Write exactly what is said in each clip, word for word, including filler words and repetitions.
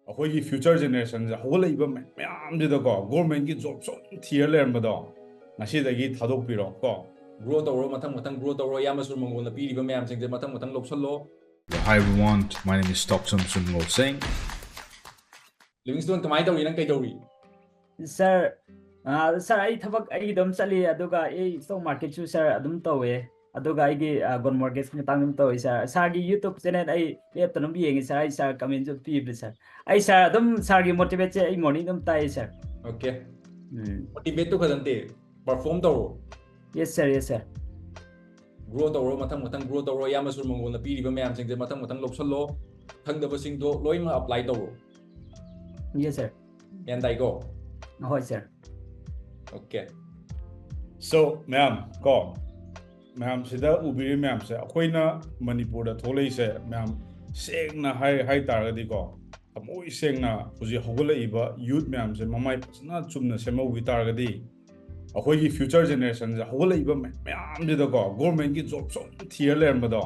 ꯑꯩꯈꯣꯏꯒꯤ future generationꯁꯦ, ꯍꯧꯒꯠꯂꯛꯏꯕ ꯃꯌꯥꯝꯁꯤꯗꯀꯣ, governmentꯀꯤ job ꯁꯨꯝ ꯊꯤꯔ ꯂꯩꯔꯝꯕꯗꯣ, ꯉꯁꯤꯗꯒꯤ ꯊꯥꯗꯣꯛꯄꯤꯔꯣ ꯀꯣ꯫ Grow ꯇꯧꯔꯣ, ꯃꯊꯪ ꯃꯊꯪ grow ꯇꯧꯔꯣ, ꯏꯌꯥꯝꯕ ꯁꯨꯔ ꯃꯪꯒꯣꯜꯅ ꯄꯤꯔꯤꯕ ꯃꯌꯥꯝꯁꯤꯡꯁꯦ ꯃꯊꯪ ꯃꯊꯪ ꯂꯧꯁꯜꯂꯣ꯫ Hi everyone, my name is Tokchom Sumloseng. Livingstone, ꯀꯃꯥꯏꯅ ꯇꯧꯔꯤ? ꯅꯪ ꯀꯩꯗꯧꯔꯤ? Sir, ꯑꯥ, sir, ꯑꯩ ꯊꯕꯛ ꯑꯩꯒꯤ ꯑꯗꯨꯝ ꯆꯠꯂꯤ, ꯑꯗꯨꯒ ꯑꯩ stock marketꯁꯨ, sir, ꯑꯗꯨꯝ ꯇꯧꯋꯦ, ꯑꯗꯨꯒ ꯑꯩꯒꯤ, ꯑꯥ, gold mortgage ꯃꯇꯥꯡꯗ ꯑꯗꯨꯝ ꯇꯧꯋꯦ, sir꯫ Sirꯒꯤ YouTube channel ꯑꯩ ꯂꯦꯞꯇꯅ ꯑꯗꯨꯝ ꯌꯦꯡꯉꯤ, sir꯫ ꯑꯩ, sir, commentꯁꯨ ꯄꯤꯕꯅꯦ, sir꯫ ꯑꯩ, sir, ꯑꯗꯨꯝ sirꯒꯤ motivateꯁꯦ ꯑꯩ morning ꯑꯗꯨꯝ ꯇꯥꯏ, sir꯫ Okay. ꯎꯝ꯫ Motivateꯇꯨ ꯈꯛꯇ ꯅꯠꯇꯦ, perform ꯇꯧꯔꯣ꯫ Yes, sir, yes, sir꯫ Grow ꯇꯧꯔꯣ, ꯃꯊꯪ ꯃꯊꯪ grow ꯇꯧꯔꯣ, ꯏꯌꯥꯝꯕ ꯁꯨꯔ ꯃꯪꯒꯣꯜꯅ ꯄꯤꯔꯤꯕ ꯃꯌꯥꯝꯁꯤꯡꯁꯦ ꯃꯊꯪ ꯃꯊꯪ ꯂꯧꯁꯜꯂꯣ, ꯈꯪꯗꯕꯁꯤꯡꯗꯣ ꯂꯣꯏꯅꯃꯛ apply ꯇꯧꯔꯣ꯫ Yes, sir꯫ ꯒ꯭ꯌꯥꯟ ꯇꯥꯏꯀꯣ? ꯍꯣꯏ, sir꯫ Okay. So, ꯃꯌꯥꯝ ꯀꯣ, ꯃꯌꯥꯝꯁꯤꯗ ꯎꯕꯤꯔꯤ ꯃꯌꯥꯝꯁꯦ, ꯑꯩꯈꯣꯏꯅ ꯃꯅꯤꯄꯨꯔꯗ ꯊꯣꯛꯂꯛꯏꯁꯦ, ꯃꯌꯥꯝ ꯁꯦꯡꯅ ꯍꯥꯏ, ꯍꯥꯏ ꯇꯥꯔꯒꯗꯤꯀꯣ, ꯊꯃꯣꯏ ꯁꯦꯡꯅ ꯍꯧꯖꯤꯛ ꯍꯧꯒꯠꯂꯛꯏꯕ youth ꯃꯌꯥꯝꯁꯦ ꯃꯃꯥꯏ ꯐꯖꯅ ꯆꯨꯝꯅ ꯁꯦꯝꯍꯧꯈꯤ ꯇꯥꯔꯒꯗꯤ, ꯑꯩꯈꯣꯏꯒꯤ future generationꯁꯦ, ꯍꯧꯒꯠꯂꯛꯏꯕ ꯃꯌꯥꯝꯁꯤꯗꯀꯣ, governmentꯀꯤ job ꯁꯨꯝ ꯊꯤꯔ ꯂꯩꯔꯝꯕꯗꯣ,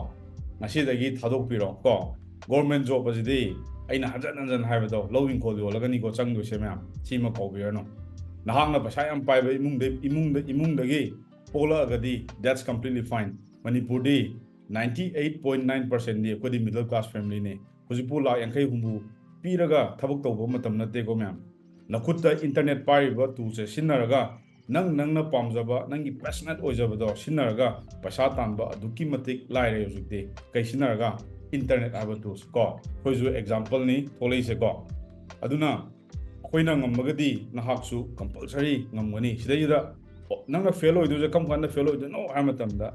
ꯉꯁꯤꯗꯒꯤ ꯊꯥꯗꯣꯛꯄꯤꯔꯣ ꯀꯣ꯫ Government job ꯑꯁꯤꯗꯤ, ꯑꯩꯅ ꯍꯟꯖꯟ ꯍꯟꯖꯟ ꯍꯥꯏꯕꯗꯣ, ꯂꯧ ꯏꯪꯈꯣꯜ ꯌꯣꯜꯂꯒꯅꯤꯀꯣ ꯆꯪꯗꯣꯏꯁꯦ ꯃꯌꯥꯝ, ꯁꯤꯃ ꯀꯥꯎꯕꯤꯔꯅꯨ꯫ ꯅꯍꯥꯛꯅ ꯄꯩꯁꯥ ꯌꯥꯝ ꯄꯥꯏꯕ ꯏꯃꯨꯡꯗ, ꯏꯃꯨꯡꯗ, ꯏꯃꯨꯡꯗꯒꯤ ꯄꯣꯛꯂꯛꯑꯒꯗꯤ, that's completely fine꯫ ꯃꯅꯤꯄꯨꯔꯗꯤ ninety eight point nine percentꯗꯤ ꯑꯩꯈꯣꯏꯗꯤ middle class familyꯅꯤ꯫ ꯍꯧꯖꯤꯛꯄꯨ ꯂꯥꯛ ꯌꯥꯡꯈꯩ ꯍꯨꯝꯐꯨ ꯄꯤꯔꯒ ꯊꯕꯛ ꯇꯧꯕ ꯃꯇꯝ ꯅꯠꯇꯦꯀꯣ ꯃꯌꯥꯝ꯫ ꯅꯈꯨꯠꯇ internet ꯄꯥꯏꯔꯤꯕ toolꯁꯦ ꯁꯤꯖꯤꯟꯅꯔꯒ, ꯅꯪ, ꯅꯪꯅ ꯄꯥꯝꯖꯕ, ꯅꯪꯒꯤ passionate ꯑꯣꯏꯖꯕꯗꯣ ꯁꯤꯖꯤꯟꯅꯔꯒ ꯄꯩꯁꯥ ꯇꯥꯟꯕ ꯑꯗꯨꯛꯀꯤ ꯃꯇꯤꯛ ꯂꯥꯏꯔꯦ ꯍꯧꯖꯤꯛꯇꯤ꯫ ꯀꯩ ꯁꯤꯖꯤꯟꯅꯔꯒ? Internet ꯍꯥꯏꯕ tools ꯀꯣ꯫ ꯑꯩꯈꯣꯏꯁꯨ exampleꯅꯤ ꯊꯣꯛꯂꯛꯏꯁꯦꯀꯣ꯫ ꯑꯗꯨꯅ ꯑꯩꯈꯣꯏꯅ ꯉꯝꯃꯒꯗꯤ ꯅꯍꯥꯛꯁꯨ compulsory ꯉꯝꯒꯅꯤ꯫ ꯁꯤꯗꯩꯁꯤꯗ, ꯑꯣ, ꯅꯪꯅ fail ꯑꯣꯏꯗꯣꯏꯁꯦ ꯀꯔꯝ ꯀꯥꯟꯗ fail ꯑꯣꯏꯗꯣꯏꯅꯣ ꯍꯥꯏꯕ ꯃꯇꯝꯗ,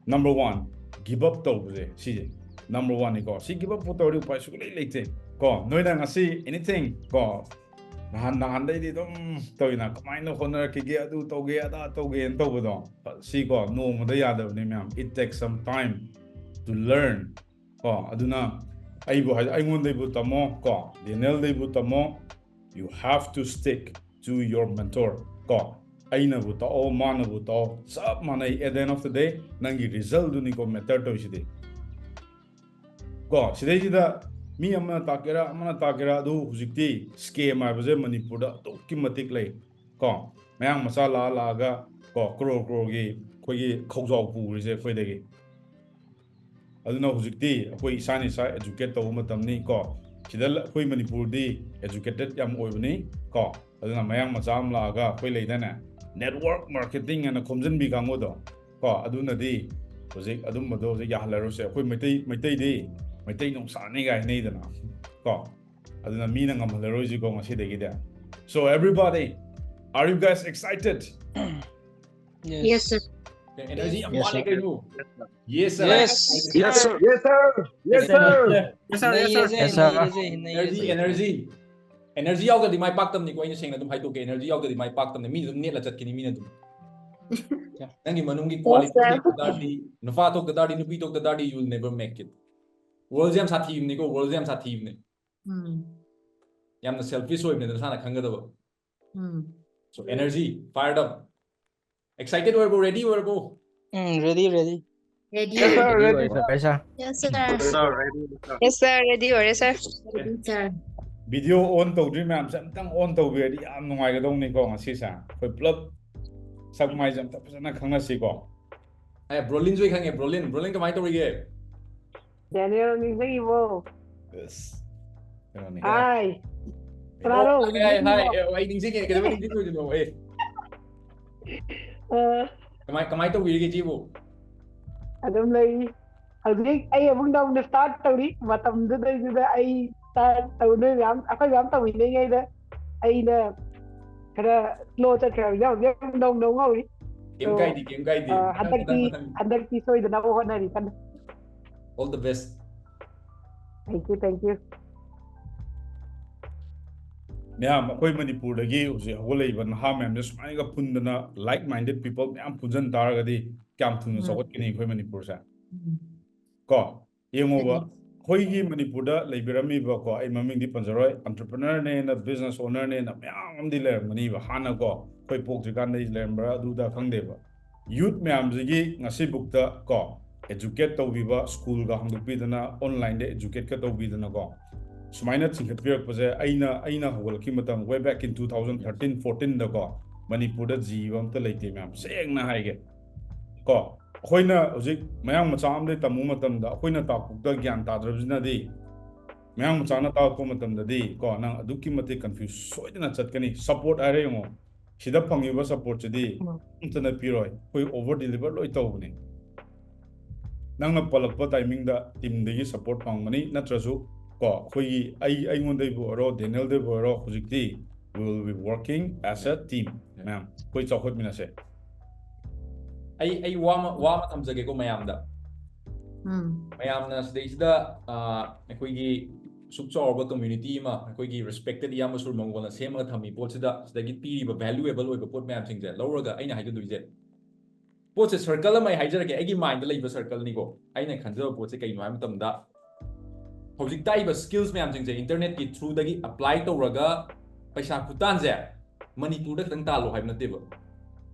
number one, give up ꯇꯧꯕꯁꯦ, ꯁꯤꯁꯦ number oneꯅꯤꯀꯣ꯫ ꯁꯤ give up ꯇꯧꯔꯗꯤ ꯎꯄꯥꯏ ꯁꯨꯡꯂꯩ ꯂꯩꯇꯦ ꯀꯣ꯫ ꯅꯣꯏꯅ ꯉꯁꯤ anything ꯀꯣ, ꯅꯍꯥꯟ, ꯅꯍꯥꯟꯗꯩꯗꯤ ꯑꯗꯨꯝ ꯇꯧꯏꯅ, ꯀꯃꯥꯏꯅ ꯍꯣꯠꯅꯔꯛꯈꯤꯒꯦ, ꯑꯗꯨ ꯇꯧꯒꯦ, ꯑꯗꯥ ꯇꯧꯒꯦꯅ ꯇꯧꯕꯗꯣ, ꯁꯤꯀꯣ, ꯅꯣꯡꯃꯗ ꯌꯥꯗꯕꯅꯤ ꯃꯌꯥꯝ, it takes some time to learn ꯀꯣ꯫ ꯑꯗꯨꯅ ꯑꯩꯕꯨ ꯍꯥꯏ, ꯑꯩꯉꯣꯟꯗꯩꯕꯨ ꯇꯝꯃꯣ ꯀꯣ, ꯗꯦꯅꯦꯜꯗꯩꯕꯨ ꯇꯝꯃꯣ, you have to stick to your mentor ꯀꯣ꯫ ꯑꯩꯅꯕꯨ ꯇꯥꯛꯑꯣ, ꯃꯥꯅꯕꯨ ꯇꯥꯛꯑꯣ, ꯆꯞ ꯃꯥꯟꯅꯩ꯫ At the end of the day, ꯅꯪꯒꯤ resultꯗꯨꯅꯤꯀꯣ matter ꯇꯧꯔꯤꯁꯤꯗꯤ ꯀꯣ꯫ ꯁꯤꯗꯩꯁꯤꯗ ꯃꯤ ꯑꯃꯅ ꯇꯥꯛꯀꯦꯔꯥ, ꯑꯃꯅ ꯇꯥꯛꯀꯦꯔꯥ, ꯑꯗꯨ ꯍꯧꯖꯤꯛꯇꯤ scam ꯍꯥꯏꯕꯁꯦ ꯃꯅꯤꯄꯨꯔꯗ ꯑꯗꯨꯛꯀꯤ ꯃꯇꯤꯛ ꯂꯩ꯫ ꯀꯣ, ꯃꯌꯥꯡ ꯃꯆꯥ ꯂꯥꯛꯑ ꯂꯥꯛꯑꯒ ꯀꯣ, ꯀ꯭ꯔꯣꯔ ꯀ꯭ꯔꯣꯔꯒꯤ ꯑꯩꯈꯣꯏꯒꯤ ꯈꯧꯖꯥꯎ ꯄꯨꯔꯤꯁꯦ ꯑꯩꯈꯣꯏꯗꯒꯤ꯫ ꯑꯗꯨꯅ ꯍꯧꯖꯤꯛꯇꯤ ꯑꯩꯈꯣꯏ ꯏꯁꯥꯅ ꯏꯁꯥ educate ꯇꯧꯕ ꯃꯇꯝꯅꯤ ꯀꯣ꯫ ꯁꯤꯗ ꯂ-, ꯑꯩꯈꯣꯏ ꯃꯅꯤꯄꯨꯔꯗꯤ educated ꯌꯥꯝ ꯑꯣꯏꯕꯅꯤ ꯀꯣ꯫ ꯑꯗꯨꯅ ꯃꯌꯥꯡ ꯃꯆꯥ ꯑꯃ ꯂꯥꯛꯑꯒ ꯑꯩꯈꯣꯏ ꯂꯩꯗꯥꯏꯅꯦ, network marketing ꯍꯥꯏꯅ ꯈꯣꯝꯖꯤꯟꯕꯤ ꯀꯥꯡꯕꯨꯗꯣ ꯀꯣ, ꯑꯗꯨꯅꯗꯤ ꯍꯧꯖꯤꯛ ꯑꯗꯨꯝꯕꯗꯣ ꯍꯧꯖꯤꯛ ꯌꯥꯍꯜꯂꯔꯣꯏꯁꯦ꯫ ꯑꯩꯈꯣꯏ ꯃꯩꯇꯩ, ꯃꯩꯇꯩꯗꯤ ꯃꯩꯇꯩ ꯅꯨꯡꯁꯥꯅꯤ ꯀꯥꯏ ꯍꯥꯏꯅꯩꯗꯅ ꯀꯣ꯫ ꯑꯗꯨꯅ ꯃꯤꯅ ꯉꯝꯍꯜꯂꯔꯣꯏꯁꯤꯀꯣ ꯉꯁꯤꯗꯒꯤꯗꯤ꯫ So everybody, are you guys excited? Yes, sir. Energy ꯌꯥꯝ Yes, ꯋꯥꯠꯂꯦ sir. ꯀꯩꯅꯣ꯫ Yes, sir. Yes. Yes, sir. Yes, sir. Yes, sir. Yes, sir. ꯅꯩꯔꯁꯦ, Yes, sir. ꯅꯩꯔꯁꯦ, ꯅꯩꯔꯁꯦ. Energy, energy. Energy ꯌꯥꯎꯗ꯭ꯔꯗꯤ ꯃꯥꯏ ꯄꯥꯛꯇꯕꯅꯤꯀꯣ, ꯑꯩꯅ ꯁꯦꯡꯅ ꯑꯗꯨꯝ ꯍꯥꯏꯗꯣꯛꯀꯦ, energy ꯌꯥꯎꯗ꯭ꯔꯗꯤ ꯃꯥꯏ ꯄꯥꯛꯇꯕꯅꯤ, ꯃꯤ ꯑꯗꯨꯝ ꯅꯦꯠꯂ ꯆꯠꯈꯤꯅꯤ ꯃꯤꯅ ꯑꯗꯨꯝ꯫ ꯅꯪꯒꯤ ꯃꯅꯨꯡꯒꯤ quality sir. ꯊꯣꯛꯇ ꯇꯥꯔꯗꯤ, ꯅꯨꯄꯥ ꯊꯣꯛꯇ ꯇꯥꯔꯗꯤ, ꯅꯨꯄꯤ ꯊꯣꯛꯇ ꯇꯥꯔꯗꯤ, you will never make it. World ꯁꯦ ꯌꯥꯝ ꯁꯥꯊꯤꯕꯅꯤꯀꯣ, world ꯁꯦ ꯌꯥꯝ ꯁꯥꯊꯤꯕꯅꯦ꯫ ꯎꯝ ꯌꯥꯝꯅ selfish ꯑꯣꯏꯕꯅꯦ, ꯅꯁꯥꯅ ꯈꯪꯒꯗꯕ꯫ ꯎꯝ So energy, fired up. Excited ꯑꯣꯏꯔꯕꯣ? Ready ꯑꯣꯏꯔꯕꯣ? ꯎꯝ, ready, ready. ready Yes, sir. Ready. Yes, sir. Yes, sir. Sir, ready, sir. Yes, sir. Ready ꯑꯣꯏꯔꯦ, sir. Ready, sir. Video on ꯇꯧꯗ꯭ꯔꯤ ꯃꯌꯥꯝꯁꯦ ꯑꯝꯇꯪ on ꯇꯧꯕꯤꯔꯗꯤ ꯌꯥꯝ ꯅꯨꯡꯉꯥꯏꯒꯗꯧꯅꯤꯀꯣ ꯉꯁꯤꯁꯦ꯫ ꯑꯩꯈꯣꯏ ꯄꯨꯂꯞ ꯁꯛ ꯃꯥꯏꯁꯦ ꯑꯝꯇ ꯐꯖꯅ ꯈꯪꯅꯁꯤꯀꯣ꯫ ꯑꯦ, ꯕ꯭ꯔꯣꯂꯤꯟꯁꯨ ꯑꯩ ꯈꯪꯉꯦ꯫ ꯕ꯭ꯔꯣꯂꯤꯟ, ꯕ꯭ꯔꯣꯂꯤꯟ ꯀꯃꯥꯏꯅ ꯇꯧꯔꯤꯒꯦ? ꯗꯦꯅꯤꯌꯦꯜ ꯅꯤꯡꯁꯤꯡꯉꯤꯕꯣ? Yes. ꯀꯩꯅꯣꯅꯤ꯫ ꯍꯥꯏ꯫ ꯀꯅꯥꯅꯣ? ꯑꯣ, ꯍꯥꯏ, ꯍꯥꯏ, ꯍꯥꯏ꯫ ꯑꯦ, ꯑꯩ ꯅꯤꯡꯁꯤꯡꯉꯦ꯫ ꯀꯩꯗꯧꯕꯩ ꯅꯤꯡꯁꯤꯡꯉꯣꯏꯗꯣꯏꯅꯣ? ꯑꯦ, ꯑ, ꯀꯃꯥꯏ, ꯀꯃꯥꯏꯅ ꯇꯧꯕꯤꯔꯤꯒꯦ, ꯏꯆꯦꯕꯨ? ꯑꯗꯨꯝ ꯂꯩꯔꯤ꯫ ꯍꯧꯖꯤꯛ ꯑꯩ ꯑꯃꯨꯛ ꯅꯧꯅ start ꯇꯧꯔꯤ꯫ ꯃꯇꯝꯗꯨꯗꯩꯗꯨꯗ ꯑꯩ start ꯇꯧ-, ꯅꯣꯏ ꯃꯌꯥꯝ, ꯑꯩꯈꯣꯏ ꯃꯌꯥꯝ ꯇꯧꯃꯤꯟꯅꯔꯤꯉꯩꯗ ꯑꯩꯅ ꯈꯔ slow ꯆꯠꯈ꯭ꯔꯕꯅꯤꯅ ꯍꯧꯖꯤꯛ ꯑꯃꯨꯛ ꯅꯧꯅ ꯑꯃꯨꯛ ꯍꯧꯔꯤ꯫ ꯀꯩꯝ ꯑꯣ, ꯀꯥꯏꯗꯦ, ꯀꯩꯝ ꯀꯥꯏꯗꯦ꯫ ꯑ, ꯃꯊꯪ, ꯍꯟꯗꯛꯇꯤ, ꯃꯊꯪ, ꯃꯊꯪ꯫ ꯍꯟꯗꯛꯇꯤ ꯁꯣꯏꯗꯅꯕ ꯍꯣꯠꯅꯔꯤ ꯀꯟꯅ꯫ All the best. Thank you, thank you. ꯃꯌꯥꯝ, ꯑꯩꯈꯣꯏ ꯃꯅꯤꯄꯨꯔꯗꯒꯤ ꯍꯧꯖꯤꯛ ꯍꯧꯒꯠꯂꯛꯏꯕ ꯅꯍꯥ ꯃꯌꯥꯝꯁꯦ ꯁꯨꯃꯥꯏꯅꯒ ꯄꯨꯟꯗꯅ, like minded people ꯃꯌꯥꯝ ꯄꯨꯟꯁꯤꯟ ꯇꯥꯔꯒꯗꯤ ꯀꯌꯥꯝ ꯊꯨꯅ ꯎꯝ꯫ ꯆꯥꯎꯈꯠꯀꯅꯤ ꯑꯩꯈꯣꯏ ꯃꯅꯤꯄꯨꯔꯁꯦ꯫ ꯎꯝ꯫ ꯀꯣ, ꯌꯦꯡꯉꯣꯕ, ꯑꯩꯈꯣꯏꯒꯤ ꯃꯅꯤꯄꯨꯔꯗ ꯂꯩꯕꯤꯔꯝꯃꯤꯕꯀꯣ, ꯑꯩ ꯃꯃꯤꯡꯗꯤ ꯄꯟꯖꯔꯣꯏ, entrepreneur ꯅꯦꯅ, business owner ꯅꯦꯅ ꯃꯌꯥꯝ ꯑꯃꯗꯤ ꯂꯩꯔꯝꯒꯅꯤꯕ ꯍꯥꯟꯅꯀꯣ, ꯑꯩꯈꯣꯏ ꯄꯣꯛꯇ꯭ꯔꯤꯀꯥꯟꯗꯩ ꯂꯩꯔꯝꯕ꯭ꯔꯥ ꯑꯗꯨꯗ ꯈꯪꯗꯦꯕ꯫ Youth ꯃꯌꯥꯝꯁꯤꯒꯤ ꯉꯁꯤꯕꯨꯛꯇ ꯀꯣ, educate ꯇꯧꯕꯤꯕ, ꯁ꯭ꯀꯨꯜꯒ ꯍꯥꯡꯗꯣꯛꯄꯤꯗꯅ, online-ꯗ educate-ꯀ ꯇꯧꯕꯤꯗꯅꯀꯣ, ꯁꯨꯃꯥꯏꯅ ꯆꯤꯡꯈꯠꯄꯤꯔꯛꯄꯁꯦ, ꯑꯩꯅ, ꯑꯩꯅ ꯍꯧꯒꯠꯂꯛꯈꯤ ꯃꯇꯝ, way back in two thousand thirteen fourteen-ꯗꯀꯣ, ꯃꯅꯤꯄꯨꯔꯗ ꯖꯤ ꯏꯕ ꯑꯝꯇ ꯂꯩꯇꯦ ꯃꯌꯥꯝ, ꯁꯦꯡꯅ ꯍꯥꯏꯒꯦ꯫ ꯀꯣ, ꯑꯩꯈꯣꯏꯅ ꯍꯧꯖꯤꯛ ꯃꯌꯥꯡ ꯃꯆꯥ ꯑꯃꯗꯒꯤ ꯇꯝꯃꯨ ꯃꯇꯝꯗ, ꯑꯩꯈꯣꯏꯅ ꯇꯥꯛꯄꯗ ꯒ꯭ꯌꯥꯟ ꯇꯥꯗ꯭ꯔꯕꯁꯤꯅꯗꯤ, ꯃꯌꯥꯡ ꯃꯆꯥꯅ ꯇꯥꯛꯄ ꯃꯇꯝꯗꯗꯤ, ꯀꯣ, ꯅꯪ ꯑꯗꯨꯛꯀꯤ ꯃꯇꯤꯛ confuse ꯁꯣꯏꯗꯅ ꯆꯠꯀꯅꯤ꯫ Support ꯍꯥꯏꯔꯦ ꯌꯦꯡꯉꯣ, ꯁꯤꯗ ꯐꯪꯉꯤꯕ support-ꯁꯤꯗꯤ ꯎꯝ꯫ ꯑꯝꯇꯅ ꯄꯤꯔꯣꯏ꯫ ꯑꯩꯈꯣꯏ over deliver ꯂꯣꯏ ꯇꯧꯕꯅꯦ꯫ ꯅꯪꯅ ꯄꯜꯂꯛꯄ timing-ꯗ team-ꯗꯒꯤ support ꯐꯪꯒꯅꯤ, ꯅꯠꯇ꯭ꯔꯁꯨ, ꯀꯣ, ꯑꯩꯈꯣꯏꯒꯤ, ꯑꯩ, ꯑꯩꯉꯣꯟꯗꯩꯕꯨ ꯑꯣꯏꯔꯣ, ꯗꯦꯅꯦꯜꯗꯩꯕꯨ ꯑꯣꯏꯔꯣ, ꯍꯧꯖꯤꯛꯇꯤ we will be working as a team, ꯃꯌꯥꯝ꯫ ꯑꯩꯈꯣꯏ ꯆꯥꯎꯈꯠꯃꯤꯟꯅꯁꯦ꯫ ꯑꯩ, ꯑꯩ ꯋꯥ ꯑꯃ, ꯋꯥ ꯑꯃ ꯊꯝꯖꯒꯦꯀꯣ ꯃꯌꯥꯝꯗ꯫ ꯎꯝ꯫ ꯃꯌꯥꯝꯅ ꯁꯤꯗꯩꯁꯤꯗ, ꯑ, ꯑꯩꯈꯣꯏꯒꯤ ꯑꯁꯨꯛ ꯆꯥꯎꯔꯕ community ꯑꯃ, ꯑꯩꯈꯣꯏꯒꯤ respected ꯏꯌꯥꯝꯕ ꯁꯨꯔꯃꯪꯒꯣꯜꯅ ꯁꯦꯝꯃꯒ ꯊꯝꯃꯤ ꯄꯣꯠꯁꯤꯗ, ꯁꯤꯗꯒꯤ ꯄꯤꯔꯤꯕ valuable ꯑꯣꯏꯕ ꯄꯣꯠ ꯃꯌꯥꯝꯁꯤꯡꯁꯦ ꯂꯧꯔꯒ, ꯑꯩꯅ ꯍꯥꯏꯖꯗꯣꯏꯁꯦ, ꯄꯣꯠꯁꯦ circle ꯑꯃ ꯑꯩ ꯍꯥꯏꯖꯔꯛꯀꯦ, ꯑꯩꯒꯤ mind-ꯗ ꯂꯩꯕ circle-ꯅꯤꯀꯣ꯫ ꯑꯩꯅ ꯈꯟꯖꯕ ꯄꯣꯠꯁꯦ ꯀꯩꯅꯣ ꯍꯥꯏꯕ ꯃꯇꯝꯗ, ꯍꯧꯖꯤꯛ ꯇꯥꯛꯏꯕ skills ꯃꯌꯥꯝꯁꯤꯡꯁꯦ internet-ꯀꯤ through-ꯗꯒꯤ apply ꯇꯧꯔꯒ ꯄꯩꯁꯥ ꯈꯨꯇꯥꯟꯁꯦ ꯃꯅꯤꯄꯨꯔꯗ ꯈꯤꯇꯪ ꯇꯥꯜꯂꯣ ꯍꯥꯏꯕ ꯅꯠꯇꯦꯕ꯫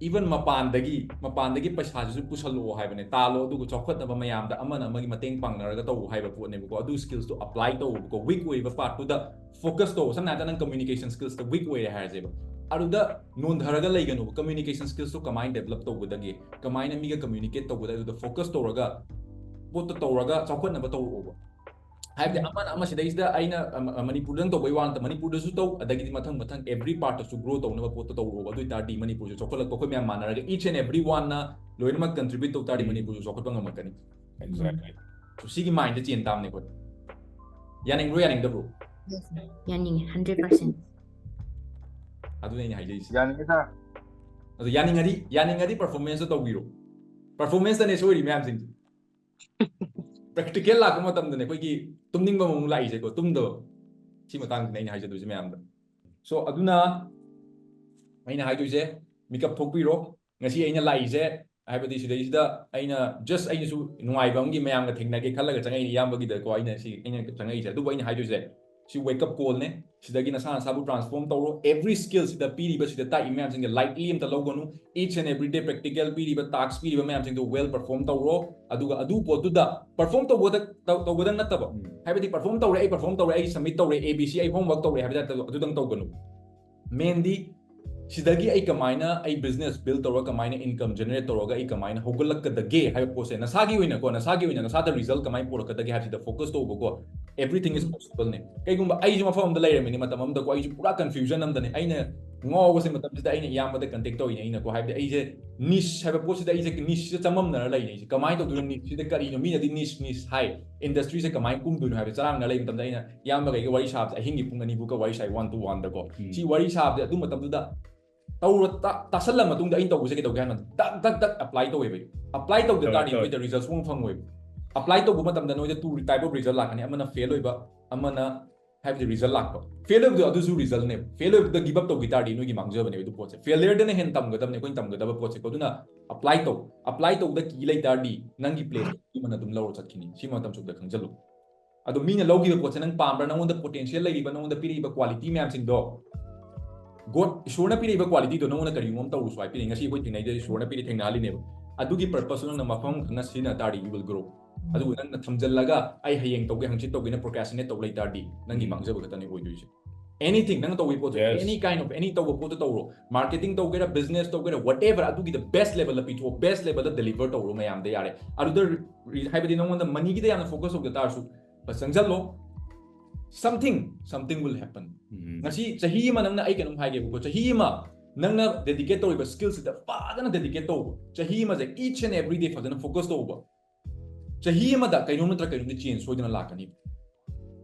Even ꯃꯄꯥꯟꯗꯒꯤ, ꯃꯄꯥꯟꯗꯒꯤ ꯄꯩꯁꯥꯁꯤꯁꯨ ꯄꯨꯁꯜꯂꯛꯑꯣ ꯍꯥꯏꯕꯅꯦ, ꯇꯥꯜꯂꯣ, ꯑꯗꯨꯒ ꯆꯥꯎꯈꯠꯅꯕ ꯃꯌꯥꯝꯗ ꯑꯃꯅ ꯑꯃꯒꯤ ꯃꯇꯦꯡ ꯄꯥꯡꯅꯔꯒ ꯇꯧꯕ ꯍꯥꯏꯕ ꯄꯣꯠꯅꯦꯕꯀꯣ꯫ ꯑꯗꯨ skills-ꯇꯣ apply ꯇꯧꯕꯀꯣ, weak ꯑꯣꯏꯕ part-ꯇꯨꯗ focus ꯇꯧ꯫ ꯁꯝꯅ ꯍꯥꯏꯔꯕꯗ ꯅꯪ communication skills-ꯇ weak ꯑꯣꯏꯔꯦ ꯍꯥꯏꯔꯁꯦꯕ, ꯑꯗꯨꯗ ꯅꯣꯟꯊꯔꯒ ꯂꯩꯒꯅꯨꯕ꯫ Communication skills-ꯇꯣ ꯀꯃꯥꯏꯅ develop ꯇꯧꯒꯗꯒꯦ, ꯀꯃꯥꯏꯅ ꯃꯤꯒ communicate ꯇꯧꯒꯗꯒꯦ, ꯑꯗꯨꯗ focus ꯇꯧꯔꯒ ꯄꯣꯠꯇꯣ ꯇꯧꯔꯒ ꯆꯥꯎꯈꯠꯅꯕ ꯇꯧꯔꯛꯑꯣꯕ꯫ ꯍꯥꯏꯕꯗꯤ ꯎꯝ꯫ ꯑꯃꯅ ꯑꯃ ꯁꯤꯗꯩꯁꯤꯗ ꯑꯩꯅ, ꯑ, ꯃ-, ꯃꯅꯤꯄꯨꯔꯗꯪ ꯇꯧꯕꯩ ꯋꯥ ꯅꯠꯇ, ꯃꯅꯤꯄꯨꯔꯗꯁꯨ ꯇꯧ, ꯑꯗꯒꯤꯗꯤ ꯃꯊꯪ ꯃꯊꯪ every part-ꯇꯁꯨ grow ꯇꯧꯅꯕ ꯄꯣꯠꯇꯣ ꯇꯧꯔꯛꯑꯣꯕ꯫ ꯑꯗꯨ ꯑꯣꯏ ꯇꯥꯔꯗꯤ ꯃꯅꯤꯄꯨꯔꯁꯨ ꯆꯥꯎꯈꯠꯂꯛꯄ, ꯑꯩꯈꯣꯏ ꯃꯌꯥꯝ ꯃꯥꯟꯅꯔꯒ each and every one-ꯅ ꯂꯣꯏꯅꯃꯛ contribute ꯇꯧ ꯇꯥꯔꯗꯤ ꯎꯝ꯫ ꯃꯅꯤꯄꯨꯔꯁꯨ ꯆꯥꯎꯈꯠꯄ ꯉꯝꯃꯛꯀꯅꯤ꯫ Exactly. So ꯁꯤꯒꯤ mind-ꯗ ꯆꯦꯟ ꯇꯥꯕꯅꯦ ꯑꯩꯈꯣꯏ꯫ ꯌꯥꯅꯤꯡꯕ꯭ꯔꯣ, ꯌꯥꯅꯤꯡꯗꯕ꯭ꯔꯣ? Yes, sir. ꯌꯥꯅꯤꯡꯉꯦ, hundred percent꯫ ꯑꯗꯨꯅꯦ ꯑꯩꯅ ꯍꯥꯏꯖꯩꯁꯦ꯫ ꯌꯥꯅꯤꯡꯉꯦ, sir꯫ ꯑꯗꯨ ꯌꯥꯅꯤꯡꯉꯗꯤ, ꯌꯥꯅꯤꯡꯉꯗꯤ performance-ꯇꯣ ꯇꯧꯕꯤꯔꯣ꯫ Performance-ꯇꯅꯦ ꯁꯣꯏꯔꯤ ꯃꯌꯥꯝꯁꯤꯡꯁꯦ꯫ Practical ꯂꯥꯛꯄ ꯃꯇꯝꯗꯅꯦ ꯑꯩꯈꯣꯏꯒꯤ ꯇꯨꯝꯅꯤꯡꯕ ꯑꯃꯨꯛ ꯂꯥꯛꯏꯁꯦꯀꯣ, ꯇꯨꯝꯗꯕ꯫ ꯁꯤ ꯃꯇꯥꯡꯁꯤꯅꯦ ꯑꯩꯅ ꯍꯥꯏꯖꯗꯣꯏꯁꯦ ꯃꯌꯥꯝꯗ꯫ So ꯑꯗꯨꯅ ꯑꯩꯅ ꯍꯥꯏꯗꯣꯏꯁꯦ, ꯃꯤꯀꯞ ꯊꯣꯛꯄꯤꯔꯣ꯫ ꯉꯁꯤ ꯑꯩꯅ ꯂꯥꯛꯏꯁꯦ, ꯍꯥꯏꯕꯗꯤ ꯁꯤꯗꯩꯁꯤꯗ ꯑꯩꯅ just ꯑꯩꯅꯁꯨ ꯅꯨꯡꯉꯥꯏꯕ ꯑꯃꯒꯤ ꯃꯌꯥꯝꯒ ꯊꯦꯡꯅꯒꯦ ꯈꯜꯂꯒ ꯆꯪꯉꯛꯏꯅꯦ, ꯏꯌꯥꯝꯕꯒꯤꯗꯀꯣ ꯑꯩꯅ ꯁꯤ, ꯑꯩꯅ ꯆꯪꯉꯛꯏꯁꯦ꯫ ꯑꯗꯨꯕꯨ ꯑꯩꯅ ꯍꯥꯏꯗꯣꯏꯁꯦ, ꯁꯤ wake up call ꯅꯦ꯫ ꯁꯤꯗꯒꯤ ꯅꯁꯥ ꯅꯁꯥꯕꯨ transform ꯇꯧꯔꯣ꯫ Every skill ꯁꯤꯗ ꯄꯤꯔꯤꯕ, ꯁꯤꯗ ꯇꯥꯛꯏ ꯃꯌꯥꯝꯁꯤꯡꯁꯦ lightly ꯑꯝꯇ ꯂꯧꯒꯅꯨ꯫ Each and every day practical ꯄꯤꯔꯤꯕ, task ꯄꯤꯔꯤꯕ ꯃꯌꯥꯝꯁꯤꯡꯗꯣ well perform ꯇꯧꯔꯣ꯫ ꯑꯗꯨꯒ ꯑꯗꯨ ꯄꯣꯠꯇꯨꯗ perform ꯇꯧꯕꯗ ꯇꯧ- ꯇꯧꯕꯗꯪ ꯅꯠꯇꯕ, ꯍꯥꯏꯕꯗꯤ perform ꯇꯧꯔꯦ, ꯑꯩ perform ꯇꯧꯔꯦ, ꯑꯩ submit ꯇꯧꯔꯦ, A B C ꯑꯩ homework ꯇꯧꯔꯦ ꯍꯥꯏꯕ ꯇꯥꯏꯞꯇ ꯑꯗꯨꯗꯪ ꯇꯧꯒꯅꯨ꯫ Mainly ꯁꯤꯗꯒꯤ ꯑꯩ ꯀꯃꯥꯏꯅ ꯑꯩ business build ꯇꯧꯔꯒ ꯀꯃꯥꯏꯅ income generate ꯇꯧꯔꯒ ꯑꯩ ꯀꯃꯥꯏꯅ ꯍꯧꯒꯠꯂꯛꯀꯗꯒꯦ ꯍꯥꯏꯕ ꯄꯣꯠꯁꯦ, ꯅꯁꯥꯒꯤ ꯑꯣꯏꯅꯀꯣ, ꯅꯁꯥꯒꯤ ꯑꯣꯏꯅ ꯅꯁꯥꯗ result ꯀꯃꯥꯏꯅ ꯄꯨꯔꯛꯀꯗꯒꯦ ꯍꯥꯏꯕꯁꯤꯗ focus ꯇꯧꯕꯀꯣ꯫ Everything is possible ꯅꯦ꯫ ꯀꯩꯒꯨꯝꯕ ꯑꯩꯁꯨ ꯃꯐꯝ ꯑꯃꯗ ꯂꯩꯔꯝꯃꯤꯅꯦ ꯃꯇꯝ ꯑꯃꯗꯀꯣ, ꯑꯩꯁꯨ ꯄꯨꯔꯥ confusion ꯑꯃꯗꯅꯦ꯫ ꯑꯩꯅ ꯉꯥꯎꯕꯁꯦ ꯃꯇꯝꯁꯤꯗ ꯑꯩꯅ ꯏꯌꯥꯝꯕꯗ contact ꯇꯧꯔꯤꯅꯦ ꯑꯩꯅꯀꯣ, ꯍꯥꯏꯕꯗꯤ ꯑꯩꯁꯦ niche ꯍꯥꯏꯕ ꯄꯣꯠꯁꯤꯗ ꯑꯩꯁꯦ niche ꯁꯤꯗ ꯆꯃꯝꯅꯔ ꯂꯩꯅꯦ꯫ ꯑꯩꯁꯦ ꯀꯃꯥꯏꯅ ꯇꯧꯗꯣꯏꯅꯣ, niche ꯁꯤꯗ ꯀꯔꯤꯅꯣ, ꯃꯤꯅꯗꯤ niche niche ꯍꯥꯏ, industry ꯁꯦ ꯀꯃꯥꯏꯅ ꯀꯨꯝꯗꯣꯏꯅꯣ ꯍꯥꯏꯕ ꯆꯔꯥꯡꯅ ꯂꯩꯕ ꯃꯇꯝꯗ ꯑꯩꯅ ꯏꯌꯥꯝꯕꯈꯩꯒ ꯋꯥꯔꯤ ꯁꯥꯕꯁꯦ ꯑꯍꯤꯡꯒꯤ ꯄꯨꯡ ꯑꯅꯤ ꯐꯥꯎꯒ ꯋꯥꯔꯤ ꯁꯥꯏ one to one ꯗꯀꯣ꯫ ꯁꯤ ꯋꯥꯔꯤ ꯁꯥꯕꯁꯦ ꯑꯗꯨ ꯃꯇꯝꯗꯨꯗ ꯇꯧꯔ ꯇꯥ- ꯇꯥꯁꯜꯂ ꯃꯇꯨꯡꯗ ꯑꯩꯅ ꯇꯧꯕꯁꯦ ꯀꯩꯗꯧꯒꯦ ꯍꯥꯏ ꯃꯇꯝꯗ ꯗꯛ ꯗꯛ ꯗꯛ apply ꯇꯧꯋꯦꯕ꯫ Apply ꯇꯧꯗ ꯇꯧꯋꯦ, ꯇꯥꯔꯗꯤ ꯇꯧꯋꯦ꯫ ꯅꯣꯏꯗ result ꯁꯨꯡꯐꯪ ꯐꯪꯉꯣꯏꯕ꯫ Apply ꯇꯧꯕ ꯃꯇꯝꯗ ꯅꯣꯏꯗ two type of result ꯂꯥꯛꯀꯅꯤ꯫ ꯑꯃꯅ fail ꯑꯣꯏꯕ, ꯑꯃꯅ ꯍꯥꯏꯕꯗꯤ result ꯂꯥꯛꯄ꯫ Fail ꯑꯣꯏꯕꯗꯣ ꯑꯗꯨꯁꯨ result ꯅꯦꯕ꯫ Fail ꯑꯣꯏꯕꯗ give up ꯇꯧꯈꯤ ꯇꯥꯔꯗꯤ ꯅꯣꯏꯒꯤ ꯃꯥꯡꯖꯕꯅꯦꯕ ꯑꯗꯨ ꯄꯣꯠꯁꯦ꯫ Failure ꯗꯅ ꯍꯦꯟꯅ ꯇꯝꯒꯗꯕꯅꯦ ꯑꯩꯈꯣꯏꯅ ꯇꯝꯒꯗꯕ ꯄꯣꯠꯁꯦꯀꯣ꯫ ꯑꯗꯨꯅ apply ꯇꯧ꯫ Apply ꯇꯧꯕꯗ ꯀꯤ ꯂꯩ ꯇꯥꯔꯗꯤ ꯅꯪꯒꯤ place ꯑꯃꯅ ꯑꯗꯨꯝ ꯂꯧꯔ ꯆꯠꯈꯤꯅꯤ꯫ ꯁꯤ ꯃꯇꯝ ꯆꯨꯞꯇ ꯈꯪꯖꯜꯂꯨ꯫ ꯑꯗꯣ ꯃꯤꯅ ꯂꯧꯈꯤꯕ ꯄꯣꯠꯁꯦ ꯅꯪ ꯄꯥꯝꯕ꯭ꯔꯥ? ꯅꯪꯉꯣꯟꯗ potential ꯂꯩꯔꯤꯕ, ꯅꯪꯉꯣꯟꯗ ꯄꯤꯔꯛꯏꯕ quality ꯃꯌꯥꯝꯁꯤꯡꯗꯣ, God ꯏꯁꯣꯔꯅ ꯄꯤꯔꯛꯏꯕ quality ꯗꯣ ꯅꯪꯉꯣꯟꯗ ꯀꯔꯤꯒꯨꯝꯕ ꯑꯃ ꯇꯧꯔꯨꯁꯨ ꯍꯥꯏ ꯄꯤꯔꯛꯏ꯫ ꯉꯁꯤ ꯑꯩꯈꯣꯏ ꯊꯦꯡꯅꯩꯗꯣ ꯏꯁꯣꯔꯅ ꯄꯤꯔꯛꯏ, ꯊꯦꯡꯅꯍꯜꯂꯤꯅꯦꯕ꯫ ꯑꯗꯨꯒꯤ purpose ꯅꯪꯅ ꯃꯐꯝ ꯈꯪꯅ ꯁꯤꯖꯤꯟꯅ ꯇꯥꯔꯗꯤ you will grow꯫ ꯑꯗꯨꯕꯨ ꯅꯪꯅ ꯊꯝꯖꯤꯜꯂꯒ ꯑꯩ ꯍꯌꯦꯡ ꯇꯧꯒꯦ, ꯍꯪꯆꯤꯠ ꯇꯧꯒꯦꯅ procrastinate ꯇꯧ ꯂꯩ ꯇꯥꯔꯗꯤ ꯅꯪꯒꯤ ꯃꯥꯡꯖꯕ ꯈꯛꯇꯅꯤ ꯑꯣꯏꯗꯣꯏꯁꯦ꯫ Anything ꯅꯪ ꯇꯧꯕꯒꯤ ꯄꯣꯠꯁꯦ, Yes. any kind of, any ꯇꯧꯕ ꯄꯣꯠꯇꯨ ꯇꯧꯔꯣ, marketing ꯇꯧꯒꯦꯔꯥ, business ꯇꯧꯒꯦꯔꯥ, whatever, ꯑꯗꯨꯒꯤꯗ best level ꯗ ꯄꯤꯊꯣꯛꯑꯣ, best level ꯗ deliver ꯇꯧꯔꯣ ꯃꯌꯥꯝꯗ ꯌꯥꯔꯦ꯫ ꯑꯗꯨꯗ ꯔꯤ- ꯍꯥꯏꯕꯗꯤ ꯅꯪꯉꯣꯟꯗ money ꯒꯤꯗ ꯌꯥꯝꯅ focus ꯇꯧꯗ ꯇꯥꯔꯁꯨ, ꯆꯪꯁꯜꯂꯣ, something something will happen꯫ ꯉꯁꯤ ꯆꯍꯤ ꯑꯃ ꯅꯪꯅ, ꯑꯩ ꯀꯩꯅꯣꯝ ꯍꯥꯏꯒꯦꯕꯀꯣ, ꯆꯍꯤ ꯑꯃ ꯅꯪꯅ dedicate ꯇꯧꯔꯤꯕ skill ꯁꯤꯗ ꯐꯖꯅ dedicate ꯇꯧꯕ, ꯆꯍꯤ ꯑꯃꯁꯦ each and every day ꯐꯖꯅ focus ꯇꯧꯕ, ꯆꯍꯤ ꯑꯃꯗ ꯀꯩꯅꯣꯝ ꯅꯠꯇ꯭ꯔ ꯀꯩꯅꯣꯝꯗꯤ change ꯁꯣꯏꯗꯅ ꯂꯥꯛꯀꯅꯤ꯫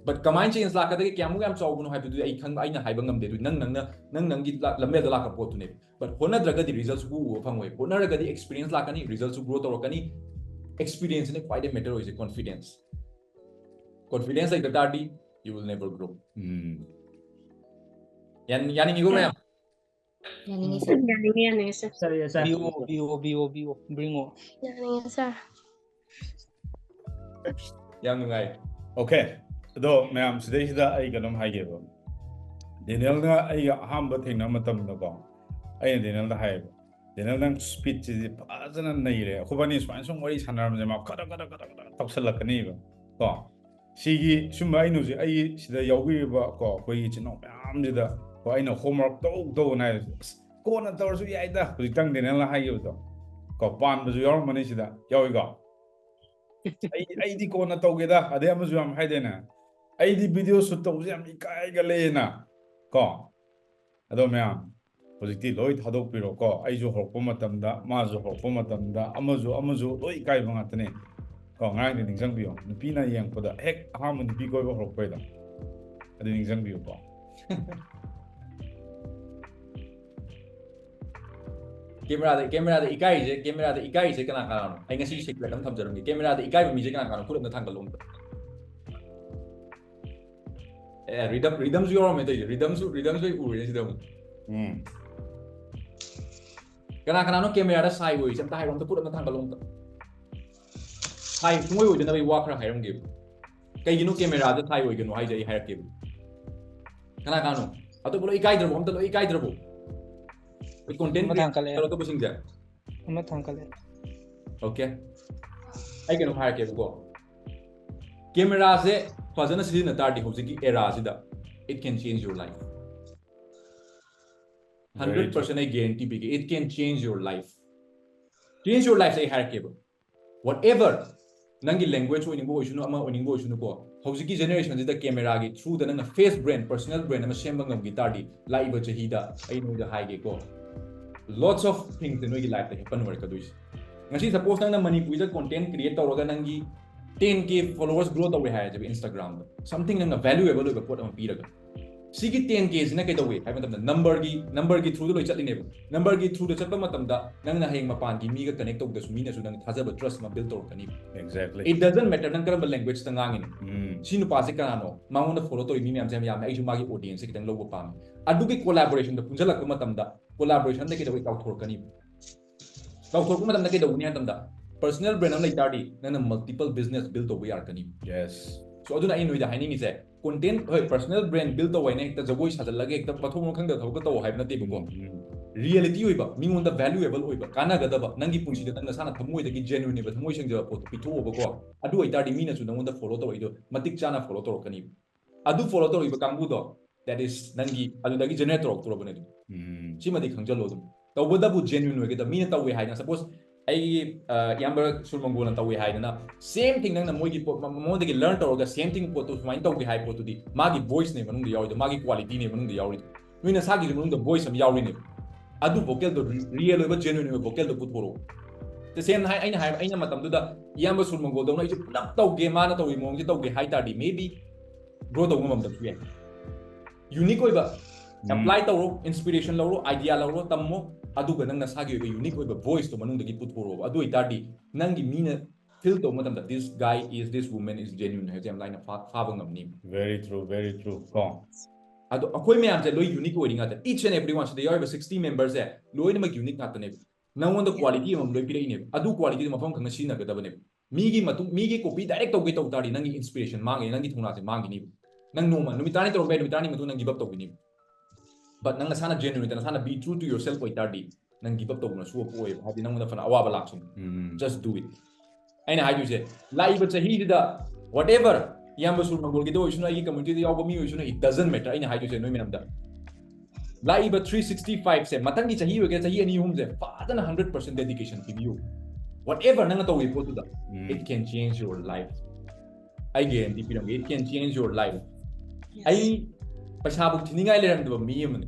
But ꯀꯃꯥꯏꯅ change ꯂꯥꯛꯀꯗꯒꯦ, ꯀꯌꯥꯃꯨꯛ ꯌꯥꯝ ꯆꯥꯎꯕꯅꯣ ꯍꯥꯏꯕꯗꯨꯗꯤ ꯑꯩ ꯈꯪ ꯑꯩꯅ ꯍꯥꯏꯕ ꯉꯝꯗꯦ꯫ ꯑꯗꯨ ꯅꯪ ꯅꯪꯅ ꯅꯪ ꯅꯪꯒꯤ ꯂꯥ- ꯂꯝꯕꯦꯜꯗ ꯂꯥꯛꯄ ꯄꯣꯠꯇꯨꯅꯦ꯫ But ꯍꯣꯠꯅꯗ꯭ꯔꯒꯗꯤ result ꯁꯨ ꯎꯕ ꯐꯪꯉꯣꯏ꯫ ꯍꯣꯠꯅꯔꯒꯗꯤ experience ꯂꯥꯛꯀꯅꯤ, result ꯁꯨ grow ꯇꯧꯔꯛꯀꯅꯤ꯫ Experience ꯅꯦ ꯈ꯭ꯋꯥꯏꯗꯩ matter ꯑꯣꯏꯁꯦ, confidence꯫ Confidence ꯂꯩꯇ ꯇꯥꯔꯗꯤ you will never grow꯫ ꯌꯥꯅꯤꯡꯉꯤꯀꯣ ꯃꯌꯥꯝ? ꯌꯥꯅꯤꯡꯉꯦ ꯁꯥꯔ꯫ ꯌꯥꯅꯤꯡꯉꯦ ꯌꯥꯅꯤꯡꯉꯦ ꯁꯥꯔ꯫ ꯁꯥꯔ ꯌꯥꯏ ꯁꯥꯔ꯫ ꯕꯤ ꯑꯣ ꯕꯤ ꯑꯣ ꯕꯤ ꯑꯣ ꯕꯤ ꯑꯣ ꯕ꯭ꯔꯤꯡ ꯑꯣ꯫ ꯌꯥꯅꯤꯡꯉꯦ ꯁꯥꯔ꯫ ꯌꯥꯝ ꯅꯨꯡꯉꯥꯏ꯫ Okay. ꯑꯗꯣ ꯃꯌꯥꯝ, ꯁꯤꯗꯩꯁꯤꯗ ꯑꯩ ꯀꯩꯅꯣꯝ ꯍꯥꯏꯒꯦꯕ꯫ ꯗꯦꯅꯦꯜꯅ ꯑꯩꯒ ꯑꯍꯥꯟꯕ ꯊꯦꯡꯅꯕ ꯃꯇꯝꯗꯀꯣ, ꯑꯩꯅ ꯗꯦꯅꯦꯜꯗ ꯍꯥꯏꯌꯦꯕ, "ꯗꯦꯅꯦꯜ, ꯅꯪ ꯁ꯭ꯄꯤꯠꯁꯤꯗꯤ ꯐꯖꯅ ꯅꯩꯔꯦ꯫ ꯑꯩꯈꯣꯏꯕꯥꯅꯤ ꯁꯨꯃꯥꯏꯅ ꯁꯨꯝ ꯋꯥꯔꯤ ꯁꯥꯟꯅꯔꯝꯁꯦ ꯃꯥ ꯈꯗꯛ ꯈꯗꯛ ꯈꯗꯛ ꯈꯗꯛ ꯇꯧꯁꯜꯂꯛꯀꯅꯤꯕ ꯀꯣ꯫ ꯁꯤꯒꯤ ꯁꯨꯝꯕ ꯑꯩꯅ ꯍꯧꯖꯤꯛ ꯑꯩ ꯁꯤꯗ ꯌꯥꯎꯕꯤꯔꯤꯕ ꯀꯣ, ꯑꯩꯈꯣꯏꯒꯤ ꯏꯆꯤꯟ ꯏꯅꯥꯎ ꯃꯌꯥꯝꯁꯤꯗ ꯀꯣ, ꯑꯩꯅ ꯍꯣꯝꯋꯥꯔꯛ ꯇꯧ ꯇꯧꯅ ꯍꯥꯏꯕꯁꯦ, ꯑꯁ, ꯀꯣꯟꯅ ꯇꯧꯔꯁꯨ ꯌꯥꯏꯗ, ꯍꯧꯖꯤꯛꯇꯪ ꯗꯦꯅꯦꯜꯅ ꯍꯥꯏꯈꯤꯕꯗꯣ ꯀꯣ, ꯄꯥꯟꯕꯁꯨ ꯌꯥꯎꯔꯝꯃꯅꯤ ꯁꯤꯗ, ꯌꯥꯎꯏꯀꯣ?" "ꯑꯩ, ꯑꯩꯗꯤ ꯀꯣꯟꯅ ꯇꯧꯒꯦꯗ", ꯑꯗꯩ ꯑꯃꯁꯨ ꯌꯥꯝ ꯍꯥꯏꯗꯣꯏꯅꯦ, "ꯑꯩꯗꯤ ꯚꯤꯗꯤꯑꯣ ꯁꯨꯠ ꯇꯧꯕꯁꯦ ꯌꯥꯝ ꯏꯀꯥꯏꯒꯜꯂꯦꯅ" ꯀꯣ꯫ ꯑꯗꯣ ꯃꯌꯥꯝ, ꯍꯧꯖꯤꯛꯇꯤ ꯂꯣꯏ ꯊꯥꯗꯣꯛꯄꯤꯔꯣꯀꯣ꯫ ꯑꯩꯁꯨ ꯍꯧꯔꯛꯄ ꯃꯇꯝꯗ, ꯃꯥꯁꯨ ꯍꯧꯔꯛꯄ ꯃꯇꯝꯗ, ꯑꯃꯁꯨ ꯑꯃꯁꯨ ꯂꯣꯏ ꯏꯀꯥꯏꯕ ꯉꯥꯛꯇꯅꯦ ꯀꯣ꯫ ꯉꯔꯥꯡꯗꯤ ꯅꯤꯡꯁꯤꯡꯕꯤꯌꯣ, ꯅꯨꯄꯤꯅ ꯌꯦꯡꯉꯛꯄꯗ ꯍꯦꯛ ꯑꯍꯥꯟꯕ ꯅꯨꯄꯤ ꯀꯣꯏꯕ ꯍꯧꯔꯛꯄꯩꯗꯣ, ꯑꯗꯨ ꯅꯤꯡꯁꯤꯡꯕꯤꯌꯨꯀꯣ꯫ ꯀꯦꯃꯦꯔꯥꯗ, ꯀꯦꯃꯦꯔꯥꯗ ꯏꯀꯥꯏꯔꯤꯁꯦ, ꯀꯦꯃꯦꯔꯥꯗ ꯏꯀꯥꯏꯔꯤꯁꯦ ꯀꯅꯥ ꯀꯅꯥꯅꯣ? ꯑꯩ ꯉꯁꯤ ꯁꯤꯀ꯭ꯔꯦꯠ ꯑꯃ ꯊꯝꯖꯔꯝꯒꯦ꯫ ꯀꯦꯃꯦꯔꯥꯗ ꯏꯀꯥꯏꯕ ꯃꯤꯁꯦ ꯀꯅꯥ ꯀꯅꯥꯅꯣ? ꯈꯨꯠ ꯑꯝꯇ ꯊꯥꯡꯒꯠꯂꯣ ꯑꯝꯇ꯫ ꯑꯦ, ꯔꯤꯗꯝ, ꯔꯤꯗꯝꯁꯨ ꯌꯥꯎꯔꯝꯃꯦ ꯇꯧꯔꯤꯁꯦ꯫ ꯔꯤꯗꯝꯁꯨ, ꯔꯤꯗꯝꯁꯨ ꯑꯩ ꯎꯔꯦ ꯁꯤꯗ ꯑꯃꯨꯛ꯫ ꯎꯝ꯫ ꯀꯅꯥ ꯀꯅꯥꯅꯣ ꯀꯦꯃꯦꯔꯥꯗ ꯁꯥꯏ ꯑꯣꯏꯔꯤꯁꯦ? ꯑꯝꯇ ꯍꯥꯏꯔꯣ, ꯑꯝꯇ ꯈꯨꯠ ꯑꯝꯇ ꯊꯥꯡꯒꯠꯂꯣ ꯑꯝꯇ꯫ ꯁꯥꯏ ꯁꯨꯡꯑꯣꯏ ꯑꯣꯏꯗꯅꯕ ꯑꯩ ꯋꯥ ꯈꯔ ꯍꯥꯏꯔꯝꯒꯦꯕ꯫ ꯀꯩꯒꯤꯅꯣ ꯀꯦꯃꯦꯔꯥꯗ ꯁꯥꯏ ꯑꯣꯏꯒꯅꯣ ꯍꯥꯏꯁꯦ ꯑꯩ ꯍꯥꯏꯔꯛꯀꯦꯕ꯫ ꯀꯅꯥ ꯀꯅꯥꯅꯣ? ꯑꯇꯣꯞꯄ ꯂꯣꯏ ꯏꯀꯥꯏꯗ꯭ꯔꯕꯣ? ꯑꯝꯇ ꯂꯣꯏ ꯏꯀꯥꯏꯗ꯭ꯔꯕꯣ? ꯑꯩ ꯀꯣꯟꯇꯦꯟ ꯑꯃ ꯊꯥꯡꯒꯠꯂꯛꯑꯦ꯫ ꯀ꯭ꯔꯤꯌꯦꯇꯔ ꯑꯇꯣꯞꯄꯁꯤꯡꯁꯦ꯫ ꯑꯃ ꯊꯥꯡꯒꯠꯂꯛꯑꯦ꯫ ꯑꯣꯀꯦ, ꯑꯩ ꯀꯩꯅꯣꯝ ꯍꯥꯏꯔꯛꯀꯦꯕꯀꯣ꯫ ꯀꯦꯃꯦꯔꯥꯁꯦ ꯐꯖꯅ ꯁꯤꯖꯤꯟꯅ ꯇꯥꯔꯗꯤ ꯍꯧꯖꯤꯛꯀꯤ ꯑꯦꯔꯥꯁꯤꯗ, it can change your life. Very true. Hundred percent ꯑꯩ ꯒꯦꯔꯦꯟꯇꯤ ꯄꯤꯒꯦ, it can change your life. Change your life ꯑꯩ ꯍꯥꯏꯔꯛꯀꯦꯕ꯫ Whatever, ꯅꯪꯒꯤ ꯂꯦꯡꯒ꯭ꯋꯦꯖ ꯑꯣꯏꯅꯤꯡꯕ ꯑꯣꯏꯁꯅꯨ, ꯑꯃ ꯑꯣꯏꯅꯤꯡꯕ ꯑꯣꯏꯁꯅꯨꯀꯣ, ꯍꯧꯖꯤꯛꯀꯤ ꯖꯦꯅꯦꯔꯦꯁꯟꯁꯤꯗ ꯀꯦꯃꯦꯔꯥꯒꯤ ꯊ꯭ꯔꯨꯗ ꯅꯪꯅ ꯐꯦꯁ ꯕ꯭ꯔꯦꯟ, ꯄꯔꯁꯣꯅꯦꯜ ꯕ꯭ꯔꯦꯟ ꯑꯃ ꯁꯦꯝꯕ ꯉꯝꯈꯤ ꯇꯥꯔꯗꯤ, ꯂꯥꯛꯏꯕ ꯆꯍꯤꯗ ꯑꯩ ꯅꯣꯏꯗ ꯍꯥꯏꯒꯦꯀꯣ, lots of things ꯅꯣꯏꯒꯤ ꯂꯥꯏꯐꯇ ꯍꯦꯄꯟ ꯑꯣꯏꯔꯛꯀꯗꯣꯏꯁꯦ꯫ ꯉꯁꯤ ꯁꯄꯣꯁ ꯅꯪꯅ ꯃꯅꯤꯄꯨꯔꯤꯗ ꯀꯣꯟꯇꯦꯟ ꯀ꯭ꯔꯤꯌꯦꯠ ꯇꯧꯔꯒ ꯅꯪꯒꯤ ten K followers grow ꯇꯧꯔꯦ ꯍꯥꯏꯔꯁꯦꯕ ꯏꯟꯁꯇꯥꯒ꯭ꯔꯥꯝꯗ, ꯁꯝꯊꯤꯡ ꯅꯪꯅ ꯚꯦꯂꯨꯑꯦꯕꯜ ꯑꯣꯏꯕ ꯄꯣꯠ ꯑꯃ ꯄꯤꯔꯒ꯫ ꯁꯤꯒꯤ ten K ꯁꯤꯅ ꯀꯩꯗꯧꯏ ꯍꯥꯏꯕ ꯃꯇꯝꯗ, ꯅꯝꯕꯔꯒꯤ, ꯅꯝꯕꯔꯒꯤ ꯊ꯭ꯔꯨꯗ ꯂꯣꯏ ꯆꯠꯂꯤꯅꯦꯕ꯫ ꯅꯝꯕꯔꯒꯤ ꯊ꯭ꯔꯨꯗ ꯆꯠꯄ ꯃꯇꯝꯗ ꯅꯪꯅ ꯍꯌꯦꯡ ꯃꯄꯥꯟꯒꯤ ꯃꯤꯒ ꯀꯅꯦꯛ ꯇꯧꯗꯁꯨ ꯃꯤꯅꯁꯨ ꯅꯪ ꯊꯥꯖꯕ, ꯇ꯭ꯔꯁ ꯑꯃ ꯕꯤꯜ ꯇꯧꯔꯛꯀꯅꯤ꯫ Exactly. It doesn't matter ꯅꯪ ꯀꯔꯝꯕ ꯂꯦꯡꯒ꯭ꯋꯦꯖꯇ ꯉꯥꯡꯉꯤꯅꯣ꯫ ꯎꯝ꯫ ꯁꯤ ꯅꯨꯄꯥꯁꯦ ꯀꯅꯥꯅꯣ? ꯃꯉꯣꯟꯗ ꯐꯣꯂꯣ ꯇꯧꯔꯤ ꯃꯤ ꯃꯌꯥꯝꯁꯦ ꯌꯥꯝ ꯌꯥꯝꯃꯦ, ꯑꯩꯁꯨ ꯃꯥꯒꯤ ꯑꯣꯗꯤꯌꯦꯟꯁꯁꯦ ꯈꯤꯇꯪ ꯂꯧꯕ ꯄꯥꯝꯃꯤ꯫ ꯑꯗꯨꯒꯤ ꯀꯣꯂꯥꯕꯣꯔꯦꯁꯟꯗ ꯄꯨꯟꯁꯤꯜꯂꯛꯄ ꯃꯇꯝꯗ, ꯀꯣꯂꯥꯕꯣꯔꯦꯁꯟꯗ ꯀꯩꯗꯧꯏ? ꯆꯥꯎꯊꯣꯔꯛꯀꯅꯤ꯫ ꯆꯥꯎꯊꯣꯔꯛꯄ ꯃꯇꯝꯗ ꯀꯩꯗꯧꯒꯅꯤ ꯍꯥꯏ ꯃꯇꯝꯗ, ꯄꯔꯁꯣꯅꯦꯜ ꯕ꯭ꯔꯦꯟ ꯑꯃ ꯂꯩ ꯇꯥꯔꯗꯤ ꯅꯪꯅ ꯃꯜꯇꯤꯄꯜ ꯕꯤꯖꯤꯅꯦꯁ ꯕꯤꯜ ꯇꯧꯕ ꯌꯥꯔꯛꯀꯅꯤ꯫ Yes. So ꯑꯗꯨꯅ ꯑꯩ ꯅꯣꯏꯗ ꯍꯥꯏꯅꯤꯡꯉꯤꯁꯦ, content, ꯍꯣꯏ, personal brand build ꯇꯧꯕ ꯍꯥꯏꯅ ꯍꯦꯛꯇ ꯖꯒꯣꯏ ꯁꯥꯖꯜꯂꯒ ꯍꯦꯛꯇ ꯃꯊꯣꯡ ꯃꯔꯝ ꯈꯪꯗꯕ ꯊꯕꯛꯇ ꯇꯧ ꯍꯥꯏꯕ ꯅꯠꯇꯦꯕꯀꯣ. Reality ꯑꯣꯏꯕ, ꯃꯤꯉꯣꯟꯗ valuable ꯑꯣꯏꯕ, ꯀꯥꯟꯅꯒꯗꯕ, ꯅꯪꯒꯤ ꯄꯨꯟꯁꯤꯗ ꯅꯪ ꯅꯁꯥꯅ ꯊꯃꯣꯏꯗꯒꯤ genuine ꯑꯣꯏꯕ, ꯊꯃꯣꯏ ꯁꯦꯡꯖꯕ ꯄꯣꯠꯇꯣ ꯄꯤꯊꯣꯛꯑꯣꯕꯀꯣ. ꯑꯗꯨ ꯑꯣꯏꯇꯥꯔꯗꯤ ꯃꯤꯅꯁꯨ ꯅꯪꯉꯣꯟꯗ follow ꯇꯧꯔꯛꯏꯗꯣ ꯃꯇꯤꯛ ꯆꯥꯅ follow ꯇꯧꯔꯛꯀꯅꯤ. ꯑꯗꯨ follow ꯇꯧꯔꯛꯏꯕ ꯀꯥꯡꯕꯨꯗꯣ, that is ꯅꯪꯒꯤ ꯑꯗꯨꯗꯒꯤ generate ꯇꯧꯔꯛꯇꯣꯔꯕꯅꯦ ꯑꯗꯨꯝ. ꯁꯤꯃꯗꯤ ꯈꯪꯖꯜꯂꯣ ꯑꯗꯨꯝ. ꯇꯧꯕꯗꯕꯨ genuine ꯑꯣꯏꯒꯗꯕ, ꯃꯤꯅ ꯇꯧꯋꯦ ꯍꯥꯏꯗꯅ, suppose ꯑꯩꯒꯤ, ꯑ, ꯏꯌꯥꯝꯕ ꯁꯨꯔ ꯃꯪꯒꯣꯜꯅ ꯇꯧꯋꯦ ꯍꯥꯏꯗꯅ, same thing ꯅꯪꯅ ꯃꯣꯏꯒꯤ ꯄꯣꯠ, ꯃ-, ꯃꯉꯣꯟꯗꯒꯤ learn ꯇꯧꯔꯒ same thing ꯄꯣꯠꯇꯨ ꯁꯨꯃꯥꯏꯅ ꯇꯧꯒꯦ ꯍꯥꯏꯕ ꯄꯣꯠꯇꯨꯗꯤ ꯃꯥꯒꯤ voice ꯅꯦ ꯃꯅꯨꯡꯗ ꯌꯥꯎꯔꯤꯗꯣ, ꯃꯥꯒꯤ quality ꯅꯦ ꯃꯅꯨꯡꯗ ꯌꯥꯎꯔꯤꯗꯣ. ꯅꯣꯏ ꯅꯁꯥꯒꯤꯁꯨ ꯃꯅꯨꯡꯗ voice ꯑꯃ ꯌꯥꯎꯔꯤꯅꯦꯕ. ꯑꯗꯨ vocal ꯗꯣ, real ꯑꯣꯏꯕ genuine ꯑꯣꯏꯕ vocal ꯗꯣ ꯄꯨꯊꯣꯔꯛꯑꯣ. ꯇꯁꯦꯡꯅ ꯍꯥꯏ, ꯑꯩꯅ ꯍꯥꯏ, ꯑꯩꯅ ꯃꯇꯝꯗꯨꯗ ꯏꯌꯥꯝꯕ ꯁꯨꯔ ꯃꯪꯒꯣꯜꯗꯧꯅ ꯑꯩꯁꯨ ꯄꯨꯂꯞ ꯇꯧꯒꯦ, ꯃꯥꯅ ꯇꯧꯔꯤ ꯃꯑꯣꯡꯁꯦ ꯇꯧꯒꯦ ꯍꯥꯏ ꯇꯥꯔꯗꯤ, maybe grow ꯇꯧꯕ ꯉꯝꯗꯕꯁꯨ ꯌꯥꯏ. Unique ꯑꯣꯏꯕ, apply ꯇꯧꯔꯣ, inspiration ꯂꯧꯔꯣ, idea ꯂꯧꯔꯣ, ꯇꯝꯃꯣ, ꯑꯗꯨꯒ ꯅꯪ ꯅꯁꯥꯒꯤ ꯑꯣꯏꯕ unique ꯑꯣꯏꯕ voice ꯇꯣ ꯃꯅꯨꯡꯗꯒꯤ ꯄꯨꯊꯣꯔꯛꯑꯣ. ꯑꯗꯨ ꯑꯣꯏꯇꯥꯔꯗꯤ ꯅꯪꯒꯤ ꯃꯤꯅ feel ꯇꯧꯕ ꯃꯇꯝꯗ, this guy is, this woman is genuine ꯍꯥꯏꯕꯁꯦ ꯌꯥꯝ ꯂꯥꯏꯅ ꯐꯥ-, ꯐꯥꯕ ꯉꯝꯅꯤ. Very true, very true. ꯀꯣ. ꯑꯗꯣ ꯑꯩꯈꯣꯏ ꯃꯌꯥꯝꯁꯦ ꯂꯣꯏ unique ꯑꯣꯏꯔꯤ ꯉꯥꯛꯇꯅꯤ. Each and every one, ꯁꯤꯗ ꯌꯥꯎꯔꯤꯕ sixty member ꯁꯦ ꯂꯣꯏꯅꯃꯛ unique ꯉꯥꯛꯇꯅꯦꯕ. ꯅꯪꯉꯣꯟꯗ quality ꯑꯃꯃꯝ ꯂꯣꯏ ꯄꯤꯔꯛꯏꯅꯦꯕ. ꯑꯗꯨ quality ꯗꯣ ꯃꯐꯝ ꯈꯪꯅ ꯁꯤꯖꯤꯟꯅꯒꯗꯕꯅꯦꯕ. ꯃꯤꯒꯤ ꯃꯇꯨꯡ, ꯃꯤꯒꯤ copy direct ꯇꯧꯒꯦ ꯇꯧ ꯇꯥꯔꯗꯤ ꯅꯪꯒꯤ inspiration ꯃꯥꯡꯒꯅꯤ, ꯅꯪꯒꯤ ꯊꯧꯅꯥꯁꯦ ꯃꯥꯡꯒꯅꯤꯕ. ꯅꯪ ꯅꯣꯡꯃ, ꯅꯨꯃꯤꯠ ꯇꯔꯥꯅꯤ ꯇꯧꯔꯝꯕ ꯌꯥꯏ, ꯅꯨꯃꯤꯠ ꯇꯔꯥꯅꯤ ꯃꯇꯨꯡ ꯅꯪ give up ꯇꯧꯒꯅꯤꯕ. But ꯅꯪ ꯅꯁꯥꯅ genuine ꯑꯣꯏꯇ, ꯅꯁꯥꯅ be true to yourself ꯑꯣꯏꯇꯥꯔꯗꯤ, ꯅꯪ give up ꯇꯧꯕꯅ ꯁꯣꯛꯄ ꯑꯣꯏꯌꯦꯕ. ꯍꯥꯏꯗꯤ ꯅꯪꯉꯣꯟꯗ ꯐꯅ ꯑꯋꯥꯕ ꯂꯥꯛꯁꯅꯨ. Just do it. ꯑꯩꯅ ꯍꯥꯏꯗꯣꯏꯁꯦ, ꯂꯥꯛꯏꯕ ꯆꯍꯤꯁꯤꯗ whatever, ꯏꯌꯥꯝꯕ ꯁꯨꯔ ꯃꯪꯒꯣꯜꯒꯤꯗ ꯑꯣꯏꯁꯅꯨ, ꯑꯩꯒꯤ community ꯗ ꯌꯥꯎꯕ ꯃꯤ ꯑꯣꯏꯁꯅꯨ, it doesn't matter. ꯑꯩꯅ ꯍꯥꯏꯗꯣꯏꯁꯦ ꯅꯣꯏ ꯃꯌꯥꯝꯗ, ꯂꯥꯛꯏꯕ three sixty five ꯁꯦ, ꯃꯊꯪꯒꯤ ꯆꯍꯤ ꯑꯣꯏꯒꯦꯔꯥ, ꯆꯍꯤ ꯑꯅꯤ ꯑꯍꯨꯝꯁꯦ ꯐꯖꯅ hundred percent dedication ꯄꯤꯕꯤꯌꯨ. Whatever ꯅꯪꯅ ꯇꯧꯔꯤꯕ ꯄꯣꯠꯇꯨꯗ, it can change your life. ꯑꯩ guarantee ꯄꯤꯔꯝꯒꯦ, it can change your life. ꯑꯩ ꯄꯩꯁꯥꯕꯨ ꯊꯤꯅꯤꯡꯉꯥꯏ ꯂꯩꯔꯝꯗꯕ ꯃꯤ ꯑꯃꯅꯤ꯫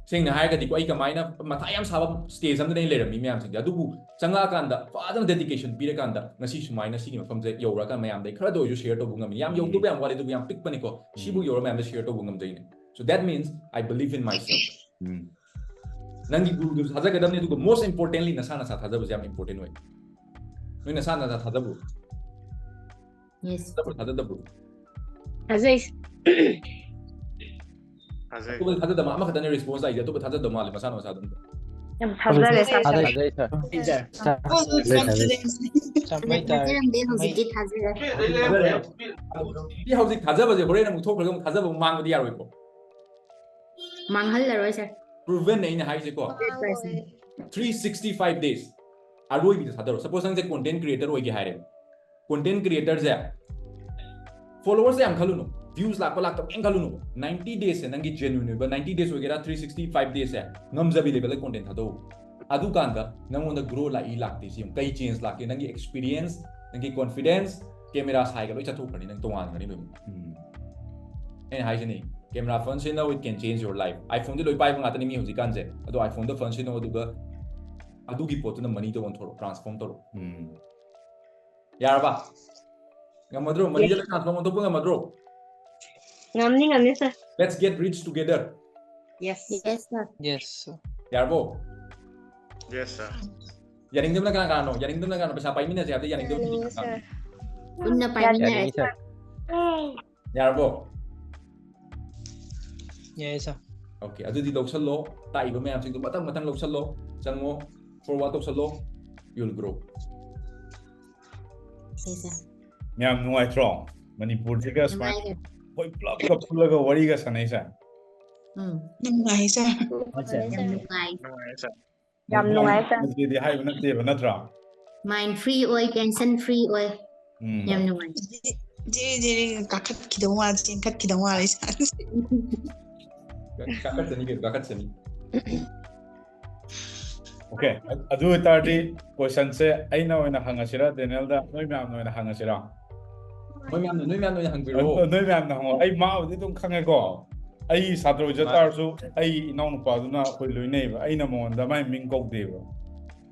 ꯁꯦꯡꯅ ꯍꯥꯏꯔꯒꯗꯤꯀꯣ, ꯑꯩ ꯀꯃꯥꯏꯅ ꯃꯊꯥ ꯌꯥꯝ ꯁꯥꯕ stage ꯑꯃꯗ ꯑꯩ ꯂꯩꯔꯝꯃꯤ ꯃꯌꯥꯝꯁꯤꯡꯁꯦ, ꯑꯗꯨꯕꯨ ꯆꯪꯉꯛꯑꯀꯥꯟꯗ ꯐꯖꯅ dedication ꯄꯤꯔꯀꯥꯟꯗ ꯉꯁꯤ ꯁꯨꯃꯥꯏꯅ ꯁꯤꯒꯤ ꯃꯐꯝꯁꯦ ꯌꯧꯔꯒ ꯃꯌꯥꯝꯗ ꯑꯩ ꯈꯔꯗ ꯑꯣꯏꯔꯁꯨ share ꯇꯧꯕ ꯉꯝꯃꯤ꯫ ꯌꯥꯝ ꯌꯧꯗꯕ ꯌꯥꯝ ꯋꯥꯠꯂꯤ, ꯑꯗꯨꯕꯨ ꯌꯥꯝ ꯄꯤꯛꯄꯅꯤꯀꯣ, ꯁꯤꯕꯨ ꯌꯧꯔ ꯃꯌꯥꯝꯗ share ꯇꯧꯕ ꯉꯝꯖꯩꯅꯦ. So that means I believe in myself. ꯅꯪꯒꯤ ꯒꯨꯔꯨꯗꯨꯁꯨ ꯊꯥꯖꯒꯗꯕꯅꯤ, ꯑꯗꯨꯒ most importantly ꯅꯁꯥ ꯅꯁꯥ ꯊꯥꯖꯕꯁꯦ ꯌꯥꯝ important ꯑꯣꯏ꯫ ꯅꯣꯏ ꯅꯁꯥ ꯅꯁꯥ ꯊꯥꯖꯕ꯭ꯔꯣ? Yes. ꯊꯥꯖꯕ꯭ꯔꯣ, ꯊꯥꯖꯗꯕ꯭ꯔꯣ? ꯊꯥꯖꯩ꯫ ꯊꯥꯖꯩ꯫ ꯑꯇꯣꯞꯄꯗꯤ ꯊꯥꯖꯗꯕ, ꯑꯃꯈꯛꯇꯅꯦ response ꯂꯥꯛꯏꯁꯦ, ꯑꯇꯣꯞꯄ ꯊꯥꯖꯗꯕ ꯃꯥꯜꯂꯦ ꯃꯁꯥꯅ ꯃꯁꯥ ꯑꯗꯨꯝ꯫ ꯌꯥꯝ ꯊꯥꯖꯔꯦ, sir. ꯊꯥꯖꯩ, sir. ꯍꯣꯏ, ꯊꯥꯖꯩ, ꯊꯥꯖꯩ꯫ ꯊꯥꯖꯔꯝꯗꯦ, ꯍꯧꯖꯤꯛꯇꯤ ꯊꯥꯖꯔꯦ꯫ ꯁꯤ ꯍꯧꯖꯤꯛ ꯊꯥꯖꯕꯁꯦ ꯍꯣꯔꯦꯟ ꯑꯃꯨꯛ ꯊꯣꯛꯈ꯭ꯔꯒ ꯑꯃꯨꯛ ꯊꯥꯖꯕ ꯑꯃꯨꯛ ꯃꯥꯡꯕꯗꯤ ꯌꯥꯔꯣꯏꯀꯣ꯫ ꯃꯥꯡꯍꯜꯂꯔꯣꯏ, sir꯫ Proven ꯑꯩꯅ ꯍꯥꯏꯁꯦꯀꯣ꯫ Three sixty five days ꯑꯔꯣꯏꯕꯤꯗ ꯊꯥꯗꯔꯣ. Suppose ꯅꯪꯁꯦ content creator ꯑꯣꯏꯒꯦ ꯍꯥꯏꯔꯦ. Content creatorꯁꯦ followers ꯌꯥꯝ ꯈꯜꯂꯨꯅꯨ, views ꯂꯥꯛꯄ ꯂꯥꯛꯇꯕ ꯀꯩꯝ ꯈꯜꯂꯨꯅꯨ. Ninety daysꯁꯦ ꯅꯪꯒꯤ genuine ꯑꯣꯏꯕ ninety days ꯑꯣꯏꯒꯦꯔꯥ, three sixty five daysꯁꯦ ꯉꯝꯖꯕꯤ levelꯗ content ꯊꯥꯗꯧ. ꯑꯗꯨꯀꯥꯟꯗ ꯅꯪꯉꯣꯟꯗ grow ꯂꯥꯛꯏ ꯂꯥꯛꯇꯦ ꯁꯤ ꯌꯦꯡꯉꯨ. ꯀꯩ change ꯂꯥꯛꯀꯦ? ꯅꯪꯒꯤ experience, ꯅꯪꯒꯤ confidence, camera side ꯂꯣꯏ ꯆꯠꯊꯣꯛꯈ꯭ꯔꯅꯤ, ꯅꯪ ꯇꯣꯉꯥꯟꯈ꯭ꯔꯅꯤ ꯂꯣꯏꯅꯃꯛ. ꯑꯩꯅ ꯍꯥꯏꯁꯤꯅꯤ, camera phone ꯁꯤꯖꯤꯟꯅꯧ, it can change your life. iPhoneꯗꯤ ꯂꯣꯏ ꯄꯥꯏꯕ ꯉꯥꯛꯇꯅꯤ ꯃꯤ ꯍꯧꯖꯤꯛꯀꯥꯟꯁꯦ. ꯑꯗꯣ iPhoneꯗ phone ꯁꯤꯖꯤꯟꯅꯧ, ꯑꯗꯨꯒ ꯑꯗꯨꯒꯤ ꯄꯣꯠꯇꯨꯅ moneyꯗ ꯑꯣꯟꯊꯣꯔꯛꯑꯣ, transform ꯇꯧꯔꯛꯑꯣ. ꯌꯥꯔꯕ? ꯉꯝꯃꯗ꯭ꯔꯣ? Moneyꯗ ꯂꯣꯏ transform ꯑꯣꯟꯊꯣꯛꯄ ꯉꯝꯃꯗ꯭ꯔꯣ? ꯉꯝꯅꯤ, ꯉꯝꯅꯤ, sir. Let's get rich together. Yes. Yes, sir. Yes, sir. ꯌꯥꯔꯕꯣ? Yes, sir. ꯌꯥꯅꯤꯡꯗꯕꯅ ꯀꯅꯥ ꯀꯅꯥꯅꯣ? ꯌꯥꯅꯤꯡꯗꯕꯅ ꯀꯅꯥꯅꯣ? ꯄꯩꯁꯥ ꯄꯥꯏꯃꯤꯟꯅꯁꯦ ꯍꯥꯏꯕꯗ ꯌꯥꯅꯤꯡꯗꯕꯅ ꯀꯅꯥ ꯀꯅꯥꯅꯣ? ꯄꯨꯟꯅ ꯄꯥꯏꯃꯤꯟꯅꯔꯁꯤ꯫ ꯌꯥꯅꯤꯡꯉꯤ, sir. ꯌꯥꯔꯕꯣ? ꯌꯥꯏ, sir. Okay, ꯑꯗꯨꯗꯤ ꯂꯧꯁꯜꯂꯣ, ꯇꯥꯛꯏꯕ ꯃꯌꯥꯝꯁꯤꯡꯗꯣ ꯃꯊꯪ ꯃꯊꯪ ꯂꯧꯁꯜꯂꯣ, ꯆꯪꯉꯣ, forward ꯇꯧꯁꯜꯂꯣ, you'll grow. Yes, sir. ꯌꯥꯝ ꯅꯨꯡꯉꯥꯏꯇ꯭ꯔꯣ? ꯃꯅꯤꯄꯨꯔꯁꯤꯒ ꯁꯨꯃꯥꯏꯅ ꯅꯨꯡꯉꯥꯏꯔꯦ꯫ ꯑꯩꯈꯣꯏ ꯄꯨꯂꯞꯀ ꯄꯨꯜꯂꯒ ꯋꯥꯔꯤꯒ ꯁꯥꯟꯅꯩꯁꯦ. ꯎꯝ, ꯅꯨꯡꯉꯥꯏ, sir. ꯌꯥꯝ ꯅꯨꯡꯉꯥꯏ꯫ ꯅꯨꯡꯉꯥꯏ, sir. ꯌꯥꯝ ꯅꯨꯡꯉꯥꯏ, sir. ꯃꯗꯨꯗꯤ ꯍꯥꯏꯕ ꯅꯠꯇꯦꯕ, ꯅꯠꯇ꯭ꯔꯥ? Mind free ꯑꯣꯏ, tension free ꯑꯣꯏ꯫ ꯎꯝ. ꯌꯥꯝ ꯅꯨꯡꯉꯥꯏ꯫ ꯖꯤꯔꯤ ꯖꯤꯔꯤ ꯀꯥꯈꯠꯈꯤꯗꯧ ꯃꯥꯜꯂꯦ, ꯆꯦꯟꯈꯠꯈꯤꯗꯧ ꯃꯥꯜꯂꯦ ꯏꯁꯥꯁꯦ꯫ ꯀꯥꯈꯠꯆꯅꯤ ꯀꯩꯅꯣ, ꯀꯥꯈꯠꯆꯅꯤ. Okay, ꯑ- ꯑꯗꯨ ꯑꯣꯏꯇꯥꯔꯗꯤ questionꯁꯦ ꯑꯩꯅ ꯑꯣꯏꯅ ꯍꯪꯉꯁꯤꯔꯥ, ꯗꯦꯅꯦꯜꯗ, ꯅꯣꯏ ꯃꯌꯥꯝꯅ ꯑꯣꯏꯅ ꯍꯪꯉꯁꯤꯔꯥ? ꯅꯣꯏ ꯃꯌꯥꯝꯅ, ꯅꯣꯏ ꯃꯌꯥꯝꯅ ꯑꯣꯏꯅ ꯍꯪꯕꯤꯔꯛꯑꯣ. ꯅꯣꯏ ꯃꯌꯥꯝꯅ ꯍꯪꯉꯣ. ꯑꯩ ꯃꯥꯕꯨꯗꯤ ꯑꯗꯨꯝ ꯈꯪꯉꯦꯀꯣ. ꯑꯩ ꯁꯥꯇ꯭ꯔ ꯑꯣꯏꯖ ꯇꯥꯔꯁꯨ ꯑꯩ ꯏꯅꯥꯎꯅꯨꯄꯥꯗꯨꯅ ꯑꯩꯈꯣꯏ ꯂꯣꯏꯅꯩꯕ꯫ ꯑꯩꯅ ꯃꯉꯣꯟꯗ ꯃꯥꯏ ꯃꯤꯡ ꯀꯧꯗꯦꯕ꯫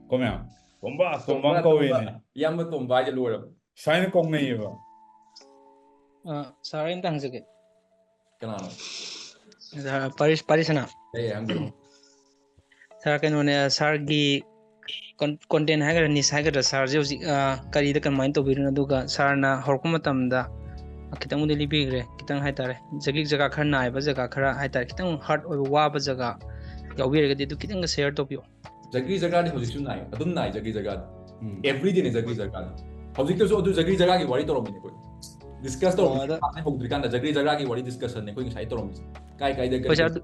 ꯀꯣ ꯃꯌꯥꯝ, ꯇꯣꯝꯕ, ꯇꯣꯝꯕ ꯑꯃ ꯀꯧꯋꯦꯅꯦ꯫ ꯏꯌꯥꯝꯕ ꯇꯣꯝꯕ ꯍꯥꯏꯁꯦ ꯂꯣꯏꯔꯕ? ꯁꯨꯃꯥꯏꯅ ꯀꯧꯅꯩꯌꯦꯕ꯫ ꯑ, sir, ꯑꯩ ꯑꯝꯇ ꯍꯪꯖꯒꯦ꯫ ꯀꯅꯥꯅꯣ? Sir, ꯄꯥꯔꯤꯁ, ꯄꯥꯔꯤꯁꯅ꯫ ꯑꯦ, ꯍꯪꯕꯤꯔꯛꯑꯣ. Sir, ꯀꯩꯅꯣꯅꯦ, sirꯒꯤ con-, content ꯍꯥꯏꯒꯗ꯭ꯔꯥ, niche ꯍꯥꯏꯒꯗ꯭ꯔꯥ, sirꯁꯦ ꯍꯧꯖꯤꯛ, ꯑ, ꯀꯔꯤꯗ ꯀꯃꯥꯏꯅ ꯇꯧꯕꯤꯔꯤꯅꯣ? ꯑꯗꯨꯒ sirꯅ ꯍꯧꯔꯛꯄ ꯃꯇꯝꯗ ꯈꯤꯇꯪꯕꯨꯗꯤ ꯂꯤꯕꯤꯈ꯭ꯔꯦ, ꯈꯤꯇꯪ ꯍꯥꯏꯇꯥꯔꯦ, ꯖꯒꯤꯛ ꯖꯒꯥ ꯈꯔ ꯅꯥꯏꯕ ꯖꯒꯥ ꯈꯔ ꯍꯥꯏꯇꯥꯔꯦ, ꯈꯤꯇꯪ hard ꯑꯣꯏꯕ, ꯋꯥꯕ ꯖꯒꯥ, ꯌꯥꯎꯕꯤꯔꯒꯗꯤ ꯑꯗꯨ ꯈꯤꯇꯪꯒ share ꯇꯧꯕꯤꯌꯣ꯫ ꯖꯒ꯭ꯔꯤ ꯖꯒꯥꯗꯤ ꯍꯧꯖꯤꯛꯁꯨ ꯅꯥꯏ, ꯑꯗꯨꯝ ꯅꯥꯏ ꯖꯒ꯭ꯔꯤ ꯖꯒꯥꯗꯤ꯫ ꯎꯝ. Everyday ꯅꯦ ꯖꯒ꯭ꯔꯤ ꯖꯒꯥꯗꯤ꯫ ꯍꯧꯖꯤꯛꯇꯁꯨ ꯑꯗꯨ ꯖꯒ꯭ꯔꯤ ꯖꯒꯥꯒꯤ ꯋꯥꯔꯤ ꯇꯧꯔꯝꯃꯤꯅꯦ ꯑꯩꯈꯣꯏ꯫ Discuss ꯇꯧꯔꯝꯃꯤꯅꯦ꯫ ꯑꯗ- ꯀ꯭ꯂꯥꯁ ꯍꯧꯗ꯭ꯔꯤꯀꯥꯟꯗ ꯖꯒ꯭ꯔꯤ ꯖꯒꯥꯒꯤ ꯋꯥꯔꯤ discussion ꯅꯦ ꯑꯩꯈꯣꯏ ꯉꯁꯥꯏ ꯇꯧꯔꯝꯃꯤꯁꯦ꯫ ꯀꯥꯏ ꯀꯥꯏꯗ ꯀꯔꯤ ꯑꯣꯖꯥ ꯀꯔꯤ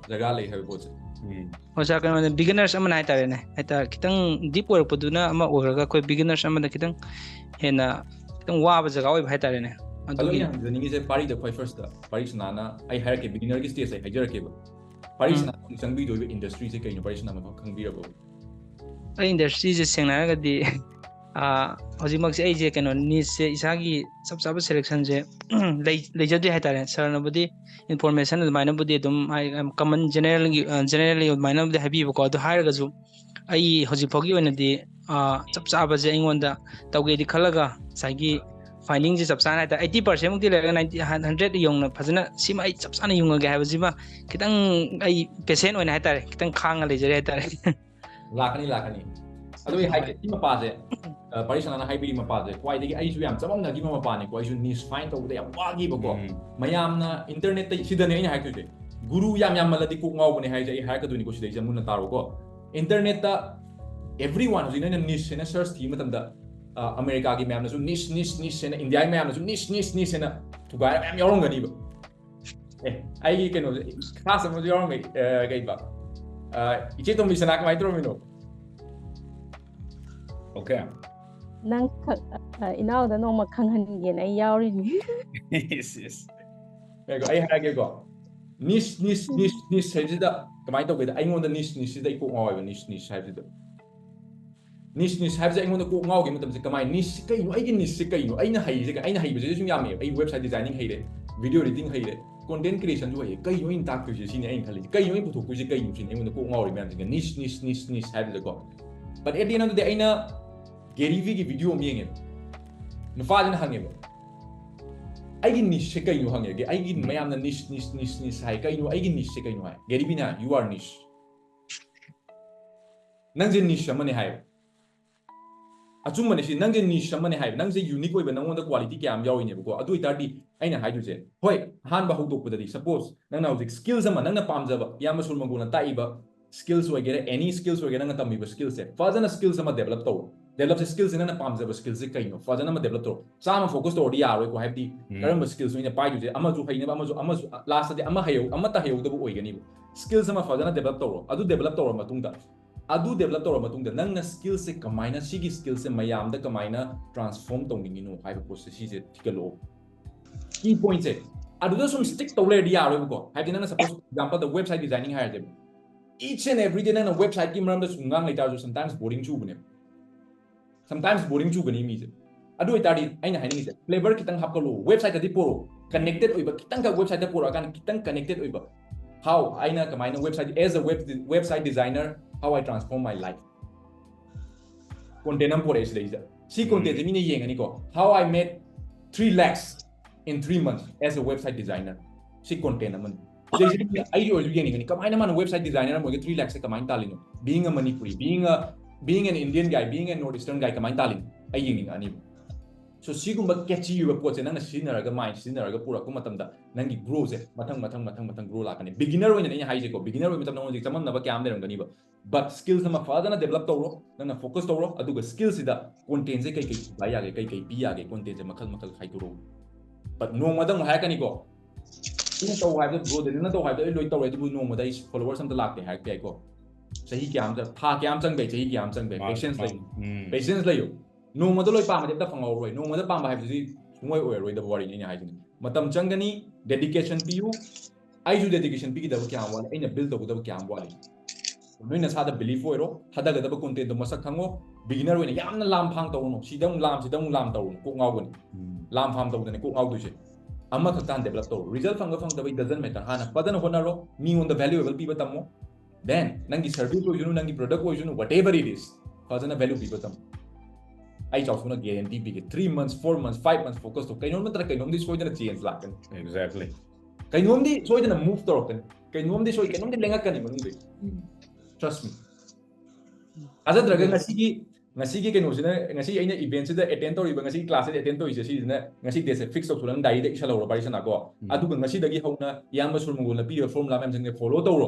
ꯖꯒꯥ ꯂꯩ ꯍꯥꯏꯕ ꯄꯣꯠꯁꯦ꯫ ꯎꯝ. ꯑꯣꯖꯥ, ꯀꯩꯅꯣꯅꯦ, beginners ꯑꯃꯅ ꯍꯥꯏꯇꯥꯔꯦꯅꯦ, ꯍꯥꯏꯇꯥꯔꯦ, ꯈꯤꯇꯪ deep ꯑꯣꯏꯔꯛꯄꯗꯨꯅ ꯑꯃ ꯑꯣꯏꯈ꯭ꯔꯒ ꯑꯩꯈꯣꯏ beginners ꯑꯃꯗ ꯈꯤꯇꯪ ꯍꯦꯟꯅ ꯈꯤꯇꯪ ꯋꯥꯕ ꯖꯒꯥ ꯑꯣꯏꯕ ꯍꯥꯏꯇꯥꯔꯦꯅꯦ꯫ ꯑꯗꯣ ꯑꯗꯨꯒꯤ ꯑꯩꯅ ꯍꯪꯖꯅꯤꯡꯉꯤꯁꯦ ꯄꯥꯔꯤꯗ ꯈ꯭ꯋꯥꯏ first ꯇ ꯄꯥꯔꯤ ꯁꯅꯥꯅ ꯑꯩ ꯍꯥꯏꯔꯛꯀꯦ, beginner ꯒꯤ stage ꯑꯩ ꯍꯥꯏꯖꯔꯛꯀꯦꯕ꯫ ꯄꯥꯔꯤ ꯎꯝ. ꯁꯅꯥꯅ ꯍꯧꯖꯤꯛ ꯆꯪꯕꯤꯗꯣꯏꯕ industry ꯁꯦ ꯀꯩꯅꯣ, ꯄꯥꯔꯤ ꯁꯅꯥꯅ ꯈꯪꯕꯤꯔꯕ? ꯑꯩ industry ꯁꯦ ꯁꯦꯡꯅ ꯍꯥꯏꯔꯒꯗꯤ, ꯑꯥ, ꯍꯧꯖꯤꯛꯃꯛꯁꯦ ꯑꯩꯁꯦ ꯀꯩꯅꯣ, niche ꯁꯦ ꯏꯁꯥꯒꯤ ꯆꯞ ꯆꯥꯕ selection ꯁꯦ ꯂꯩ-, ꯂꯩꯖꯗꯦ ꯍꯥꯏꯇꯥꯔꯦ꯫ Sir ꯅꯕꯨꯗꯤ information ꯑꯗꯨꯃꯥꯏꯅꯕꯨꯗꯤ ꯑꯗꯨꯝ ꯍꯥꯏ, common general ꯒꯤ, ꯑ, generally ꯑꯗꯨꯃꯥꯏꯅꯕꯨꯗꯤ ꯍꯥꯏꯕꯤꯕꯀꯣ, ꯑꯗꯨ ꯍꯥꯏꯔꯒꯁꯨ ꯑꯩ ꯍꯧꯖꯤꯛ ꯐꯥꯎꯒꯤ ꯑꯣꯏꯅꯗꯤ, ꯑ, ꯆꯞ ꯆꯥꯕꯁꯦ ꯑꯩꯉꯣꯟꯗ ꯇꯧꯒꯦꯗꯤ ꯈꯜꯂꯒ ꯉꯁꯥꯏꯒꯤ finding ꯁꯦ ꯆꯞ ꯆꯥꯅ ꯍꯥꯏꯇꯥꯔꯦ, eighty percent ꯃꯨꯛꯇꯤ ꯂꯩꯔꯒ ninety, hundred ꯌꯧꯅ ꯐꯖꯅ ꯁꯤꯃ ꯑꯩ ꯆꯞ ꯆꯥꯅ ꯌꯨꯡꯉꯒꯦ ꯍꯥꯏꯕꯁꯤꯃ ꯈꯤꯇꯪ ꯑꯩ patient ꯑꯣꯏꯅ ꯍꯥꯏꯇꯥꯔꯦ, ꯈꯤꯇꯪ ꯈꯥꯡꯉ ꯂꯩꯖꯔꯦ ꯍꯥꯏꯇꯥꯔꯦ꯫ ꯂꯥꯛꯀꯅꯤ, ꯂꯥꯛꯀꯅꯤ꯫ ꯑꯗꯨ ꯑꯩ ꯍꯥꯏꯒꯦ, ꯁꯤ ꯃꯄꯥꯁꯦ, ꯑ, ꯄꯥꯔꯤ ꯁꯅꯥꯅ ꯍꯥꯏꯕꯤꯔꯤ ꯃꯄꯥꯁꯦ, ꯈ꯭ꯋꯥꯏꯗꯒꯤ ꯑꯩꯁꯨ ꯌꯥꯝ ꯆꯃꯝꯅꯈꯤꯕ ꯃꯄꯥꯅꯤꯀꯣ꯫ ꯑꯩꯁꯨ niche find ꯇꯧꯕꯗ ꯌꯥꯝ ꯋꯥꯈꯤꯕꯀꯣ꯫ ꯎꯝ. ꯃꯌꯥꯝꯅ internet ꯇ, ꯁꯤꯗꯅꯦ ꯑꯩꯅ ꯍꯥꯏꯔꯛꯇꯣꯏꯁꯦ, ꯒꯨꯔꯨ ꯌꯥꯝ ꯌꯥꯝꯃꯜꯂꯗꯤ ꯀꯣꯛ ꯉꯥꯎꯕꯅꯦ ꯍꯥꯏꯁꯦ꯫ ꯑꯩ ꯍꯥꯏꯔꯛꯀꯗꯣꯏꯅꯤꯀꯣ, ꯁꯤꯗꯩꯁꯤꯗ ꯃꯨꯟꯅ ꯇꯥꯔꯣꯀꯣ꯫ Internet ꯇ everyone, ꯍꯧꯖꯤꯛ ꯅꯣꯏꯅ niche ꯍꯥꯏꯅ search ꯊꯤꯕ ꯃꯇꯝꯗ, ꯑ, ꯑꯃꯦꯔꯤꯀꯥꯒꯤ ꯃꯌꯥꯝꯅꯁꯨ niche, niche, niche ꯍꯥꯏꯅ, ꯏꯟꯗꯤꯌꯥꯒꯤ ꯃꯌꯥꯝꯅꯁꯨ niche, niche, niche ꯍꯥꯏꯅ ꯊꯨꯒꯥꯏꯔ ꯃꯌꯥꯝ ꯌꯥꯎꯔꯝꯒꯅꯤꯕ꯫ ꯑꯦ, ꯑꯩꯒꯤ ꯀꯩꯅꯣꯁꯦ, class ꯑꯃꯁꯨ ꯌꯥꯎꯔꯝꯃꯦ, ꯑ, ꯀꯩꯕ, ꯑ, ꯏꯆꯦ ꯇꯣꯝꯕꯤ ꯁꯅꯥ, ꯀꯃꯥꯏꯅ ꯇꯧꯔꯝꯃꯤꯅꯣ? Okay. ꯅꯪ ꯈ-, ꯑ, ꯏꯅꯥꯎꯗ ꯅꯣꯡꯃ ꯈꯪꯍꯟꯒꯦꯅ ꯑꯩ ꯌꯥꯎꯔꯤꯅꯤ꯫ Yes, yes. ꯉꯥꯏꯈꯣ, ꯑꯩ ꯍꯥꯏꯔꯛꯀꯦꯀꯣ꯫ Niche, niche, niche, niche ꯍꯥꯏꯕꯁꯤꯗ ꯀꯃꯥꯏꯅ ꯇꯧꯒꯦꯗ, ꯑꯩꯉꯣꯟꯗ niche, niche ꯁꯤꯗ ꯑꯩ ꯀꯣꯛ ꯉꯥꯎꯋꯦꯕ, niche, niche ꯍꯥꯏꯕꯁꯤꯗ꯫ Niche, niche ꯍꯥꯏꯕꯁꯦ ꯑꯩꯉꯣꯟꯗ ꯀꯣꯛ ꯉꯥꯎꯈꯤꯕ ꯃꯇꯝꯁꯦ, ꯀꯃꯥꯏꯅ niche ꯁꯤ ꯀꯩꯅꯣ? ꯑꯩꯒꯤ niche ꯁꯤ ꯀꯩꯅꯣ? ꯑꯩꯅ ꯍꯩꯔꯤꯁꯦ ꯀꯩ-, ꯑꯩꯅ ꯍꯩꯕꯁꯦ ꯁꯨꯝ ꯌꯥꯝꯃꯦꯕ꯫ ꯑꯩ website designing ꯍꯩꯔꯦ, video editing ꯍꯩꯔꯦ, content creation ꯁꯨ ꯍꯩꯔꯦ꯫ ꯀꯩꯅꯣ ꯑꯩꯅ ꯇꯥꯛꯇꯣꯏꯁꯦ? ꯁꯤꯅꯦ ꯑꯩꯅ ꯈꯜꯂꯤꯁꯦ꯫ ꯀꯩꯅꯣ ꯑꯩꯅ ꯄꯨꯊꯣꯛꯇꯣꯏꯁꯦ ꯀꯩꯅꯣ? ꯁꯤꯅꯦ ꯑꯩꯉꯣꯟꯗ ꯀꯣꯛ ꯉꯥꯎꯔꯤ ꯃꯌꯥꯝꯁꯤꯡꯁꯦ, niche, niche, niche, niche ꯍꯥꯏꯕꯗꯀꯣ꯫ But at the end of the day, ꯑꯩꯅ Gary Vee ꯒꯤ video ꯑꯃ ꯌꯦꯡꯉꯦꯕ꯫ ꯅꯨꯄꯥꯁꯤꯅ ꯍꯪꯉꯦꯕ, "ꯑꯩꯒꯤ niche ꯁꯦ ꯀꯩꯅꯣ?" ꯍꯪꯉꯦ꯫ "ꯑꯩꯒꯤ ꯃꯌꯥꯝꯅ niche, niche, niche, niche ꯍꯥꯏ, ꯀꯩꯅꯣ ꯑꯩꯒꯤ niche ꯁꯦ ꯀꯩꯅꯣ?" ꯍꯥꯏ꯫ Gary Vee ꯅ, "You are niche꯫ ꯅꯪꯁꯦ niche ꯑꯃꯅꯦ" ꯍꯥꯏꯌꯦꯕ꯫ ꯑꯆꯨꯝꯕꯅꯦ ꯁꯤ, ꯅꯪꯁꯦ niche ꯑꯃꯅꯦ ꯍꯥꯏꯕ, ꯅꯪꯁꯦ unique ꯑꯣꯏꯕ, ꯅꯪꯉꯣꯟꯗ quality ꯀꯌꯥ ꯑꯃ ꯌꯥꯎꯔꯤꯅꯦꯕꯀꯣ꯫ ꯑꯗꯨ ꯑꯣꯏꯇꯥꯔꯗꯤ ꯑꯩꯅ ꯍꯥꯏꯗꯣꯏꯁꯦ, ꯍꯣꯏ, ꯑꯍꯥꯟꯕ ꯍꯧꯗꯣꯛꯄꯗꯗꯤ, suppose ꯅꯪꯅ ꯍꯧꯖꯤꯛ skills ꯑꯃ, ꯅꯪꯅ ꯄꯥꯝꯖꯕ, ꯏꯌꯥꯝꯕ ꯁꯨꯔꯃꯪꯒꯣꯜꯅ ꯇꯥꯛꯏꯕ skills ꯑꯣꯏꯒꯦꯔꯥ, any skills ꯑꯣꯏꯒꯦꯔꯥ, ꯅꯪꯅ ꯇꯝꯃꯤꯕ skills ꯁꯦ ꯐꯖꯅ skills ꯑꯃ develop ꯇꯧꯔꯣ꯫ Develop ꯁꯦ, skills ꯁꯦ ꯅꯪꯅ ꯄꯥꯝꯖꯕ skills ꯁꯦ ꯀꯩꯅꯣ ꯐꯖꯅ ꯑꯃ develop ꯇꯧꯔꯣ꯫ ꯆꯥꯝꯃ focus ꯇꯧꯔꯗꯤ ꯌꯥꯔꯣꯏꯀꯣ, ꯍꯥꯏꯕꯗꯤ ꯎꯝ. ꯀꯔꯝꯕ skills ꯅꯣ ꯑꯩꯅ ꯄꯥꯏꯗꯣꯏꯁꯦ, ꯑꯃꯁꯨ ꯍꯩꯅꯕ, ꯑꯃꯁꯨ, ꯑꯃꯁꯨ, last ꯇꯗꯤ ꯑꯃ ꯍꯩꯍꯧ-, ꯑꯃꯠꯇ ꯍꯩꯍꯧꯗꯕ ꯑꯣꯏꯒꯅꯤꯕ꯫ Skills ꯑꯃ ꯐꯖꯅ develop ꯇꯧꯔꯣ꯫ ꯑꯗꯨ develop ꯇꯧꯔ ꯃꯇꯨꯡꯗ, ꯑꯗꯨ develop ꯇꯧꯔ ꯃꯇꯨꯡꯗ ꯅꯪꯅ skills ꯁꯦ ꯀꯃꯥꯏꯅ, ꯁꯤꯒꯤ skills ꯁꯦ ꯃꯌꯥꯝꯗ ꯀꯃꯥꯏꯅ transform ꯇꯧꯅꯤꯡꯉꯤꯅꯣ ꯍꯥꯏꯕ ꯄꯣꯠꯁꯦ, ꯁꯤꯁꯦ ꯊꯤꯒꯠꯂꯛꯑꯣ꯫ Key point ꯁꯦ꯫ ꯑꯗꯨꯗ ꯁꯨꯝ stick ꯇꯧ ꯂꯩꯔꯗꯤ ꯌꯥꯔꯣꯏꯕꯀꯣ꯫ ꯍꯥꯏꯕꯗꯤ ꯅꯪꯅ, suppose example the website designing ꯍꯥꯏꯔꯁꯦꯕ, each and every day ꯅꯪꯅ website ꯀꯤ ꯃꯔꯝꯗ ꯁꯨꯝ ꯉꯥꯡ ꯂꯩꯇꯥꯔꯁꯨ sometimes boring ꯆꯨꯕꯅꯦꯕ꯫ Sometimes boring ꯆꯨꯒꯅꯤ ꯃꯤꯁꯦ꯫ ꯑꯗꯨ ꯑꯣꯏꯇꯥꯔꯗꯤ ꯑꯩꯅ ꯍꯥꯏꯅꯤꯡꯉꯤꯁꯦ, flavor ꯈꯤꯇꯪ ꯍꯥꯞꯀꯠꯂꯣ, website ꯇꯗꯤ ꯄꯨꯔꯛꯑꯣ, connected ꯑꯣꯏꯕ ꯈꯤꯇꯪꯈꯛ website ꯇ ꯄꯨꯔꯛꯑꯀꯥꯟꯗ ꯈꯤꯇꯪ connected ꯑꯣꯏꯕ꯫ How ꯑꯩꯅ ꯀꯃꯥꯏꯅ website, as a web, website designer, how I transform my life. Content ꯑꯃ ꯄꯨꯔꯛꯑꯦ ꯁꯤꯗꯩꯁꯤꯗ꯫ ꯁꯤ content ꯁꯦ ꯃꯤꯅ ꯌꯦꯡꯉꯅꯤꯀꯣ, how I made three lakhs in three months as a website designer. ꯁꯤ content ꯑꯃꯅꯤ꯫ ꯁꯤꯗꯩꯁꯤꯗ ꯑꯩꯒꯤ ꯑꯣꯏꯔꯁꯨ ꯌꯦꯡꯅꯤꯡꯒꯅꯤ, ꯀꯃꯥꯏꯅ ꯃꯥꯅ website designer ꯑꯃ ꯑꯣꯏꯔꯒ three lakhs ꯁꯦ ꯀꯃꯥꯏꯅ ꯇꯥꯜꯂꯤꯅꯣ? Being a Manipuri, being a, being an Indian guy, being a North Eastern guy ꯀꯃꯥꯏꯅ ꯇꯥꯜꯂꯤꯅꯣ? ꯑꯩ ꯌꯦꯡꯅꯤꯡꯉꯛꯑꯅꯤꯕ꯫ So ꯁꯤꯒꯨꯝꯕ catchy ꯑꯣꯏꯕ ꯄꯣꯠꯁꯦ ꯅꯪꯅ ꯁꯤꯖꯤꯟꯅꯔꯒ, mind ꯁꯤꯖꯤꯟꯅꯔꯒ ꯄꯨꯔꯛꯄ ꯃꯇꯝꯗ ꯅꯪꯒꯤ growth ꯁꯦ ꯃꯊꯪ, ꯃꯊꯪ, ꯃꯊꯪ, ꯃꯊꯪ grow ꯂꯥꯛꯀꯅꯤ꯫ Beginner ꯑꯣꯏꯅ ꯑꯩꯅ ꯍꯥꯏꯁꯦꯀꯣ, beginner ꯑꯣꯏꯕ ꯃꯇꯝꯗ ꯅꯉꯣꯟꯗ ꯍꯧꯖꯤꯛ ꯆꯃꯝꯅꯕ ꯀꯌꯥ ꯑꯃ ꯂꯩꯔꯝꯒꯅꯤꯕ꯫ But skills ꯑꯃ ꯐꯖꯅ develop ꯇꯧꯔꯣ, ꯅꯪꯅ focus ꯇꯧꯔꯣ, ꯑꯗꯨꯒ skills ꯁꯤꯗ content ꯁꯦ ꯀꯩ ꯀꯩ ꯊꯨꯒꯥꯏ ꯌꯥꯒꯦ, ꯀꯩ ꯀꯩ ꯄꯤ ꯌꯥꯒꯦ, content ꯁꯦ ꯃꯈꯜ ꯃꯈꯜ ꯈꯥꯏꯗꯣꯔꯛꯑꯣ꯫ But ꯅꯣꯡꯃꯗ ꯑꯃꯨꯛ ꯍꯥꯏꯔꯛꯀꯅꯤꯀꯣ, "ꯁꯤꯅ ꯇꯧ ꯍꯥꯏꯕꯗꯣ, bro, ꯗꯦꯅꯤꯜꯅ ꯇꯧ ꯍꯥꯏꯕꯗꯣ ꯑꯩ ꯂꯣꯏ ꯇꯧꯔꯦ, ꯑꯗꯨꯕꯨ ꯅꯣꯡꯃꯗ ꯑꯩ followers ꯑꯝꯇ ꯂꯥꯛꯇꯦ" ꯍꯥꯏꯔꯛꯄ ꯌꯥꯏꯀꯣ꯫ ꯆꯍꯤ ꯀꯌꯥ ꯑꯃ ꯆꯪ-, ꯊꯥ ꯀꯌꯥ ꯑꯃ ꯆꯪꯕ ꯌꯥꯏ, ꯆꯍꯤ ꯀꯌꯥ ꯑꯃ ꯆꯪꯕ ꯌꯥꯏ, ꯃꯥꯅꯤ, patience ꯃꯥꯅꯤ. ꯂꯩꯌꯨ꯫ ꯎꯝ. Patience ꯂꯩꯌꯨ꯫ ꯅꯣꯡꯃꯗ ꯂꯣꯏ ꯄꯥꯝꯃꯗꯤ ꯑꯝꯇ ꯐꯪꯍꯧꯔꯣꯏ꯫ ꯅꯣꯡꯃꯗ ꯄꯥꯝꯕ ꯍꯥꯏꯕꯁꯤꯗꯤ ꯁꯨꯡꯑꯣꯏ ꯑꯣꯏꯔꯔꯣꯏꯗꯕ ꯋꯥꯔꯤꯅꯤ ꯑꯩꯅ ꯍꯥꯏꯁꯤꯅꯤ꯫ ꯃꯇꯝ ꯆꯪꯒꯅꯤ, dedication ꯄꯤꯌꯨ꯫ ꯑꯩꯁꯨ dedication ꯄꯤꯒꯗꯕ ꯀꯌꯥꯝ ꯋꯥꯠꯂꯤ, ꯑꯩꯅ build ꯇꯧꯒꯗꯕ ꯀꯌꯥꯝ ꯋꯥꯠꯂꯤ꯫ ꯅꯣꯏ ꯅꯁꯥꯗ belief ꯑꯣꯏꯔꯣ, ꯊꯥꯗꯒꯗꯕ content ꯗꯣ ꯃꯁꯛ ꯈꯪꯉꯣ꯫ Beginner ꯑꯣꯏꯅ ꯌꯥꯝꯅ ꯂꯥꯝ ꯐꯥꯝ ꯇꯧꯔꯨꯅꯨ, ꯁꯤꯗ ꯑꯃꯨꯛ ꯂꯥꯝ, ꯁꯤꯗ ꯑꯃꯨꯛ ꯂꯥꯝ ꯇꯧꯔꯨꯅꯨ, ꯀꯣꯛ ꯉꯥꯎꯒꯅꯤ꯫ ꯎꯝ. ꯂꯥꯝ ꯐꯥꯝ ꯇꯧꯗꯅ ꯀꯣꯛ ꯉꯥꯎꯗꯣꯏꯁꯦ꯫ ꯑꯃꯈꯛꯇ ꯍꯥꯟꯅ develop ꯇꯧꯔꯣ꯫ Result ꯐꯪꯕ ꯐꯪꯗꯕ it doesn't matter, ꯍꯥꯟꯅ ꯐꯖꯅ ꯍꯣꯠꯅꯔꯣ, ꯃꯤꯉꯣꯟꯗ valuable ꯄꯤꯕ ꯇꯝꯃꯣ꯫ Then ꯅꯪꯒꯤ service ꯑꯣꯏꯁꯅꯨ, ꯅꯪꯒꯤ product ꯑꯣꯏꯁꯅꯨ, whatever it is, ꯐꯖꯅ value ꯄꯤꯕ ꯇꯝꯃꯨ꯫ ꯑꯩ ꯆꯥꯎꯊꯣꯛꯅ guarantee ꯄꯤꯒꯦ, three months, four months, five months focus ꯇꯧ, ꯀꯩꯅꯣꯝ ꯅꯠꯇ꯭ꯔ ꯀꯩꯅꯣꯝꯗꯤ ꯁꯣꯏꯗꯅ change ꯂꯥꯛꯀꯅꯤ꯫ Exactly. ꯀꯩꯅꯣꯝꯗꯤ ꯁꯣꯏꯗꯅ move ꯇꯧꯔꯛꯀꯅꯤ, ꯀꯩꯅꯣꯝꯗꯤ ꯁꯣꯏ, ꯀꯩꯅꯣꯝꯗꯤ ꯂꯦꯡꯉꯛꯀꯅꯤ ꯃꯅꯨꯡꯗꯒꯤ꯫ Trust me. ꯊꯥꯖꯗ꯭ꯔꯒ ꯉꯁꯤꯒꯤ ꯉꯁꯤꯒꯤ ꯀꯩꯅꯣꯁꯤꯅ, ꯉꯁꯤ ꯑꯩꯅ event ꯁꯤꯗ attend ꯇꯧꯔꯤꯕ, ꯉꯁꯤꯒꯤ class ꯁꯤꯗ attend ꯇꯧꯔꯤꯁꯦ ꯁꯤꯁꯤꯅ ꯉꯁꯤ date ꯁꯦ fix ꯇꯧꯊꯣꯛꯂꯒ diary ꯗ ꯏꯁꯜꯍꯧꯔꯣ ꯋꯥꯔꯤ ꯁꯥꯟꯅꯀꯣ꯫ ꯎꯝ꯫ ꯑꯗꯨꯒ ꯉꯁꯤꯗꯒꯤ ꯍꯧꯅ ꯏꯌꯥꯝꯕ ꯁꯨꯔꯃꯒꯣꯜꯅ ꯄꯤꯔꯤꯕ formula ꯃꯌꯥꯝꯁꯤꯡꯁꯦ follow ꯇꯧꯔꯣ꯫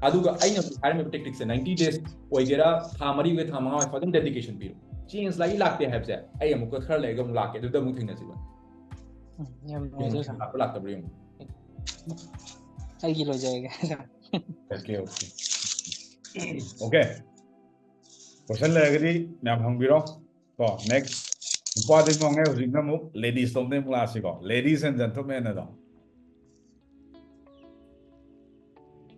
ꯑꯗꯨꯒ ꯑꯩꯅ ꯍꯧꯖꯤꯛ ꯍꯥꯏꯔꯝꯃꯤꯕ tactic ꯁꯦ ninety days ꯑꯣꯏꯒꯦꯔꯥ, ꯊꯥ ꯃꯔꯤ ꯑꯣꯏꯒꯦꯔꯥ, ꯊꯥ ꯃꯉꯥ ꯑꯣꯏꯒꯦꯔꯥ, ꯐꯖꯅ dedication ꯄꯤꯔꯣ꯫ Change ꯂꯥꯛꯏ ꯂꯥꯛꯇꯦ ꯍꯥꯏꯕꯁꯦ ꯑꯩ ꯑꯃꯨꯛꯀ ꯈꯔ ꯂꯩꯔꯒ ꯑꯃꯨꯛ ꯂꯥꯛꯀꯦ, ꯑꯗꯨꯗ ꯑꯃꯨꯛ ꯊꯦꯡꯅꯁꯤꯕ꯫ ꯎꯝ, ꯌꯥꯝ ꯅꯨꯡꯉꯥꯏꯖꯔꯦ, ꯁꯥꯔ꯫ ꯂꯥꯛꯄ ꯂꯥꯛꯇꯕ꯭ꯔꯥ ꯌꯦꯡꯉꯣ꯫ ꯑꯩꯒꯤ ꯂꯣꯏꯖꯔꯒꯦ꯫ Okay, okay. Okay. Question ꯂꯩꯔꯒꯗꯤ ꯃꯌꯥꯝ ꯍꯪꯕꯤꯔꯣ꯫ ꯀꯣ, next. ꯅꯨꯄꯥꯗꯩ ꯑꯃꯨꯛ ꯍꯪꯉꯦ, ꯍꯧꯖꯤꯛꯅ ꯑꯃꯨꯛ ladies ꯂꯣꯝꯗꯩ ꯑꯃꯨꯛ ꯂꯥꯛꯑꯁꯤꯀꯣ, ladies and gentlemen ꯑꯗꯣ꯫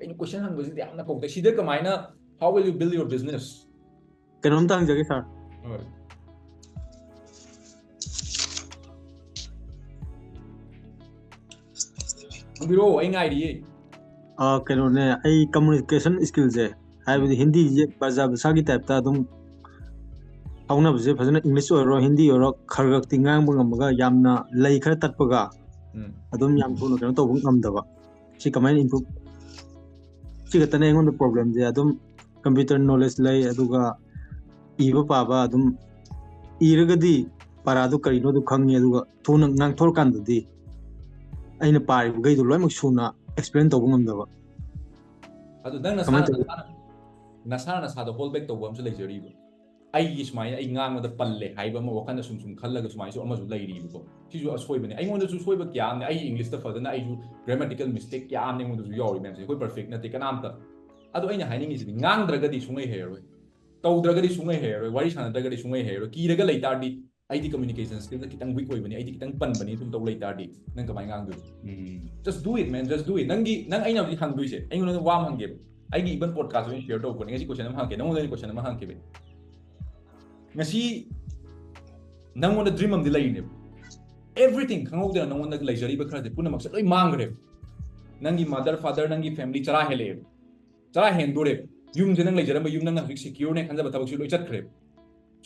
ꯑꯩꯅ question ꯍꯪꯕꯁꯤꯗꯤ ꯌꯥꯝꯅ ꯀꯧꯗꯦ꯫ ꯁꯤꯗ ꯀꯃꯥꯏꯅ, how will you build your business? ꯀꯩꯅꯣꯝꯇ ꯍꯪꯖꯒꯦ, ꯁꯥꯔ꯫ ꯍꯣꯏ꯫ ꯍꯪꯕꯤꯔꯛꯑꯣ, ꯑꯩ ꯉꯥꯏꯔꯤꯌꯦ꯫ ꯑꯥ, ꯀꯩꯅꯣꯅꯦ, ꯑꯩ communication skill ꯁꯦ, ꯍꯥꯏꯕꯗꯤ ꯍꯤꯟꯗꯤꯁꯦ ꯕ꯭ꯔꯖ ꯚꯥꯁꯥꯒꯤ type ꯇ ꯑꯗꯨꯝ ꯐꯥꯎꯅꯕꯁꯦ ꯐꯖꯅ, English ꯑꯣꯏꯔꯣ, ꯍꯤꯟꯗꯤ ꯑꯣꯏꯔꯣ, ꯈꯔ ꯈꯛꯇꯤ ꯉꯥꯡꯕ ꯉꯝꯃꯒ ꯌꯥꯝꯅ ꯂꯩ ꯈꯔ ꯇꯠꯄꯒ ꯎꯝ꯫ ꯑꯗꯨꯝ ꯌꯥꯝ ꯊꯨꯅ ꯀꯩꯅꯣ ꯇꯧꯕ ꯉꯝꯗꯕ꯫ ꯁꯤ ꯀꯃꯥꯏꯅ improve? ꯁꯤ ꯈꯛꯇꯅꯦ ꯑꯩꯉꯣꯟꯗ problem ꯁꯦ꯫ ꯑꯗꯨꯝ computer knowledge ꯂꯩ, ꯑꯗꯨꯒ ꯏꯕ ꯄꯥꯕ ꯑꯗꯨꯝ ꯏꯔꯒꯗꯤ ꯄꯔꯥꯗꯣ ꯀꯔꯤꯅꯣꯗꯣ ꯈꯪꯉꯤ, ꯑꯗꯨꯒ ꯊꯨꯅ ꯉꯥꯡꯊꯣꯔꯀꯥꯟꯗꯗꯤ ꯑꯩꯅ ꯄꯥꯔꯤꯕꯈꯩꯗꯣ ꯂꯣꯏꯅꯃꯛ ꯁꯨꯅ explain ꯇꯧꯕ ꯉꯝꯗꯕ꯫ ꯑꯗꯨ ꯅꯪ ꯅꯁꯥꯅ, ꯀꯃꯥꯏꯅ ꯇꯧꯒꯦ? ꯅꯁꯥꯅ, ꯅꯁꯥꯅ ꯅꯁꯥꯗ hold back ꯇꯧꯕ ꯑꯃꯁꯨ ꯂꯩꯖꯔꯤꯕ꯫ ꯑꯩꯒꯤ ꯁꯨꯃꯥꯏꯅ ꯑꯩ ꯉꯥꯡꯕꯗ ꯄꯜꯂꯦ ꯍꯥꯏꯕ ꯑꯃ ꯋꯥꯈꯜꯗ ꯁꯨꯝ ꯁꯨꯝ ꯈꯜꯂꯒ ꯁꯨꯃꯥꯏꯅꯁꯨ ꯑꯃꯁꯨ ꯂꯩꯔꯤꯕꯀꯣ꯫ ꯁꯤꯁꯨ ꯑꯁꯣꯏꯕꯅꯦ꯫ ꯑꯩꯉꯣꯟꯗꯁꯨ ꯁꯣꯏꯕ ꯀꯌꯥ ꯑꯃꯅꯦ꯫ ꯑꯩꯒꯤ English ꯇ ꯐꯖꯅ ꯑꯩꯁꯨ grammatical mistake ꯀꯌꯥ ꯑꯃꯅꯦ ꯑꯩꯉꯣꯟꯗꯁꯨ ꯌꯥꯎꯔꯤ ꯃꯌꯥꯝꯁꯦ꯫ ꯑꯩꯈꯣꯏ perfect ꯅꯠꯇꯦ ꯀꯅꯥꯝꯇ꯫ ꯑꯗꯣ ꯑꯩꯅ ꯍꯥꯏꯅꯤꯡꯉꯤꯁꯤꯗꯤ ꯉꯥꯡꯗ꯭ꯔꯒꯗꯤ ꯁꯨꯡꯍꯩ ꯍꯩꯔꯔꯣꯏ, ꯇꯧꯗ꯭ꯔꯒꯗꯤ ꯁꯨꯡꯍꯩ ꯍꯩꯔꯔꯣꯏ, ꯋꯥꯔꯤ ꯁꯥꯟꯅꯗ꯭ꯔꯒꯗꯤ ꯁꯨꯡꯍꯩ ꯍꯩꯔꯔꯣꯏ꯫ ꯀꯤꯔꯒ ꯂꯩ ꯇꯥꯔꯗꯤ ꯑꯩꯗꯤ communication skill ꯗ ꯈꯤꯇꯪ weak ꯑꯣꯏꯕꯅꯤ, ꯑꯩꯗꯤ ꯈꯤꯇꯪ ꯄꯟꯕꯅꯤ ꯁꯨꯝ ꯇꯧ ꯂꯩ ꯇꯥꯔꯗꯤ ꯅꯪ ꯀꯃꯥꯏꯅ ꯉꯥꯡꯗꯣꯏꯅꯣ? ꯎꯝ. Just do it, man, just do it. ꯅꯪꯒꯤ, ꯅꯪ, ꯑꯩꯅ ꯍꯧꯖꯤꯛ ꯍꯪꯗꯣꯏꯁꯦ, ꯑꯩꯉꯣꯟꯗ ꯋꯥ ꯑꯃ ꯍꯪꯒꯦꯕ꯫ ꯑꯩꯒꯤ even podcast ꯑꯣꯏꯅ share ꯇꯧꯕꯅꯦ꯫ ꯉꯁꯤ question ꯑꯃ ꯍꯪꯒꯦ, ꯅꯪꯉꯣꯟꯗ question ꯑꯃ ꯍꯪꯒꯦꯕ꯫ ꯉꯁꯤ ꯅꯪꯉꯣꯟꯗ dream ꯑꯃꯗꯤ ꯂꯩꯔꯤꯅꯦꯕ꯫ Everything ꯈꯪꯍꯧꯗꯅ ꯅꯪꯉꯣꯟꯗ ꯂꯩꯖꯔꯤꯕ ꯈꯔꯁꯦ ꯄꯨꯝꯅꯃꯛꯁꯦ ꯂꯣꯏ ꯃꯥꯡꯈ꯭ꯔꯦꯕ꯫ ꯅꯪꯒꯤ mother, father, ꯅꯪꯒꯤ family ꯆꯔꯥ ꯍꯦꯜꯂꯛꯑꯦꯕ꯫ ꯆꯔꯥ ꯍꯦꯟꯗꯣꯔꯦꯕ꯫ ꯌꯨꯝꯁꯦ, ꯅꯪ ꯂꯩꯖꯔꯝꯕ ꯌꯨꯝ, ꯅꯪꯅ ꯍꯧꯖꯤꯛ secure ꯅꯦ ꯈꯟꯖꯕ ꯊꯕꯛꯁꯦ ꯂꯣꯏ ꯆꯠꯈ꯭ꯔꯦꯕ꯫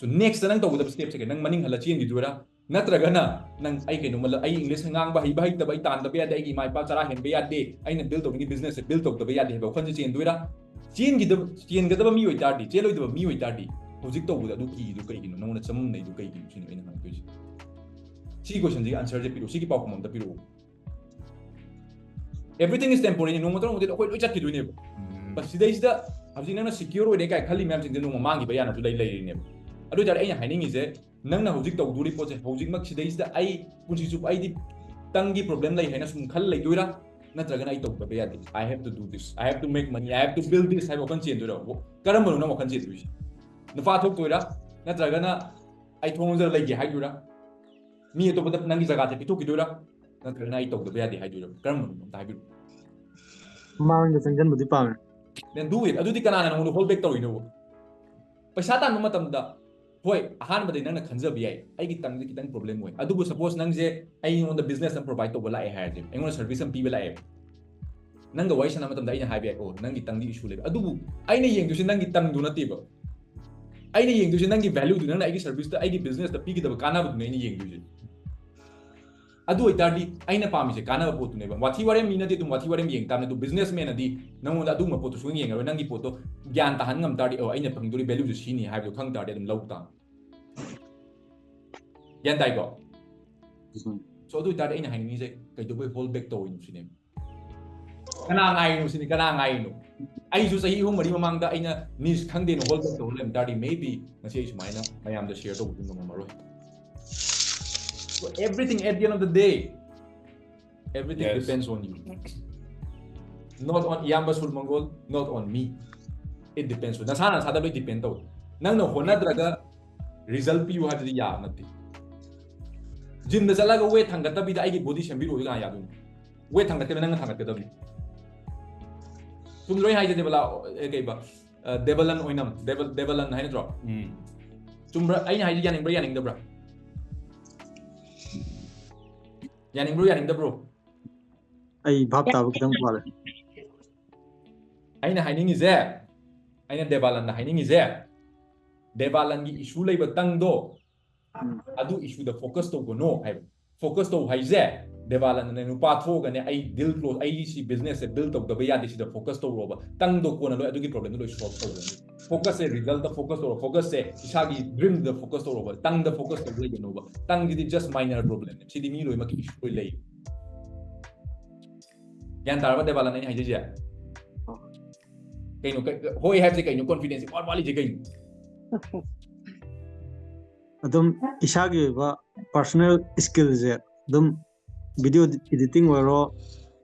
So next ꯅꯪ ꯇꯧꯒꯗꯕ step ꯁꯦ ꯀꯩ? ꯅꯪ ꯃꯅꯤꯡ ꯍꯜꯂ ꯆꯦꯟꯈꯤꯗꯣꯏꯔꯥ? ꯅꯠꯇ꯭ꯔꯒꯅ ꯅꯪ ꯑꯩ ꯀꯩꯅꯣꯝꯃ ꯂ-, ꯑꯩ English ꯉꯥꯡꯕ ꯍꯩꯕ ꯍꯩꯇꯕ, ꯑꯩ ꯇꯥꯟꯗꯕ ꯌꯥꯗꯦ, ꯑꯩꯒꯤ ꯏꯃꯥ ꯏꯄꯥ ꯆꯔꯥ ꯍꯦꯟꯕ ꯌꯥꯗꯦ, ꯑꯩꯅ build ꯇꯧꯅꯤꯡꯉꯤ business ꯁꯦ build ꯇꯧꯗꯕ ꯌꯥꯗꯦ ꯍꯥꯏꯕ ꯋꯥꯈꯜꯁꯦ ꯆꯦꯟꯗꯣꯏꯔꯥ? ꯆꯦꯟꯈꯤꯗꯕ, ꯆꯦꯟꯒꯗꯕ ꯃꯤ ꯑꯣꯏꯇꯥꯔꯗꯤ, ꯆꯦꯜꯂꯣꯏꯗꯕ ꯃꯤ ꯑꯣꯏꯇꯥꯔꯗꯤ, ꯍꯧꯖꯤꯛ ꯇꯧꯕꯗ ꯑꯗꯨ ꯀꯤꯗꯨ ꯀꯩꯒꯤꯅꯣ? ꯅꯉꯣꯟꯗ ꯆꯃꯝꯅꯩꯗꯨ ꯀꯩꯒꯤꯅꯣ ꯁꯤꯅꯤ ꯑꯩꯅ ꯍꯪꯉꯛꯇꯣꯏꯁꯦ꯫ ꯁꯤꯒꯤ question ꯁꯤꯒꯤ answer ꯁꯦ ꯄꯤꯔꯛꯑꯣ, ꯁꯤꯒꯤ ꯄꯥꯎꯈꯨꯝ ꯑꯝꯇ ꯄꯤꯔꯛꯑꯣ꯫ Everything is temporary. ꯅꯣꯡꯃꯇ ꯅꯣꯡꯃꯗꯤ ꯑꯩꯈꯣꯏ ꯂꯣꯏ ꯆꯠꯈꯤꯗꯣꯏꯅꯦꯕ꯫ But ꯁꯤꯗꯩꯁꯤꯗ ꯍꯧꯖꯤꯛ ꯅꯪꯅ secure ꯑꯣꯏꯔꯦ ꯀꯥꯏ ꯈꯜꯂꯤ ꯃꯌꯥꯝꯁꯤꯡꯁꯦ ꯅꯣꯡꯃ ꯃꯥꯡꯈꯤꯕ ꯌꯥꯅꯁꯨ ꯂꯩ ꯂꯩꯔꯤꯅꯦꯕ꯫ ꯑꯗꯨ ꯑꯣꯏꯇꯥꯔꯗꯤ ꯑꯩꯅ ꯍꯥꯏꯅꯤꯡꯉꯤꯁꯦ, ꯅꯪꯅ ꯍꯧꯖꯤꯛ ꯇꯧꯗꯣꯔꯤ ꯄꯣꯠꯁꯦ, ꯍꯧꯖꯤꯛꯃꯛ ꯁꯤꯗꯩꯁꯤꯗ ꯑꯩ ꯄꯨꯟꯁꯤ ꯆꯨꯞꯄ ꯑꯩꯗꯤ ꯇꯪꯒꯤ problem ꯂꯩ ꯍꯥꯏꯅ ꯁꯨꯝ ꯈꯜ ꯂꯩꯗꯣꯏꯔꯥ? ꯅꯠꯇ꯭ꯔꯒꯅ ꯑꯩ ꯇꯧꯗꯕ ꯌꯥꯗꯦ, I have to do this, I have to make money, I have to build this ꯍꯥꯏꯕ ꯋꯥꯈꯜ ꯆꯦꯟꯗꯣꯏꯔꯥ? ꯀꯔꯝꯕꯅꯣ ꯅꯪ ꯋꯥꯈꯜ ꯆꯦꯟꯗꯣꯏꯁꯦ? ꯅꯨꯄꯥ ꯊꯣꯛꯇꯣꯏꯔꯥ? ꯅꯠꯇ꯭ꯔꯒꯅ ꯑꯩ ꯊꯣꯡ ꯂꯣꯟꯖꯔ ꯂꯩꯒꯦ ꯍꯥꯏꯗꯣꯏꯔꯥ? ꯃꯤ ꯑꯇꯣꯞꯄꯗ ꯅꯪꯒꯤ ꯖꯒꯥꯁꯦ ꯄꯤꯊꯣꯛꯈꯤꯗꯣꯏꯔꯥ? ꯅꯠꯇ꯭ꯔꯒꯅ ꯑꯩ ꯇꯧꯗꯕ ꯌꯥꯗꯦ ꯍꯥꯏꯗꯣꯏꯔꯥ? ꯀꯔꯝꯕꯅꯣ ꯑꯝꯇ ꯍꯥꯏꯕꯤꯔꯛꯑꯣ꯫ ꯃꯃꯥꯡꯗ ꯆꯪꯁꯤꯟꯕꯗꯤ ꯄꯥꯝꯃꯦ꯫ Then do it. ꯑꯗꯨꯗꯤ ꯀꯅꯥꯅ ꯅꯉꯣꯟꯗ hold back ꯇꯧꯔꯤꯅꯣꯕ? ꯄꯩꯁꯥ ꯇꯥꯟꯕ ꯃꯇꯝꯗ, ꯍꯣꯏ, ꯑꯍꯥꯟꯕꯗꯤ ꯅꯪꯅ ꯈꯟꯖꯕ ꯌꯥꯏ, "ꯑꯩꯒꯤ ꯇꯪꯗꯤ ꯈꯤꯇꯪ problem ꯑꯣꯏ"꯫ ꯑꯗꯨꯕꯨ suppose ꯅꯪꯁꯦ ꯑꯩꯉꯣꯟꯗ business ꯑꯃ provide ꯇꯧꯕ ꯂꯥꯛꯑꯦ ꯍꯥꯏꯔꯗꯤ, ꯑꯩꯉꯣꯟꯗ service ꯑꯃ ꯄꯤꯕ ꯂꯥꯛꯑꯦ, ꯅꯪꯒ ꯋꯥꯔꯤ ꯁꯥꯟꯅꯕ ꯃꯇꯝꯗ ꯑꯩꯅ ꯍꯥꯏꯕ ꯌꯥꯏ, "ꯑꯣ, ꯅꯪꯒꯤ ꯇꯪꯗꯤ issue ꯂꯩꯕ"꯫ ꯑꯗꯨꯕꯨ ꯑꯩꯅ ꯌꯦꯡꯗꯣꯏꯁꯦ ꯅꯪꯒꯤ ꯇꯪꯗꯨ ꯅꯠꯇꯦꯕ꯫ ꯑꯩꯅ ꯌꯦꯡꯗꯣꯏꯁꯦ ꯅꯪꯒꯤ value ꯗꯨ, ꯅꯪꯅ ꯑꯩꯒꯤ service ꯇ, ꯑꯩꯒꯤ business ꯇ ꯄꯤꯒꯗꯕ ꯀꯥꯟꯅꯕꯗꯨꯅꯦ ꯑꯩꯅ ꯌꯦꯡꯗꯣꯏꯁꯦ꯫ ꯑꯗꯨ ꯑꯣꯏꯇꯥꯔꯗꯤ ꯑꯩꯅ ꯄꯥꯝꯃꯤꯁꯦ ꯀꯥꯟꯅꯕ ꯄꯣꯠꯇꯨꯅꯦꯕ꯫ ꯋꯥꯊꯤ ꯋꯥꯔꯦꯝ ꯃꯤ ꯅꯠꯇꯦ, ꯑꯗꯨꯝ ꯋꯥꯊꯤ ꯋꯥꯔꯦꯝ ꯌꯦꯡ ꯇꯥꯕꯅꯦ꯫ ꯑꯗꯨ businessman ꯅꯗꯤ ꯅꯪꯉꯣꯟꯗ ꯑꯗꯨꯒꯨꯝꯕ ꯄꯣꯠꯇꯨ ꯁꯨꯡꯌꯦꯡ ꯌꯦꯡꯉꯔꯣꯏ꯫ ꯅꯪꯒꯤ ꯄꯣꯠꯇꯣ ꯒ꯭ꯌꯥꯟ ꯇꯥꯍꯟ ꯉꯝ ꯇꯥꯔꯗꯤ, "ꯑꯣ, ꯑꯩꯅ ꯐꯪꯗꯣꯔꯤ value ꯁꯦ ꯁꯤꯅꯤ" ꯍꯥꯏꯕꯗꯣ ꯈꯪ ꯇꯥꯔꯗꯤ ꯑꯗꯨꯝ ꯂꯧ ꯇꯥꯕꯅꯤ꯫ ꯒ꯭ꯌꯥꯟ ꯇꯥꯏꯀꯣ? ꯎꯝ꯫ So, ꯑꯗꯨ ꯑꯣꯏꯇꯥꯔꯗꯤ ꯑꯩꯅ ꯍꯥꯏꯅꯤꯡꯉꯤꯁꯦ ꯀꯩꯗꯧꯕꯩ hold back ꯇꯧꯔꯤꯅꯣ ꯁꯤꯅꯦ꯫ ꯀꯅꯥ ꯉꯥꯏꯔꯤꯅꯣ ꯁꯤꯅꯤ, ꯀꯅꯥ ꯉꯥꯏꯔꯤꯅꯣ? ꯑꯩꯁꯨ ꯆꯍꯤ ꯑꯍꯨꯝ ꯃꯔꯤ ꯃꯃꯥꯡꯗ ꯑꯩꯅ niche ꯈꯪꯗꯦꯅ hold back ꯇꯧꯔ ꯂꯩꯔꯝ ꯇꯥꯔꯗꯤ, maybe ꯉꯁꯤ ꯑꯩ ꯁꯨꯃꯥꯏꯅ ꯃꯌꯥꯝꯗ share ꯇꯧꯕꯁꯨ ꯉꯝꯃꯔꯣꯏ꯫ So, everything at the end of the day, everything Yes. depends on you. Not on ꯏꯌꯥꯝꯕ ꯁꯨꯔ ꯃꯪꯒꯣꯜ, not on me. It depends on, ꯅꯁꯥ ꯅꯁꯥꯗ ꯂꯣꯏ depend ꯇꯧꯋꯦ꯫ ꯅꯪꯅ ꯍꯣꯠꯅꯗ꯭ꯔꯒ result ꯄꯤꯌꯨ ꯍꯥꯏꯕꯗꯤ ꯌꯥꯕ ꯅꯠꯇꯦ꯫ Gym ꯗ ꯆꯠꯂꯒ weight ꯊꯥꯡꯒꯠꯇꯕꯤꯗ ꯑꯩꯒꯤ body ꯁꯦꯝꯕꯤꯔꯛꯑꯣ ꯀꯅꯥ ꯌꯥꯗꯣꯏꯅꯣ? Weight ꯊꯥꯡꯒꯠꯇꯕ ꯅꯪꯅ ꯊꯥꯡꯒꯠꯀꯗꯕꯅꯤ꯫ ꯆꯨꯝꯗ꯭ꯔꯣ ꯑꯩ ꯍꯥꯏꯁꯦ, ꯗꯦꯕꯂꯥ? ꯑꯦ, ꯀꯩꯕ? ꯑ, ꯗꯦꯕꯂꯟ ꯑꯣꯏꯅꯝ, ꯗꯦꯕ-, ꯗꯦꯕꯂꯟ ꯍꯥꯏ ꯅꯠꯇ꯭ꯔꯣ? ꯎꯝ꯫ ꯆꯨꯝꯕ꯭ꯔꯥ? ꯑꯩꯅ ꯍꯥꯏꯁꯦ ꯌꯥꯅꯤꯡꯕ꯭ꯔꯥ, ꯌꯥꯅꯤꯡꯗꯕ꯭ꯔꯥ? ꯌꯥꯅꯤꯡꯕ꯭ꯔꯣ, ꯌꯥꯅꯤꯡꯗꯕ꯭ꯔꯣ? ꯑꯩ ꯚꯥꯞ ꯇꯥꯕ ꯈꯤꯇꯪ ꯋꯥꯠꯂꯦ꯫ ꯑꯩꯅ ꯍꯥꯏꯅꯤꯡꯉꯤꯁꯦ, ꯑꯩꯅ ꯗꯦꯕꯥꯂꯟꯗ ꯍꯥꯏꯅꯤꯡꯉꯤꯁꯦ, ꯗꯦꯕꯥꯂꯟꯒꯤ issue ꯂꯩꯕ ꯇꯪꯗꯣ, ꯎꯝ꯫ ꯑꯗꯨ issue ꯗ focus ꯇꯧꯒꯅꯣ ꯍꯥꯏꯕ꯫ Focus ꯇꯧ ꯍꯥꯏꯁꯦ, ꯗꯦꯕꯥꯂꯟꯅꯅꯦ ꯅꯨꯄꯥ ꯊꯣꯛꯑꯒꯅꯦ ꯑꯩ ꯗꯤꯜ ꯀ꯭ꯂꯣꯖ ꯑꯩ ꯁꯤ ꯕꯤꯖꯤꯅꯦꯁꯁꯦ ꯕꯤꯜ ꯇꯧꯗꯕ ꯌꯥꯗꯦ ꯁꯤꯗ ꯐꯣꯀꯁ ꯇꯧꯔꯣꯕ ꯇꯪꯗꯣ ꯀꯣꯟꯅ ꯂꯣꯏ ꯑꯗꯨꯒꯤ ꯄ꯭ꯔꯣꯕ꯭ꯂꯦꯝꯗꯣ ꯂꯣꯏ ꯁꯣꯜꯕ ꯇꯧꯒꯅꯤ ꯐꯣꯀꯁꯁꯦ ꯔꯤꯖꯜꯇ ꯐꯣꯀꯁ ꯇꯧꯔꯣ ꯐꯣꯀꯁꯁꯦ ꯏꯁꯥꯒꯤ ꯗ꯭ꯔꯤꯝꯗ ꯐꯣꯀꯁ ꯇꯧꯔꯣꯕ ꯇꯪꯗ ꯐꯣꯀꯁ ꯇꯧꯕ ꯂꯩꯒꯅꯣꯕ ꯇꯪꯁꯤꯗꯤ ꯖꯁ ꯃꯥꯏꯅꯔ ꯄ꯭ꯔꯣꯕ꯭ꯂꯦꯝꯅꯦ ꯁꯤꯗꯤ ꯃꯤ ꯂꯣꯏꯅꯃꯛꯀꯤ ꯏꯁꯨ ꯂꯣꯏ ꯂꯩ ꯒ꯭ꯌꯥꯟ ꯇꯥꯔꯕ ꯗꯦꯕꯥꯂꯟ ꯑꯩꯅ ꯍꯥꯏꯖꯩꯁꯦ ꯀꯩꯅꯣ ꯀꯩ- ꯍꯣꯏ ꯍꯥꯏꯕꯁꯦ ꯀꯩꯅꯣ ꯀꯣꯟꯐꯤꯗꯦꯟꯁ ꯋꯥꯠ ꯋꯥꯠꯂꯤꯁꯦ ꯀꯩꯅꯣ ꯑꯗꯨꯝ ꯏꯁꯥꯒꯤ ꯑꯣꯏꯕ ꯄꯥꯔꯁꯣꯅꯦꯜ ꯁ꯭ꯀꯤꯜꯁꯦ ꯑꯗꯨꯝ ꯚꯤꯗꯤꯑꯣ ꯏꯗꯤꯇꯤꯡ ꯑꯣꯏꯔꯣ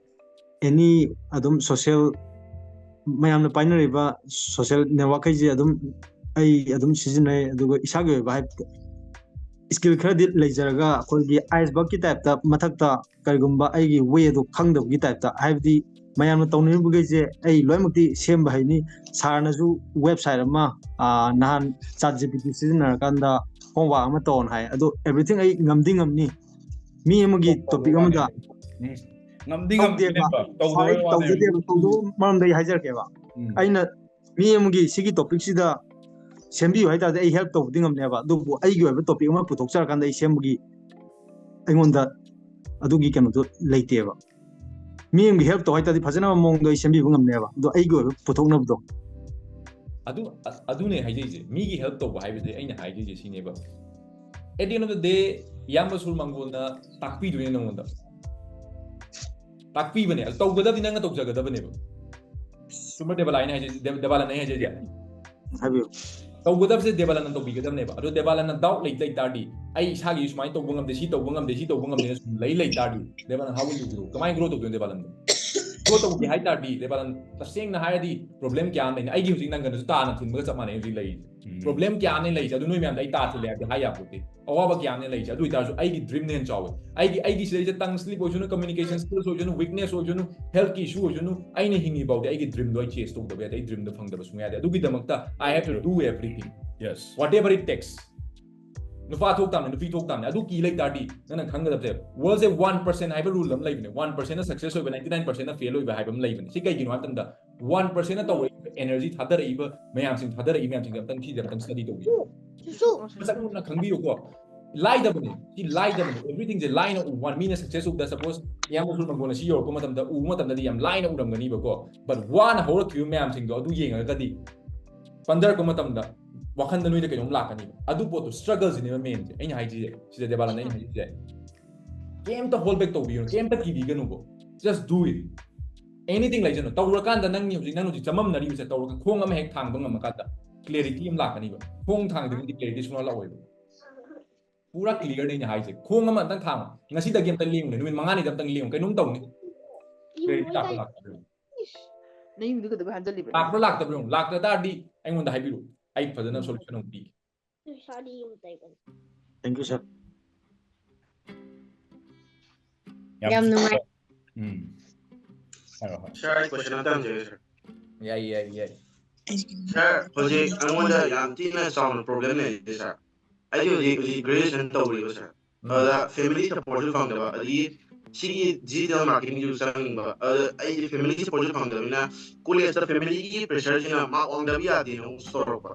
ꯑꯦꯅꯤ ꯑꯗꯨꯝ ꯁꯣꯁꯦꯜ ꯃꯌꯥꯝꯅ ꯄꯥꯏꯅꯔꯤꯕ ꯁꯣꯁꯦꯜ ꯅꯦꯠꯋꯥꯛꯈꯩꯁꯦ ꯑꯗꯨꯝ ꯑꯩ ꯑꯗꯨꯝ ꯁꯤꯖꯤꯟꯅꯩ ꯑꯗꯨꯒ ꯏꯁꯥꯒꯤ ꯑꯣꯏꯕ ꯍꯥꯏꯕꯗꯤ ꯁ꯭ꯀꯤꯜ ꯈꯔꯗꯤ ꯂꯩꯖꯔꯒ ꯑꯩꯈꯣꯏꯒꯤ ꯑꯥꯏꯁꯕꯔꯒꯀꯤ ꯇꯥꯏꯞꯇ ꯃꯊꯛꯇ ꯀꯔꯤꯒꯨꯝꯕ ꯑꯩꯒꯤ ꯋꯦ ꯑꯗꯨ ꯈꯪꯗꯕꯒꯤ ꯇꯥꯏꯞꯇ ꯍꯥꯏꯕꯗꯤ ꯃꯌꯥꯝꯅ ꯇꯧꯅꯔꯤꯕꯈꯩꯁꯦ ꯑꯩ ꯂꯣꯏꯅꯃꯛꯇꯤ ꯁꯦꯝꯕ ꯍꯩꯅꯤ ꯁꯥꯔꯅꯁꯨ ꯋꯦꯕꯁꯥꯏꯠ ꯑꯃ ꯅꯍꯥꯟ ꯆꯥꯠ ꯖꯤ ꯄꯤ ꯇꯤ ꯁꯤꯖꯤꯟꯅꯔꯀꯥꯟꯗ ꯍꯣꯝꯋꯥꯛ ꯑꯃ ꯇꯧꯅ ꯍꯥꯏ ꯑꯗꯣ ꯑꯦꯕ꯭ꯔꯤꯊꯤꯡ ꯑꯩ ꯉꯝꯗꯤ ꯉꯝꯅꯤ ꯃꯤ ꯑꯃꯒꯤ ꯇꯣꯄꯤꯛ ꯑꯃꯗ ꯉꯝꯗꯤ ꯇꯧꯗꯦꯕ ꯉꯝꯗꯦꯕ ꯇꯧꯗꯕꯩ ꯋꯥꯅꯦ ꯇꯧꯖꯗꯦꯕ ꯇꯧꯗꯕ ꯃꯔꯝꯗ ꯑꯩ ꯍꯥꯏꯖꯔꯛꯀꯦꯕ ꯎꯝ. ꯑꯩꯅ ꯃꯤ ꯑꯃꯒꯤ ꯁꯤꯒꯤ ꯇꯣꯄꯤꯛꯁꯤꯗ ꯁꯦꯝꯕꯤꯌꯨ ꯍꯥꯏꯇꯥꯔꯗꯤ ꯑꯩ ꯍꯦꯜꯞ ꯇꯧꯕꯗꯤ ꯉꯝꯅꯦꯕ ꯑꯗꯨꯕꯨ ꯑꯩꯒꯤ ꯑꯣꯏꯕ ꯇꯣꯄꯤꯛ ꯑꯃ ꯄꯨꯊꯣꯛꯆꯔꯀꯥꯟꯗ ꯑꯩ ꯁꯦꯝꯕꯒꯤ ꯑꯩꯉꯣꯟꯗ ꯑꯗꯨꯒꯤ ꯀꯩꯅꯣꯗꯣ ꯂꯩꯇꯦꯕ ꯃꯤ ꯑꯃꯒꯤ ꯍꯦꯜꯞ ꯇꯧ ꯍꯥꯏꯇꯥꯔꯗꯤ ꯐꯖꯅꯕ ꯃꯑꯣꯡꯗꯣ ꯑꯩ ꯁꯦꯝꯕꯤꯕ ꯉꯝꯅꯦꯕ ꯑꯗꯣ ꯑꯩꯒꯤ ꯑꯣꯏꯕ ꯄꯨꯊꯣꯛꯅꯕꯗꯣ ꯑꯗꯨ ꯑ- ꯑꯗꯨꯅꯦ ꯍꯥꯏꯖꯩꯁꯦ ꯃꯤꯒꯤ ꯍꯦꯜꯞ ꯇꯧꯕ ꯍꯥꯏꯕꯁꯦ ꯑꯩꯅ ꯍꯥꯏꯖꯩꯁꯦ ꯁꯤꯅꯦꯕ at the end of the day ꯏꯌꯥꯝꯕ ꯁꯨꯔ ꯃꯪꯒꯣꯜꯅ ꯇꯥꯛꯄꯤꯗꯣꯏꯅꯦ ꯅꯉꯣꯟꯗ ꯇꯥꯛꯄꯤꯕꯅꯦ ꯑꯗꯨ ꯇꯧꯒꯗꯕꯗꯤ ꯅꯪꯅ ꯇꯧꯖꯒꯗꯕꯅꯦꯕ ꯆꯨꯝꯕ꯭ꯔ ꯗꯦꯕꯂꯥꯏꯅ ꯍꯥꯏꯖꯩ ꯗꯦꯕ- ꯗꯦꯕꯥꯂꯟꯅ ꯍꯥꯏꯖꯩꯁꯦ ꯍꯥꯏꯕꯤꯌꯨ ꯇꯧꯒꯗꯕꯁꯦ ꯗꯦꯕꯥꯂꯟꯅ ꯇꯧꯕꯤꯒꯗꯕꯅꯦꯕ ꯑꯗꯣ ꯗꯦꯕꯥꯂꯟꯅ ꯗꯥꯎꯠ ꯂꯩ ꯂꯩ ꯇꯥꯔꯗꯤ ꯑꯩ ꯏꯁꯥꯒꯤ ꯁꯨꯃꯥꯏꯅ ꯇꯧꯕ ꯉꯝꯗꯦ ꯁꯤ ꯇꯧꯕ ꯉꯝꯗꯦ ꯁꯤ ꯇꯧꯕ ꯉꯝꯗꯦꯅ ꯁꯨꯝ ꯂꯩ ꯂꯩ ꯇꯥꯔꯗꯤ ꯗꯦꯕꯥꯂꯟ how will you grow ꯀꯃꯥꯏꯅ ꯒ꯭ꯔꯣ ꯇꯧꯗꯣꯏꯅꯣ ꯗꯦꯕꯥꯂꯟꯗꯣ ꯒ꯭ꯔꯣ ꯇꯧꯒꯦ ꯍꯥꯏ ꯇꯥꯔꯗꯤ ꯗꯦꯕꯥꯂꯟ ꯇꯁꯦꯡꯅ ꯍꯥꯏꯔꯗꯤ ꯄ꯭ꯔꯣꯕ꯭ꯂꯦꯝ ꯀꯌꯥ ꯑꯃ ꯂꯩꯅꯤ ꯑꯩꯒꯤ ꯍꯧꯖꯤꯛ ꯅꯪꯒꯅꯁꯨ ꯇꯥꯅ ꯊꯤꯟꯕꯒ ꯆꯞ ꯃꯥꯟꯅꯩ ꯍꯧꯖꯤꯛ ꯂꯩꯔꯤꯁꯦ ꯄ꯭ꯔꯣꯕ꯭ꯂꯦꯝ ꯀꯌꯥ ꯑꯃ ꯂꯩꯔꯤꯁꯦ ꯑꯗꯨ ꯅꯣꯏ ꯃꯌꯥꯝꯗ ꯑꯩ ꯇꯥ ꯊꯤꯜꯂꯦ ꯍꯥꯏꯕꯗꯤ ꯍꯥꯏ ꯌꯥꯄꯣꯠꯇꯦ ꯑꯋꯥꯕ ꯀꯌꯥ ꯑꯃ ꯂꯩꯔꯤꯁꯦ ꯑꯗꯨ ꯑꯣꯏꯇꯥꯔꯁꯨ ꯑꯩꯒꯤ ꯗ꯭ꯔꯤꯝꯅ ꯍꯦꯟꯅ ꯆꯥꯎꯋꯦ ꯑꯩꯒꯤ ꯑꯩꯒꯤ ꯁꯤꯗꯩꯁꯤꯗ ꯇꯪ ꯁ꯭ꯂꯤꯞ ꯑꯣꯏꯁꯅꯨ ꯀꯝꯃ꯭ꯌꯨꯅꯤꯀꯦꯁꯟ ꯁ꯭ꯀꯤꯜꯁ ꯑꯣꯏꯁꯅꯨ ꯋꯤꯛꯅꯦꯁ ꯑꯣꯏꯁꯅꯨ ꯍꯦꯜꯠꯀꯤ ꯏꯁꯨ ꯑꯣꯏꯁꯅꯨ ꯑꯩꯅ ꯍꯤꯡꯉꯤꯐꯥꯎꯗꯤ ꯑꯩꯒꯤ ꯗ꯭ꯔꯤꯝꯗꯣ ꯑꯩ ꯆꯦꯁ ꯇꯧꯗꯕ ꯌꯥꯗꯦ ꯑꯩ ꯗ꯭ꯔꯤꯝꯗꯣ ꯐꯪꯗꯕ ꯁꯨꯡꯌꯥ ꯌꯥꯗꯦ ꯑꯗꯨꯒꯤꯗꯃꯛꯇ I have to do everything Yes. whatever it takes ꯅꯨꯄꯥ ꯊꯣꯛ ꯇꯥꯕꯅꯦ ꯅꯨꯄꯤ ꯊꯣꯛ ꯇꯥꯕꯅꯦ ꯑꯗꯨ ꯀꯤ ꯂꯩ ꯇꯥꯔꯗꯤ ꯅꯪꯅ ꯈꯪꯒꯗꯕꯁꯦ ꯋꯥꯔꯜꯁꯦ ꯋꯥꯟ ꯄꯔꯁꯦꯟ ꯍꯥꯏꯕ ꯔꯨꯜ ꯑꯃ ꯂꯩꯕꯅꯦ ꯋꯥꯟ ꯄꯔꯁꯦꯟꯅ ꯁꯛꯁꯦꯁ ꯑꯣꯏꯕ ꯅꯥꯏꯟꯇꯤ ꯅꯥꯏꯟ ꯄꯔꯁꯦꯟꯅ ꯐꯦꯜ ꯑꯣꯏꯕ ꯍꯥꯏꯕ ꯑꯃ ꯂꯩꯕꯅꯦ ꯁꯤ ꯀꯩꯒꯤꯅꯣ ꯍꯥꯏꯕ ꯃꯇꯝꯗ ꯋꯥꯟ ꯄꯔꯁꯦꯟꯅ ꯇꯧꯔꯛꯏꯕ ꯑꯦꯅꯔꯖꯤ ꯊꯥꯗꯔꯛꯏꯕ ꯃꯌꯥꯝꯁꯤꯡ ꯊꯥꯗꯔꯛꯏꯕ ꯃꯌꯥꯝꯁꯤꯡꯁꯦ ꯑꯝꯇꯪ ꯁꯤꯁꯦ ꯑꯝꯇꯪ ꯁ꯭ꯇꯗꯤ ꯇꯧꯕꯤꯌꯨ ꯃꯁꯛ ꯃꯨꯟꯅ ꯈꯪꯕꯤꯌꯨꯀꯣ ꯂꯥꯏꯗꯕꯅꯤ, ꯁꯤ ꯂꯥꯏꯗꯕꯅꯤ꯫ Everythingꯁꯦ ꯂꯥꯏꯅ ꯎꯕ ꯋꯥꯅꯤ꯫ ꯃꯤꯅ success ꯎꯕꯗ, suppose ꯏꯌꯥꯝꯕ ꯁꯨꯔꯃꯪꯒꯣꯜꯅ ꯁꯤ ꯌꯧꯔꯛꯄ ꯃꯇꯝꯗ, ꯎꯕ ꯃꯇꯝꯗꯗꯤ ꯌꯥꯝ ꯂꯥꯏꯅ ꯎꯔꯝꯒꯅꯤꯕꯀꯣ, but ꯋꯥꯅ ꯍꯧꯔꯛꯈꯤꯕ ꯃꯌꯥꯝꯁꯤꯡꯗꯣ ꯑꯗꯨ ꯌꯦꯡꯉꯒꯗꯤ ꯄꯟꯊꯔꯛꯄ ꯃꯇꯝꯗ ꯋꯥꯈꯟꯗ ꯅꯣꯏꯗ ꯀꯩꯅꯣꯝ ꯂꯥꯛꯀꯅꯤꯕ꯫ ꯑꯗꯨ ꯄꯣꯠꯇꯣ, struggleꯁꯤꯅꯦꯕ mainꯁꯦ꯫ ꯑꯩꯅ ꯍꯥꯏꯁꯤꯁꯦ, ꯁꯤꯗ ꯗꯦꯕꯥꯂꯟꯗ ꯑꯩꯅ ꯍꯥꯏꯁꯤꯁꯦ, ꯀꯩꯝꯇ hold back ꯇꯧꯕꯤꯒꯅꯨ, ꯀꯩꯝꯇ ꯀꯤꯕꯤꯒꯅꯨꯕꯣ꯫ Just do it꯫ Anything ꯂꯩꯖꯅꯨ꯫ ꯇꯧꯔꯀꯥꯟꯗ ꯅꯪꯒꯤ ꯍꯧꯖꯤꯛ, ꯅꯪ ꯍꯧꯖꯤꯛ ꯆꯃꯝꯅꯔꯤꯕꯁꯦ ꯇꯧꯔꯒ ꯈꯣꯡ ꯑꯃ ꯍꯦꯛ ꯊꯥꯡꯕ ꯉꯝꯃꯀꯥꯟꯗ clarity ꯑꯃ ꯂꯥꯛꯀꯅꯤꯕ꯫ ꯈꯣꯡ ꯊꯥꯡꯗ꯭ꯔꯤꯉꯩꯗꯤ clarity ꯁꯨꯡꯂꯥꯛ ꯂꯥꯛꯑꯣꯏꯕ꯫ ꯄꯨꯔꯥ clearꯅꯦ ꯑꯩꯅ ꯍꯥꯏꯁꯦ꯫ ꯈꯣꯡ ꯑꯃ ꯑꯝꯇꯪ ꯊꯥꯡꯉꯣ꯫ ꯉꯁꯤꯗꯒꯤ ꯑꯝꯇꯪ ꯂꯦꯡꯉꯨꯅꯦ꯫ ꯅꯨꯃꯤꯠ ꯃꯉꯥꯅꯤꯗ ꯑꯝꯇꯪ ꯂꯦꯡꯉꯨ꯫ ꯀꯩꯅꯣꯝ ꯇꯧꯅꯤ꯫ Clarity ꯂꯥꯛꯄ ꯂꯥꯛꯇꯕ꯭ꯔꯥ ꯌꯦꯡꯉꯨ꯫ ꯅꯌꯨꯝꯗꯨ ꯀꯩꯗꯧꯕꯩ ꯍꯟꯖꯜꯂꯤꯕ? ꯂꯥꯛꯄ꯭ꯔꯥ ꯂꯥꯛꯇꯕ꯭ꯔꯥ ꯌꯦꯡꯉꯨ꯫ ꯂꯥꯛꯇ ꯇꯥꯔꯗꯤ ꯑꯩꯉꯣꯟꯗ ꯍꯥꯏꯕꯤꯔꯛꯑꯣ꯫ ꯑꯩ ꯐꯖꯅ solution ꯑꯃ ꯄꯤꯒꯦ꯫ ꯏꯁꯥꯗꯤ ꯌꯨꯝ ꯇꯩꯕꯅꯤ꯫ Thank you, sir. ꯌꯥꯝ ꯅꯨꯡꯉꯥꯏ꯫ ꯎꯝ꯫ ꯍꯥꯏꯔꯣ, ꯍꯥꯏꯔꯣ꯫ Sir, ꯑꯩ question ꯑꯝꯇ ꯍꯪꯖꯒꯦ, sir꯫ ꯌꯥꯏ, ꯌꯥꯏ, ꯌꯥꯏ꯫ Sir, ꯍꯧꯖꯤꯛ ꯑꯩꯉꯣꯟꯗ ꯌꯥꯝ ꯊꯤꯅ ꯆꯥꯎꯅ problem ꯂꯩꯔꯤꯁꯦ, sir꯫ ꯑꯩꯗꯤ ꯍꯧꯖꯤꯛ, ꯍꯧꯖꯤꯛ graduation ꯇꯧꯔꯤꯕ, sir꯫ ꯎꯝ꯫ ꯑꯗꯨꯗ family supportꯁꯨ ꯐꯪꯗꯕ, ꯑꯗꯒꯤ ꯁꯤꯒꯤ digital marketingꯁꯨ ꯆꯪꯅꯤꯡꯕ, ꯑꯗꯨꯗ ꯑꯩꯗꯤ family supportꯁꯨ ꯐꯪꯗꯕꯅꯤꯅ, collegeꯇ familyꯒꯤ pressureꯁꯤꯅ mark ꯋꯥꯡꯗꯕ ꯌꯥꯗꯦꯅ ꯑꯃꯨꯛ ꯇꯧꯔꯛꯄ꯫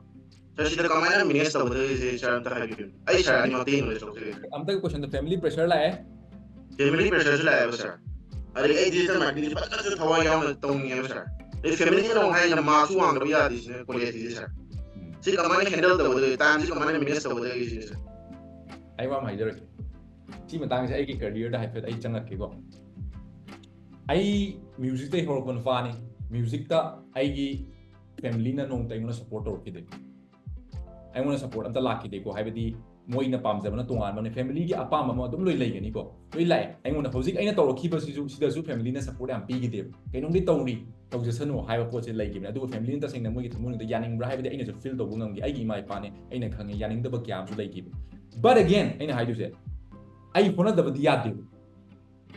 Sir, ꯁꯤꯗ ꯀꯃꯥꯏꯅ manage ꯇꯧꯒꯗꯒꯦꯁꯦ, sir, ꯑꯝꯇ ꯍꯥꯏꯕꯤꯌꯨ꯫ ꯑꯩ sir ꯑꯅꯤꯃꯛꯇ knowledge ꯂꯧꯖꯒꯦ꯫ ꯑꯝꯇꯒꯤ questionꯗ family pressure ꯂꯥꯛꯑꯦ꯫ Family pressureꯁꯨ ꯂꯥꯛꯑꯦꯕ, sir꯫ ꯑꯗꯩ ꯑꯩ digital marketingꯁꯦ ꯐꯖꯅꯁꯨ ꯊꯋꯥꯏ ꯌꯥꯎꯅ ꯇꯧꯅꯤꯡꯉꯦꯕ, sir꯫ ꯑꯗꯩ familyꯅ ꯑꯃꯨꯛ ꯍꯥꯏꯅ markꯁꯨ ꯋꯥꯡꯗꯕ ꯌꯥꯗꯦ ꯁꯤꯅ collegeꯁꯤꯗꯤ, sir꯫ ꯁꯤ ꯀꯃꯥꯏꯅ handle ꯇꯧꯒꯗꯒꯦ? Timeꯁꯤ ꯀꯃꯥꯏꯅ manage ꯇꯧꯒꯗꯒꯦ ꯁꯤꯅꯤ, sir꯫ ꯑꯩ ꯋꯥ ꯑꯃ ꯍꯥꯏꯖꯔꯛꯀꯦ꯫ ꯁꯤ ꯃꯇꯥꯡꯁꯦ ꯑꯩꯒꯤ careerꯗ ꯍꯥꯏꯐꯦꯠ ꯑꯩ ꯆꯪꯉꯛꯀꯦꯀꯣ꯫ ꯑꯩ musicꯇꯩ ꯍꯧꯔꯛꯄ ꯅꯨꯄꯥꯅꯤ꯫ Musicꯇ ꯑꯩꯒꯤ familyꯅ ꯅꯣꯡꯃꯇ ꯑꯩꯉꯣꯟꯗ support ꯇꯧꯔꯛꯈꯤꯗꯦ꯫ ꯑꯩꯉꯣꯟꯗ support ꯑꯝꯇ ꯂꯥꯛꯈꯤꯗꯦꯀꯣ꯫ ꯍꯥꯏꯕꯗꯤ ꯃꯣꯏꯅ ꯄꯥꯝꯖꯕꯅ ꯇꯣꯉꯥꯟꯕꯅꯦ, familyꯒꯤ ꯑꯄꯥꯝꯕ ꯑꯃ ꯑꯗꯨꯝ ꯂꯣꯏ ꯂꯩꯒꯅꯤꯀꯣ꯫ ꯂꯣꯏ ꯂꯥꯛꯑꯦ꯫ ꯑꯩꯉꯣꯟꯗ ꯍꯧꯖꯤꯛ ꯑꯩꯅ ꯇꯧꯔꯛꯈꯤꯕꯁꯤꯁꯨ, ꯁꯤꯗꯁꯨ familyꯅ support ꯌꯥꯝ ꯄꯤꯈꯤꯗꯦꯕ꯫ ꯀꯩꯅꯣꯝꯗꯤ ꯇꯧꯔꯤ, ꯇꯧꯖꯁꯅꯨ ꯍꯥꯏꯕ ꯄꯣꯠꯁꯦ ꯂꯩꯈꯤꯕꯅꯦ꯫ ꯑꯗꯨꯒ familyꯅ ꯇꯁꯦꯡꯅ ꯃꯣꯏꯒꯤ ꯊꯃꯣꯏꯅꯨꯡꯗ ꯌꯥꯅꯤꯡꯕ꯭ꯔꯥ ꯍꯥꯏꯕꯗꯤ ꯑꯩꯅꯁꯨ feel ꯇꯧꯕ ꯉꯝꯈꯤ꯫ ꯑꯩꯒꯤ ꯏꯃꯥ ꯏꯄꯥꯅꯦ, ꯑꯩꯅ ꯈꯪꯉꯦ, ꯌꯥꯅꯤꯡꯗꯕ ꯀꯌꯥ ꯑꯃꯁꯨ ꯂꯩꯈꯤꯕ꯫ But again, ꯑꯩꯅ ꯍꯥꯏꯗꯣꯏꯁꯦ, ꯑꯩ ꯍꯣꯠꯅꯗꯕꯗꯤ ꯌꯥꯗꯦꯕ꯫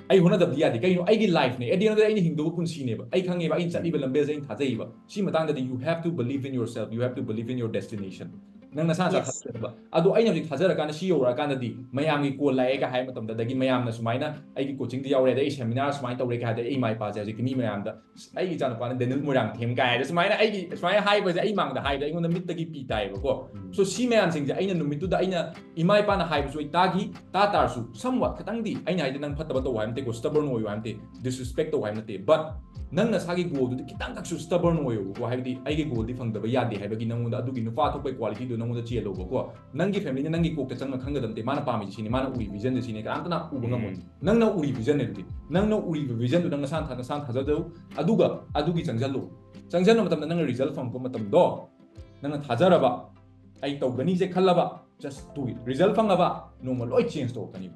ꯑꯩ ꯍꯣꯠꯅꯗꯕꯗꯤ ꯌꯥꯗꯦ꯫ ꯀꯩꯅꯣ? ꯑꯩꯒꯤ lifeꯅꯦ꯫ At the end of the day, ꯑꯩꯅ ꯍꯤꯡꯗꯧꯕ ꯄꯨꯟꯁꯤꯅꯦꯕ꯫ ꯑꯩ ꯈꯪꯉꯦꯕ, ꯑꯩꯅ ꯆꯠꯂꯤꯕ ꯂꯝꯕꯦꯜꯁꯦ ꯑꯩꯅ ꯊꯥꯖꯩꯕ꯫ ꯁꯤ ꯃꯇꯥꯡꯗꯗꯤ you have to believe in yourself, you have to believe in your destination꯫ ꯅꯪ ꯅꯁꯥ ꯅꯁꯥ Yes. ꯊꯥꯖꯗꯕ꯫ ꯑꯗꯣ ꯑꯩꯅ ꯍꯧꯖꯤꯛ ꯊꯥꯖꯔꯀꯥꯟꯗ ꯁꯤ ꯌꯧꯔꯛꯑꯀꯥꯟꯗꯗꯤ ꯃꯌꯥꯝꯒꯤ ꯀꯣꯜ ꯂꯥꯛꯑꯦꯒ ꯍꯥꯏ ꯃꯇꯝꯗ, ꯑꯗꯒꯤ ꯃꯌꯥꯝꯅ ꯁꯨꯃꯥꯏꯅ ꯑꯩꯒꯤ ꯀꯣꯆꯤꯡꯗ ꯌꯥꯎꯔꯦ, ꯑꯗꯩ ꯑꯩ ꯁꯦꯃꯤꯅꯥꯔ ꯁꯨꯃꯥꯏꯅ ꯇꯧꯔꯦ ꯀꯥꯏ ꯍꯥꯏꯗꯤ ꯑꯩ ꯏꯃꯥ ꯏꯄꯥꯁꯦ ꯍꯧꯖꯤꯛꯇꯤ ꯃꯤ ꯃꯌꯥꯝꯗ "ꯑꯁ, ꯑꯩꯒꯤ ꯏꯆꯥꯅꯨꯄꯥꯅ ꯗꯦꯅꯤꯜ ꯃꯣꯏꯔꯥꯡꯊꯦꯝ" ꯀꯥꯏ ꯍꯥꯏꯗ ꯁꯨꯃꯥꯏꯅ ꯑꯩꯒꯤ ꯁꯨꯃꯥꯏꯅ ꯍꯥꯏꯕꯁꯦ ꯑꯩ ꯃꯥꯡꯗ ꯍꯥꯏꯕꯗ ꯑꯩꯉꯣꯟꯗ ꯃꯤꯠꯇꯒꯤ ꯄꯤ ꯇꯥꯏꯌꯦꯕꯀꯣ꯫ So ꯁꯤ ꯃꯌꯥꯝꯁꯤꯡꯁꯦ ꯑꯩꯅ ꯅꯨꯃꯤꯠꯇꯨꯗ ꯑꯩꯅ ꯏꯃꯥ ꯏꯄꯥꯅ ꯍꯥꯏꯕꯁꯨ ꯑꯩ ꯇꯥꯈꯤ, ꯇꯥ ꯇꯥꯔꯁꯨ somewhat ꯈꯤꯇꯪꯗꯤ, ꯑꯩꯅ ꯍꯥꯏꯗꯤ ꯅꯪ ꯐꯠꯇꯕ ꯇꯧ ꯍꯥꯏꯕ ꯅꯠꯇꯦꯀꯣ, stubborn ꯑꯣꯏꯌꯨ ꯍꯥꯏꯕ ꯅꯠꯇꯦ, disrespect ꯇꯧ ꯍꯥꯏꯕ ꯅꯠꯇꯦ, but ꯅꯪ ꯅꯁꯥꯒꯤ ꯒꯣꯜꯗꯨꯗꯤ ꯈꯤꯇꯪꯈꯛꯁꯨ stubborn ꯑꯣꯏꯌꯣꯕꯀꯣ꯫ ꯍꯥꯏꯕꯗꯤ ꯑꯩꯒꯤ ꯒꯣꯜꯗꯤ ꯐꯪꯗꯕ ꯌꯥꯗꯦ ꯍꯥꯏꯕꯒꯤ ꯅꯪꯉꯣꯟꯗ ꯑꯗꯨꯒꯤ ꯅꯨꯄꯥ ꯊꯣꯛꯄꯒꯤ ꯀ꯭ꯋꯥꯂꯤꯇꯤꯗꯨ ꯅꯪꯉꯣꯟꯗ ꯆꯦꯜꯂꯣꯕꯀꯣ꯫ ꯅꯪꯒꯤ ꯐꯦꯃꯤꯂꯤꯅ ꯅꯪꯒꯤ ꯀꯣꯛꯇ ꯆꯪꯉ ꯈꯪꯒꯗꯕ ꯅꯠꯇꯦ, ꯃꯥꯅ ꯄꯥꯝꯃꯤꯁꯤ ꯁꯤꯅꯤ, ꯃꯥꯅ ꯎꯔꯤ ꯚꯤꯖꯟꯁꯦ ꯁꯤꯅꯤ, ꯀꯅꯥꯝꯇꯅ ꯎꯕ ꯉꯝꯃꯣꯏ꯫ ꯅꯪꯅ ꯎꯔꯤ ꯚꯤꯖꯟꯅꯦ ꯑꯗꯨꯗꯤ, ꯅꯪꯅ ꯎꯔꯤꯕ ꯚꯤꯖꯟꯗꯨ ꯅꯪ ꯅꯁꯥ ꯅꯁꯥ ꯊꯥꯖꯗꯧ, ꯑꯗꯨꯒ ꯑꯗꯨꯒꯤ ꯆꯪꯁꯤꯜꯂꯨ꯫ ꯆꯪꯁꯤꯟꯕ ꯃꯇꯝꯗ ꯅꯪꯅ ꯔꯤꯖꯜ ꯐꯪꯉꯛꯄ ꯃꯇꯝꯗꯣ ꯅꯪꯅ ꯊꯥꯖꯔꯕ, ꯑꯩ ꯇꯧꯒꯅꯤꯁꯦ ꯈꯜꯂꯕ, just do it꯫ ꯔꯤꯖꯜ ꯐꯪꯉꯕ ꯅꯣꯡꯃ ꯂꯣꯏ ꯆꯦꯟꯖ ꯇꯧꯔꯛꯀꯅꯤ꯫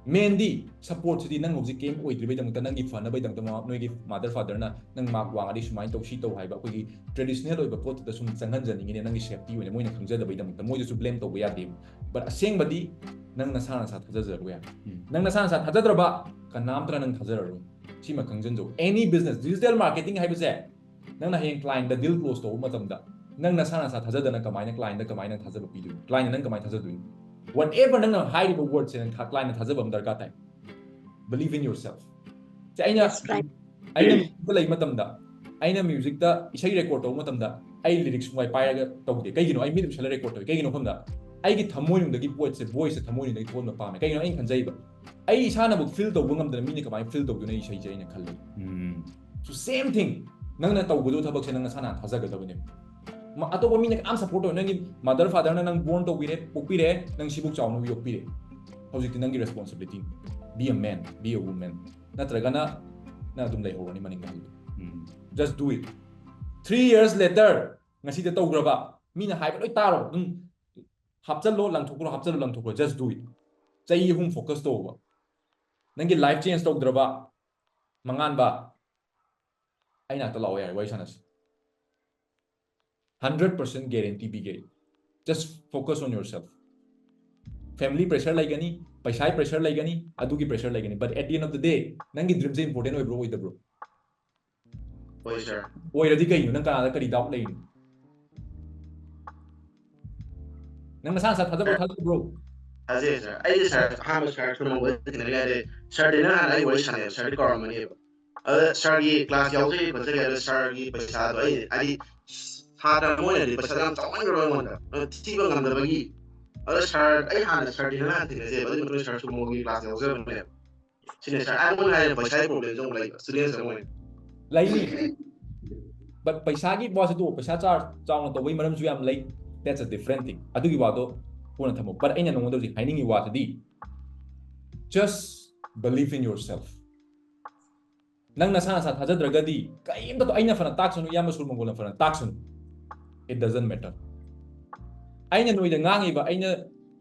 ꯃꯦꯟꯗꯤ ꯁꯞꯄꯣꯔꯠꯁꯤꯗꯤ ꯅꯪ ꯍꯧꯖꯤꯛ ꯀꯦꯝ ꯑꯣꯏꯗ꯭ꯔꯤꯕꯩꯗꯃꯛꯇ, ꯅꯪꯒꯤ ꯐꯅꯕꯩꯗꯃꯛꯇ ꯃꯃꯥ-, ꯅꯣꯏꯒꯤ ꯃꯥꯗꯔ ꯐꯥꯗꯔꯅ ꯅꯪ ꯃꯥꯔꯛ ꯋꯥꯡꯉꯗꯤ ꯁꯨꯃꯥꯏꯅ ꯇꯧ, ꯁꯤ ꯇꯧ ꯍꯥꯏꯕ ꯑꯩꯈꯣꯏꯒꯤ ꯇ꯭ꯔꯦꯗꯤꯁꯅꯦꯜ ꯑꯣꯏꯕ ꯄꯣꯠꯇꯨꯗ ꯁꯨꯝ ꯆꯪꯍꯟꯖꯅꯤꯡꯉꯤꯅꯦ, ꯅꯪꯒꯤ ꯁꯦꯐꯇꯤ ꯑꯣꯏꯅ ꯃꯣꯏꯅ ꯈꯪꯖꯗꯕꯩꯗꯃꯛꯇ꯫ ꯃꯣꯏꯗꯁꯨ ꯕ꯭ꯂꯦꯝ ꯇꯧꯕ ꯌꯥꯗꯦ꯫ But ꯑꯁꯦꯡꯕꯗꯤ ꯅꯪ ꯅꯁꯥ ꯅꯁꯥ ꯊꯥꯖꯖꯔꯣꯏ ꯍꯥꯏꯕ꯫ ꯅꯪ ꯅꯁꯥ ꯅꯁꯥ ꯊꯥꯖꯗ꯭ꯔꯕ ꯀꯅꯥꯝꯇꯅ ꯅꯪ ꯊꯥꯖꯔꯔꯣꯏ꯫ ꯁꯤꯃ ꯈꯪꯖꯟꯖꯧ꯫ Any business, digital marketing ꯍꯥꯏꯕꯁꯦ ꯅꯪꯅ ꯍꯌꯦꯡ ꯀ꯭ꯂꯥꯏꯟꯗ ꯗꯤꯜ ꯀ꯭ꯂꯣꯁ ꯇꯧꯕ ꯃꯇꯝꯗ ꯅꯪ ꯅꯁꯥ ꯅꯁꯥ ꯊꯥꯖꯗꯅ ꯀꯃꯥꯏꯅ ꯀ꯭ꯂꯥꯏꯟꯗ ꯀꯃꯥꯏꯅ ꯊꯥꯖꯕ ꯄꯤꯗꯣꯏꯅꯣ? ꯀ꯭ꯂꯥꯏꯟꯅ ꯅꯪ ꯀꯃꯥꯏꯅ ꯊꯥꯖꯗꯣꯏꯅꯣ? Whatever ꯅꯪꯅ ꯍꯥꯏꯔꯤꯕ ꯋꯥꯔꯗꯁꯦ ꯅꯪ ꯀ꯭ꯂꯥꯏꯟꯅ ꯊꯥꯖꯕ ꯑꯃ ꯗꯔꯀꯥꯔ ꯇꯥꯏ꯫ Believe in yourself꯫ ꯁꯦ ꯑꯩꯅ That's right. ꯑꯩꯅ ꯃ꯭ꯌꯨꯖꯤꯛꯇ ꯂꯩꯕ ꯃꯇꯝꯗ, ꯑꯩꯅ ꯃ꯭ꯌꯨꯖꯤꯛꯇ ꯏꯁꯩ ꯔꯦꯀꯣꯔꯗ ꯇꯧꯕ ꯃꯇꯝꯗ ꯑꯩ ꯂꯤꯔꯤꯛꯁ ꯁꯨꯡꯄꯥꯏ ꯄꯥꯏꯔꯒ ꯇꯧꯗꯦ꯫ ꯀꯩꯒꯤꯅꯣ? ꯑꯩ ꯃꯤꯠ ꯎꯏꯁꯜꯂ ꯔꯦꯀꯣꯔꯗ ꯇꯧꯏ꯫ ꯀꯩꯒꯤꯅꯣ ꯈꯪꯕꯗ ꯑꯩꯒꯤ ꯊꯃꯣꯏꯅꯨꯡꯗꯒꯤ ꯄꯣꯠꯁꯦ, ꯚꯣꯏꯁꯁꯦ ꯊꯃꯣꯏꯅꯨꯡꯗꯒꯤ ꯊꯣꯛꯍꯟꯕ ꯄꯥꯝꯃꯦ꯫ ꯀꯩꯒꯤꯅꯣ? ꯑꯩꯅ ꯈꯟꯖꯩꯕ, ꯑꯩ ꯏꯁꯥꯅꯕꯨ ꯐꯤꯜ ꯇꯧꯕ ꯉꯝꯗꯅ ꯃꯤꯅ ꯀꯃꯥꯏꯅ ꯐꯤꯜ ꯇꯧꯗꯣꯏꯅꯣ ꯑꯩ ꯏꯁꯩꯁꯦ, ꯑꯩꯅ ꯈꯜꯂꯤ꯫ So same thing, ꯅꯪꯅ ꯇꯧꯒꯗꯕ ꯊꯕꯛꯁꯦ ꯅꯪ ꯅꯁꯥꯅ ꯊꯥꯖꯒꯗꯕꯅꯦ꯫ ꯃ-, ꯑꯇꯣꯞꯄ ꯃꯤꯅ ꯀꯅꯥꯝ ꯁꯞꯄꯣꯔꯠ ꯇꯧꯔꯣꯏ꯫ ꯅꯪꯒꯤ ꯃꯥꯗꯔ ꯐꯥꯗꯔꯅ ꯅꯪ ꯕꯣꯔꯟ ꯇꯧꯕꯤꯔꯦ, ꯄꯣꯛꯄꯤꯔꯦ, ꯅꯪ ꯁꯤꯕꯨꯛ ꯆꯥꯎꯅ ꯌꯣꯛꯄꯤꯔꯦ꯫ ꯍꯧꯖꯤꯛꯇꯤ ꯅꯪꯒꯤ responsibility. Be a man, be a woman꯫ ꯅꯠꯇ꯭ꯔꯒꯅ ꯅꯪ ꯑꯗꯨꯝ ꯂꯩꯍꯧꯔꯅꯤ ꯃꯅꯤꯡꯗ꯫ Just do it꯫ Three years later, ꯉꯁꯤꯗ ꯇꯧꯈ꯭ꯔꯕ, ꯃꯤꯅ ꯍꯥꯏꯕ ꯂꯣꯏ ꯇꯥꯔꯣ, ꯑꯗꯨꯝ ꯍꯥꯞꯆꯜꯂꯣ, ꯂꯪꯊꯣꯛꯈ꯭ꯔꯣ, ꯍꯥꯞꯆꯜꯂꯣ, ꯂꯪꯊꯣꯛꯈ꯭ꯔꯣ, just do it꯫ ꯆꯍꯤ ꯑꯍꯨꯝ ꯐꯣꯀꯁ ꯇꯧꯕ꯫ ꯅꯪꯒꯤ ꯂꯥꯏꯐ ꯆꯦꯟꯖ ꯇꯧꯗ꯭ꯔꯕ, ꯃꯉꯥꯟꯕ, ꯑꯩ ꯅꯥꯛꯇ ꯂꯥꯛꯑꯣ, ꯌꯥꯔꯦ, ꯋꯥꯔꯤ ꯁꯥꯟꯅꯁꯤ꯫ Hundred percent guarantee ꯄꯤꯒꯦ ꯑꯩ꯫ Just focus on yourself꯫ Family pressure ꯂꯩꯒꯅꯤ, ꯄꯩꯁꯥꯒꯤ pressure ꯂꯩꯒꯅꯤ, ꯑꯗꯨꯒꯤ pressure ꯂꯩꯒꯅꯤ, but at the end of the day, ꯅꯪꯒꯤ ꯗ꯭ꯔꯤꯝꯁꯦ ꯏꯝꯄꯣꯔꯇꯦꯟ ꯑꯣꯏꯕ꯭ꯔꯣ, ꯑꯣꯏꯗꯕ꯭ꯔꯣ? ꯍꯣꯏ ꯁꯥꯔ꯫ ꯑꯣꯏꯔꯗꯤ ꯀꯩꯅꯣ? ꯅꯪ ꯀꯅꯥꯗ ꯀꯔꯤ ꯗꯥꯎꯠ ꯂꯩꯔꯤꯅꯣ? ꯅꯪ ꯅꯁꯥ ꯅꯁꯥ ꯊꯥꯖꯕ ꯊꯥꯖꯕ꯭ꯔꯣ? ꯊꯥꯖꯩ ꯁꯥꯔ꯫ ꯑꯩꯁꯦ ꯁꯥꯔ ꯑꯍꯥꯟꯕ ꯁꯥꯔ ꯁꯨꯔꯃꯪꯒꯣꯜꯗ ꯊꯦꯡꯅꯔꯤꯉꯩꯗ ꯁꯥꯔꯗꯤ ꯅꯪ ꯍꯥꯟꯅ ꯑꯩ ꯋꯥꯔꯤ ꯁꯥꯟꯅꯩꯕ, ꯁꯥꯔꯗꯤ ꯀꯧꯔꯝꯃꯅꯦꯕ꯫ ꯑꯗ ꯁꯥꯔꯒꯤ ꯀ꯭ꯂꯥꯁ ꯌꯥꯎꯖꯒꯦ ꯈꯣꯠꯆꯒꯦ, ꯑꯗ ꯁꯥꯔꯒꯤ ꯄꯩꯁꯥꯗꯣ ꯑꯩ ꯍꯥꯏꯗꯤ ꯁꯥꯇ꯭ꯔ ꯑꯃ ꯑꯣꯏꯅꯗꯤ ꯄꯩꯁꯥꯗꯣ ꯌꯥꯝ ꯆꯥꯎꯃꯟꯈ꯭ꯔꯕ ꯑꯩꯉꯣꯟꯗ, ꯑꯗꯨ ꯊꯤꯕ ꯉꯝꯗꯕꯒꯤ꯫ ꯑꯗ ꯁꯥꯔ ꯑꯩ ꯍꯥꯟꯅ ꯁꯥꯔꯗꯤ ꯅꯪ ꯍꯥꯟꯅ ꯊꯦꯡꯅꯖꯩꯕ, ꯑꯗꯨꯒꯤ ꯃꯇꯨꯡꯗ ꯁꯥꯔ ꯁꯨꯔꯃꯪꯒꯣꯜꯒꯤ ꯀ꯭ꯂꯥꯁ ꯌꯥꯎꯖꯕꯅꯦꯕ꯫ ꯁꯤꯅꯦ ꯁꯥꯔ, ꯑꯩꯉꯣꯟꯗ ꯍꯥꯏꯔꯦ ꯄꯩꯁꯥꯒꯤ ꯄ꯭ꯔꯣꯕ꯭ꯂꯦꯝꯁꯨ ꯑꯃꯨꯛ ꯂꯩꯕ ꯁ꯭ꯇꯨꯗꯦꯟꯁ ꯑꯃ ꯑꯣꯏꯅ꯫ ꯂꯩꯅꯤ꯫ But ꯄꯩꯁꯥꯒꯤ ꯋꯥꯁꯤ ꯇꯣꯛꯑꯣ, ꯄꯩꯁꯥ ꯆꯥꯔꯖ ꯆꯥꯎꯅ ꯇꯧꯕꯒꯤ ꯃꯔꯝꯁꯨ ꯌꯥꯝ ꯂꯩ, that's a different thing꯫ ꯑꯗꯨꯒꯤ ꯋꯥꯗꯣ ꯀꯣꯟꯅ ꯊꯝꯃꯣ꯫ But ꯑꯩꯅ ꯅꯉꯣꯟꯗ ꯍꯧꯖꯤꯛ ꯍꯥꯏꯅꯤꯡꯉꯤ ꯋꯥꯁꯤꯗꯤ, just believe in yourself꯫ ꯅꯪ ꯅꯁꯥ ꯅꯁꯥ ꯊꯥꯖꯗ꯭ꯔꯒꯗꯤ ꯀꯔꯤꯝꯇ ꯇꯧ-, ꯑꯩꯅ ꯐꯅ ꯇꯥꯛꯁꯅꯨ, ꯏꯌꯥꯝꯕ ꯁꯨꯔꯃꯪꯒꯣꯜꯅ ꯐꯅ ꯇꯥꯛꯁꯅꯨ, it doesn't matter꯫ ꯑꯩꯅ ꯅꯣꯏꯗ ꯉꯥꯡꯉꯤꯕ, ꯑꯩꯅ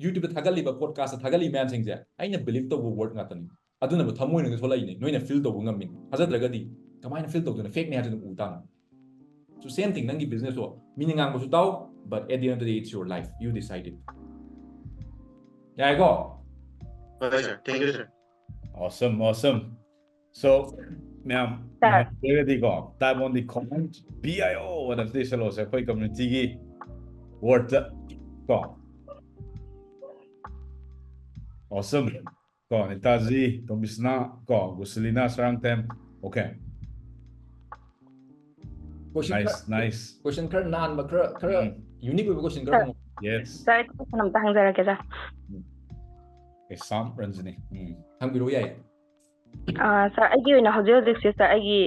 YouTube-ꯇ ꯊꯥꯒꯠꯂꯤꯕ, ꯄꯣꯗꯀꯥꯁꯇ ꯊꯥꯒꯠꯂꯤꯕ ꯃꯌꯥꯝꯁꯤꯡꯁꯦ ꯑꯩꯅ ꯕꯤꯂꯤꯞ ꯇꯧꯕ ꯋꯥꯔꯗ ꯉꯥꯛꯇꯅꯤ꯫ ꯑꯗꯨꯅꯕꯨ ꯊꯃꯣꯏꯅꯨꯡꯗ ꯊꯣꯛꯂꯛꯏꯅꯦ, ꯅꯣꯏꯅ ꯐꯤꯜ ꯇꯧꯕ ꯉꯝꯃꯤꯅꯦ꯫ ꯊꯥꯖꯗ꯭ꯔꯒꯗꯤ ꯀꯃꯥꯏꯅ ꯐꯤꯜ ꯇꯧꯗꯣꯏꯅꯣ? ꯐꯦꯛꯅꯦ ꯍꯥꯏꯕꯁꯤ ꯑꯗꯨꯝ ꯎ ꯇꯥꯕꯅꯤ꯫ So same thing, ꯅꯪꯒꯤ ꯕꯤꯖꯤꯅꯦꯁꯇꯣ ꯃꯤꯅ ꯉꯥꯡꯕꯁꯨ ꯇꯥꯎ, but at the end of the day, it's your life, you decide it꯫ ꯌꯥꯏꯀꯣ? ꯍꯣꯏ sir, thank you sir. Awesome, awesome. So, ꯃꯌꯥꯝ Sir. ꯅꯨꯡꯉꯥꯏꯖꯔꯒꯗꯤꯀꯣ, type on the comment, B I O ꯑꯅ ꯑꯝꯇ ꯏꯁꯜꯂꯣꯁꯦ ꯑꯩꯈꯣꯏ ꯀꯝꯃ꯭ꯌꯨꯅꯤꯇꯤꯒꯤ ꯋꯥꯔꯗꯇ ꯀꯣ꯫ Awesome. ꯀꯣ, ꯅꯤꯇꯥꯖꯤ, ꯇꯣꯝꯕꯤꯁꯅꯥ, ꯀꯣ, ꯒꯨꯁꯂꯤꯅꯥ ꯁꯔꯥꯡꯊꯦꯝ꯫ Okay. Question Nice, ꯈꯔ, nice. Question ꯈꯔ ꯅꯥꯟꯕ, ꯈꯔ, ꯈꯔ ꯎꯝ. Unique ꯑꯣꯏꯕ question ꯈꯔ Sir. ꯍꯪꯉꯣ꯫ Yes. Sir, ꯑꯩ question ꯑꯝꯇ ꯍꯪꯖꯔꯛꯀꯦ, sir. Exam ꯔꯟꯖꯅꯤ꯫ ꯎꯝ. ꯍꯪꯕꯤꯔꯛꯑꯣ, ꯌꯥꯏ꯫ ꯑꯥ, sir, ꯑꯩꯒꯤ ꯑꯣꯏꯅ ꯍꯧꯖꯤꯛ ꯍꯧꯖꯤꯛꯁꯦ, sir, ꯑꯩꯒꯤ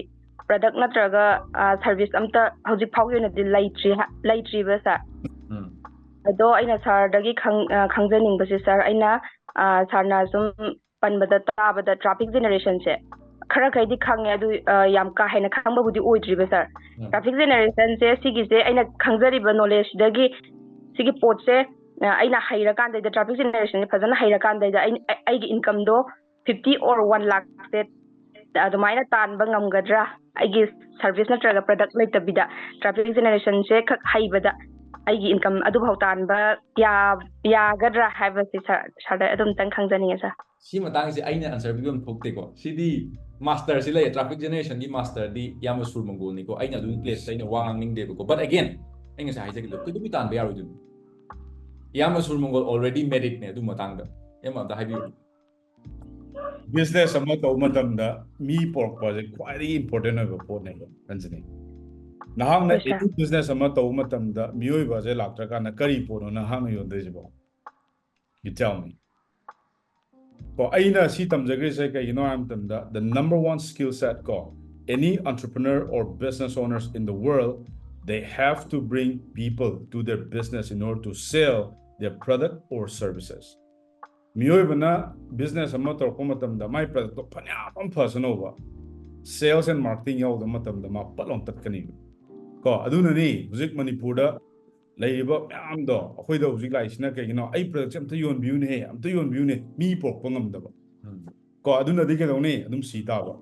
product ꯅꯠꯇ꯭ꯔꯒ, ꯑꯥ, service ꯑꯝꯇ ꯍꯧꯖꯤꯛ ꯐꯥꯎꯒꯤ ꯑꯣꯏꯅꯗꯤ ꯂꯩꯇ꯭ꯔꯤ ꯍꯥ-, ꯂꯩꯇ꯭ꯔꯤꯕ, sir꯫ ꯎꯝ꯫ ꯑꯗꯣ ꯑꯩꯅ sir ꯗꯒꯤ ꯈꯪ-, ꯑꯥ, ꯈꯪꯖꯅꯤꯡꯕꯁꯦ, sir, ꯑꯩꯅ, ꯑꯥ, sir ꯅ ꯁꯨꯝ ꯄꯟꯕꯗ ꯇꯥꯕꯗ traffic generation ꯁꯦ ꯈꯔ ꯈꯩꯗꯤ ꯈꯪꯉꯦ, ꯑꯗꯨ, ꯑꯥ, ꯌꯥꯝ ꯀꯥ ꯍꯦꯟꯅ ꯈꯪꯕꯕꯨꯗꯤ ꯑꯣꯏꯗ꯭ꯔꯤꯕ, sir꯫ ꯎꯝ꯫ Traffic generation ꯁꯦ ꯁꯤꯒꯤꯁꯦ ꯑꯩꯅ ꯈꯪꯖꯔꯤꯕ knowledge ꯁꯤꯗꯒꯤ ꯁꯤꯒꯤ ꯄꯣꯠꯁꯦ, ꯑꯥ, ꯑꯩꯅ ꯍꯩꯔꯀꯥꯟꯗꯩꯗ, traffic generation ꯁꯦ ꯐꯖꯅ ꯍꯩꯔꯀꯥꯟꯗꯩꯗ ꯑꯩ, ꯑꯩ, ꯑꯩꯒꯤ income ꯗꯣ fifty or one lakh ꯁꯦ ꯑꯗꯨꯃꯥꯏꯅ ꯇꯥꯟꯕ ꯉꯝꯒꯗ꯭ꯔꯥ? ꯑꯩꯒꯤ service ꯅꯠꯇ꯭ꯔꯒ product ꯂꯩꯇꯕꯤꯗ traffic generation ꯁꯦ ꯈꯛ ꯍꯩꯕꯗ ꯑꯩꯒꯤ income ꯑꯗꯨꯐꯥꯎ ꯇꯥꯟꯕ ꯌꯥ-, ꯌꯥꯒꯗ꯭ꯔꯥ ꯍꯥꯏꯕꯁꯤ sir, sir ꯗ ꯑꯗꯨꯝꯇꯪ ꯈꯪꯖꯅꯤꯡꯉꯦ, sir꯫ ꯁꯤ ꯃꯇꯥꯡꯁꯦ ꯑꯩꯅ answer ꯄꯤꯕ ꯑꯃ ꯊꯣꯛꯇꯦꯀꯣ꯫ ꯁꯤꯗꯤ master ꯁꯤ ꯂꯩꯌꯦ, traffic generation ꯒꯤ master ꯗꯤ ꯏꯌꯥꯝꯕ ꯁꯨꯔ ꯃꯪꯒꯣꯜꯅꯤꯀꯣ꯫ ꯑꯩꯅ ꯑꯗꯨꯒꯤ place ꯇ ꯑꯩꯅ ꯋꯥ ꯉꯥꯡꯅꯤꯡꯗꯦꯕꯀꯣ꯫ But again, ꯑꯩ ꯉꯁꯥꯏ ꯍꯥꯏꯖꯈꯤꯕꯗꯣ, ꯀꯩꯗꯧꯕꯩ ꯇꯥꯟꯕ ꯌꯥꯔꯣꯏꯗꯣꯏꯅꯣ? ꯏꯌꯥꯝꯕ ꯁꯨꯔꯃꯪꯒꯣꯜ already married ꯅꯦ, ꯑꯗꯨ ꯃꯇꯥꯡꯗ ꯏꯌꯥꯝꯕ ꯑꯝꯇ ꯍꯥꯏꯕꯤꯌꯨ꯫ ꯕꯤꯖꯤꯅꯦꯁ ꯑꯃ ꯇꯧꯕ ꯃꯇꯝꯗ ꯃꯤ ꯄꯨꯔꯛꯄꯁꯦ ꯈ꯭ꯋꯥꯏꯗꯒꯤ ꯏꯝꯄꯣꯔꯇꯦꯟ ꯑꯣꯏꯕ ꯄꯣꯠꯅꯦꯕ, ꯔꯟꯖꯅꯤ꯫ ꯅꯍꯥꯛꯅ Yes, sir. ꯑꯦꯅꯤ ꯕꯤꯖꯤꯅꯦꯁ ꯑꯃ ꯇꯧꯕ ꯃꯇꯝꯗ ꯃꯤꯑꯣꯏꯕꯁꯦ ꯂꯥꯛꯇ꯭ꯔꯀꯥꯟꯗ ꯀꯔꯤ ꯄꯣꯠꯅꯣ ꯅꯍꯥꯛꯅ ꯌꯣꯟꯗꯣꯏꯁꯤꯕꯣ? You tell me. ꯀꯣ, ꯑꯩꯅ ꯁꯤ ꯇꯝꯖꯈ꯭ꯔꯤꯁꯦ ꯀꯩꯒꯤꯅꯣ ꯍꯥꯏꯕ ꯃꯇꯝꯗ, the number one skill set ꯀꯣ, any entrepreneur or business owners in the world, they have to bring people to their business in order to sell their product or services. ꯃꯤꯑꯣꯏꯕꯅ business ꯑꯃ ꯇꯧꯔꯛꯄ ꯃꯇꯝꯗ ꯃꯥꯏ ꯄ꯭ꯔꯗꯛꯇꯣ ꯐꯅꯌꯥꯝ ꯑꯃ ꯐꯁꯅꯣꯕ, ꯁꯦꯜꯁ ꯑꯦꯟ ꯃꯥꯔꯀꯦꯇꯤꯡ ꯌꯥꯎꯗꯕ ꯃꯇꯝꯗ ꯃꯥ ꯄꯠ ꯂꯥꯎ ꯇꯠꯀꯅꯤꯕ꯫ ꯀꯣ, ꯑꯗꯨꯅꯅꯤ ꯍꯧꯖꯤꯛ ꯃꯅꯤꯄꯨꯔꯗ ꯂꯩꯔꯤꯕ ꯃꯌꯥꯝꯗꯣ, ꯑꯩꯈꯣꯏꯗ ꯍꯧꯖꯤꯛ ꯂꯥꯛꯏꯁꯤꯅ ꯀꯩꯒꯤꯅꯣ? "ꯑꯩ ꯄ꯭ꯔꯗꯛꯁꯦ ꯑꯝꯇ ꯌꯣꯟꯕꯤꯌꯨꯅꯦꯍꯦ, ꯑꯝꯇ ꯌꯣꯟꯕꯤꯌꯨꯅꯦ", ꯃꯤ ꯄꯨꯔꯛꯄ ꯉꯝꯗꯕ꯫ ꯎꯝ. ꯀꯣ, ꯑꯗꯨꯅꯗꯤ ꯀꯩꯗꯧꯅꯤ? ꯑꯗꯨꯝ ꯁꯤ ꯇꯥꯕ꯫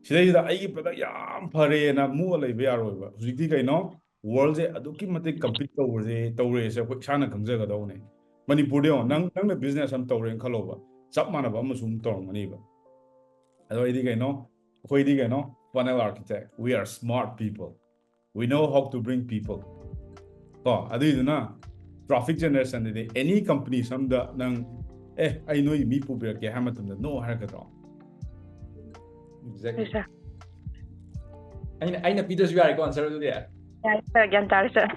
ꯁꯤꯗꯩꯁꯤꯗ ꯑꯩꯒꯤ ꯄ꯭ꯔꯗꯛ ꯌꯥꯝ ꯐꯔꯦꯅ ꯃꯨꯛꯑ ꯂꯩꯕ ꯌꯥꯔꯣꯏꯕ꯫ ꯍꯧꯖꯤꯛꯇꯤ ꯀꯩꯅꯣ? ꯋꯥꯔꯜꯁꯦ ꯑꯗꯨꯛꯀꯤ ꯃꯇꯤꯛ ꯀꯝꯄꯤꯠ ꯇꯧꯔꯦ, ꯇꯧꯔꯦꯁꯦ ꯑꯩꯈꯣꯏ ꯏꯁꯥꯅ ꯈꯪꯖꯒꯗꯧꯕꯅꯦ꯫ ꯃꯅꯤꯄꯨꯔꯗ ꯌꯦꯡꯉꯣ, ꯅꯪ, ꯅꯪꯅ ꯕꯤꯖꯤꯅꯦꯁ ꯑꯃ ꯇꯧꯔꯦꯅ ꯈꯜꯂꯣꯕ, ꯆꯞ ꯃꯥꯟꯅꯕ ꯑꯃꯁꯨ ꯑꯗꯨꯝ ꯇꯧꯔꯝꯒꯅꯤꯕ꯫ ꯑꯗꯣ ꯑꯩꯗꯤ ꯀꯩꯅꯣ? ꯑꯩꯈꯣꯏꯗꯤ ꯀꯩꯅꯣ? Funnel architect, we are smart people, we know how to bring people. ꯀꯣ, ꯑꯗꯨꯏꯗꯨꯅ ꯇ꯭ꯔꯥꯐꯤꯛ ꯖꯦꯅꯦꯔꯦꯁꯟꯗꯗꯤ ꯑꯦꯅꯤ ꯀꯝꯄꯅꯤ ꯑꯝꯗ ꯅꯪ, "ꯑꯦ, ꯑꯩ ꯅꯣꯏꯒꯤ ꯃꯤ ꯄꯨꯕꯤꯔꯛꯀꯦ" ꯍꯥꯏꯕ ꯃꯇꯝꯗ ꯅꯣ ꯍꯥꯏꯔꯛꯀꯗ꯭ꯔꯣ? Exactly. Yes, sir. ꯑꯩꯅ ꯑꯩꯅ ꯄꯤꯗ꯭ꯔꯁꯨ ꯌꯥꯔꯦꯀꯣ ꯑꯟꯁꯔ ꯑꯗꯨꯗꯤ? ꯌꯥꯔꯦ, sir, ꯒ꯭ꯌꯥꯟ ꯇꯥꯔꯦ, sir.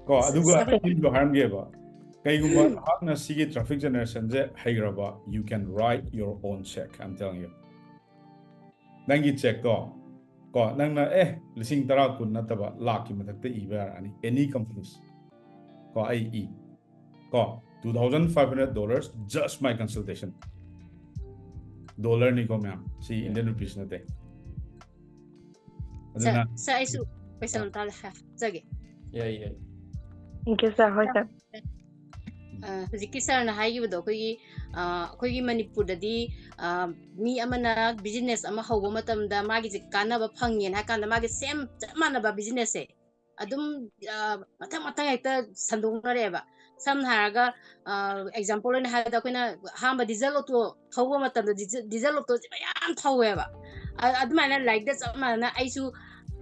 ꯀꯣ, ꯑꯗꯨꯒ Exactly. ꯑꯩꯁꯨ ꯍꯥꯏꯔꯝꯒꯦꯕ, ꯀꯩꯒꯨꯝꯕ ꯅꯍꯥꯛꯅ ꯁꯤꯒꯤ traffic ꯖꯦꯅꯦꯔꯦꯁꯟꯁꯦ ꯍꯩꯈ꯭ꯔꯕ, you can write your own check, I'm telling you. ꯅꯪꯒꯤ ꯆꯦꯛꯇꯣ, ꯀꯣ, ꯅꯪꯅ, ꯑꯦ, ꯂꯤꯁꯤꯡ ꯇꯔꯥ, ꯀꯨꯟ ꯅꯠꯇꯕ, ꯂꯥꯛꯀꯤ ꯃꯊꯛꯇ ꯏꯕ ꯌꯥꯔꯛꯑꯅꯤ, any companies꯫ ꯀꯣ, ꯑꯩ ꯏ, ꯀꯣ, two thousand five hundred dollars, just my consultation. ꯗꯣꯂꯔꯅꯤꯀꯣ ꯃꯌꯥꯝ, ꯁꯤ Indian rupees ꯅꯠꯇꯦ꯫ Sir, ꯑꯗꯨꯅ sir, ꯑꯩꯁꯨ question ꯑꯝꯇ ꯍꯥ- ꯍꯥꯞꯆꯒꯦ꯫ ꯌꯥꯏ, ꯌꯥꯏ꯫ Thank you, sir. ꯍꯣꯏ, sir. ꯑ, ꯍꯧꯖꯤꯛꯀꯤ ꯁꯥꯔꯅ ꯍꯥꯏꯈꯤꯕꯗꯣ, ꯑꯩꯈꯣꯏꯒꯤ, ꯑ, ꯑꯩꯈꯣꯏꯒꯤ ꯃꯅꯤꯄꯨꯔꯗꯗꯤ, ꯑ, ꯃꯤ ꯑꯃꯅ ꯕꯤꯖꯤꯅꯦꯁ ꯑꯃ ꯍꯧꯕ ꯃꯇꯝꯗ ꯃꯥꯒꯤꯁꯦ ꯀꯥꯟꯅꯕ ꯐꯪꯉꯦꯅ ꯍꯥꯏ ꯀꯥꯟꯗ ꯃꯥꯒꯤ ꯁꯦꯝ ꯆꯞ ꯃꯥꯟꯅꯕ ꯕꯤꯖꯤꯅꯦꯁꯁꯦ ꯑꯗꯨꯝ, ꯑ, ꯃꯊꯪ ꯃꯊꯪ ꯍꯦꯛꯇ ꯁꯟꯗꯣꯛꯅꯔꯦꯕ꯫ ꯁꯝꯅ ꯍꯥꯏꯔꯒ, ꯑ, ꯑꯦꯛꯖꯥꯝꯄꯜ ꯑꯣꯏꯅ ꯍꯥꯏꯔꯕꯗ, ꯑꯩꯈꯣꯏꯅ ꯑꯍꯥꯟꯕ ꯗꯤꯖꯜ ꯑꯣꯇꯣ ꯊꯧꯕ ꯃꯇꯝꯗ ꯗꯤꯖ-, ꯗꯤꯖꯜ ꯑꯣꯇꯣꯁꯦ ꯃꯌꯥꯝ ꯊꯧꯋꯦꯕ꯫ ꯑ-, ꯑꯗꯨꯃꯥꯏꯅ ꯂꯥꯏꯔꯤꯛꯇ ꯆꯞ ꯃꯥꯟꯅꯅ ꯑꯩꯁꯨ,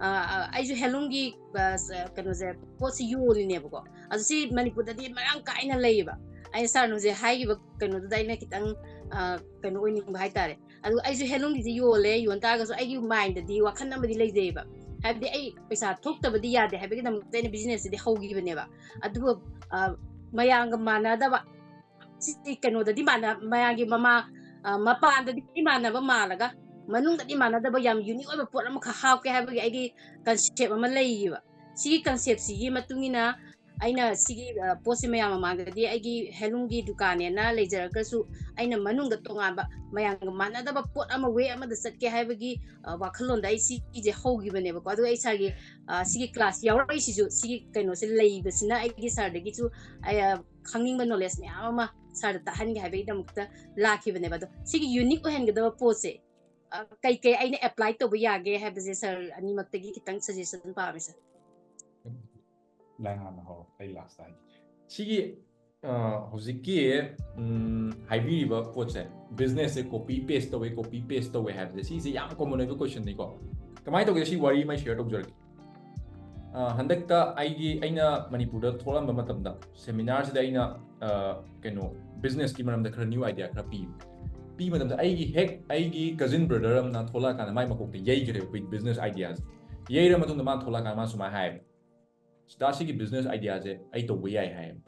ꯑ, ꯑ, ꯑꯩꯁꯨ ꯍꯦꯟꯂꯨꯝꯒꯤ, ꯑ, ꯁ-, ꯀꯩꯅꯣꯁꯦ, ꯄꯣꯠꯁꯤ ꯌꯣꯜꯂꯤꯅꯦꯕꯀꯣ꯫ ꯑꯗꯨ ꯁꯤ ꯃꯅꯤꯄꯨꯔꯗꯗꯤ ꯃꯔꯥꯡ ꯀꯥꯏꯅ ꯂꯩꯌꯦꯕ꯫ ꯑꯩꯅ ꯁꯥꯔꯅ ꯍꯧꯖꯤꯛ ꯍꯥꯏꯈꯤꯕ ꯀꯩꯅꯣꯗꯨꯗ ꯑꯩꯅ ꯈꯤꯇꯪ, ꯑ, ꯀꯩꯅꯣ ꯑꯣꯏꯅꯤꯡꯕ ꯍꯥꯏꯇꯥꯔꯦ꯫ ꯑꯗꯨ ꯑꯩꯁꯨ ꯍꯦꯟꯂꯨꯝꯒꯤꯗꯤ ꯌꯣꯜꯂꯦ, ꯌꯣꯟ ꯇꯥꯔꯒꯁꯨ ꯑꯩꯒꯤ ꯃꯥꯏꯟꯗꯗꯤ ꯋꯥꯈꯜ ꯑꯃꯗꯤ ꯂꯩꯖꯩꯌꯦꯕ꯫ ꯍꯥꯏꯕꯗꯤ ꯑꯩ ꯄꯩꯁꯥ ꯊꯣꯛꯇꯕꯗꯤ ꯌꯥꯗꯦ ꯍꯥꯏꯕꯒꯤꯗꯃꯛꯇ ꯑꯩꯅ ꯕꯤꯖꯤꯅꯦꯁꯁꯤꯗꯤ ꯍꯧꯈꯤꯕꯅꯦꯕ꯫ ꯑꯗꯨꯕꯨ, ꯑ, ꯃꯌꯥꯝꯒ ꯃꯥꯟꯅꯗꯕ, ꯁꯤ ꯀꯩꯅꯣꯗꯗꯤ ꯃꯥꯟꯅ-, ꯃꯌꯥꯝꯒꯤ ꯃꯃꯥ-, ꯑ, ꯃꯄꯥꯟꯗꯗꯤ ꯃꯥꯟꯅꯕ ꯃꯥꯜꯂꯒ ꯃꯅꯨꯡꯗꯗꯤ ꯃꯥꯟꯅꯗꯕ ꯌꯥꯝ ꯌꯨꯅꯤꯛ ꯑꯣꯏꯕ ꯄꯣꯠ ꯑꯃꯈꯛ ꯍꯥꯞꯀꯦ ꯍꯥꯏꯕꯒꯤ ꯑꯩꯒꯤ ꯀꯟꯁꯦꯞ ꯑꯃ ꯂꯩꯌꯦꯕ꯫ ꯁꯤꯒꯤ ꯀꯟꯁꯦꯞꯁꯤꯒꯤ ꯃꯇꯨꯡ ꯏꯟꯅ ꯑꯩꯅ ꯁꯤꯒꯤ, ꯑ, ꯄꯣꯠꯁꯤ ꯃꯌꯥꯝ ꯃꯃꯥꯡꯗꯗꯤ ꯑꯩꯒꯤ ꯍꯦꯟꯂꯨꯝꯒꯤ ꯗꯨꯀꯥꯟꯅꯦꯅ ꯂꯩꯖꯔꯒꯁꯨ, ꯑꯩꯅ ꯃꯅꯨꯡꯗ ꯇꯣꯉꯥꯟꯕ ꯃꯌꯥꯝꯒ ꯃꯥꯟꯅꯗꯕ ꯄꯣꯠ ꯑꯃ, ꯋꯦ ꯑꯃꯗ ꯆꯠꯀꯦ ꯍꯥꯏꯕꯒꯤ, ꯑ, ꯋꯥꯈꯜꯂꯣꯟꯗ ꯑꯩ ꯁꯤꯒꯤꯁꯦ ꯍꯧꯈꯤꯕꯅꯦꯕꯀꯣ꯫ ꯑꯗꯨꯒ ꯑꯩ ꯁꯥꯔꯒꯤ, ꯑ, ꯁꯤꯒꯤ ꯀ꯭ꯂꯥꯁ ꯌꯥꯎꯔꯛꯏꯁꯤꯁꯨ, ꯁꯤꯒꯤ ꯀꯩꯅꯣꯁꯦ ꯂꯩꯕꯁꯤꯅ ꯑꯩꯒꯤ ꯁꯥꯔꯗꯒꯤꯁꯨ ꯑꯩ, ꯑ, ꯈꯪꯅꯤꯡꯕ ꯅꯣꯂꯦꯖ ꯃꯌꯥꯝ ꯑꯃ ꯁꯥꯔꯗ ꯇꯥꯍꯟꯒꯦ ꯍꯥꯏꯕꯒꯤꯗꯃꯛꯇ ꯂꯥꯛꯈꯤꯕꯅꯦꯕ꯫ ꯑꯗꯣ ꯁꯤꯒꯤ ꯌꯨꯅꯤꯛ ꯑꯣꯏꯍꯟꯒꯗꯕ ꯄꯣꯠꯁꯦ, ꯑ, ꯀꯩꯀꯩ ꯑꯩꯅ ꯑꯦꯄ꯭ꯂꯥꯏ ꯇꯧꯕ ꯌꯥꯒꯦ ꯍꯥꯏꯕꯁꯦ ꯁꯥꯔ ꯑꯅꯤꯃꯛꯇꯒꯤ ꯈꯤꯇꯪ ꯁꯖꯦꯁꯟ ꯄꯥꯝꯃꯦ, ꯁꯥꯔ꯫ ꯅꯪ ꯍꯥꯟꯅ ꯍꯧꯔꯣ, ꯑꯩ ꯂꯥꯁꯇ ꯍꯥꯏꯒꯦ꯫ ꯁꯤꯒꯤ, ꯑ, ꯍꯧꯖꯤꯛꯀꯤ, ꯎꯝ, ꯍꯥꯏꯕꯤꯔꯤꯕ ꯄꯣꯠꯁꯦ, ꯕꯤꯖꯤꯅꯦꯁꯁꯦ ꯀꯣꯄꯤ ꯄꯦꯁ ꯇꯧꯋꯦ, ꯀꯣꯄꯤ ꯄꯦꯁ ꯇꯧꯋꯦ ꯍꯥꯏꯕꯁꯦ, ꯁꯤꯁꯦ ꯌꯥꯝ ꯀꯣꯃꯟ ꯑꯣꯏꯕ ꯀꯣꯏꯁꯟꯅꯤꯀꯣ꯫ ꯀꯃꯥꯏꯅ ꯇꯧꯒꯦ, ꯁꯤ ꯋꯥꯔꯤ ꯑꯃ ꯁꯤꯌꯔ ꯇꯧꯖꯔꯛꯀꯦ꯫ ꯑ, ꯍꯟꯗꯛꯇ ꯑꯩꯒꯤ, ꯑꯩꯅ ꯃꯅꯤꯄꯨꯔꯗ ꯊꯣꯛꯂꯝꯕ ꯃꯇꯝꯗ, ꯁꯦꯃꯤꯅꯥꯔꯁꯤꯗ ꯑꯩꯅ, ꯑ, ꯀꯩꯅꯣ, ꯕꯤꯖꯤꯅꯦꯁꯀꯤ ꯃꯔꯝꯗ ꯈꯔ ꯅ꯭ꯌꯨ ꯑꯥꯏꯗꯤꯌꯥ ꯈꯔ ꯄꯤ꯫ ꯄꯤ ꯃꯇꯝꯗ ꯑꯩꯒꯤ ꯍꯦꯛ, ꯑꯩꯒꯤ ꯀꯖꯤꯟ ꯕ꯭ꯔꯗꯔ ꯑꯃꯅ ꯊꯣꯛꯂꯛꯑꯀꯥꯟꯗ ꯃꯥꯏ ꯃꯀꯣꯛꯇ ꯌꯩꯈ꯭ꯔꯦꯕ ꯑꯩꯈꯣꯏ ꯕꯤꯖꯤꯅꯦꯁ ꯑꯥꯏꯗꯤꯌꯥꯁꯦ꯫ ꯌꯩꯔ ꯃꯇꯨꯡꯗ ꯃꯥꯅ ꯊꯣꯛꯂꯛꯑꯀꯥꯟꯗ ꯃꯥ ꯁꯨꯃꯥꯏꯅ ꯍꯥꯏꯌꯦꯕ, "ꯁꯤꯗ ꯁꯤꯒꯤ ꯕꯤꯖꯤꯅꯦꯁ ꯑꯥꯏꯗꯤꯌꯥꯁꯦ ꯑꯩ ꯇꯧꯕ ꯌꯥꯏ" ꯍꯥꯏꯌꯦꯕ꯫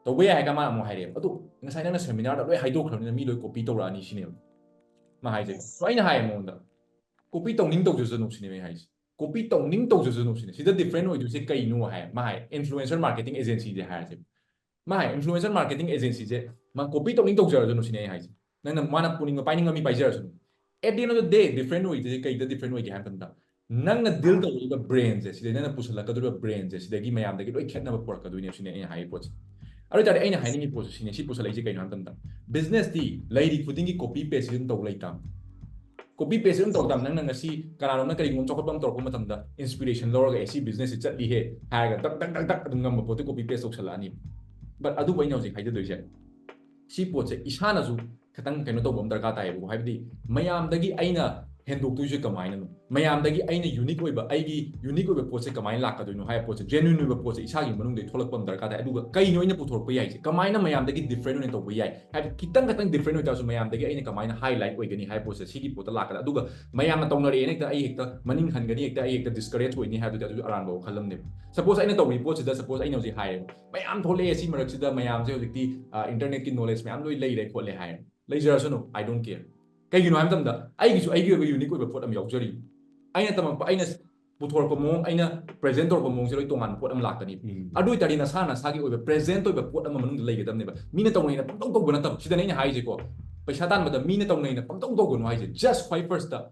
ꯇꯧꯕ ꯌꯥꯏ ꯍꯥꯏꯒ ꯃꯥꯅ ꯑꯃꯨꯛ ꯍꯥꯏꯔꯛꯑꯦꯕ, "ꯑꯗꯨ ꯉꯁꯥꯏ ꯅꯪꯅ ꯁꯦꯃꯤꯅꯥꯔꯗ ꯂꯣꯏ ꯍꯥꯏꯗꯣꯛꯈ꯭ꯔꯕꯅꯤꯅ ꯃꯤ ꯂꯣꯏ ꯀꯣꯄꯤ ꯇꯧꯔꯛꯑꯅꯤ" ꯁꯤꯅꯦꯕ ꯃꯥ ꯍꯥꯏꯁꯦ꯫ ꯑꯗꯣ ꯑꯩꯅ ꯍꯥꯏꯌꯦ ꯃꯉꯣꯟꯗ, "ꯀꯣꯄꯤ ꯇꯧꯅꯤꯡ ꯇꯧꯖꯁꯅꯨ" ꯁꯤꯅꯦꯕ ꯑꯩ ꯍꯥꯏꯁꯦ꯫ "ꯀꯣꯄꯤ ꯇꯧꯅꯤꯡ ꯇꯧꯖꯁꯅꯨ" ꯁꯤꯅꯦ꯫ ꯁꯤꯗ ꯗꯤꯐ꯭ꯔꯦꯟ ꯑꯣꯏꯗꯣꯏꯁꯦ ꯀꯩꯅꯣ ꯍꯥꯏ, ꯃꯥ ꯍꯥꯏ, "ꯏꯟꯐ꯭ꯂꯨꯑꯦꯟꯁꯔ ꯃꯥꯔꯀꯦꯇꯤꯡ ꯑꯦꯖꯦꯟꯁꯤꯁꯦ" ꯍꯥꯏꯔꯁꯦ꯫ ꯃꯥ ꯍꯥꯏ, "ꯏꯟꯐ꯭ꯂꯨꯑꯦꯟꯁꯔ ꯃꯥꯔꯀꯦꯇꯤꯡ ꯑꯦꯖꯦꯟꯁꯤꯁꯦ ꯃꯥ ꯀꯣꯄꯤ ꯇꯧꯅꯤꯡ ꯇꯧꯖꯔꯁꯅꯨ" ꯁꯤꯅꯦ ꯑꯩ ꯍꯥꯏꯁꯦ꯫ ꯅꯪꯅ, ꯃꯥꯅ ꯄꯨꯅꯤꯡꯕ ꯄꯥꯏꯅꯤꯡꯕ ꯃꯤ ꯄꯥꯏꯖꯔꯁꯅꯨ꯫ At the end of the day, different ꯑꯣꯏꯗꯣꯏꯁꯦ ꯀꯩꯗ ꯗꯤꯐ꯭ꯔꯦꯟ ꯑꯣꯏꯒꯦ ꯍꯥꯏꯕ ꯃꯇꯝꯗ, ꯅꯪꯅ ꯗꯤꯜ ꯇꯧꯔꯛꯏꯕ ꯕ꯭ꯔꯦꯟꯁꯦ, ꯁꯤꯗꯩ ꯅꯪꯅ ꯄꯨꯁꯜꯂꯛꯀꯗꯧꯔꯤꯕ ꯕ꯭ꯔꯦꯟꯁꯦ, ꯁꯤꯗꯒꯤ ꯃꯌꯥꯝꯗꯒꯤ ꯂꯣꯏ ꯈꯦꯠꯅꯕ ꯄꯨꯔꯛꯀꯗꯣꯏꯅꯦ ꯁꯤꯅꯦ ꯑꯩꯅ ꯍꯥꯏꯔꯤꯕ ꯄꯣꯠꯁꯦ꯫ ꯑꯗꯨ ꯑꯣꯏꯇꯥꯔꯗꯤ ꯑꯩꯅ ꯍꯥꯏꯅꯤꯡꯉꯤ ꯄꯣꯠꯁꯦ ꯁꯤꯅꯦ, ꯁꯤ ꯄꯨꯁꯜꯂꯛꯏꯁꯦ ꯀꯩꯅꯣ ꯍꯥꯏꯕ ꯃꯇꯝꯗ, ꯕꯤꯖꯤꯅꯦꯁꯇꯤ ꯂꯩꯔꯤ ꯈꯨꯗꯤꯡꯒꯤ ꯀꯣꯄꯤ ꯄꯦꯁ ꯑꯗꯨꯝ ꯇꯧ ꯂꯩꯇꯥꯝ꯫ ꯀꯣꯄꯤ ꯄꯦꯁ ꯑꯗꯨꯝ ꯇꯧ ꯇꯥꯝ꯫ ꯅꯪꯅ ꯉꯁꯤ ꯀꯅꯥꯅꯣꯝꯅ ꯀꯔꯤꯒꯨꯝꯕ ꯆꯥꯎꯈꯠꯄ ꯑꯃ ꯇꯧꯔꯛꯄ ꯃꯇꯝꯗ ꯏꯟꯁꯄꯤꯔꯦꯁꯟ ꯂꯧꯔꯒ, "ꯑꯦ, ꯁꯤ ꯕꯤꯖꯤꯅꯦꯁꯁꯤ ꯆꯠꯂꯤꯍꯦ" ꯍꯥꯏꯔꯒ ꯗꯛ ꯗꯛ ꯗꯛ ꯗꯛ ꯑꯗꯨꯝ ꯉꯝꯕ ꯄꯣꯠꯇꯨ ꯀꯣꯄꯤ ꯄꯦꯁ ꯇꯧꯁꯜꯂꯛꯑꯅꯤ꯫ But ꯑꯗꯨꯕꯨ ꯑꯩꯅ ꯍꯧꯖꯤꯛ ꯍꯥꯏꯖꯗꯣꯏꯁꯦ, ꯁꯤ ꯄꯣꯠꯁꯦ ꯏꯁꯥꯅꯁꯨ ꯈꯤꯇꯪ ꯀꯩꯅꯣ ꯇꯧꯕ ꯑꯃ ꯗꯔꯀꯥꯔ ꯇꯥꯏꯌꯦꯕꯀꯣ꯫ ꯍꯥꯏꯕꯗꯤ ꯃꯌꯥꯝꯗꯒꯤ ꯑꯩꯅ ꯍꯦꯟꯗꯣꯛꯇꯣꯏꯁꯦ ꯀꯃꯥꯏꯅꯅꯣ? ꯃꯌꯥꯝꯗꯒꯤ ꯑꯩꯅ ꯌꯨꯅꯤꯛ ꯑꯣꯏꯕ, ꯑꯩꯒꯤ ꯌꯨꯅꯤꯛ ꯑꯣꯏꯕ ꯄꯣꯠꯁꯦ ꯀꯃꯥꯏꯅ ꯂꯥꯛꯀꯗꯣꯏꯅꯣ ꯍꯥꯏꯕ ꯄꯣꯠꯁꯦ, ꯖꯦꯅ꯭ꯋꯤꯟ ꯑꯣꯏꯕ ꯄꯣꯠꯁꯦ ꯏꯁꯥꯒꯤ ꯃꯅꯨꯡꯗꯒꯤ ꯊꯣꯛꯂꯛꯄ ꯑꯃ ꯗꯔꯀꯥꯔ ꯇꯥꯏ꯫ ꯑꯗꯨꯒ ꯀꯩꯅꯣ ꯑꯩꯅ ꯄꯨꯊꯣꯔꯛꯄ ꯌꯥꯏꯁꯦ? ꯀꯃꯥꯏꯅ ꯃꯌꯥꯝꯗꯒꯤ ꯗꯤꯐ꯭ꯔꯦꯟ ꯑꯣꯏꯅ ꯇꯧꯕ ꯌꯥꯏ? ꯍꯥꯏꯕꯗꯤ ꯈꯤꯇꯪ ꯈꯛꯇꯪ ꯗꯤꯐ꯭ꯔꯦꯟ ꯑꯣꯏꯇꯥꯔꯁꯨ ꯃꯌꯥꯝꯗꯒꯤ ꯑꯩꯅ ꯀꯃꯥꯏꯅ ꯍꯥꯏ ꯂꯥꯏꯠ ꯑꯣꯏꯒꯅꯤ ꯍꯥꯏꯕ ꯄꯣꯠꯁꯦ, ꯁꯤꯒꯤ ꯄꯣꯠꯇ ꯂꯥꯛꯀꯗ꯫ ꯑꯗꯨꯒ ꯃꯌꯥꯝꯅ ꯇꯧꯅꯔꯛꯑꯦꯅ ꯍꯦꯛꯇ ꯑꯩ ꯍꯦꯛꯇ ꯃꯅꯤꯡ ꯍꯟꯒꯅꯤ, ꯍꯦꯛꯇ ꯑꯩ ꯍꯦꯛꯇ ꯗꯤꯁꯀꯔꯦꯖ ꯑꯣꯏꯅꯤ ꯍꯥꯏꯕꯗꯨꯗꯤ ꯑꯗꯨꯁꯨ ꯑꯔꯥꯟꯕ ꯋꯥꯈꯜ ꯑꯃꯅꯦꯕ꯫ ꯁꯄꯣꯁ ꯑꯩꯅ ꯇꯧꯔꯤ ꯄꯣꯠꯁꯤꯗ, ꯁꯄꯣꯁ ꯑꯩꯅ ꯍꯧꯖꯤꯛ ꯍꯥꯏꯔꯦꯕ, ꯃꯌꯥꯝ ꯊꯣꯛꯂꯛꯑꯦ ꯁꯤ ꯃꯔꯛꯁꯤꯗ, ꯃꯌꯥꯝꯁꯦ ꯍꯧꯖꯤꯛꯇꯤ ꯏꯟꯇꯔꯅꯦꯠꯀꯤ ꯅꯣꯂꯦꯖ ꯃꯌꯥꯝ ꯂꯣꯏ ꯂꯩꯔꯦ ꯈꯣꯠꯂꯦ ꯍꯥꯏꯔꯦ꯫ ꯂꯩꯖꯔꯁꯅꯨ, I don't care꯫ ꯀꯩꯒꯤꯅꯣ ꯍꯥꯏꯕ ꯃꯇꯝꯗ ꯑꯩꯒꯤꯁꯨ ꯑꯩꯒꯤ ꯑꯣꯏꯕ ꯌꯨꯅꯤꯛ ꯑꯣꯏꯕ ꯄꯣꯠ ꯑꯃ ꯌꯥꯎꯖꯔꯤ꯫ ꯑꯩꯅ ꯇꯝꯃꯛꯄ, ꯑꯩꯅ ꯄꯨꯊꯣꯔꯛꯄ ꯃꯑꯣꯡ, ꯑꯩꯅ ꯄ꯭ꯔꯦꯖꯦꯟ ꯇꯧꯔꯛꯄ ꯃꯑꯣꯡꯁꯦ ꯂꯣꯏ ꯇꯣꯉꯥꯟꯕ ꯄꯣꯠ ꯑꯃ ꯂꯥꯛꯀꯅꯤ꯫ ꯎꯝ꯫ ꯑꯗꯨ ꯑꯣꯏꯇꯥꯔꯗꯤ ꯅꯁꯥ ꯅꯁꯥꯒꯤ ꯑꯣꯏꯕ ꯄ꯭ꯔꯦꯖꯦꯟ ꯇꯧꯕ ꯄꯣꯠ ꯑꯃ ꯃꯅꯨꯡꯗ ꯂꯩꯒꯗꯕꯅꯦꯕ꯫ ꯃꯤꯅ ꯇꯧꯅꯩꯅ ꯄꯪꯇꯧ ꯇꯧꯕ ꯅꯠꯇꯕ꯫ ꯁꯤꯗꯅꯦ ꯑꯩꯅ ꯍꯥꯏꯁꯦꯀꯣ, ꯄꯩꯁꯥ ꯇꯥꯟꯕꯗ ꯃꯤꯅ ꯇꯧꯅꯩꯅ ꯄꯪꯇꯧ ꯇꯧꯒꯅꯨ ꯍꯥꯏꯁꯦ꯫ ꯖꯁ ꯈ꯭ꯋꯥꯏ ꯐꯥꯔꯁꯇ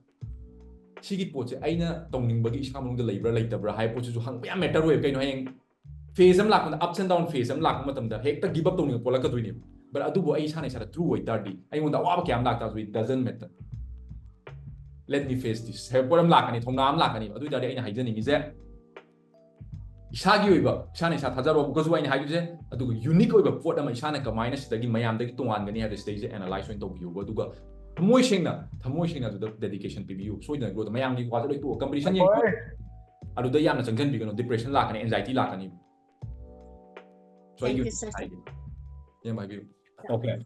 ꯁꯤꯒꯤ ꯄꯣꯠꯁꯦ ꯑꯩꯅ ꯇꯧꯅꯤꯡꯕꯒꯤ ꯏꯁꯥ ꯃꯅꯨꯡꯗ ꯂꯩꯕ꯭ꯔꯥ ꯂꯩꯇꯕ꯭ꯔꯥ ꯍꯥꯏꯕ ꯄꯣꯠꯁꯤꯁꯨ ꯍꯪꯕ ꯌꯥꯝ ꯃꯦꯇꯔ ꯑꯣꯏꯌꯦꯕ꯫ ꯀꯩꯅꯣ, ꯍꯌꯦꯡ ꯐꯦꯖ ꯑꯃ ꯂꯥꯛꯄꯗ, ups and down ꯐꯦꯖ ꯑꯃ ꯂꯥꯛꯄ ꯃꯇꯝꯗ ꯍꯦꯛꯇ ꯒꯤꯞ ꯑꯞ ꯇꯧꯅꯤꯡꯕ ꯄꯣꯛꯂꯛꯀꯗꯣꯏꯅꯦꯕ꯫ ꯕꯠ ꯑꯗꯨꯕꯨ ꯑꯩ ꯏꯁꯥꯅ ꯏꯁꯥꯗ ꯇ꯭ꯔꯨ ꯑꯣꯏꯇꯥꯔꯗꯤ, ꯑꯩꯉꯣꯟꯗ ꯑꯋꯥꯕ ꯀꯌꯥ ꯑꯃ ꯂꯥꯛꯇꯥꯔꯁꯨ, it doesn't matter, let me face this ꯍꯥꯏꯕ ꯄꯣꯠ ꯑꯃ ꯂꯥꯛꯀꯅꯤ, ꯊꯧꯅꯥ ꯑꯃ ꯂꯥꯛꯀꯅꯤ꯫ ꯑꯗꯨ ꯑꯣꯏꯇꯥꯔꯗꯤ ꯑꯩꯅ ꯍꯥꯏꯖꯅꯤꯡꯉꯤꯁꯦ, ꯏꯁꯥꯒꯤ ꯑꯣꯏꯕ, ꯏꯁꯥꯅ ꯏꯁꯥ ꯊꯥꯖꯔꯣ, ꯀꯁꯨ ꯑꯩꯅ ꯍꯥꯏꯗꯣꯏꯁꯦ꯫ ꯑꯗꯨꯒ ꯌꯨꯅꯤꯛ ꯑꯣꯏꯕ ꯄꯣꯠ ꯑꯃ ꯏꯁꯥꯅ ꯀꯃꯥꯏꯅ ꯁꯤꯗꯒꯤ ꯃꯌꯥꯝꯗꯒꯤ ꯇꯣꯉꯥꯟꯒꯅꯤ ꯍꯥꯏꯕ ꯁꯤꯗꯩꯁꯦ ꯑꯦꯅꯥꯂꯥꯏꯁ ꯑꯣꯏꯅ ꯇꯧꯕꯤꯌꯨꯕ꯫ ꯑꯗꯨꯒ ꯊꯃꯣꯏ ꯁꯦꯡꯅ, ꯊꯃꯣꯏ ꯁꯦꯡꯅ ꯑꯗꯨꯗ ꯗꯦꯗꯤꯀꯦꯁꯟ ꯄꯤꯕꯤꯌꯨ꯫ ꯁꯣꯏꯗꯅ ꯒ꯭ꯔꯣ꯫ ꯃꯌꯥꯝꯒꯤ ꯋꯥꯁꯦ ꯂꯣꯏ ꯇꯣꯛꯑꯣ, ꯀꯝꯄꯤꯇꯤꯁꯟ ꯌꯦꯡꯕ, ꯑꯗꯨꯗ ꯌꯥꯝꯅ ꯆꯪꯁꯤꯟꯕꯤꯒꯅꯨ, ꯗꯤꯄ꯭ꯔꯦꯁꯟ ꯂꯥꯛꯀꯅꯤ, ꯑꯦꯟꯖꯥꯏꯇꯤ ꯂꯥꯛꯀꯅꯤ꯫ So, Thank ꯑꯩꯒꯤ you, sir. ꯍꯥꯏꯒꯦ꯫ ꯌꯥꯝ ꯍꯥꯏꯕꯤꯌꯨ꯫ Okay꯫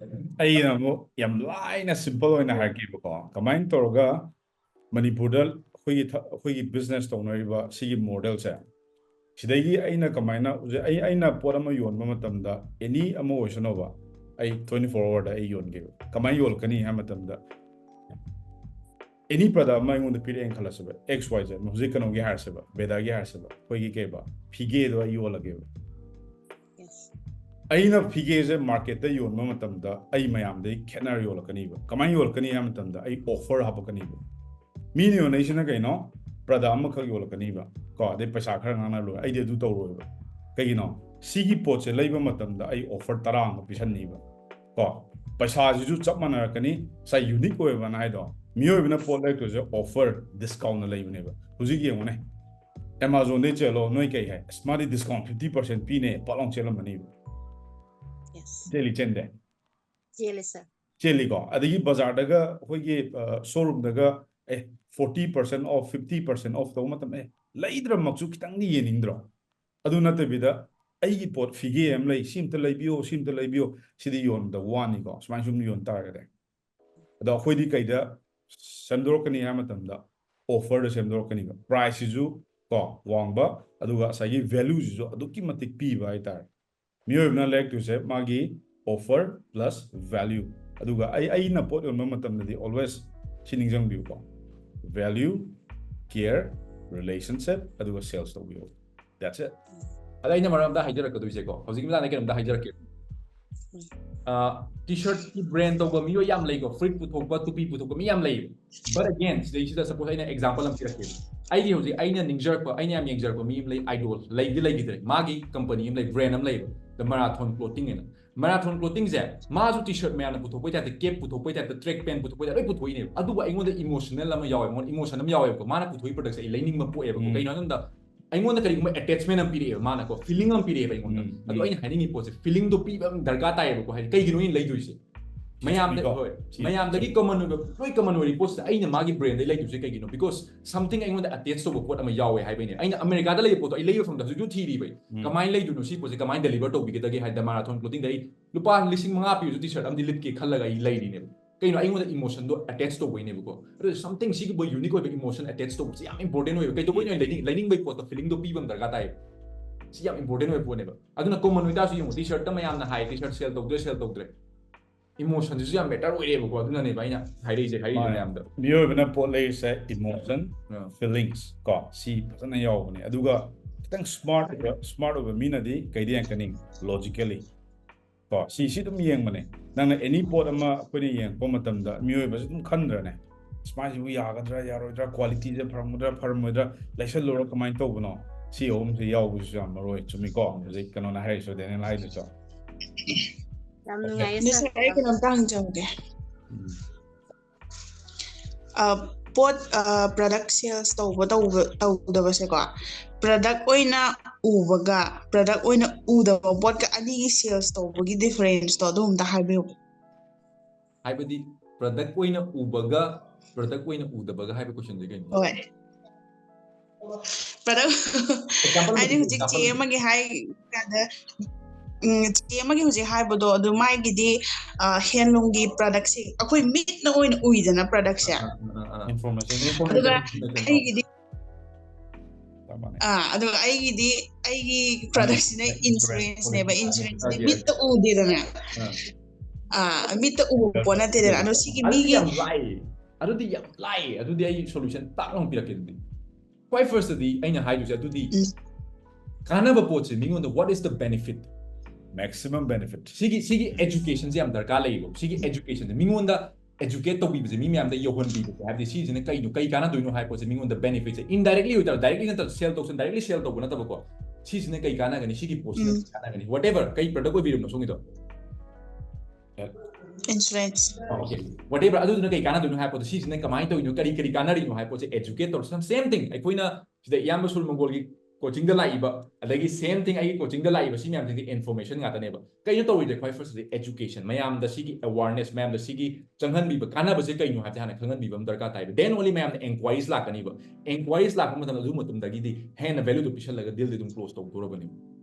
ꯑꯩꯅ ꯑꯃꯨꯛ ꯌꯥꯝ ꯂꯥꯏꯅ, ꯁꯤꯝꯄꯜ ꯑꯣꯏꯅ ꯍꯥꯏꯔꯛꯀꯦꯕꯀꯣ꯫ ꯀꯃꯥꯏꯅ ꯇꯧꯔꯒ ꯃꯅꯤꯄꯨꯔꯗ ꯑꯩꯈꯣꯏꯒꯤ ꯊ-, ꯑꯩꯈꯣꯏꯒꯤ ꯕꯤꯖꯤꯅꯦꯁ ꯇꯧꯅꯔꯤꯕ ꯁꯤꯒꯤ ꯃꯣꯗꯦꯜꯁꯦ, ꯁꯤꯗꯒꯤ ꯑꯩꯅ ꯀꯃꯥꯏꯅ ꯍꯧꯖꯤꯛ ꯑꯩ, ꯑꯩꯅ ꯄꯣꯠ ꯑꯃ ꯌꯣꯟꯕ ꯃꯇꯝꯗ, ꯑꯦꯅꯤ ꯑꯃ ꯑꯣꯏꯁꯅꯨꯕ, ꯑꯩ twenty four hourꯗ ꯑꯩ ꯌꯣꯟꯒꯦꯕ꯫ ꯀꯃꯥꯏꯅ ꯌꯣꯜꯂꯛꯀꯅꯤ ꯍꯥꯏꯕ ꯃꯇꯝꯗ, ꯑꯦꯅꯤ ꯄ꯭ꯔꯗꯛ ꯑꯃ ꯑꯩꯉꯣꯟꯗ ꯄꯤꯔꯛꯑꯦꯅ ꯈꯜꯂꯁꯦꯕ, X Y Z, ꯍꯧꯖꯤꯛ ꯀꯩꯅꯣꯒꯤ ꯍꯥꯏꯔꯁꯦꯕ, ꯕꯦꯗꯥꯒꯤ ꯍꯥꯏꯔꯁꯦꯕ, ꯑꯩꯈꯣꯏꯒꯤ ꯀꯩꯕ, ꯐꯤꯒꯦꯗꯣ ꯑꯩ ꯌꯣꯜꯂꯒꯦꯕ꯫ Yes. ꯑꯩꯅ ꯐꯤꯒꯦꯁꯦ ꯃꯥꯔꯀꯦꯠꯇ ꯌꯣꯟꯕ ꯃꯇꯝꯗ ꯑꯩ ꯃꯌꯥꯝꯗꯒꯤ ꯈꯦꯠꯅꯔ ꯌꯣꯜꯂꯛꯀꯅꯤꯕ꯫ ꯀꯃꯥꯏꯅ ꯌꯣꯜꯂꯛꯀꯅꯤ ꯍꯥꯏꯕ ꯃꯇꯝꯗ, ꯑꯩ ꯑꯣꯐꯔ ꯍꯥꯞꯄꯛꯀꯅꯤꯕ꯫ ꯃꯤꯅ ꯌꯣꯟꯅꯩꯁꯤꯅ ꯀꯩꯅꯣ? ꯄ꯭ꯔꯗꯛ ꯑꯃꯈꯛ ꯌꯣꯜꯂꯛꯀꯅꯤꯕ ꯀꯣ, ꯑꯗꯩ ꯄꯩꯁꯥ ꯈꯔ ꯉꯥꯡꯅ ꯂꯣꯏꯔꯦ꯫ ꯑꯩꯗꯤ ꯑꯗꯨ ꯇꯧꯔꯣꯏꯕ꯫ ꯀꯩꯒꯤꯅꯣ? ꯁꯤꯒꯤ ꯄꯣꯠꯁꯦ ꯂꯩꯕ ꯃꯇꯝꯗ ꯑꯩ ꯑꯣꯐꯔ ꯇꯔꯥ ꯑꯃ ꯄꯤꯁꯟꯅꯤꯕ ꯀꯣ꯫ ꯄꯩꯁꯥꯁꯤꯁꯨ ꯆꯞ ꯃꯥꯟꯅꯔꯛꯀꯅꯤ꯫ ꯉꯁꯥꯏ ꯌꯨꯅꯤꯛ ꯑꯣꯏꯕꯅ ꯍꯥꯏꯗꯣ, ꯃꯤꯑꯣꯏꯕꯅ ꯄꯣꯠ ꯂꯩꯔꯛꯇꯣꯏꯁꯦ ꯑꯣꯐꯔ, ꯗꯤꯁꯀꯥꯎꯟꯅ ꯂꯩꯕꯅꯦꯕ꯫ ꯍꯧꯖꯤꯛ ꯌꯦꯡꯉꯨꯅꯦ, ꯑꯦꯃꯥꯖꯣꯟꯗꯩ ꯆꯦꯜꯂꯣ, ꯅꯣꯏ ꯀꯩ ꯍꯥꯏ? ꯑꯁ, ꯃꯥꯗꯤ ꯗꯤꯁꯀꯥꯎꯟ fifty percent ꯄꯤꯅꯦ, ꯄꯥꯠ ꯂꯥꯎ ꯆꯦꯜꯂꯝꯃꯅꯤꯕ꯫ Yes. ꯆꯦꯜꯂꯤ ꯆꯦꯟꯗꯦ? ꯆꯦꯜꯂꯦ, sir. ꯆꯦꯜꯂꯤꯀꯣ꯫ ꯑꯗꯒꯤ ꯕꯖꯥꯔꯗꯒ, ꯑꯩꯈꯣꯏꯒꯤ ꯁꯣꯔꯨꯝꯗꯒ ꯑꯦ, forty percent off, fifty percent off ꯇꯧꯕ ꯃꯇꯝ, ꯑꯦ, ꯂꯩꯗ꯭ꯔꯃꯛꯁꯨ ꯈꯤꯇꯪꯗꯤ ꯌꯦꯡꯅꯤꯡꯗ꯭ꯔꯣ? ꯑꯗꯨ ꯅꯠꯇꯕꯤꯗ, "ꯑꯩꯒꯤ ꯄꯣꯠ ꯐꯤꯒꯦ ꯑꯃ ꯂꯩ, ꯁꯤ ꯑꯝꯇ ꯂꯩꯕꯤꯌꯣ, ꯁꯤ ꯑꯝꯇ ꯂꯩꯕꯤꯌꯣ", ꯁꯤꯗꯤ ꯌꯣꯟꯕꯗ ꯋꯥꯅꯤꯀꯣ, ꯁꯨꯃꯥꯏꯅ ꯁꯨꯝ ꯌꯣꯟ ꯇꯥꯔꯒꯗꯤ꯫ ꯑꯗꯣ ꯑꯩꯈꯣꯏꯗꯤ ꯀꯩꯗ ꯁꯦꯝꯗꯣꯔꯛꯀꯅꯤ ꯍꯥꯏꯕ ꯃꯇꯝꯗ, offerꯗ ꯁꯦꯝꯗꯣꯔꯛꯀꯅꯤꯕ꯫ Priceꯁꯤꯁꯨ ꯀꯣ, ꯋꯥꯡꯕ, ꯑꯗꯨꯒ ꯉꯁꯥꯏꯒꯤ valueꯁꯤꯁꯨ ꯑꯗꯨꯛꯀꯤ ꯃꯇꯤꯛ ꯄꯤꯕ ꯍꯥꯏꯇꯥꯔꯦ꯫ ꯃꯤꯑꯣꯏꯕꯅ ꯂꯩꯔꯛꯇꯣꯏꯁꯦ ꯃꯥꯒꯤ offer plus value꯫ ꯑꯗꯨꯒ ꯑꯩ, ꯑꯩꯅ ꯄꯣꯠ ꯌꯣꯟꯕ ꯃꯇꯝꯗꯗꯤ always ꯁꯤ ꯅꯤꯡꯁꯤꯡꯕꯤꯌꯨꯀꯣ: value, care, relationship, ꯑꯗꯨꯒ sales ꯇꯧꯕꯤꯌꯨ꯫ That's it꯫ ꯑꯗ ꯑꯩꯅ ꯃꯔꯝ ꯑꯝꯗ ꯍꯥꯏꯖꯔꯛꯀꯗꯣꯏꯁꯦꯀꯣ, ꯍꯧꯖꯤꯛꯀꯤ ꯃꯇꯥꯡꯗ ꯀꯩꯅꯣꯝꯇ ꯍꯥꯏꯖꯔꯛꯀꯦ꯫ T-shirtꯀꯤ brand ꯇꯧꯕ ꯃꯤꯑꯣꯏ ꯌꯥꯝ ꯂꯩꯀꯣ, ꯐꯨꯔꯤꯠ ꯄꯨꯊꯣꯛꯄ, ꯇꯨꯄꯤ ꯄꯨꯊꯣꯛꯄ ꯃꯤ ꯌꯥꯝ ꯂꯩ꯫ But again, ꯁꯤꯗꯩꯁꯤꯗ suppose ꯑꯩꯅ example ꯑꯃ ꯄꯤꯔꯛꯀꯦ꯫ ꯑꯩꯒꯤ ꯍꯧꯖꯤꯛ ꯑꯩꯅ ꯅꯤꯡꯖꯔꯛꯄ, ꯑꯩꯅ ꯌꯥꯝ ꯌꯦꯡꯖꯔꯛꯄ ꯃꯤ ꯑꯃ ꯂꯩ, idol, ꯂꯩꯗꯤ ꯂꯩꯈꯤꯗ꯭ꯔꯦ꯫ ꯃꯥꯒꯤ company ꯑꯃ ꯂꯩ, brand ꯑꯃ ꯂꯩꯕ, The Marathon Clothing ꯍꯥꯏꯅ꯫ Marathon Clothingꯁꯦ ꯃꯥꯁꯨ T-shirt ꯃꯌꯥꯝꯅ ꯄꯨꯊꯣꯛꯄꯩ typeꯇ, cap ꯄꯨꯊꯣꯛꯄꯩ typeꯇ, track pant ꯄꯨꯊꯣꯛꯄꯩ typeꯇ ꯂꯣꯏ ꯄꯨꯊꯣꯛꯏꯅꯦꯕ꯫ ꯑꯗꯨꯕꯨ ꯑꯩꯉꯣꯟꯗ emotional ꯑꯃ ꯌꯥꯎꯋꯦ, emotion ꯑꯃ ꯌꯥꯎꯋꯦꯕꯀꯣ꯫ ꯃꯥꯅ ꯄꯨꯊꯣꯛꯏ productꯁꯦ ꯑꯩ ꯂꯩꯅꯤꯡꯕ ꯄꯣꯛꯑꯦꯕꯀꯣ꯫ ꯀꯩꯅꯣ ꯍꯥꯏꯕ ꯃꯇꯝꯗ ꯑꯩꯉꯣꯟꯗ ꯀꯔꯤꯒꯨꯝꯕ attachment ꯑꯃ ꯄꯤꯔꯛꯑꯦꯕ ꯃꯥꯅꯀꯣ, feeling ꯑꯃ ꯄꯤꯔꯛꯑꯦꯕ ꯑꯩꯉꯣꯟꯗ꯫ ꯑꯗꯣ ꯑꯩꯅ ꯍꯥꯏꯅꯤꯡꯉꯤ ꯄꯣꯠꯁꯦ, feelingꯗꯣ ꯄꯤꯕ ꯑꯃ ꯗꯔꯀꯥꯔ ꯇꯥꯏꯌꯦꯕꯀꯣ꯫ ꯍꯥꯏꯗꯤ ꯀꯩꯒꯤꯅꯣ ꯑꯩꯅ ꯂꯩꯗꯣꯏꯁꯦ? ꯃꯌꯥꯝꯗ, ꯍꯣꯏ, ꯃꯌꯥꯝꯗꯒꯤ common ꯑꯣꯏꯕ, ꯂꯣꯏ common ꯑꯣꯏꯔꯤ ꯄꯣꯠꯁꯤꯗ ꯑꯩꯅ ꯃꯥꯒꯤ brandꯗꯩ ꯂꯩꯗꯣꯏꯁꯦ ꯀꯩꯒꯤꯅꯣ? Because something ꯑꯩꯉꯣꯟꯗ attach ꯇꯧꯕ ꯄꯣꯠ ꯑꯃ ꯌꯥꯎꯋꯦ ꯍꯥꯏꯕꯩꯅꯦ꯫ ꯑꯩꯅ ꯑꯃꯦꯔꯤꯀꯥꯗ ꯂꯩꯕ ꯄꯣꯠꯇꯣ ꯑꯩ ꯂꯩꯕ ꯃꯐꯝꯗ ꯍꯧꯖꯤꯛꯁꯨ ꯊꯤꯔꯤꯕ ꯑꯩ꯫ ꯀꯃꯥꯏꯅ ꯂꯩꯗꯣꯏꯅꯣ ꯁꯤ ꯄꯣꯠꯁꯦ, ꯀꯃꯥꯏꯅ deliver ꯇꯧꯕꯤꯒꯗꯒꯦ ꯍꯥꯏꯗ Marathon Clothingꯗ ꯑꯩ ꯂꯨꯄꯥ ꯂꯤꯁꯤꯡ ꯃꯉꯥ ꯄꯤꯕꯁꯨ T-shirt ꯑꯃꯗꯤ ꯂꯤꯠꯀꯦ ꯈꯜꯂꯒ ꯑꯩ ꯂꯩꯔꯤꯅꯦꯕ꯫ ꯀꯩꯅꯣ? ꯑꯩꯉꯣꯟꯗ emotionꯗꯣ attach ꯇꯧꯕꯩꯅꯦꯕꯀꯣ꯫ ꯑꯗꯨ something ꯁꯤꯒꯨꯝꯕ unique ꯑꯣꯏꯕ emotion attach ꯇꯧꯕꯁꯤ ꯌꯥꯝ important ꯑꯣꯏꯕ꯫ ꯀꯩꯗꯧꯕꯩꯅꯣ? ꯂꯩꯅꯤꯡ-, ꯂꯩꯅꯤꯡꯕꯒꯤ ꯄꯣꯠꯇꯣ, feelingꯗꯣ ꯄꯤꯕ ꯑꯃ ꯗꯔꯀꯥꯔ ꯇꯥꯏꯌꯦꯕ꯫ ꯁꯤ ꯌꯥꯝ important ꯑꯣꯏꯕ ꯄꯣꯠꯅꯦꯕ꯫ ꯑꯗꯨꯅ common ꯑꯣꯏꯇꯥꯔꯁꯨ ꯌꯦꯡꯉꯨ, T-shirtꯇ ꯃꯌꯥꯝꯅ ꯍꯥꯏ, T-shirt sale ꯇꯧꯗ꯭ꯔꯦ, sale ꯇꯧꯗ꯭ꯔꯦ꯫ Emotionꯁꯤꯁꯨ ꯌꯥꯝ matter ꯑꯣꯏꯔꯦꯕꯀꯣ꯫ ꯑꯗꯨꯅꯅꯦꯕ ꯑꯩꯅ ꯍꯥꯏꯔꯛꯏꯁꯦ, ꯍꯥꯏꯔꯤꯁꯦ ꯃꯌꯥꯝꯗ꯫ ꯃꯤꯑꯣꯏꯕꯅ ꯄꯣꯠ ꯂꯩꯔꯤꯁꯦ emotion, feelings ꯀꯣ, ꯁꯤ ꯐꯖꯅ ꯌꯥꯎꯕꯅꯦ꯫ ꯑꯗꯨꯒ ꯈꯤꯇꯪ smart ꯑꯣꯏꯕ, smart ꯑꯣꯏꯕ ꯃꯤꯅꯗꯤ ꯀꯩꯗ ꯌꯦꯡꯉꯛꯀꯅꯤ? Logically ꯀꯣ, ꯁꯤ, ꯁꯤ ꯑꯗꯨꯝ ꯌꯦꯡꯕꯅꯦ꯫ ꯅꯪꯅ any ꯄꯣꯠ ꯑꯃ ꯑꯩꯈꯣꯏꯅ ꯌꯦꯡꯉꯛꯄ ꯃꯇꯝꯗ ꯃꯤꯑꯣꯏꯕꯁꯤ ꯑꯗꯨꯝ ꯈꯟꯗ꯭ꯔꯅꯦ? "ꯁꯨꯃꯥꯏꯁꯤꯕꯨ ꯌꯥꯒꯗ꯭ꯔꯥ, ꯌꯥꯔꯣꯏꯗ꯭ꯔꯥ, qualityꯁꯦ ꯐꯔꯝꯒꯗ꯭ꯔꯥ, ꯐꯔꯝꯃꯣꯏꯗ꯭ꯔꯥ, ꯂꯩꯁꯜꯂꯨꯔ ꯀꯃꯥꯏꯅ ꯇꯧꯕꯅꯣ?" ꯁꯤ ꯑꯍꯨꯝꯁꯦ ꯌꯥꯎꯕꯁꯤꯁꯨ ꯌꯥꯝ ꯃꯔꯨ ꯑꯣꯏ꯫ ꯆꯨꯝꯃꯤꯀꯣ? ꯍꯧꯖꯤꯛ ꯀꯩꯅꯣꯅ ꯍꯥꯏꯔꯤꯁꯨ, Danielꯅ ꯍꯥꯏꯔꯤꯁꯨ꯫ ꯌꯥꯝ ꯅꯨꯡꯉꯥꯏꯌꯦ, sir꯫ Sir, ꯑꯩ ꯀꯩꯅꯣꯝꯇ ꯍꯪꯖꯍꯧꯒꯦ꯫ ꯎꯝ꯫ ꯑ, ꯄꯣꯠ, ꯑ, product sales ꯇꯧꯕ, ꯇꯧꯕ, ꯇꯧꯗꯕꯁꯦꯀꯣ, product ꯑꯣꯏꯅ ꯎꯕꯒ product ꯑꯣꯏꯅ ꯎꯗꯕ ꯄꯣꯠꯀ ꯑꯅꯤꯒꯤ sales ꯇꯧꯕꯒꯤ differenceꯇꯣ ꯑꯗꯨ ꯑꯝꯇ ꯍꯥꯏꯕꯤꯌꯨ꯫ ꯍꯥꯏꯕꯗꯤ product ꯑꯣꯏꯅ ꯎꯕꯒ product ꯑꯣꯏꯅ ꯎꯗꯕꯒ ꯍꯥꯏꯕ question ꯁꯦ ꯀꯩꯅꯣ? ꯍꯣꯏ꯫ Product Example ꯑꯃ ꯍꯥꯏꯗꯤ ꯄꯤꯌꯨ, ꯍꯧꯖꯤꯛ ꯆꯦ example ꯑꯃ꯫ ꯑꯃꯒꯤ ꯍꯥꯏ ꯀꯥꯟꯗ, ꯎꯝ, ꯆꯦ ꯑꯃꯒꯤ ꯍꯧꯖꯤꯛ ꯍꯥꯏꯕꯗꯣ ꯑꯗꯨ ꯃꯥꯒꯤꯗꯤ handloom ꯒꯤ product ꯁꯦ ꯑꯩꯈꯣꯏ ꯃꯤꯠꯅ ꯑꯣꯏꯅ ꯎꯏꯗꯅ product ꯁꯦ꯫ ꯑꯥ, ꯑꯥ, ꯑꯥ, ꯑꯥ. Information. ꯑꯗꯨꯒ ꯑꯩꯒꯤꯗꯤ ꯆꯞ ꯃꯥꯟꯅꯩ. ꯑꯥ, ꯑꯗꯨꯒ ꯑꯩꯒꯤꯗꯤ ꯑꯩꯒꯤ product ꯁꯤꯅ insurance ꯅꯦꯕ. Insurance ꯁꯤꯗꯤ ꯃꯤꯠꯇ ꯎꯗꯦꯗꯅ. ꯑꯥ. ꯑꯥ, ꯃꯤꯠꯇ ꯎꯕ ꯄꯣꯠ ꯅꯠꯇꯦꯗꯅ. ꯑꯗꯣ ꯁꯤꯒꯤ ꯑꯗꯨꯗꯤ ꯃꯤꯒꯤ ꯌꯥꯝ ꯂꯥꯏ. ꯑꯗꯨꯗꯤ ꯌꯥꯝ ꯂꯥꯏ. ꯑꯗꯨꯗꯤ ꯑꯩ solution ꯇꯥꯛ ꯂꯥꯎꯅ ꯄꯤꯔꯛꯀꯦ ꯑꯗꯨꯗꯤ. ꯈ꯭ꯋꯥꯏ first ꯇꯗꯤ ꯑꯩꯅ ꯍꯥꯏꯗꯣꯏꯁꯦ ꯑꯗꯨꯗꯤ ꯎꯝ. ꯀꯥꯟꯅꯕ ꯄꯣꯠꯁꯦ ꯃꯤꯉꯣꯟꯗ what is the benefit? Maximum benefit. ꯁꯤꯒꯤ ꯁꯤꯒꯤ education ꯁꯦ ꯌꯥꯝ ꯗꯔꯀꯥꯔ ꯂꯩꯌꯦꯕ. ꯁꯤꯒꯤ education ꯁꯦ ꯃꯤꯉꯣꯟꯗ educate ꯇꯧꯕꯤꯕꯁꯦ, ꯃꯤ ꯃꯌꯥꯝꯗ ꯌꯧꯍꯟꯕꯤꯕꯁꯦ, ꯍꯥꯏꯕꯗꯤ ꯁꯤꯁꯤꯅ ꯀꯩꯅꯣ, ꯀꯩ ꯀꯥꯟꯅꯗꯣꯏꯅꯣ ꯍꯥꯏꯕ ꯄꯣꯠꯁꯦ ꯃꯤꯉꯣꯟꯗ benefit ꯁꯦ indirectly ꯑꯣꯏꯇꯥꯔ, directly ꯅꯠꯇ꯭ꯔ sell ꯇꯧꯁꯟ, directly sell ꯇꯧꯕ ꯅꯠꯇꯕꯀꯣ, ꯁꯤꯁꯤꯅ ꯀꯩ ꯀꯥꯟꯅꯒꯅꯤ, ꯁꯤꯒꯤ ꯄꯣꯠꯁꯤꯅ ꯎꯝ. ꯀꯩ ꯀꯥꯟꯅꯒꯅꯤ, whatever ꯀꯩ product ꯑꯣꯏꯕꯤꯔꯝꯅꯣ ꯁꯣꯝꯒꯤꯗꯣ. Insurance. Okay, whatever, ꯑꯗꯨꯗꯨꯅ ꯀꯩ ꯀꯥꯟꯅꯗꯣꯏꯅꯣ ꯍꯥꯏꯕ ꯄꯣꯠꯇꯣ, ꯁꯤꯁꯤꯅ ꯀꯃꯥꯏꯅ ꯇꯧꯔꯤꯅꯣ, ꯀꯔꯤ ꯀꯔꯤ ꯀꯥꯟꯅꯔꯤꯅꯣ ꯍꯥꯏꯕ ꯄꯣꯠꯁꯦ educate ꯇꯧꯔꯁꯤ. Same thing, ꯑꯩꯈꯣꯏꯅ ꯁꯤꯗ ꯏꯌꯥꯝꯕ ꯁꯨꯔ ꯃꯪꯒꯣꯜꯒꯤ coaching ꯗ ꯂꯥꯛꯏꯕ, ꯑꯗꯒꯤ same thing ꯑꯩꯒꯤ coaching ꯗ ꯂꯥꯛꯏꯕ, ꯁꯤ ꯃꯌꯥꯝꯁꯤꯡꯁꯦ information ꯉꯥꯛꯇꯅꯦꯕ. ꯀꯩꯅꯣ ꯇꯧꯔꯤꯁꯦ? ꯈ꯭ꯋꯥꯏ first ꯁꯤꯗꯤ education, ꯃꯌꯥꯝꯗ ꯁꯤꯒꯤ awareness, ꯃꯌꯥꯝꯗ ꯁꯤꯒꯤ ꯆꯪꯍꯟꯕꯤꯕ, ꯀꯥꯟꯅꯕꯁꯦ ꯀꯩꯅꯣ ꯍꯥꯏꯕꯁꯦ ꯍꯥꯟꯅ ꯈꯪꯍꯟꯕꯤꯕ ꯑꯃ ꯗꯔꯀꯥꯔ ꯇꯥꯏꯕ. Then only ꯃꯌꯥꯝꯅ inquiries ꯂꯥꯛꯀꯅꯤꯕ. Inquiries ꯂꯥꯛꯄ ꯃꯇꯝꯗ ꯑꯗꯨ ꯃꯇꯝꯗꯒꯤꯗꯤ ꯍꯦꯟꯅ value ꯗꯣ ꯄꯤꯁꯜꯂꯒ deal ꯗꯤ ꯑꯗꯨꯝ close ꯇꯧꯗꯣꯔꯕꯅꯤ.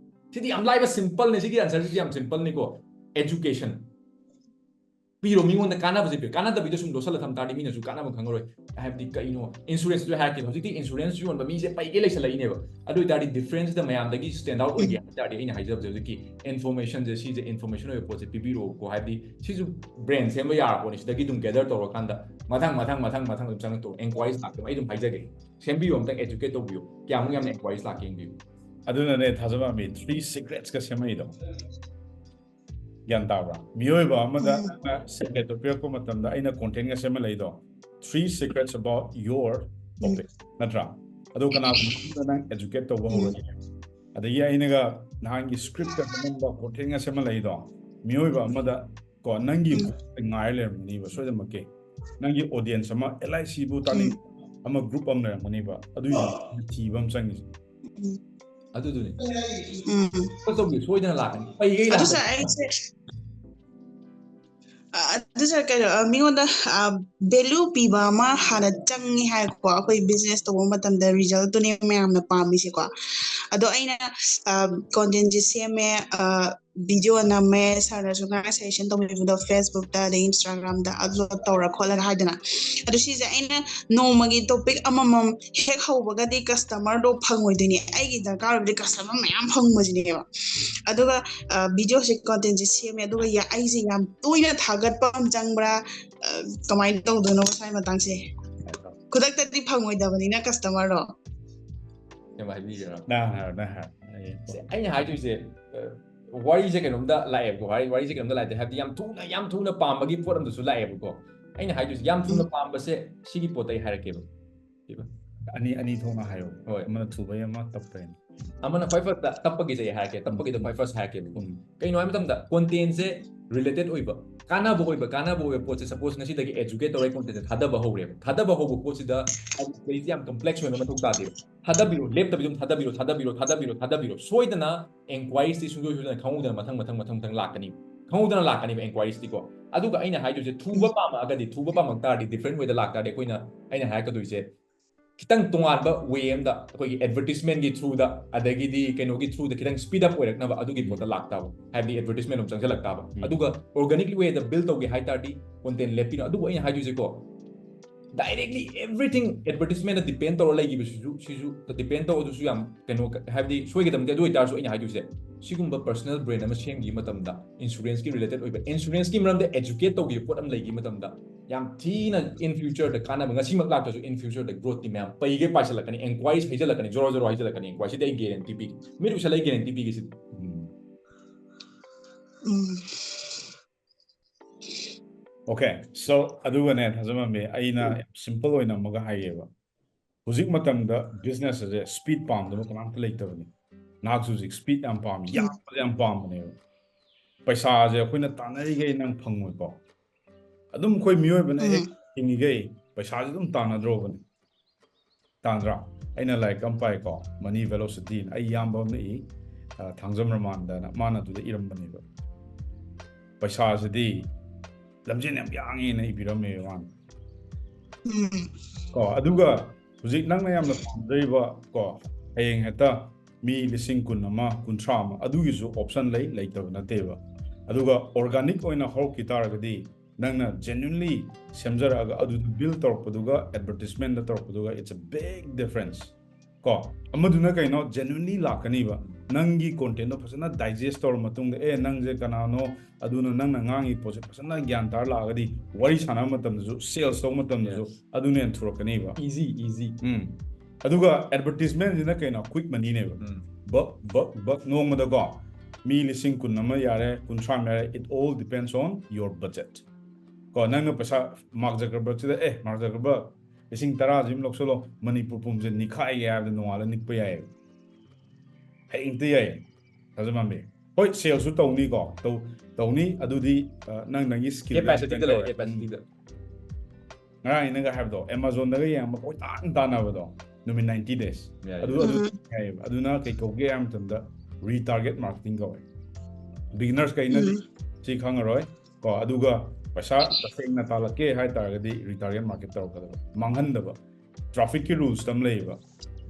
ꯁꯤꯗꯤ ꯌꯥꯝ ꯂꯥꯏꯕ, simple ꯅꯦ. ꯁꯤꯒꯤ answer ꯁꯤꯗꯤ ꯌꯥꯝ simple ꯅꯤꯀꯣ. Education ꯄꯤꯔꯣ, ꯃꯤꯉꯣꯟꯗ ꯀꯥꯟꯅꯕꯁꯦ ꯄꯤꯔꯣ. ꯀꯥꯟꯅꯗꯕꯤꯗ ꯁꯨꯝ ꯂꯣꯠꯁꯜꯂ ꯊꯝ ꯇꯥꯔꯗꯤ ꯃꯤꯅꯁꯨ ꯀꯥꯟꯅꯕ ꯈꯪꯉꯔꯣꯏ. ꯍꯥꯏꯕꯗꯤ ꯀꯩꯅꯣ, insurance ꯁꯨ ꯍꯥꯏꯔꯛꯀꯦꯕ. ꯍꯧꯖꯤꯛꯇꯤ insurance ꯌꯣꯟꯕ ꯃꯤꯁꯦ ꯄꯩꯒꯩ ꯂꯩꯁꯜꯂꯛꯏꯅꯦꯕ. ꯑꯗꯨ ꯑꯣꯏꯇꯥꯔꯗꯤ difference ꯁꯤꯗ ꯃꯌꯥꯝꯗꯒꯤ stand out ꯑꯣꯏꯒꯦ ꯍꯥꯏ ꯇꯥꯔꯗꯤ, ꯑꯩꯅ ꯍꯥꯏꯖꯕꯁꯦ ꯍꯧꯖꯤꯛꯀꯤ information ꯁꯦ, ꯁꯤꯁꯦ information ꯑꯣꯏꯕ ꯄꯣꯠꯁꯦ ꯄꯤꯕꯤꯔꯛꯑꯣꯀꯣ. ꯍꯥꯏꯕꯗꯤ ꯁꯤꯁꯨ brand ꯁꯦꯝꯕ ꯌꯥꯔ ꯄꯣꯠꯅꯤ. ꯁꯤꯗꯒꯤ ꯑꯗꯨꯝ gather ꯇꯧꯔꯀꯥꯟꯗ ꯃꯊꯪ ꯃꯊꯪ ꯃꯊꯪ ꯃꯊꯪ ꯑꯗꯨꯝ ꯆꯪꯉꯛꯇꯧ. Inquiries ꯂꯥꯛꯇꯧ. ꯑꯩ ꯑꯗꯨꯝ ꯍꯥꯏꯖꯒꯦ, ꯁꯦꯝꯕꯤꯌꯣ, ꯑꯝꯇꯪ educate ꯇꯧꯕꯤꯌꯣ. ꯀꯌꯥꯃꯨꯛ ꯌꯥꯝꯅ inquiries ꯂꯥꯛꯀꯦ ꯌꯦꯡꯕꯤꯌꯨ. ꯑꯗꯨꯅꯅꯦ ꯊꯥꯖꯕ ꯃꯤ three secrets ꯀ ꯁꯦꯝꯃꯛꯏꯗꯣ. ꯒ꯭ꯌꯥꯟ ꯇꯥꯕ꯭ꯔꯥ? ꯃꯤꯑꯣꯏꯕ ꯑꯃꯗ ꯎꯝ. ꯅꯪꯅ secret ꯇꯣ ꯄꯤꯔꯛꯄ ꯃꯇꯝꯗ, ꯑꯩꯅ content ꯒ ꯁꯦꯝꯃ ꯂꯩꯗꯣ, three secrets about your topic, ꯅꯠꯇ꯭ꯔꯥ? ꯑꯗꯣ ꯀꯅꯥꯒꯨꯝꯕ ꯑꯃꯗ ꯅꯪ educate ꯇꯧꯕ ꯎꯝ. ꯍꯧꯔꯒꯦ, ꯑꯗꯒꯤ ꯑꯩꯅꯒ ꯅꯍꯥꯟꯒꯤ script ꯀ ꯁꯦꯝꯃꯝꯕ, content ꯒ ꯁꯦꯝꯃ ꯂꯩꯗꯣ, ꯃꯤꯑꯣꯏꯕ ꯑꯃꯗ ꯀꯣ, ꯅꯪꯒꯤ ꯎꯝ. group ꯉꯥꯏꯔ ꯂꯩꯔꯝꯒꯅꯤꯕ ꯁꯣꯏꯗꯅꯃꯛꯀꯤ. ꯅꯪꯒꯤ audience ꯑꯃ, LIC ꯕꯨ ꯇꯥꯅꯤꯡ ꯑꯃ group ꯑꯃ ꯂꯩꯔꯝꯒꯅꯤꯕ, ꯑꯗꯨꯒꯤ ꯊꯤꯕ ꯑꯃ ꯆꯪꯉꯤꯁꯦ. ꯎꯝ. ꯑꯗꯨꯗꯨꯅꯤ. ꯎꯝ. Focus ꯇꯧꯕꯤꯌꯨ, ꯁꯣꯏꯗꯅ ꯂꯥꯛꯀꯅꯤ. ꯄꯩꯒꯩ ꯑꯗꯨ ꯂꯥꯛꯀꯅꯤ. ꯁꯥꯔ, ꯑꯩꯁꯦ, ꯑ, ꯑꯗꯨ ꯁꯥꯔ, ꯀꯩꯅꯣ, ꯑ, ꯃꯤꯉꯣꯟꯗ, ꯑ, value ꯄꯤꯕ ꯑꯃ ꯍꯥꯟꯅ ꯆꯪꯉꯤ ꯍꯥꯏꯀꯣ, ꯑꯩꯈꯣꯏ business ꯇꯧꯕ ꯃꯇꯝꯗ resultꯇꯨꯅꯦ ꯃꯌꯥꯝꯅ ꯄꯥꯝꯃꯤꯁꯦꯀꯣ꯫ ꯑꯗꯣ ꯑꯩꯅ, ꯑ, contentꯁꯦ ꯁꯦꯝꯃꯦ, ꯑ, video ꯅꯝꯃꯦ, ꯁꯥꯔꯅꯁꯨ ꯉꯔꯥꯡ suggestion ꯇꯧꯕꯤꯕꯗꯣ Facebookꯇ ꯑꯗꯩ Instagramꯗ upload ꯇꯧꯔ ꯈꯣꯠꯂꯒ ꯍꯥꯏꯗꯅ꯫ ꯑꯗꯣ ꯁꯤꯁꯦ ꯑꯩꯅ ꯅꯣꯡꯃꯒꯤ topic ꯑꯃꯃꯝ ꯍꯦꯛ ꯍꯧꯕꯒꯗꯤ customerꯗꯣ ꯐꯪꯉꯣꯏꯗꯣꯏꯅꯦ꯫ ꯑꯩꯒꯤ ꯗꯔꯀꯥꯔ ꯑꯣꯏꯕꯗꯤ customer ꯃꯌꯥꯝ ꯐꯪꯕꯁꯤꯅꯦꯕ꯫ ꯑꯗꯨꯒ, ꯑ, videoꯁꯦ, contentꯁꯦ ꯁꯦꯝꯃꯦ, ꯑꯗꯨꯒ ꯌꯥ-, ꯑꯩꯁꯦ ꯌꯥꯝ ꯇꯣꯏꯅ ꯊꯥꯒꯠꯄ ꯑꯃ ꯆꯪꯕ꯭ꯔꯥ? ꯑ, ꯀꯃꯥꯏꯅ ꯇꯧꯗꯣꯏꯅꯣ ꯁ꯭ꯋꯥꯏ ꯃꯇꯥꯡꯁꯦ? ꯈꯨꯗꯛꯇꯗꯤ ꯐꯪꯉꯣꯏꯗꯕꯅꯤꯅ customerꯗꯣ꯫ ꯀꯩꯅꯣ ꯍꯥꯏꯕꯤꯒꯦꯔꯣ? ꯅꯪ ꯍꯥꯏꯔꯣ, ꯅꯪ ꯍꯥꯏꯔꯣ꯫ ꯁꯦ, ꯑꯩꯅ ꯍꯥꯏꯗꯣꯏꯁꯦ, ꯑ, ꯋꯥꯔꯤꯁꯦ ꯀꯩꯅꯣꯝꯗ ꯂꯥꯛꯑꯦꯕꯀꯣ꯫ ꯋꯥꯔꯤ-, ꯋꯥꯔꯤꯁꯦ ꯀꯩꯅꯣꯝꯗ ꯂꯥꯛꯑꯦ ꯍꯥꯏꯕꯗꯤ ꯌꯥꯝ ꯊꯨꯅ, ꯌꯥꯝ ꯊꯨꯅ ꯄꯥꯝꯕꯒꯤ ꯄꯣꯠ ꯑꯃꯗꯁꯨ ꯂꯥꯛꯑꯦꯕꯀꯣ꯫ ꯑꯩꯅ ꯍꯥꯏꯗꯣꯏꯁꯦ ꯌꯥꯝ ꯊꯨꯅ ꯎꯝ꯫ ꯄꯥꯝꯕꯁꯦ ꯁꯤꯒꯤ ꯄꯣꯠꯇ ꯑꯩ ꯍꯥꯏꯔꯛꯀꯦꯕ꯫ ꯀꯩꯕ? ꯑꯅꯤ, ꯑꯅꯤ ꯊꯣꯛꯅ ꯍꯥꯏꯌꯣ꯫ ꯍꯣꯏ꯫ ꯑꯃꯅ ꯊꯨꯕꯩ, ꯑꯃ ꯇꯞꯄꯩ꯫ ꯑꯃꯅ ꯈ꯭ꯋꯥꯏ firstꯇ, ꯇꯞꯄꯒꯤꯁꯦ ꯑꯩ ꯍꯥꯏꯔꯛꯀꯦ, ꯇꯞꯄꯒꯤꯗ ꯎꯝ꯫ ꯈ꯭ꯋꯥꯏ first ꯍꯥꯏꯔꯛꯀꯦꯕꯀꯣ꯫ ꯎꯝ꯫ ꯀꯩꯅꯣ ꯍꯥꯏꯕ ꯃꯇꯝꯗ contentꯁꯦ related ꯑꯣꯏꯕ, ꯀꯥꯟꯅꯕ ꯑꯣꯏꯕ, ꯀꯥꯟꯅꯕ ꯑꯣꯏꯕ ꯄꯣꯠꯁꯦ, suppose ꯉꯁꯤꯗꯒꯤ educate ꯇꯧꯔꯦ, contentꯁꯦ ꯊꯥꯗꯕ ꯍꯧꯔꯦꯕ꯫ ꯊꯥꯗꯕ ꯍꯧꯕ ꯄꯣꯠꯁꯤꯗ ꯀꯔꯤꯁꯦ ꯌꯥꯝ complex ꯑꯣꯏꯕ ꯃꯊꯧ ꯇꯥꯗꯦꯕ꯫ ꯊꯥꯗꯕꯤꯔꯣ, ꯂꯦꯞꯇꯕꯤꯗ ꯑꯗꯨꯝ ꯊꯥꯗꯕꯤꯔꯣ, ꯊꯥꯗꯕꯤꯔꯣ, ꯊꯥꯗꯕꯤꯔꯣ, ꯊꯥꯗꯕꯤꯔꯣ꯫ ꯁꯣꯏꯗꯅ inquiries ꯁꯨꯡꯁꯣꯏ ꯁꯣꯏꯗꯅ ꯈꯪꯍꯧꯗꯅ ꯃꯊꯪ, ꯃꯊꯪ, ꯃꯊꯪ, ꯃꯊꯪ ꯂꯥꯛꯀꯅꯤ꯫ ꯈꯪꯍꯧꯗꯅ ꯂꯥꯛꯀꯅꯤꯕ inquiries ꯀꯣ꯫ ꯑꯗꯨꯒ ꯑꯩꯅ ꯍꯥꯏꯗꯣꯏꯁꯦ ꯊꯨꯕ ꯄꯥꯝꯃꯛꯑꯒꯗꯤ, ꯊꯨꯕ ꯄꯥꯝꯃꯛ ꯇꯥꯔꯗꯤ, different wayꯗ ꯂꯥꯛ ꯇꯥꯔꯗꯤ ꯑꯩꯈꯣꯏꯅ, ꯑꯩꯅ ꯍꯥꯏꯔꯛꯀꯗꯣꯏꯁꯦ ꯈꯤꯇꯪ ꯇꯣꯉꯥꯟꯕ way ꯑꯝꯗ, ꯑꯩꯈꯣꯏꯒꯤ advertisementꯀꯤ throughꯗ, ꯑꯗꯒꯤꯗꯤ ꯀꯩꯅꯣꯒꯤ throughꯗ ꯈꯤꯇꯪ speed up ꯑꯣꯏꯔꯛꯅꯕ ꯑꯗꯨꯒꯤ ꯄꯣꯠꯇ ꯂꯥꯛꯇꯥꯕ, ꯍꯥꯏꯕꯗꯤ advertisement ꯑꯃ ꯆꯪꯁꯤꯜꯂꯛꯇꯥꯕ꯫ ꯎꯝ꯫ ꯑꯗꯨꯒ organic wayꯗ build ꯇꯧꯒꯦ ꯍꯥꯏ ꯇꯥꯔꯗꯤ content ꯂꯦꯞꯄꯤꯅꯣ꯫ ꯑꯗꯨꯕꯨ ꯑꯩꯅ ꯍꯥꯏꯗꯣꯏꯁꯦꯀꯣ, directly everything advertisementꯇ depend ꯇꯧꯔ ꯂꯩꯈꯤꯕꯁꯤꯁꯨ, ꯁꯤꯁꯨ depend ꯇꯧ, ꯑꯗꯨꯁꯨ ꯌꯥꯝ ꯀꯩꯅꯣ, ꯍꯥꯏꯕꯗꯤ ꯁꯣꯏꯒꯗꯕ ꯅꯠꯇꯦ꯫ ꯑꯗꯨ ꯑꯣꯏꯇꯥꯔꯁꯨ ꯑꯩꯅ ꯍꯥꯏꯗꯣꯏꯁꯦ, ꯁꯤꯒꯨꯝꯕ personal brand ꯑꯃ ꯁꯦꯝꯈꯤꯕ ꯃꯇꯝꯗ, insuranceꯀꯤ related ꯑꯣꯏꯕ, insuranceꯀꯤ ꯃꯔꯝꯗ educate ꯇꯧꯈꯤꯕ ꯄꯣꯠ ꯑꯃ ꯂꯩꯈꯤꯕ ꯃꯇꯝꯗ, ꯌꯥꯝ ꯊꯤꯅ in futureꯗ ꯀꯥꯟꯅꯕ, ꯉꯁꯤꯃꯛ ꯂꯥꯛꯇ꯭ꯔꯁꯨ in futureꯗ growthꯇꯤ ꯃꯌꯥꯝ ꯄꯩꯒꯩ ꯄꯥꯏꯁꯤꯜꯂꯛꯀꯅꯤ, inquiries ꯍꯩꯖꯤꯜꯂꯛꯀꯅꯤ, ꯖꯣꯔꯣ ꯖꯣꯔꯣ ꯍꯩꯖꯤꯜꯂꯛꯀꯅꯤ inquiry꯫ ꯁꯤꯗꯤ ꯑꯩ guarantee ꯄꯤꯒꯦ, ꯃꯤꯠ ꯎꯏꯁꯜꯂ ꯑꯩ guarantee ꯄꯤꯒꯦ ꯁꯤꯗꯤ꯫ ꯎꯝ꯫ ꯎꯝ꯫ Okay, so ꯑꯗꯨꯒꯅꯦ, ꯊꯥꯖꯃꯟꯕꯤ, ꯑꯩꯅ ꯌꯥꯝ simple ꯑꯣꯏꯅ ꯑꯃꯒ ꯍꯥꯏꯒꯦꯕ꯫ ꯍꯧꯖꯤꯛ ꯃꯇꯝꯗ business ꯑꯁꯦ speed ꯄꯥꯝꯗꯕ ꯀꯅꯥꯝꯇ ꯂꯩꯇꯕꯅꯤ꯫ ꯅꯍꯥꯛꯁꯨ ꯍꯧꯖꯤꯛ speed ꯌꯥꯝ ꯄꯥꯝꯃꯤ, ꯎꯝ꯫ ꯌꯥꯝꯕꯁꯦ ꯌꯥꯝ ꯄꯥꯝꯕꯅꯦꯕ꯫ ꯄꯩꯁꯥꯁꯦ ꯑꯩꯈꯣꯏꯅ ꯇꯥꯟꯅꯔꯤꯈꯩ ꯅꯪ ꯐꯪꯉꯣꯏꯀꯣ꯫ ꯑꯗꯨꯝ ꯑꯩꯈꯣꯏ ꯃꯤꯑꯣꯏꯕꯅ ꯍꯦꯛ ꯎꯝ꯫ ꯍꯤꯡꯉꯤꯈꯩ ꯄꯩꯁꯥꯁꯦ ꯑꯗꯨꯝ ꯇꯥꯟꯅꯗ꯭ꯔꯣꯕꯅꯤ꯫ ꯇꯥꯟꯗ꯭ꯔꯥ? ꯑꯩꯅ ꯂꯥꯏꯔꯤꯛ ꯑꯃ ꯄꯥꯏꯀꯣ, Money Velocity ꯅ꯫ ꯑꯩ ꯏꯌꯥꯝꯕ ꯑꯃꯅ ꯏ, ꯑ, ꯊꯥꯡꯖꯝ ꯔꯃꯥꯟꯗꯅ, ꯃꯥꯅ ꯑꯗꯨꯗ ꯏꯔꯝꯕꯅꯦꯕ꯫ ꯄꯩꯁꯥꯁꯤꯗꯤ ꯂꯝꯖꯦꯟ ꯌꯥꯝ ꯌꯥꯡꯉꯦꯅ ꯏꯕꯤꯔꯝꯃꯦꯕ ꯃꯥꯅ꯫ ꯎꯝ ꯀꯣ ꯑꯗꯨꯒ ꯍꯧꯖꯤꯛ ꯅꯪꯅ ꯌꯥꯝꯅ ꯄꯥꯝꯖꯔꯤꯕ, ꯀꯣ ꯍꯌꯦꯡ ꯍꯦꯛꯇ ꯃꯤ ꯂꯤꯁꯤꯡ ꯀꯨꯟ ꯑꯃ, ꯀꯨꯟꯊ꯭ꯔꯥ ꯑꯃ, ꯑꯗꯨꯒꯤꯁꯨ option ꯂꯩ, ꯂꯩꯇꯕ ꯅꯠꯇꯦꯕ꯫ ꯑꯗꯨꯒ organic ꯑꯣꯏꯅ ꯍꯧꯔꯛꯈꯤ ꯇꯥꯔꯒꯗꯤ, ꯅꯪꯅ genuinely ꯁꯦꯝꯖꯔꯛꯑꯒ ꯑꯗꯨꯗ build ꯇꯧꯔꯛꯄꯗꯨꯒ advertisement ꯇ ꯇꯧꯔꯛꯄꯗꯨꯒ, it's a big difference꯫ ꯀꯣ ꯑꯃꯗꯨꯅ ꯀꯩꯅꯣ, genuinely ꯂꯥꯛꯀꯅꯤꯕ꯫ ꯅꯪꯒꯤ content ꯗꯣ ꯐꯖꯅ digest ꯇꯧꯔ ꯃꯇꯨꯡꯗ, ꯑꯦ, ꯅꯪꯁꯦ ꯀꯅꯥꯅꯣ, ꯑꯗꯨꯅ ꯅꯪꯅ ꯉꯥꯡꯉꯤ ꯄꯣꯠꯁꯦ ꯐꯖꯅ ꯒ꯭ꯌꯥꯟ ꯇꯥꯔ ꯂꯥꯛꯑꯒꯗꯤ, ꯋꯥꯔꯤ ꯁꯥꯟꯅꯕ ꯃꯇꯝꯗꯁꯨ, sales ꯇꯧꯕ ꯃꯇꯝꯗꯁꯨ, Yes. ꯑꯗꯨꯅ ꯍꯦꯟꯅ ꯊꯨꯔꯛꯀꯅꯤꯕ꯫ Easy, easy. ꯎꯝ ꯑꯗꯨꯒ advertisement ꯁꯤꯅ ꯀꯩꯅꯣ, quick money ꯅꯦꯕ꯫ ꯎꯝ. ꯕꯛ ꯕꯛ ꯕꯛ ꯅꯣꯡꯃꯗꯀꯣ ꯃꯤ ꯂꯤꯁꯤꯡ ꯀꯨꯟ ꯑꯃ ꯌꯥꯔꯦ, ꯀꯨꯟꯊ꯭ꯔꯥ ꯑꯃ ꯌꯥꯔꯦ, it all depends on your budget꯫ ꯀꯣ ꯅꯪꯅ ꯄꯩꯁꯥ, Mark Zuckerberg ꯁꯤꯗ, "ꯑꯦ, Mark Zuckerberg, ꯂꯤꯁꯤꯡ ꯇꯔꯥ ꯁꯤꯃ ꯂꯧꯁꯜꯂꯣ, ꯃꯅꯤꯄꯨꯔ ꯄꯨꯝꯕꯁꯦ ꯅꯤꯛꯈꯥꯏꯒꯦ" ꯍꯥꯏꯕꯗ ꯅꯣꯡꯉꯥꯜꯂ ꯅꯤꯛꯄ ꯌꯥꯏꯌꯦꯕ꯫ ꯍꯦꯛꯇ ꯌꯥꯏꯌꯦ꯫ ꯊꯥꯖꯃꯥꯟꯕꯤ꯫ ꯍꯣꯏ, sales ꯁꯨ ꯇꯧꯅꯤꯀꯣ, ꯇꯧ ꯇꯧꯅꯤ꯫ ꯑꯗꯨꯗꯤ, ꯑ, ꯅꯪ ꯅꯪꯒꯤ skill ꯗ Capacity ꯗ depend ꯂꯩꯔꯦ, ꯇꯧꯔꯦ꯫ capacity ꯗ. ꯉꯔꯥꯡ ꯑꯩꯅꯒ ꯍꯥꯏꯕꯗꯣ, Amazon ꯗꯒ ꯌꯦꯡꯕ ꯀꯣꯏꯇꯥꯟ ꯇꯥꯟꯅꯕꯗꯣ, ꯅꯨꯃꯤꯠ ninety days꯫ ꯌꯥꯏ. ꯑꯗꯨ ꯑꯗꯨ ꯎꯝ꯫ ꯌꯥꯏꯌꯦꯕ꯫ ꯑꯗꯨꯅ ꯀꯩ ꯀꯧꯒꯦ ꯍꯥꯏꯕ ꯃꯇꯝꯗ, retarget marketing ꯀꯧꯋꯦ꯫ Beginners ꯀꯩꯅꯗꯤ ꯎꯝ꯫ ꯁꯤ ꯈꯪꯉꯔꯣꯏ ꯀꯣ꯫ ꯑꯗꯨꯒ ꯄꯩꯁꯥ ꯇꯁꯦꯡꯅ ꯇꯥꯜꯂꯛꯀꯦ ꯍꯥꯏ ꯇꯥꯔꯒꯗꯤ, retarget market ꯇꯧꯔꯛꯀꯗꯕ꯫ ꯃꯥꯡꯍꯟꯗꯕ, traffic ꯀꯤ rules ꯇ ꯑꯃ ꯂꯩꯌꯦꯕ,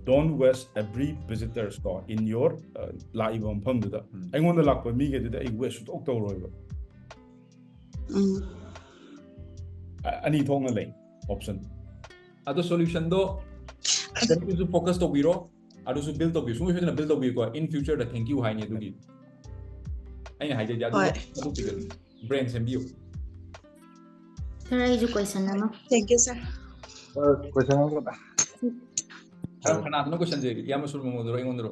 "Don't waste every visitors ꯀꯣ in your," ꯑ, ꯂꯥꯛꯏꯕ ꯃꯐꯝꯗꯨꯗ꯫ ꯎꯝ. ꯑꯩꯉꯣꯟꯗ ꯂꯥꯛꯄ ꯃꯤꯈꯩꯗꯨꯗ ꯑꯩ waste ꯁꯨꯡꯇꯧ ꯇꯧꯔꯣꯏꯕ꯫ ꯎꯝ꯫ ꯑ- ꯑꯅꯤ ꯊꯣꯛꯅ ꯂꯩ option꯫ ꯑꯗꯣ solution ꯗꯣ ꯁꯤꯁꯨ focus ꯇꯧꯕꯤꯔꯣ, ꯑꯗꯨꯁꯨ build ꯇꯧꯕꯤꯌꯨ꯫ ꯁꯨꯡꯁꯣꯏ ꯁꯣꯏꯗꯅ build ꯇꯧꯕꯤꯌꯨꯀꯣ꯫ In future the thank you ꯍꯥꯏꯅꯤ ꯑꯗꯨꯒꯤ꯫ ꯑꯩꯅ ꯍꯥꯏꯖꯩꯗꯤ ꯑꯗꯨ ꯍꯣꯏ꯫ ꯑꯗꯨ ꯄꯤꯒꯅꯨ꯫ Brand ꯁꯦꯝꯕꯤꯌꯨ꯫ Sir, ꯑꯩꯁꯨ question ꯑꯃ꯫ Thank you, sir. Sir, question ꯑꯃꯈꯛꯇ꯫ Sir, ꯀꯅꯥꯗꯅꯣ question ꯁꯦ? ꯏꯌꯥꯝꯕ ꯁꯨꯔꯃꯪꯗꯔꯣ, ꯑꯩꯉꯣꯟꯗꯔꯣ?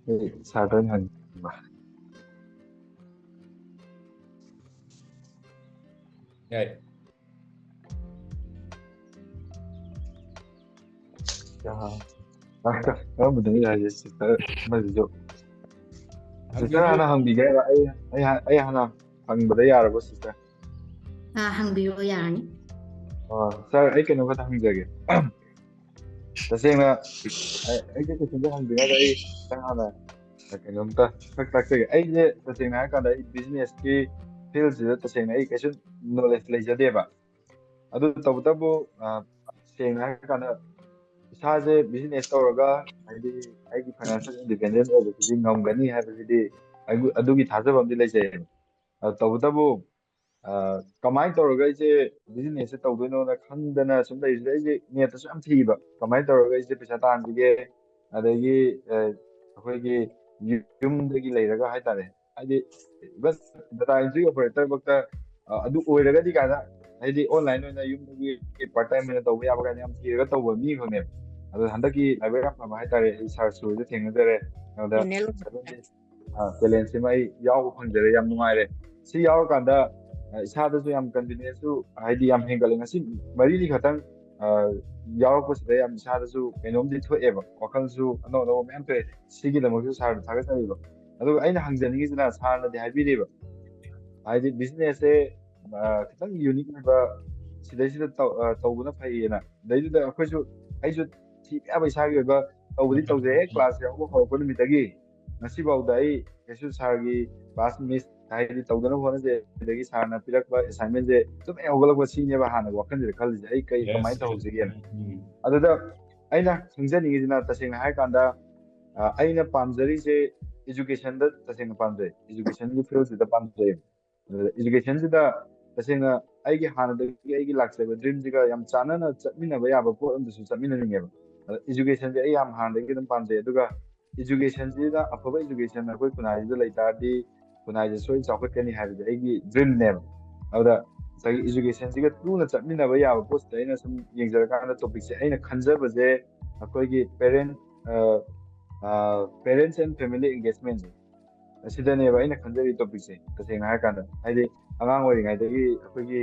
ꯑꯩ sir ꯗ ꯑꯣꯏꯅ ꯍꯪꯅꯤꯡꯕ꯫ ꯌꯥꯏ꯫ ꯌꯥ-, ꯀꯔꯝꯕꯗꯅꯣ ꯌꯥꯏꯁꯦ, sister ꯑꯃꯁꯤꯁꯨ? Sister ꯍꯥꯟꯅ ꯍꯪꯕꯤꯒꯦ ꯍꯥꯏꯔꯣ? ꯑꯩ, ꯑꯩ ꯍꯥ-, ꯑꯩ ꯍꯥꯟꯅ ꯍꯪꯕꯗ ꯌꯥꯔꯕꯣ, sister? ꯑꯥ, ꯍꯪꯕꯤꯌꯨ, ꯌꯥꯔꯅꯤ꯫ ꯑꯥ, sir, ꯑꯩ ꯀꯩꯅꯣ ꯈꯛꯇ ꯍꯪꯖꯒꯦ꯫ ꯇꯁꯦꯡꯅ, ꯑꯩ, ꯑꯩꯁꯦ question ꯁꯦ ꯍꯪꯗ꯭ꯔꯤꯉꯩꯗ ꯑꯩ ꯈꯤꯇꯪ ꯍꯥꯟꯅ ꯀꯩꯅꯣꯝꯇ ꯈꯛ ꯇꯥꯛꯆꯒꯦ꯫ ꯑꯩꯁꯦ ꯇꯁꯦꯡꯅ ꯍꯥꯏꯔꯀꯥꯟꯗ ꯑꯩ business ꯀꯤ ꯐꯤꯜꯁꯤꯗ ꯇꯁꯦꯡꯅ ꯑꯩ ꯀꯩꯁꯨ ꯅꯣꯂꯦꯖ ꯂꯩꯖꯗꯦꯕ꯫ ꯑꯗꯨ ꯇꯧꯕꯇꯕꯨ, ꯑ, ꯁꯦꯡꯅ ꯍꯥꯏꯔꯀꯥꯟꯗ ꯏꯁꯥꯁꯦ ꯕꯤꯖꯤꯅꯦꯁ ꯇꯧꯔꯒ, ꯍꯥꯏꯗꯤ ꯑꯩꯒꯤ ꯐꯥꯏꯅꯥꯟꯁꯤꯌꯦꯜ ꯏꯟꯗꯤꯄꯦꯟꯗꯦꯟ ꯑꯣꯏꯕꯁꯤꯗꯤ ꯉꯝꯒꯅꯤ ꯍꯥꯏꯕꯁꯤꯗꯤ ꯑꯩꯕꯨ-, ꯑꯗꯨꯒꯤ ꯊꯥꯖꯕ ꯑꯃꯗꯤ ꯂꯩꯖꯩꯌꯦꯕ꯫ ꯑ, ꯇꯧꯕꯇꯕꯨ, ꯑ, ꯀꯃꯥꯏꯅ ꯇꯧꯔꯒ ꯑꯩꯁꯦ ꯕꯤꯖꯤꯅꯦꯁꯁꯦ ꯇꯧꯗꯣꯏꯅꯣꯅ ꯈꯪꯗꯅ ꯁꯨꯝ ꯂꯩꯔꯤꯁꯤꯗ ꯑꯩꯁꯦ ꯅꯦꯠꯇꯁꯨ ꯌꯥꯝ ꯊꯤꯕ, ꯀꯃꯥꯏꯅ ꯇꯧꯔꯒ ꯑꯩꯁꯦ ꯄꯩꯁꯥ ꯇꯥꯟꯁꯤꯒꯦ, ꯑꯗꯒꯤ, ꯑ, ꯑꯩꯈꯣꯏꯒꯤ ꯌꯨꯝꯗꯒꯤ ꯂꯩꯔꯒ ꯍꯥꯏꯇꯥꯔꯦ, ꯍꯥꯏꯗꯤ ꯏꯚꯟ ꯗꯇꯥ ꯑꯦꯟꯇ꯭ꯔꯤ ꯑꯣꯄꯔꯦꯇꯔ ꯐꯛꯇ, ꯑ, ꯑꯗꯨ ꯑꯣꯏꯔꯒꯗꯤ ꯀꯥꯏꯅ, ꯍꯥꯏꯗꯤ ꯑꯣꯟꯂꯥꯏꯟ ꯑꯣꯏꯅ ꯌꯨꯝꯗꯒꯤ ꯄꯥꯔꯠ ꯇꯥꯏꯝ ꯑꯣꯏꯅ ꯇꯧꯕ ꯌꯥꯕ ꯀꯥꯏꯅ ꯌꯥꯝ ꯊꯤꯔꯒ ꯇꯧꯕ ꯃꯤ ꯑꯃꯅꯦꯕ꯫ ꯑꯗꯣ ꯍꯟꯗꯛꯀꯤ ꯂꯥꯏꯕꯛ ꯌꯥꯝ ꯐꯕ ꯍꯥꯏꯇꯥꯔꯦ, ꯑꯩ ꯁꯥꯔ ꯁꯨꯔꯁꯦ ꯊꯦꯡꯅꯖꯔꯦ꯫ ꯑꯗꯨꯗ ꯆꯦꯅꯦꯜ ꯇꯦꯂꯦꯟꯁꯤꯃ ꯑꯩ ꯌꯥꯎꯕ ꯐꯪꯖꯔꯦ, ꯌꯥꯝ ꯅꯨꯡꯉꯥꯏꯔꯦ꯫ ꯁꯤ ꯌꯥꯎꯔꯀꯥꯟꯗ, ꯑ, ꯏꯁꯥꯗꯁꯨ ꯌꯥꯝ ꯀꯟꯐꯤꯗꯦꯟꯁꯁꯨ ꯍꯥꯏꯗꯤ ꯌꯥꯝ ꯍꯦꯟꯒꯠꯂꯦ꯫ ꯉꯁꯤ ꯃꯔꯤꯅꯤ ꯈꯛꯇꯪ, ꯑ, ꯌꯥꯎꯔꯛꯄꯁꯤꯗ ꯌꯥꯝ ꯏꯁꯥꯗꯁꯨ ꯀꯩꯅꯣꯝꯗꯤ ꯊꯣꯛꯑꯦꯕ, ꯋꯥꯈꯜꯁꯨ ꯑꯅꯧ ꯑꯅꯧꯕ ꯃꯌꯥꯝ ꯊꯣꯛꯑꯦ꯫ ꯁꯤꯒꯤꯗꯃꯛꯁꯨ ꯁꯥꯔꯗ ꯊꯥꯒꯠꯆꯔꯤꯕ꯫ ꯑꯗꯨꯒ ꯑꯩꯅ ꯍꯪꯖꯅꯤꯡꯉꯤꯁꯤꯅ, ꯁꯥꯔꯅꯗꯤ ꯍꯥꯏꯕꯤꯔꯤꯕ, ꯍꯥꯏꯗꯤ ꯕꯤꯖꯤꯅꯦꯁꯁꯦ, ꯑ, ꯈꯤꯇꯪ ꯌꯨꯅꯤꯛ ꯑꯣꯏꯕ, ꯁꯤꯗꯩꯁꯤꯗ ꯇꯧ-, ꯑ, ꯇꯧꯕꯅ ꯐꯩꯌꯦꯅ꯫ ꯑꯗꯩꯗꯨꯗ ꯑꯩꯈꯣꯏꯁꯨ, ꯑꯩꯁꯨ ꯊꯤꯕ ꯌꯥꯕ ꯏꯁꯥꯒꯤ ꯑꯣꯏꯕ ꯇꯧꯕꯗꯤ ꯇꯧꯖꯩ꯫ ꯍꯦꯛ ꯀ꯭ꯂꯥꯁ ꯌꯥꯎꯕ ꯍꯧꯔꯛꯄ ꯅꯨꯃꯤꯠꯇꯒꯤ ꯉꯁꯤꯐꯥꯎꯗ ꯑꯩ ꯀꯩꯁꯨ ꯁꯥꯔꯒꯤ ꯀ꯭ꯂꯥꯁ ꯃꯤꯁ ꯍꯥꯏꯗꯤ ꯇꯧꯗꯅꯕ ꯍꯣꯠꯅꯖꯩ꯫ ꯑꯗꯒꯤ ꯁꯥꯔꯅ ꯄꯤꯔꯛꯄ ꯑꯦꯁꯥꯏꯟꯃꯦꯟꯁꯦ ꯇꯨꯝ ꯍꯦꯛ ꯍꯧꯒꯠꯂꯛꯄ ꯁꯤꯅꯦꯕ ꯍꯥꯟꯅ ꯋꯥꯈꯜꯁꯤꯗ ꯈꯜꯂꯤꯁꯦ, ꯑꯩ ꯀꯩ, Yes, ꯀꯃꯥꯏꯅ yes. ꯇꯧꯍꯧꯁꯤꯒꯦꯅ꯫ ꯎꯝ. ꯑꯗꯨꯗ ꯑꯩꯅ ꯈꯪꯖꯅꯤꯡꯉꯤꯁꯤꯅ, ꯇꯁꯦꯡꯅ ꯍꯥꯏꯔꯀꯥꯟꯗ, ꯑ, ꯑꯩꯅ ꯄꯥꯝꯖꯔꯤꯁꯦ ꯏꯖꯨꯀꯦꯁꯟꯗ ꯇꯁꯦꯡꯅ ꯄꯥꯝꯖꯩ, ꯏꯖꯨꯀꯦꯁꯟꯒꯤ ꯐꯤꯜꯁꯤꯗ ꯄꯥꯝꯖꯩ꯫ ꯏꯖꯨꯀꯦꯁꯟꯁꯤꯗ ꯇꯁꯦꯡꯅ ꯑꯩꯒꯤ ꯍꯥꯟꯅꯗꯒꯤ ꯑꯩꯒꯤ ꯂꯥꯛꯆꯕ ꯗ꯭ꯔꯤꯝꯁꯤꯒ ꯌꯥꯝ ꯆꯥꯟꯅꯅ ꯆꯠꯃꯤꯟꯅꯕ ꯌꯥꯕ ꯄꯣꯠ ꯑꯃꯗꯁꯨ ꯆꯠꯃꯤꯟꯅꯅꯤꯡꯉꯦꯕ꯫ ꯑꯗ ꯏꯖꯨꯀꯦꯁꯟꯁꯦ ꯑꯩ ꯌꯥꯝ ꯍꯥꯟꯅꯗꯒꯤ ꯑꯗꯨꯝ ꯄꯥꯝꯖꯩ꯫ ꯑꯗꯨꯒ ꯏꯖꯨꯀꯦꯁꯟꯁꯤꯗ ꯑꯐꯕ ꯏꯖꯨꯀꯦꯁꯟ ꯑꯩꯈꯣꯏ ꯈꯨꯟꯅꯥꯏꯁꯤꯗ ꯂꯩ ꯇꯥꯔꯗꯤ ꯈꯨꯟꯅꯥꯏꯁꯦ ꯁꯣꯏ ꯆꯥꯎꯈꯠꯀꯅꯤ ꯍꯥꯏꯕꯁꯦ ꯑꯩꯒꯤ ꯗ꯭ꯔꯤꯝꯅꯦꯕ꯫ ꯑꯗꯨꯗ ꯉꯁꯥꯏꯒꯤ ꯏꯖꯨꯀꯦꯁꯟꯁꯤꯒ ꯇꯨꯅ ꯆꯠꯃꯤꯟꯅꯕ ꯌꯥꯕ ꯄꯣꯠꯁꯤꯗ ꯑꯩꯅ ꯁꯨꯝ ꯌꯦꯡꯖꯔꯀꯥꯟꯗ ꯇꯣꯄꯤꯛꯁꯦ ꯑꯩꯅ ꯈꯟꯖꯕꯁꯦ ꯑꯩꯈꯣꯏꯒꯤ parent, parents and family engagementꯁꯦ ꯑꯁꯤꯗꯅꯦꯕ ꯑꯩꯅ ꯈꯟꯖꯔꯤ ꯇꯣꯄꯤꯛꯁꯦ꯫ ꯇꯁꯦꯡꯅ ꯍꯥꯏꯔꯀꯥꯟꯗ ꯍꯥꯏꯗꯤ ꯑꯉꯥꯡ ꯑꯣꯏꯔꯤꯉꯩꯗꯒꯤ ꯑꯩꯈꯣꯏꯒꯤ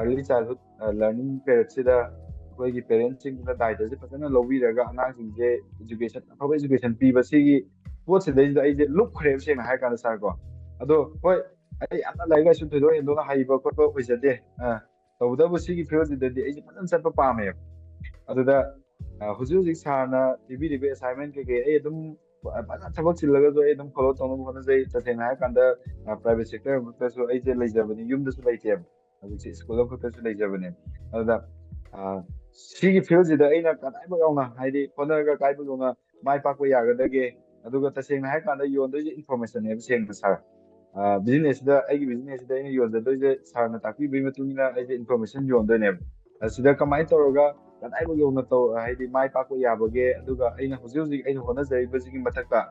early childhood learning periodꯁꯤꯗ ꯑꯩꯈꯣꯏꯒꯤ ꯄꯦꯔꯦꯟꯁꯁꯤꯡꯗꯨꯅ ꯗꯥꯏꯇꯁꯦ ꯐꯖꯅ ꯂꯧꯕꯤꯔꯒ ꯑꯉꯥꯡꯁꯤꯡꯁꯦ ꯏꯖꯨꯀꯦꯁꯟ, ꯑꯐꯕ ꯏꯖꯨꯀꯦꯁꯟ ꯄꯤꯕ ꯁꯤꯒꯤ ꯄꯣꯠꯁꯤꯗꯩꯁꯤꯗ ꯑꯩꯁꯦ ꯂꯨꯞꯈ꯭ꯔꯦꯕ, ꯁꯦꯡꯅ ꯍꯥꯏꯔꯀꯥꯟꯗ ꯁꯥꯔꯀꯣ꯫ ꯑꯗꯣ ꯍꯣꯏ, ꯑꯩ ꯌꯥꯝꯅ ꯂꯥꯏꯔꯤꯛ ꯂꯥꯏꯁꯨ ꯊꯣꯏꯗꯣꯛ ꯍꯦꯟꯗꯣꯛꯅ ꯍꯩꯕ ꯈꯣꯠꯄ ꯑꯣꯏꯖꯗꯦ꯫ ꯑ, ꯇꯧꯕꯇꯕꯨ ꯁꯤꯒꯤ ꯐꯤꯜꯁꯤꯗꯗꯤ ꯑꯩꯁꯦ ꯐꯖꯅ ꯆꯠꯄ ꯄꯥꯝꯃꯦꯕ꯫ ꯑꯗꯨꯗ, ꯑ, ꯍꯧꯖꯤꯛ ꯍꯧꯖꯤꯛ ꯁꯥꯔꯅ ꯄꯤꯕꯤꯔꯤꯕ ꯑꯦꯁꯥꯏꯟꯃꯦꯟ ꯀꯩꯀꯩ ꯑꯩ ꯑꯗꯨꯝ ꯐꯖꯅ ꯊꯕꯛ ꯆꯤꯜꯂꯒꯁꯨ ꯑꯩ ꯑꯗꯨꯝ follow ꯇꯧꯅꯕ ꯍꯣꯠꯅꯖꯩ꯫ ꯇꯁꯦꯡꯅ ꯍꯥꯏꯔꯀꯥꯟꯗ private sector ꯑꯃꯈꯛꯇꯁꯨ ꯑꯩꯁꯦ ꯂꯩꯖꯕꯅꯤ, ꯌꯨꯝꯗꯁꯨ ꯂꯩꯇꯦꯕ꯫ ꯍꯧꯖꯤꯛꯁꯦ ꯁ꯭ꯀꯨꯜ ꯑꯃꯈꯛꯇꯁꯨ ꯂꯩꯖꯕꯅꯦ꯫ ꯑꯗꯨꯗ ꯁꯤꯒꯤ field ꯁꯤꯗ ꯑꯩꯅ ꯀꯗꯥꯏꯐꯥꯎ ꯌꯧꯅ, ꯍꯥꯏꯗꯤ ꯍꯣꯠꯅꯔꯒ ꯀꯗꯥꯏꯐꯥꯎ ꯌꯧꯅ ꯃꯥꯏ ꯄꯥꯛꯄ ꯌꯥꯒꯗꯒꯦ? ꯑꯗꯨꯒ ꯇꯁꯦꯡꯅ ꯍꯥꯏꯔꯀꯥꯟꯗ ꯌꯣꯟꯗꯣꯏꯁꯦ information ꯅꯦꯕ, ꯁꯦꯡꯅ ꯁꯥꯔ꯫ Business ꯁꯤꯗ, ꯑꯩꯒꯤ business ꯁꯤꯗ ꯑꯩꯅ ꯌꯣꯟꯖꯗꯣꯏꯁꯦ ꯁꯥꯔꯅ ꯇꯥꯛꯄꯤꯕꯒꯤ ꯃꯇꯨꯡ ꯏꯟꯅ ꯑꯩꯁꯦ information ꯌꯣꯟꯗꯣꯏꯅꯦꯕ꯫ ꯑꯁꯤꯗ ꯀꯃꯥꯏꯅ ꯇꯧꯔꯒ ꯀꯗꯥꯏꯐꯥꯎ ꯌꯧꯅ ꯇꯧ-, ꯍꯥꯏꯗꯤ ꯃꯥꯏ ꯄꯥꯛꯄ ꯌꯥꯕꯒꯦ? ꯑꯗꯨꯒ ꯑꯩꯅ ꯍꯧꯖꯤꯛ ꯍꯧꯖꯤꯛ ꯑꯩꯅ ꯍꯣꯠꯅꯖꯔꯤꯕꯁꯤꯒꯤ ꯃꯊꯛꯇ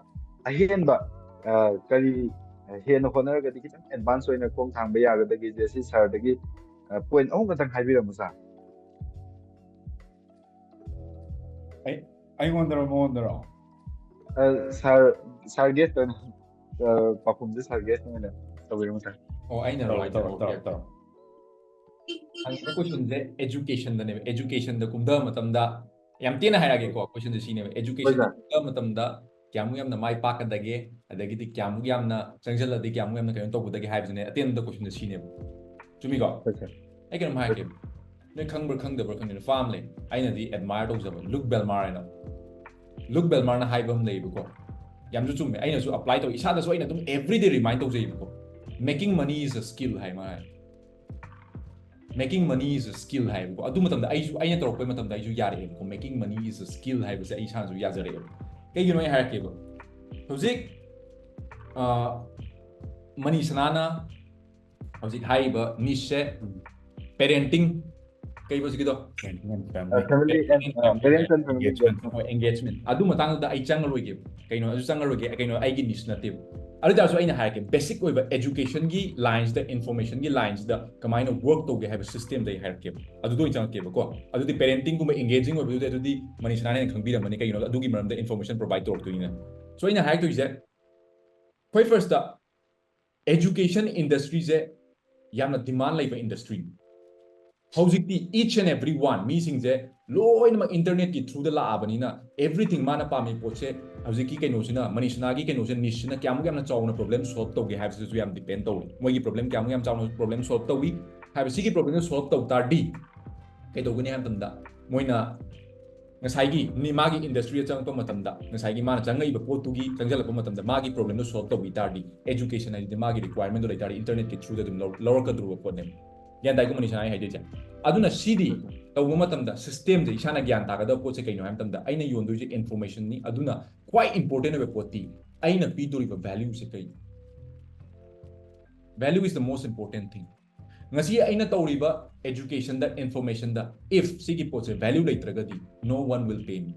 ꯑꯍꯦꯟꯕ, ꯑ, ꯀꯔꯤ, ꯑ, ꯍꯦꯟꯅ ꯍꯣꯠꯅꯔꯒꯗꯤ ꯈꯤꯇꯪ advance ꯑꯣꯏꯅ ꯈꯣꯡ ꯊꯥꯡꯕ ꯌꯥꯒꯗꯒꯦꯁꯦ, ꯁꯤ ꯁꯥꯔꯗꯒꯤ, ꯑ, point ꯑꯍꯨꯝ ꯈꯛꯇꯪ ꯍꯥꯏꯕꯤꯔꯝꯃꯨ, ꯁꯥꯔ꯫ ꯑꯩ, ꯑꯩꯉꯣꯟꯗꯔꯣ, ꯃꯉꯣꯟꯗꯔꯣ? ꯑ, ꯁꯥꯔ, ꯁꯥꯔ ꯒꯦꯁꯇ ꯑꯣꯏꯅ, ꯑ, ꯄꯥꯎꯈꯨꯝꯁꯦ ꯁꯥꯔ ꯒꯦꯁꯇ ꯑꯣꯏꯅ ꯇꯧꯕꯤꯔꯝꯃꯨ, ꯁꯥꯔ꯫ ꯑꯣ, ꯑꯩꯅꯔꯣ? ꯇꯧꯔꯣ, ꯍꯥꯏꯁꯦ? ꯇꯧꯔꯣ, OK, ꯇꯧꯔꯣ, OK꯫ ꯇꯧꯔꯣ꯫ ꯍꯪꯉꯤꯕ question ꯁꯦ education ꯗꯅꯦꯕ꯫ Education ꯗ ꯀꯨꯝꯊꯕ ꯃꯇꯝꯗ, ꯌꯥꯝ ꯇꯦꯟꯅ ꯍꯥꯏꯔꯛꯑꯒꯦꯀꯣ, question ꯁꯦ ꯁꯤꯅꯦꯕ꯫ ꯍꯣꯏ, education ꯗ ꯁꯥꯔ꯫ ꯀꯨꯝꯊꯕ ꯃꯇꯝꯗ ꯀꯌꯥꯃꯨꯛ ꯌꯥꯝꯅ ꯃꯥꯏ ꯄꯥꯛꯀꯗꯒꯦ, ꯑꯗꯒꯤꯗꯤ ꯀꯌꯥꯃꯨꯛ ꯌꯥꯝꯅ ꯆꯪꯁꯤꯜꯂꯗꯤ ꯀꯌꯥꯃꯨꯛ ꯌꯥꯝꯅ ꯀꯩꯅꯣ ꯇꯧꯒꯗꯒꯦ ꯍꯥꯏꯕꯁꯤꯅꯦ ꯑꯇꯦꯟꯕꯗ question ꯁꯦ ꯁꯤꯅꯦꯕ꯫ ꯆꯨꯝꯃꯤꯀꯣ? ꯍꯣꯏ, ꯁꯥꯔ꯫ ꯑꯩ ꯀꯩꯅꯣꯝ ꯍꯥꯏꯔꯛꯀꯦ꯫ ꯅꯣꯏ ꯈꯪꯕ꯭ꯔꯥ ꯈꯪꯗꯕ꯭ꯔꯥ ꯈꯪꯗꯦ, ꯅꯨꯄꯥ ꯑꯃ ꯂꯩ, ꯑꯩꯅꯗꯤ admire ꯇꯧꯖꯕ, ꯂꯨꯛ ꯕꯦꯜꯃꯥꯔ ꯍꯥꯏꯅ꯫ ꯂꯨꯛ ꯕꯦꯜꯃꯥꯔꯅ ꯍꯥꯏꯕ ꯑꯃ ꯂꯩꯌꯦꯕꯀꯣ, ꯌꯥꯝꯁꯨ ꯆꯨꯝꯃꯦ, ꯑꯩꯅꯁꯨ apply ꯇꯧꯏ, ꯏꯁꯥꯗꯁꯨ ꯑꯩꯅ ꯑꯗꯨꯝ everyday remind ꯇꯧꯖꯩꯕꯀꯣ, "Making money is a skill" ꯍꯥꯏ ꯃꯥ ꯍꯥꯏ꯫ "Making money is a skill" ꯍꯥꯏꯌꯦꯕꯀꯣ꯫ ꯑꯗꯨ ꯃꯇꯝꯗ ꯑꯩꯁꯨ, ꯑꯩꯅ ꯇꯧꯔꯛꯄ ꯃꯇꯝꯗ ꯑꯩꯁꯨ ꯌꯥꯔꯛꯑꯦꯕꯀꯣ, "Making money is a skill" ꯍꯥꯏꯕꯁꯦ ꯑꯩ ꯏꯁꯥꯅꯁꯨ ꯌꯥꯖꯔꯛꯑꯦꯕ꯫ ꯀꯩꯒꯤꯅꯣ ꯑꯩ ꯍꯥꯏꯔꯛꯀꯦꯕ꯫ ꯍꯧꯖꯤꯛ, ꯑ, ꯃꯅꯤ ꯁꯅꯥꯅ ꯍꯧꯖꯤꯛ ꯍꯥꯏꯔꯤꯕ niche ꯁꯦ, parenting, ꯀꯩꯕ ꯍꯧꯖꯤꯛꯀꯤꯗꯣ? Parenting and family. Family and, uh, parents and family engagement. Engagement. ꯍꯣꯏ, engagement꯫ ꯑꯗꯨ ꯃꯇꯥꯡꯗꯨꯗ ꯑꯩ ꯆꯪꯉꯔꯣꯏꯒꯦꯕ꯫ ꯀꯩꯅꯣ, ꯑꯗꯨ ꯆꯪꯉꯔꯣꯏꯒꯦ, ꯀꯩꯅꯣ, ꯑꯩꯒꯤ niche ꯅꯠꯇꯦꯕ꯫ ꯑꯗꯨ ꯇꯥꯔꯁꯨ ꯑꯩꯅ ꯍꯥꯏꯔꯛꯀꯦ, basic ꯑꯣꯏꯕ education ꯒꯤ line ꯁꯤꯗ, information ꯒꯤ line ꯁꯤꯗ ꯀꯃꯥꯏꯅ work ꯇꯧꯒꯦ ꯍꯥꯏꯕ system ꯗ ꯑꯩ ꯍꯥꯏꯔꯛꯀꯦꯕ꯫ ꯑꯗꯨꯗ ꯑꯣꯏꯅ ꯆꯪꯉꯛꯀꯦꯕꯀꯣ꯫ ꯑꯗꯨꯗꯤ parenting ꯒꯨꯝꯕ engaging ꯑꯣꯏꯕꯗꯨꯗꯤ, ꯑꯗꯨꯗꯤ ꯃꯅꯤ ꯁꯅꯥꯅ ꯍꯦꯟꯅ ꯈꯪꯕꯤꯔꯝꯃꯅꯤ, ꯀꯩꯒꯤꯅꯣꯗ ꯑꯗꯨꯒꯤ ꯃꯔꯝꯗ information provide ꯇꯧꯔꯛꯇꯣꯏꯅꯤꯅ꯫ So ꯑꯩꯅ ꯍꯥꯏꯔꯛꯇꯣꯏꯁꯦ, ꯈ꯭ꯋꯥꯏ first ꯇ education industry ꯁꯦ ꯌꯥꯝꯅ demand ꯂꯩꯕ industry ꯅꯤ꯫ ꯍꯧꯖꯤꯛꯇꯤ each and every one ꯃꯤꯁꯤꯡꯁꯦ ꯂꯣꯏꯅꯃꯛ internet ꯀꯤ through ꯗ ꯂꯥꯛꯑꯕꯅꯤꯅ, everything ꯃꯥꯅ ꯄꯥꯝꯃꯤ ꯄꯣꯠꯁꯦ, ꯍꯧꯖꯤꯛꯀꯤ ꯀꯩꯅꯣꯁꯤꯅ, ꯃꯅꯤ ꯁꯅꯥꯒꯤ ꯀꯩꯅꯣꯁꯦ, niche ꯁꯤꯅ ꯀꯌꯥꯃꯨꯛ ꯌꯥꯝꯅ ꯆꯥꯎꯅ problem solve ꯇꯧꯒꯦ ꯍꯥꯏꯕꯁꯤꯁꯨ ꯌꯥꯝ depend ꯇꯧꯋꯤ꯫ ꯃꯣꯏꯒꯤ problem ꯀꯌꯥꯃꯨꯛ ꯌꯥꯝ ꯆꯥꯎꯅ problem solve ꯇꯧꯏ ꯍꯥꯏꯕ, ꯁꯤꯒꯤ problem ꯁꯦ solve ꯇꯧ ꯇꯥꯔꯗꯤ ꯀꯩꯗꯧꯒꯅꯤ ꯍꯥꯏꯕ ꯃꯇꯝꯗ, ꯃꯣꯏꯅ ꯉꯁꯥꯏꯒꯤ ꯃꯤ ꯃꯥꯒꯤ industry ꯗ ꯆꯪꯉꯛꯄ ꯃꯇꯝꯗ ꯉꯁꯥꯏꯒꯤ ꯃꯥꯅ ꯆꯪꯉꯛꯏꯕ ꯄꯣꯠꯇꯨꯒꯤ ꯆꯪꯁꯤꯜꯂꯛꯄ ꯃꯇꯝꯗ ꯃꯥꯒꯤ problem ꯗꯣ solve ꯇꯧꯕꯤ ꯇꯥꯔꯗꯤ education ꯍꯥꯏꯁꯤꯗꯤ ꯃꯥꯒꯤ requirement ꯗꯣ ꯂꯩ ꯇꯥꯔꯗꯤ internet ꯀꯤ through ꯗ ꯑꯗꯨꯝ ꯂꯧ- ꯂꯧꯔꯛꯀꯗꯧꯕ ꯄꯣꯠꯅꯦꯕ꯫ ꯒ꯭ꯌꯥꯟ ꯇꯥꯏꯀꯣ ꯃꯅꯤꯁꯥꯅ ꯑꯩ ꯍꯥꯏꯗꯣꯏꯁꯦ? ꯑꯗꯨꯅ ꯁꯤꯗꯤ ꯇꯧꯕ ꯃꯇꯝꯗ system ꯁꯦ ꯏꯁꯥꯅ ꯒ꯭ꯌꯥꯟ ꯇꯥꯒꯗꯕ ꯄꯣꯠꯁꯦ ꯀꯩꯅꯣ ꯍꯥꯏꯕ ꯃꯇꯝꯗ ꯑꯩꯅ ꯌꯣꯟꯗꯣꯏꯁꯦ information ꯅꯤ꯫ ꯑꯗꯨꯅ ꯈ꯭ꯋꯥꯏ important ꯑꯣꯏꯕ ꯄꯣꯠꯇꯤ ꯑꯩꯅ ꯄꯤꯗꯣꯔꯤꯕ value ꯁꯦ ꯀꯩꯅꯣ? Value is the most important thing. ꯉꯁꯤ ꯑꯩꯅ ꯇꯧꯔꯤꯕ education the, information the if ꯁꯤꯒꯤ ꯄꯣꯠꯁꯦ value ꯂꯩꯇ꯭ꯔꯒꯗꯤ no one will pay me.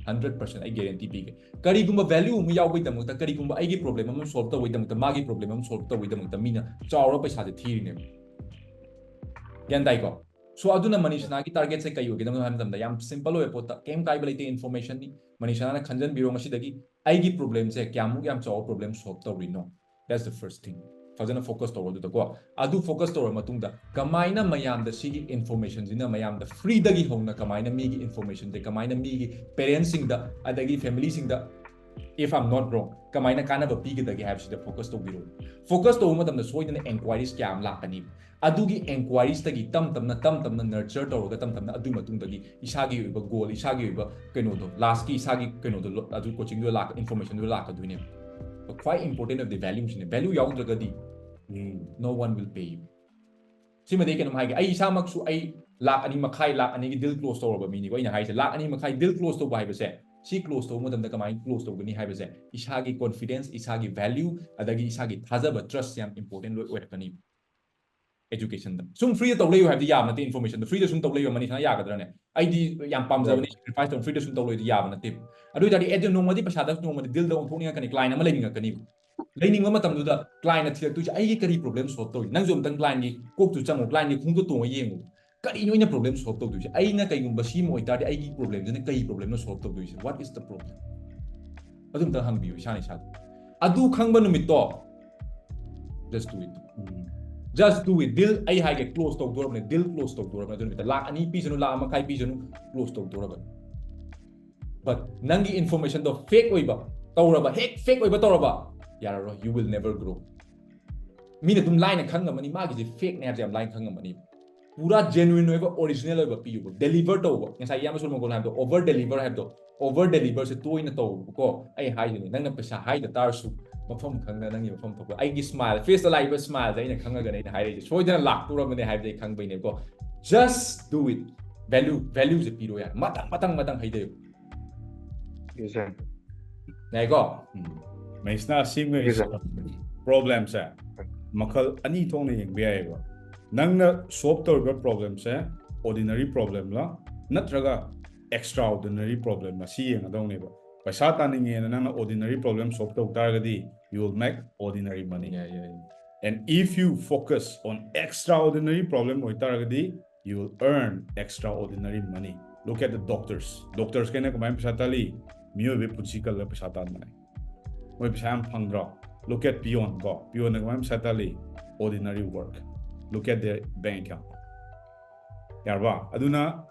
Hundred percent ꯑꯩ guarantee ꯄꯤꯒꯦ꯫ ꯀꯔꯤꯒꯨꯝꯕ value ꯑꯃ ꯌꯥꯎꯕꯒꯤꯗꯃꯛꯇ, ꯀꯔꯤꯒꯨꯝꯕ ꯑꯩꯒꯤ problem ꯑꯃ solve ꯇꯧꯕꯒꯤꯗꯃꯛꯇ, ꯃꯥꯒꯤ problem ꯑꯃ solve ꯇꯧꯕꯒꯤꯗꯃꯛꯇ ꯃꯤꯅ ꯆꯥꯎꯔ ꯄꯩꯁꯥꯁꯦ ꯊꯤꯔꯤꯅꯦꯕ꯫ ꯒ꯭ꯌꯥꯟ ꯇꯥꯏꯀꯣ? So ꯑꯗꯨꯅ ꯃꯅꯤꯁꯅꯥꯒꯤ target ꯁꯦ ꯀꯩ ꯑꯣꯏꯒꯗꯕꯅꯣ ꯍꯥꯏꯕ ꯃꯇꯝꯗ ꯌꯥꯝ simple ꯑꯣꯏꯕ ꯄꯣꯠꯇ, ꯀꯩꯝ ꯀꯥꯏꯕ ꯂꯩꯇꯦ, information ꯅꯤ꯫ ꯃꯅꯤꯁꯅꯥꯅ ꯈꯟꯖꯟꯕꯤꯔꯣ ꯉꯁꯤꯗꯒꯤ ꯑꯩꯒꯤ problem ꯁꯦ ꯀꯌꯥꯃꯨꯛ ꯌꯥꯝ ꯆꯥꯎꯕ problem solve ꯇꯧꯔꯤꯅꯣ꯫ That's the first thing. ꯐꯖꯅ focus ꯇꯧꯔꯣ ꯑꯗꯨꯗꯀꯣ꯫ ꯑꯗꯨ focus ꯇꯧꯔ ꯃꯇꯨꯡꯗ ꯀꯃꯥꯏꯅ ꯃꯌꯥꯝꯗ ꯁꯤꯒꯤ information ꯁꯤꯅ ꯃꯌꯥꯝꯗ free ꯗꯒꯤ ꯍꯧꯅ ꯀꯃꯥꯏꯅ ꯃꯤꯒꯤ information ꯁꯦ ꯀꯃꯥꯏꯅ ꯃꯤꯒꯤ parents ꯁꯤꯡꯗ ꯑꯗꯒꯤ family ꯁꯤꯡꯗ, if I'm not wrong, ꯀꯃꯥꯏꯅ ꯀꯥꯟꯅꯕ ꯄꯤꯒꯗꯒꯦ ꯍꯥꯏꯕꯁꯤꯗ focus ꯇꯧꯕꯤꯔꯣ꯫ Focus ꯇꯧꯕ ꯃꯇꯝꯗ ꯁꯣꯏꯗꯅ enquiries ꯀꯌꯥ ꯑꯃ ꯂꯥꯛꯀꯅꯤ꯫ ꯑꯗꯨꯒꯤ enquiries ꯇꯒꯤ ꯇꯝ ꯇꯝꯅ ꯇꯝ ꯇꯝꯅ nurture ꯇꯧꯔꯒ ꯇꯝ ꯇꯝꯅ ꯑꯗꯨꯒꯤ ꯃꯇꯨꯡꯗꯒꯤ ꯏꯁꯥꯒꯤ ꯑꯣꯏꯕ goal, ꯏꯁꯥꯒꯤ ꯑꯣꯏꯕ ꯀꯩꯅꯣꯗꯣ, last ꯀꯤ ꯏꯁꯥꯒꯤ ꯀꯩꯅꯣꯗꯣ ꯂꯣ- ꯑꯗꯨ coaching ꯗꯣ ꯂꯥꯛ information ꯗꯣ ꯂꯥꯛꯀꯗꯣꯏꯅꯦꯕ꯫ ꯈ꯭ꯋꯥꯏ important ꯑꯣꯏꯕꯗꯤ value ꯁꯤꯅꯦ꯫ Value ꯌꯥꯎꯗ꯭ꯔꯒꯗꯤ no one will pay you. ꯁꯤꯃꯗꯤ ꯑꯩ ꯀꯩꯅꯣꯝ ꯍꯥꯏꯒꯦ, ꯑꯩ ꯏꯁꯥꯃꯛꯁꯨ ꯑꯩ ꯂꯥꯛ ꯑꯅꯤ ꯃꯈꯥꯏ, ꯂꯥꯛ ꯑꯅꯤꯒꯤ deal close ꯇꯧꯔꯕ ꯃꯤꯅꯤꯀꯣ ꯑꯩꯅ ꯍꯥꯏꯁꯦ꯫ ꯂꯥꯛ ꯑꯅꯤ ꯃꯈꯥꯏ deal close ꯇꯧꯕ ꯍꯥꯏꯕꯁꯦ, ꯁꯤ close ꯇꯧꯕ ꯃꯇꯝꯗ ꯀꯃꯥꯏꯅ close ꯇꯧꯒꯅꯤ ꯍꯥꯏꯕꯁꯦ, ꯏꯁꯥꯒꯤ confidence, ꯏꯁꯥꯒꯤ value, ꯑꯗꯒꯤ ꯏꯁꯥꯒꯤ ꯊꯥꯖꯕ, trust ꯁꯦ ꯌꯥꯝ important ꯂꯣꯏ ꯑꯣꯏꯔꯛꯀꯅꯤ꯫ Education ꯗ ꯁꯨꯝ free ꯗ ꯇꯧ ꯂꯩꯌꯨ ꯍꯥꯏꯕꯗꯤ ꯌꯥꯕ ꯅꯠꯇꯦ꯫ Information ꯗꯣ free ꯗ ꯁꯨꯝ ꯇꯧ ꯂꯩꯌꯨ ꯃꯅꯤꯁꯅꯥ ꯌꯥꯒꯗ꯭ꯔꯅꯦ? ꯑꯩꯗꯤ ꯌꯥꯝ ꯄꯥꯝꯖꯕꯅꯤ, sacrifice ꯇꯧ, free ꯗ ꯁꯨꯝ ꯇꯧ ꯂꯩꯗꯤ ꯌꯥꯕ ꯅꯠꯇꯦ꯫ ꯑꯗꯨ ꯑꯣꯏꯇꯥꯔꯗꯤ ꯑꯦ ꯅꯣꯡꯃꯗꯤ ꯄꯩꯁꯥꯗ ꯅꯣꯡꯃꯗꯤ deal ꯗ ꯑꯣꯟꯊꯣꯛꯅꯤꯡꯉꯛꯀꯅꯤ, client ꯑꯃ ꯂꯩꯅꯤꯡꯉꯛꯀꯅꯤꯕ꯫ ꯂꯩꯅꯤꯡꯕ ꯃꯇꯝꯗꯨꯗ client ꯅ ꯊꯤꯔꯛꯇꯣꯏꯁꯦ ꯑꯩꯒꯤ ꯀꯔꯤ problem solve ꯇꯧꯔꯤ? ꯅꯪꯁꯨ ꯑꯝꯇꯪ client ꯒꯤ ꯀꯣꯛꯇꯨ ꯆꯪꯉꯨ, client ꯒꯤ ꯈꯣꯡꯗꯣ ꯇꯣꯡꯉ ꯌꯦꯡꯉꯨ꯫ ꯀꯔꯤꯅꯣ ꯑꯩꯅ problem solve ꯇꯧꯗꯣꯏꯁꯦ? ꯑꯩꯅ ꯀꯩꯒꯨꯝꯕ ꯁꯤ ꯑꯃ ꯑꯣꯏꯇꯥꯔꯗꯤ ꯑꯩꯒꯤ problem ꯁꯤꯅ ꯀꯩ problem ꯅꯣ solve ꯇꯧꯗꯣꯏꯁꯦ? What is the problem? ꯑꯗꯨ ꯑꯝꯇꯪ ꯍꯪꯕꯤꯌꯨ ꯏꯁꯥꯅ ꯏꯁꯥꯗ꯫ ꯑꯗꯨ ꯈꯪꯕ ꯅꯨꯃꯤꯠꯇꯣ just do it. Just do it. Deal ꯑꯩ ꯍꯥꯏꯒꯦ, close ꯇꯧꯗꯣꯔꯕꯅꯦ, deal close ꯇꯧꯗꯣꯔꯕꯅꯦ꯫ ꯑꯗꯨ ꯅꯨꯃꯤꯠꯇ ꯂꯥꯛ ꯑꯅꯤ ꯄꯤꯁꯅꯨ, ꯂꯥꯛ ꯑꯃ ꯃꯈꯥꯏ ꯄꯤꯁꯅꯨ, close ꯇꯧꯗꯣꯔꯕꯅꯦ꯫ But ꯅꯪꯒꯤ information ꯗꯣ fake ꯑꯣꯏꯕ ꯇꯧꯔꯕ, ꯍꯦꯛ fake ꯑꯣꯏꯕ ꯇꯧꯔꯕ, ꯌꯥꯔꯔꯣꯏ, you will never grow. ꯃꯤꯅ ꯑꯗꯨꯝ ꯂꯥꯏꯅ ꯈꯪꯉꯝꯃꯅꯤ, ꯃꯥꯒꯤꯁꯦ fake ꯅꯦ ꯍꯥꯏꯕꯁꯦ ꯌꯥꯝ ꯂꯥꯏꯅ ꯈꯪꯉꯝꯃꯅꯤ꯫ ꯄꯨꯔꯥ genuine ꯑꯣꯏꯕ, original ꯑꯣꯏꯕ ꯄꯤꯌꯨꯕ, deliver ꯇꯧꯕ꯫ ꯉꯁꯥꯏ ꯏꯌꯥꯝꯕ ꯁꯣꯔꯃꯒꯣꯜ ꯍꯥꯏꯕꯗꯣ, over deliver ꯍꯥꯏꯕꯗꯣ, over deliver ꯁꯦ ꯇꯣꯏꯅ ꯇꯧꯕꯀꯣ꯫ ꯑꯩ ꯍꯥꯏꯗꯨꯅꯤ, ꯅꯪꯅ ꯄꯩꯁꯥ ꯍꯥꯏꯗ ꯇꯥꯔꯁꯨ ꯃꯐꯝ ꯈꯪꯅ ꯅꯪꯒꯤ ꯃꯐꯝ ꯊꯣꯛꯄ꯫ ꯑꯩꯒꯤ smile, face ꯇ ꯂꯥꯛꯏꯕ smile ꯁꯦ ꯑꯩꯅ ꯈꯪꯉꯒꯅꯦ ꯑꯩꯅ ꯍꯥꯏꯔꯛꯏꯁꯦ, ꯁꯣꯏꯗꯅ ꯂꯥꯛꯇꯣꯔꯕꯅꯦ ꯍꯥꯏꯕꯗꯤ ꯑꯩ ꯈꯪꯕꯩꯅꯦꯕꯀꯣ꯫ Just do it. Value, value ꯁꯦ ꯄꯤꯔꯣ ꯌꯥꯔꯦ, ꯃꯊꯪ ꯃꯊꯪ ꯃꯊꯪ ꯍꯩꯊꯌꯨ꯫ Yes, sir. ꯌꯥꯏꯀꯣ? ꯃꯍꯦꯁꯅ ꯁꯦꯝꯒꯗꯣꯏꯁꯦ problem ꯁꯦ ꯃꯈꯜ ꯑꯅꯤ ꯊꯣꯛꯅ ꯌꯦꯡꯕ ꯌꯥꯏꯑꯕ꯫ ꯅꯪꯅ solve ꯇꯧꯔꯤꯕ problem ꯁꯦ ordinary problem ꯂ ꯅꯠꯇ꯭ꯔꯒ extraordinary problem ꯂ, ꯁꯤ ꯌꯦꯡꯒꯗꯧꯅꯦꯕ꯫ ꯄꯩꯁꯥ ꯇꯥꯅꯤꯡꯉꯦꯅ ꯅꯪꯅ ordinary problem solve ꯇꯧ ꯇꯥꯔꯒꯗꯤ you will make ordinary money. ꯌꯥꯏ, ꯌꯥꯏ꯫ And if you focus on extraordinary problem ꯑꯣꯏꯇꯥꯔꯒꯗꯤ you will earn extraordinary money. Look at the doctors. Doctors ꯀꯩꯅ ꯀꯃꯥꯏꯅ ꯄꯩꯁꯥ ꯇꯥꯜꯂꯤ? ꯃꯤꯑꯣꯏꯕꯒꯤ ꯄꯨꯟꯁꯤ ꯀꯜꯂꯒ ꯄꯩꯁꯥ ꯇꯥꯟꯕꯅꯦ꯫ ꯃꯣꯏ ꯄꯩꯁꯥ ꯌꯥꯝ ꯐꯪꯗ꯭ꯔꯣ? Look at peon ꯀꯣ, peon ꯅ ꯀꯃꯥꯏꯅ ꯄꯩꯁꯥ ꯇꯥꯜꯂꯤ? Ordinary work. Look at their bank account. ꯌꯥꯔꯕ? ꯑꯗꯨꯅ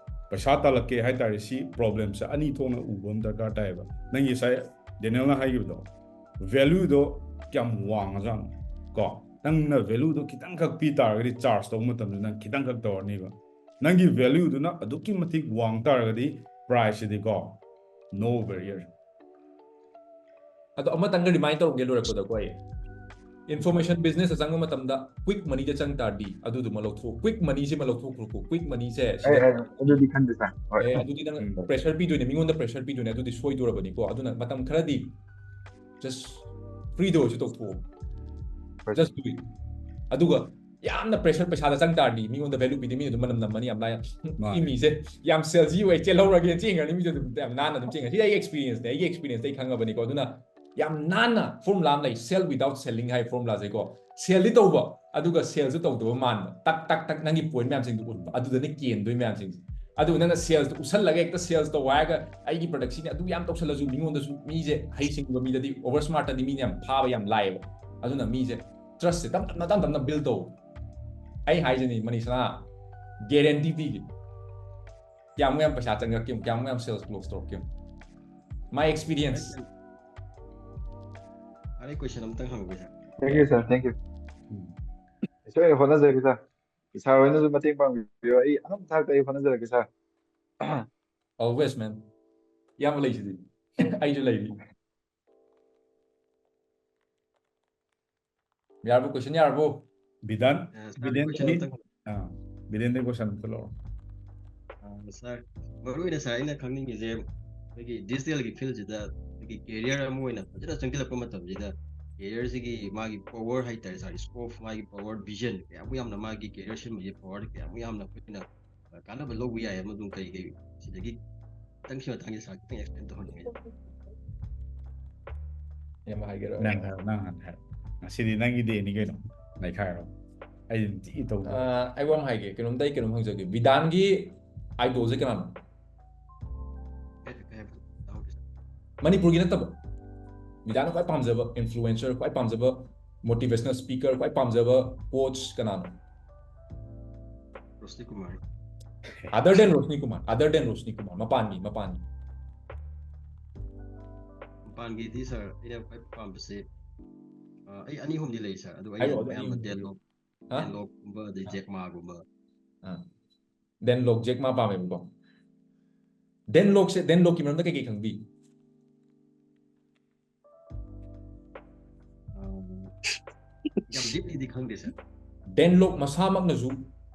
ꯄꯩꯁꯥ ꯇꯥꯜꯂꯛꯀꯦ ꯍꯥꯏꯇꯥꯔꯦ, ꯁꯤ problem ꯁꯦ ꯑꯅꯤ ꯊꯣꯛꯅ ꯎꯕ ꯑꯃ ꯗꯔꯀꯥꯔ ꯇꯥꯏꯌꯦꯕ꯫ ꯅꯪꯒꯤ ꯉꯁꯥꯏ ꯗꯦꯅꯦꯜꯅ ꯍꯥꯏꯈꯤꯕꯗꯣ, value ꯗꯣ ꯀꯌꯥꯝ ꯋꯥꯡꯉꯖꯥꯠꯅꯣ ꯀꯣ? ꯅꯪꯅ value ꯗꯣ ꯈꯤꯇꯪꯈꯛ ꯄꯤ ꯇꯥꯔꯒꯗꯤ, charge ꯇꯧꯕ ꯃꯇꯝꯗ ꯅꯪ ꯈꯤꯇꯪꯈꯛ ꯇꯧꯔꯅꯤꯕ꯫ ꯅꯪꯒꯤ value ꯗꯨꯅ ꯑꯗꯨꯛꯀꯤ ꯃꯇꯤꯛ ꯋꯥꯡ ꯇꯥꯔꯒꯗꯤ price ꯁꯤꯗꯤꯀꯣ, no barrier꯫ ꯑꯗꯣ ꯑꯃꯇꯪꯒ remind ꯇꯧꯔꯝꯒꯦ ꯂꯣꯏꯔꯛꯄꯗꯀꯣ ꯑꯩ, information business ꯇ ꯆꯪꯕ ꯃꯇꯝꯗ quick money ꯗ ꯆꯪ ꯇꯥꯔꯗꯤ ꯑꯗꯨꯗꯨꯃ ꯂꯧꯊꯣꯛ, quick money ꯁꯤꯃ ꯂꯧꯊꯣꯛꯈ꯭ꯔꯣꯀꯣ꯫ Quick money ꯁꯦ ꯑꯦ, ꯁꯤꯗ ꯑꯦ, ꯑꯗꯨꯗꯤ ꯈꯟꯗꯦ, sir. ꯍꯣꯏ. ꯑꯦ, ꯑꯗꯨꯗꯤ ꯅꯪ ꯎꯝ. pressure ꯄꯤꯗꯣꯏꯅꯦ, ꯃꯤꯉꯣꯟꯗ pressure ꯄꯤꯗꯣꯏꯅꯦ, ꯑꯗꯨꯗꯤ ꯁꯣꯏꯗꯣꯔꯕꯅꯤꯀꯣ꯫ ꯑꯗꯨꯅ ꯃꯇꯝ ꯈꯔꯗꯤ just free ꯗ ꯑꯣꯏꯔꯁꯨ ꯇꯧꯊꯣꯛꯑꯣ, ꯍꯣꯏ. Just do it. ꯑꯗꯨꯒ ꯌꯥꯝꯅ pressure ꯄꯩꯁꯥꯗ ꯆꯪ ꯇꯥꯔꯗꯤ ꯃꯤꯉꯣꯟꯗ value ꯄꯤꯗꯦ, ꯃꯤꯅ ꯑꯗꯨꯝ ꯃꯅꯝ ꯅꯝꯃꯅꯤ ꯌꯥꯝ ꯂꯥꯏꯅ꯫ "ꯁꯤ ꯃꯥꯅꯦ. ꯃꯤꯁꯦ ꯌꯥꯝ salesy ꯑꯣꯏ, ꯆꯦꯜꯍꯧꯔꯒꯦ", ꯆꯦꯟꯈ꯭ꯔꯅꯤ ꯃꯤꯗꯣ ꯑꯗꯨꯝ ꯌꯥꯝ ꯅꯥꯟꯅ ꯑꯗꯨꯝ ꯆꯦꯟꯈ꯭ꯔꯅꯤ꯫ ꯁꯤꯗꯤ ꯑꯩꯒꯤ experience ꯅꯦ, ꯑꯩꯒꯤ experience ꯇ ꯑꯩ ꯈꯪꯉꯕꯅꯤꯀꯣ꯫ ꯑꯗꯨꯅ ꯌꯥꯝ ꯅꯥꯟꯅ formula ꯑꯃ ꯂꯩ, sell without selling ꯍꯥꯏꯕ formula ꯁꯦꯀꯣ꯫ Sell ꯗꯤ ꯇꯧꯕ, ꯑꯗꯨꯒ sales ꯁꯨ ꯇꯧꯗꯕ ꯃꯥꯟꯕ꯫ ꯇꯛ ꯇꯛ ꯇꯛ ꯅꯪꯒꯤ point ꯃꯌꯥꯝꯁꯤꯡꯗꯣ ꯎꯠꯄ, ꯑꯗꯨꯗꯅ ꯀꯦꯟꯗꯣꯏ ꯃꯌꯥꯝꯁꯤꯡꯁꯦ꯫ ꯑꯗꯨ ꯅꯪꯅ sales ꯇꯣ ꯎꯠꯁꯜꯂꯒ ꯍꯦꯛꯇ sales ꯇꯧ ꯍꯥꯏꯔꯒ ꯑꯩꯒꯤ product ꯁꯤꯅꯤ ꯑꯗꯨ ꯌꯥꯝ ꯇꯧꯁꯜꯂꯁꯨ ꯃꯤꯉꯣꯟꯗꯁꯨ, ꯃꯤꯁꯦ ꯍꯩꯁꯤꯡꯕ ꯃꯤꯗꯗꯤ, over smart ꯇꯗꯤ ꯃꯤꯅ ꯌꯥꯝ ꯐꯥꯕ ꯌꯥꯝ ꯂꯥꯏꯌꯦꯕ꯫ ꯑꯗꯨꯅ ꯃꯤꯁꯦ trust ꯁꯦ ꯇꯞ ꯇꯞꯅ ꯇꯞ ꯇꯞꯅ build ꯇꯧ꯫ ꯑꯩ ꯍꯥꯏꯁꯤꯅꯤ ꯃꯅꯤꯁꯅꯥ, guarantee ꯄꯤꯒꯦ꯫ ꯀꯌꯥꯃꯨꯛ ꯌꯥꯝ ꯄꯩꯁꯥ ꯆꯪꯉꯛꯀꯦ, ꯀꯌꯥꯃꯨꯛ ꯌꯥꯝ sales close ꯇꯧꯔꯛꯀꯦ꯫ My experience. ꯑꯩ question ꯑꯝꯇꯪ ꯍꯪꯒꯦ, sir. Thank you, sir. Thank you. ꯏꯁꯣꯔ ꯍꯣꯠꯅꯖꯔꯒꯦ, sir. ꯁꯥꯔ ꯍꯣꯏꯅꯁꯨ ꯃꯇꯦꯡ ꯄꯥꯡꯕꯤꯌꯨ꯫ ꯑꯩ ꯑꯉꯝꯕ ꯊꯥꯛꯇ ꯑꯩ ꯍꯣꯠꯅꯖꯔꯛꯀꯦ, ꯁꯥꯔ꯫ Always, man. ꯏꯌꯥꯝꯕ ꯂꯩꯁꯤꯗꯤ꯫ ꯑꯩꯁꯨ ꯂꯩꯔꯤ꯫ ꯌꯥꯔꯕꯣ? Question ꯌꯥꯔꯕꯣ? ꯕꯤꯗꯥꯟ, ꯑ, ꯁꯥꯔ, ꯕꯤꯗꯦꯟ, question ꯑꯝꯇꯪ ꯑꯥ, ꯕꯤꯗꯦꯟꯗ question ꯑꯝꯇ ꯂꯧꯔꯣ꯫ ꯑ, ꯁꯥꯔ, ꯃꯔꯨ ꯑꯣꯏꯅ ꯁꯥꯔ ꯑꯩꯅ ꯈꯪꯅꯤꯡꯉꯤꯁꯦ, ꯑꯩꯈꯣꯏꯒꯤ digital ꯒꯤ field ꯁꯤꯗ ꯑꯩꯈꯣꯏꯒꯤ career ꯑꯃ ꯑꯣꯏꯅ ꯐꯖꯅ ꯆꯪꯁꯤꯜꯂꯛꯄ ꯃꯇꯝꯁꯤꯗ career ꯁꯤꯒꯤ ꯃꯥꯒꯤ power ꯍꯥꯏꯇꯥꯔꯦ ꯁꯥꯔ, scope, ꯃꯥꯒꯤ power, vision ꯀꯌꯥꯃꯨꯛ ꯌꯥꯝꯅ ꯃꯥꯒꯤ career ꯁꯦꯝꯕꯒꯤ power ꯀꯌꯥꯃꯨꯛ ꯌꯥꯝꯅ ꯑꯩꯈꯣꯏꯅ ꯀꯥꯟꯅꯕ ꯂꯧꯕ ꯌꯥꯏ ꯑꯃꯗꯨ ꯀꯩ ꯀꯩ ꯁꯤꯗꯒꯤ ꯈꯤꯇꯪ ꯁꯤ ꯃꯇꯥꯡꯁꯦ ꯁꯥꯔ ꯈꯤꯇꯪ explain ꯇꯧꯍꯟꯅꯤꯡꯉꯤ꯫ ꯏꯌꯥꯝꯕ ꯍꯥꯏꯒꯦꯔꯣ? ꯅꯪ ꯍꯥꯏꯔꯣ, ꯅꯪ ꯍꯥꯟꯅ ꯍꯥꯏꯔꯣ꯫ ꯉꯁꯤꯗꯤ ꯅꯪꯒꯤ day ꯅꯤ ꯀꯩꯅꯣ, ꯅꯩꯈꯥꯏꯔꯣ꯫ ꯑꯩꯗꯤ ꯅꯨꯡꯇꯤꯒꯤ ꯇꯧꯗꯣꯏꯅꯤ꯫ ꯑ, ꯑꯩ ꯋꯥ ꯑꯃ ꯍꯥꯏꯒꯦ, ꯀꯩꯅꯣꯝꯇ ꯑꯩ ꯀꯩꯅꯣꯝ ꯍꯪꯖꯒꯦ꯫ ꯕꯤꯗꯥꯟꯒꯤ idol ꯁꯦ ꯀꯅꯥꯅꯣ? ꯀꯩ ꯀꯩ ꯍꯥꯏꯕ ꯇꯥꯍꯧꯗ꯭ꯔꯦ ꯁꯥꯔ꯫ ꯃꯅꯤꯄꯨꯔꯒꯤ ꯅꯠꯇꯕ, ꯕꯤꯗꯥꯟꯅ ꯈ꯭ꯋꯥꯏ ꯄꯥꯝꯖꯕ influencer, ꯈ꯭ꯋꯥꯏ ꯄꯥꯝꯖꯕ motivational speaker, ꯈ꯭ꯋꯥꯏ ꯄꯥꯝꯖꯕ coach ꯀꯅꯥꯅꯣ? Roshni Kumar. Other than Roshni Kumar, other than Roshni Kumar, ꯃꯄꯥꯟꯒꯤ, ꯃꯄꯥꯟꯒꯤ꯫ ꯃꯄꯥꯟꯒꯤꯗꯤ ꯁꯥꯔ ꯑꯩꯅ ꯈ꯭ꯋꯥꯏ ꯄꯥꯝꯕꯁꯦ, ꯑ, ꯑꯩ ꯑꯅꯤ ꯑꯍꯨꯝꯗꯤ ꯂꯩ ꯁꯥꯔ, ꯑꯗꯨ ꯑꯩꯅ ꯍꯥꯏꯔꯛꯑꯣ, ꯑꯗꯨ ꯑꯌꯥꯝꯕ ꯑꯅꯤ ꯑꯍꯨꯝꯗꯤ꯫ ꯗꯦꯟꯂꯣꯛ, ꯍꯥ? ꯗꯦꯟꯂꯣꯛꯀꯨꯝꯕ ꯑꯗꯩ ꯖꯦꯛꯃꯥꯒꯨꯝꯕ꯫ ꯑꯥ꯫ ꯗꯦꯟꯂꯣꯛ, ꯖꯦꯛꯃꯥ ꯄꯥꯝꯃꯦꯕꯀꯣ꯫ ꯗꯦꯟꯂꯣꯛꯁꯦ, ꯗꯦꯟꯂꯣꯛꯀꯤ ꯃꯔꯝꯗ ꯀꯩꯀꯩ ꯈꯪꯕꯤ? ꯑ, ꯌꯥꯝ deeply ꯗꯤ ꯈꯪꯗꯦ ꯁꯥꯔ꯫ ꯗꯦꯟꯂꯣꯛ ꯃꯁꯥꯃꯛꯅꯁꯨ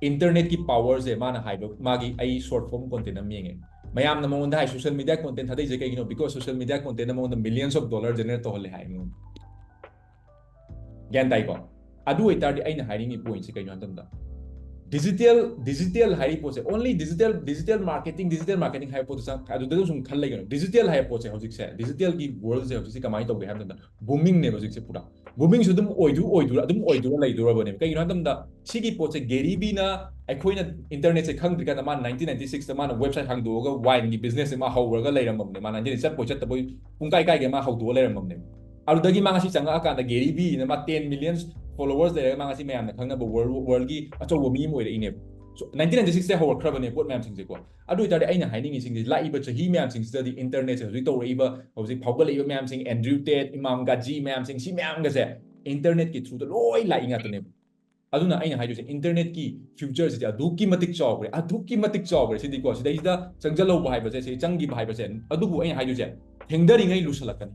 internet ꯀꯤ power ꯁꯦ ꯃꯥꯅ ꯍꯥꯏꯕ, ꯃꯥꯒꯤ ꯑꯩ short form content ꯑꯃ ꯌꯦꯡꯉꯦ, ꯃꯌꯥꯝꯅ ꯃꯉꯣꯟꯗ ꯍꯥꯏ social media content ꯊꯥꯗꯩꯁꯦ ꯀꯩꯒꯤꯅꯣ? Because social media content ꯅ ꯃꯉꯣꯟꯗ millions of dollar generate ꯇꯧꯍꯜꯂꯦ ꯍꯥꯏ꯫ ꯒ꯭ꯌꯥꯟ ꯇꯥꯏꯀꯣ? ꯑꯗꯨ ꯑꯣꯏꯇꯥꯔꯗꯤ ꯑꯩꯅ ꯍꯥꯏꯅꯤꯡꯉꯤ point ꯁꯦ ꯀꯩꯅꯣ ꯍꯥꯏꯕ ꯃꯇꯝꯗ, digital, digital ꯍꯥꯏꯔꯤꯕ ꯄꯣꯠꯁꯦ, only digital, digital marketing, digital marketing ꯍꯥꯏꯕ ꯄꯣꯠꯇꯨ ꯆꯪ-, ꯑꯗꯨꯗ ꯁꯨꯝ ꯈꯜ ꯂꯩꯒꯅꯨ꯫ Digital ꯍꯥꯏꯕ ꯄꯣꯠꯁꯦ ꯍꯧꯖꯤꯛꯁꯦ, digital ꯒꯤ world ꯁꯦ ꯍꯧꯖꯤꯛꯁꯦ ꯀꯃꯥꯏꯅ ꯇꯧꯒꯦ ꯍꯥꯏꯕ ꯃꯇꯝꯗ, booming ꯅꯦꯕ ꯍꯧꯖꯤꯛꯁꯦ ꯄꯨꯔꯥ꯫ Booming ꯁꯨ ꯑꯗꯨꯝ ꯑꯣꯏꯗꯨ-, ꯑꯣꯏꯗꯨ-, ꯑꯗꯨꯝ ꯑꯣꯏꯗꯨꯅ ꯂꯩꯗꯣꯔꯕꯅꯦꯕ꯫ ꯀꯩꯒꯤꯅꯣ ꯍꯥꯏꯕ ꯃꯇꯝꯗ, ꯁꯤꯒꯤ ꯄꯣꯠꯁꯦ ꯒꯦꯔꯤ ꯚꯤꯅ, ꯑꯩꯈꯣꯏꯅ internet ꯁꯦ ꯈꯪꯗ꯭ꯔꯤꯀꯥꯟꯗ ꯃꯥꯅ nineteen ninety six ꯇ ꯃꯥꯅ website ꯍꯥꯡꯗꯣꯛꯑꯒ wine ꯒꯤ business ꯁꯦ ꯃꯥ ꯍꯧꯔꯒ ꯂꯩꯔꯝꯃꯕꯅꯦ꯫ ꯃꯥ nineteen ꯆꯠꯄꯣꯏ ꯆꯠꯇꯕꯣꯏ ꯄꯨꯡ ꯀꯥꯏ ꯀꯥꯏꯒꯦ ꯃꯥ ꯍꯧꯗꯣꯛꯑ ꯂꯩꯔꯝꯃꯕꯅꯦ꯫ ꯑꯗꯨꯗꯒꯤ ꯃꯥ ꯉꯁꯤ ꯆꯪꯉꯛꯑꯀꯥꯟꯗ ꯒꯦꯔꯤ ꯚꯤꯅ ꯃꯥ ten million followers ꯂꯩꯔꯒ ꯃꯥ ꯉꯁꯤ ꯃꯌꯥꯝꯅ ꯈꯪꯅꯕ world, world ꯒꯤ ꯑꯆꯧꯕ ꯃꯤ ꯑꯃ ꯑꯣꯏꯔꯛꯏꯅꯦꯕ꯫ So, nineteen ninety six ꯇ ꯍꯧꯔꯛꯈ꯭ꯔꯕꯅꯦ ꯄꯣꯠ ꯃꯌꯥꯝꯁꯤꯡꯁꯦꯀꯣ꯫ ꯑꯗꯨ ꯑꯣꯏꯇꯥꯔꯗꯤ ꯑꯩꯅ ꯍꯥꯏꯅꯤꯡꯉꯤꯁꯤꯡꯁꯦ, ꯂꯥꯛꯏꯕ ꯆꯍꯤ ꯃꯌꯥꯝꯁꯤꯡꯁꯤꯗꯗꯤ internet ꯁꯦ ꯍꯧꯖꯤꯛ ꯇꯧꯔꯛꯏꯕ, ꯍꯧꯖꯤꯛ ꯐꯥꯎꯒꯠꯂꯛꯏꯕ ꯃꯌꯥꯝꯁꯤꯡ, Andrew Tate, ꯏꯃꯥꯝ ꯒꯥꯖꯤ ꯃꯌꯥꯝꯁꯤꯡ, ꯁꯤ ꯃꯌꯥꯝꯒꯁꯦ internet ꯀꯤ through ꯗ ꯂꯣꯏ ꯂꯥꯛꯏ ꯉꯥꯛꯇꯅꯦꯕ꯫ ꯑꯗꯨꯅ ꯑꯩꯅ ꯍꯥꯏꯗꯣꯏꯁꯦ internetꯀꯤ futureꯁꯤꯗꯤ ꯑꯗꯨꯛꯀꯤ ꯃꯇꯤꯛ ꯆꯥꯎꯈ꯭ꯔꯦ, ꯑꯗꯨꯛꯀꯤ ꯃꯇꯤꯛ ꯆꯥꯎꯈ꯭ꯔꯦ꯫ ꯁꯤꯗꯤꯀꯣ, ꯁꯤꯗꯩꯁꯤꯗ ꯆꯪꯁꯤꯜꯍꯧꯕ ꯍꯥꯏꯕꯁꯦ, ꯁꯤ ꯆꯪꯈꯤꯕ ꯍꯥꯏꯕꯁꯦ, ꯑꯗꯨꯕꯨ ꯑꯩꯅ ꯍꯥꯏꯗꯣꯏꯁꯦ, ꯊꯦꯡꯊꯔꯤꯉꯩ ꯂꯨꯁꯜꯂꯛꯀꯅꯤ,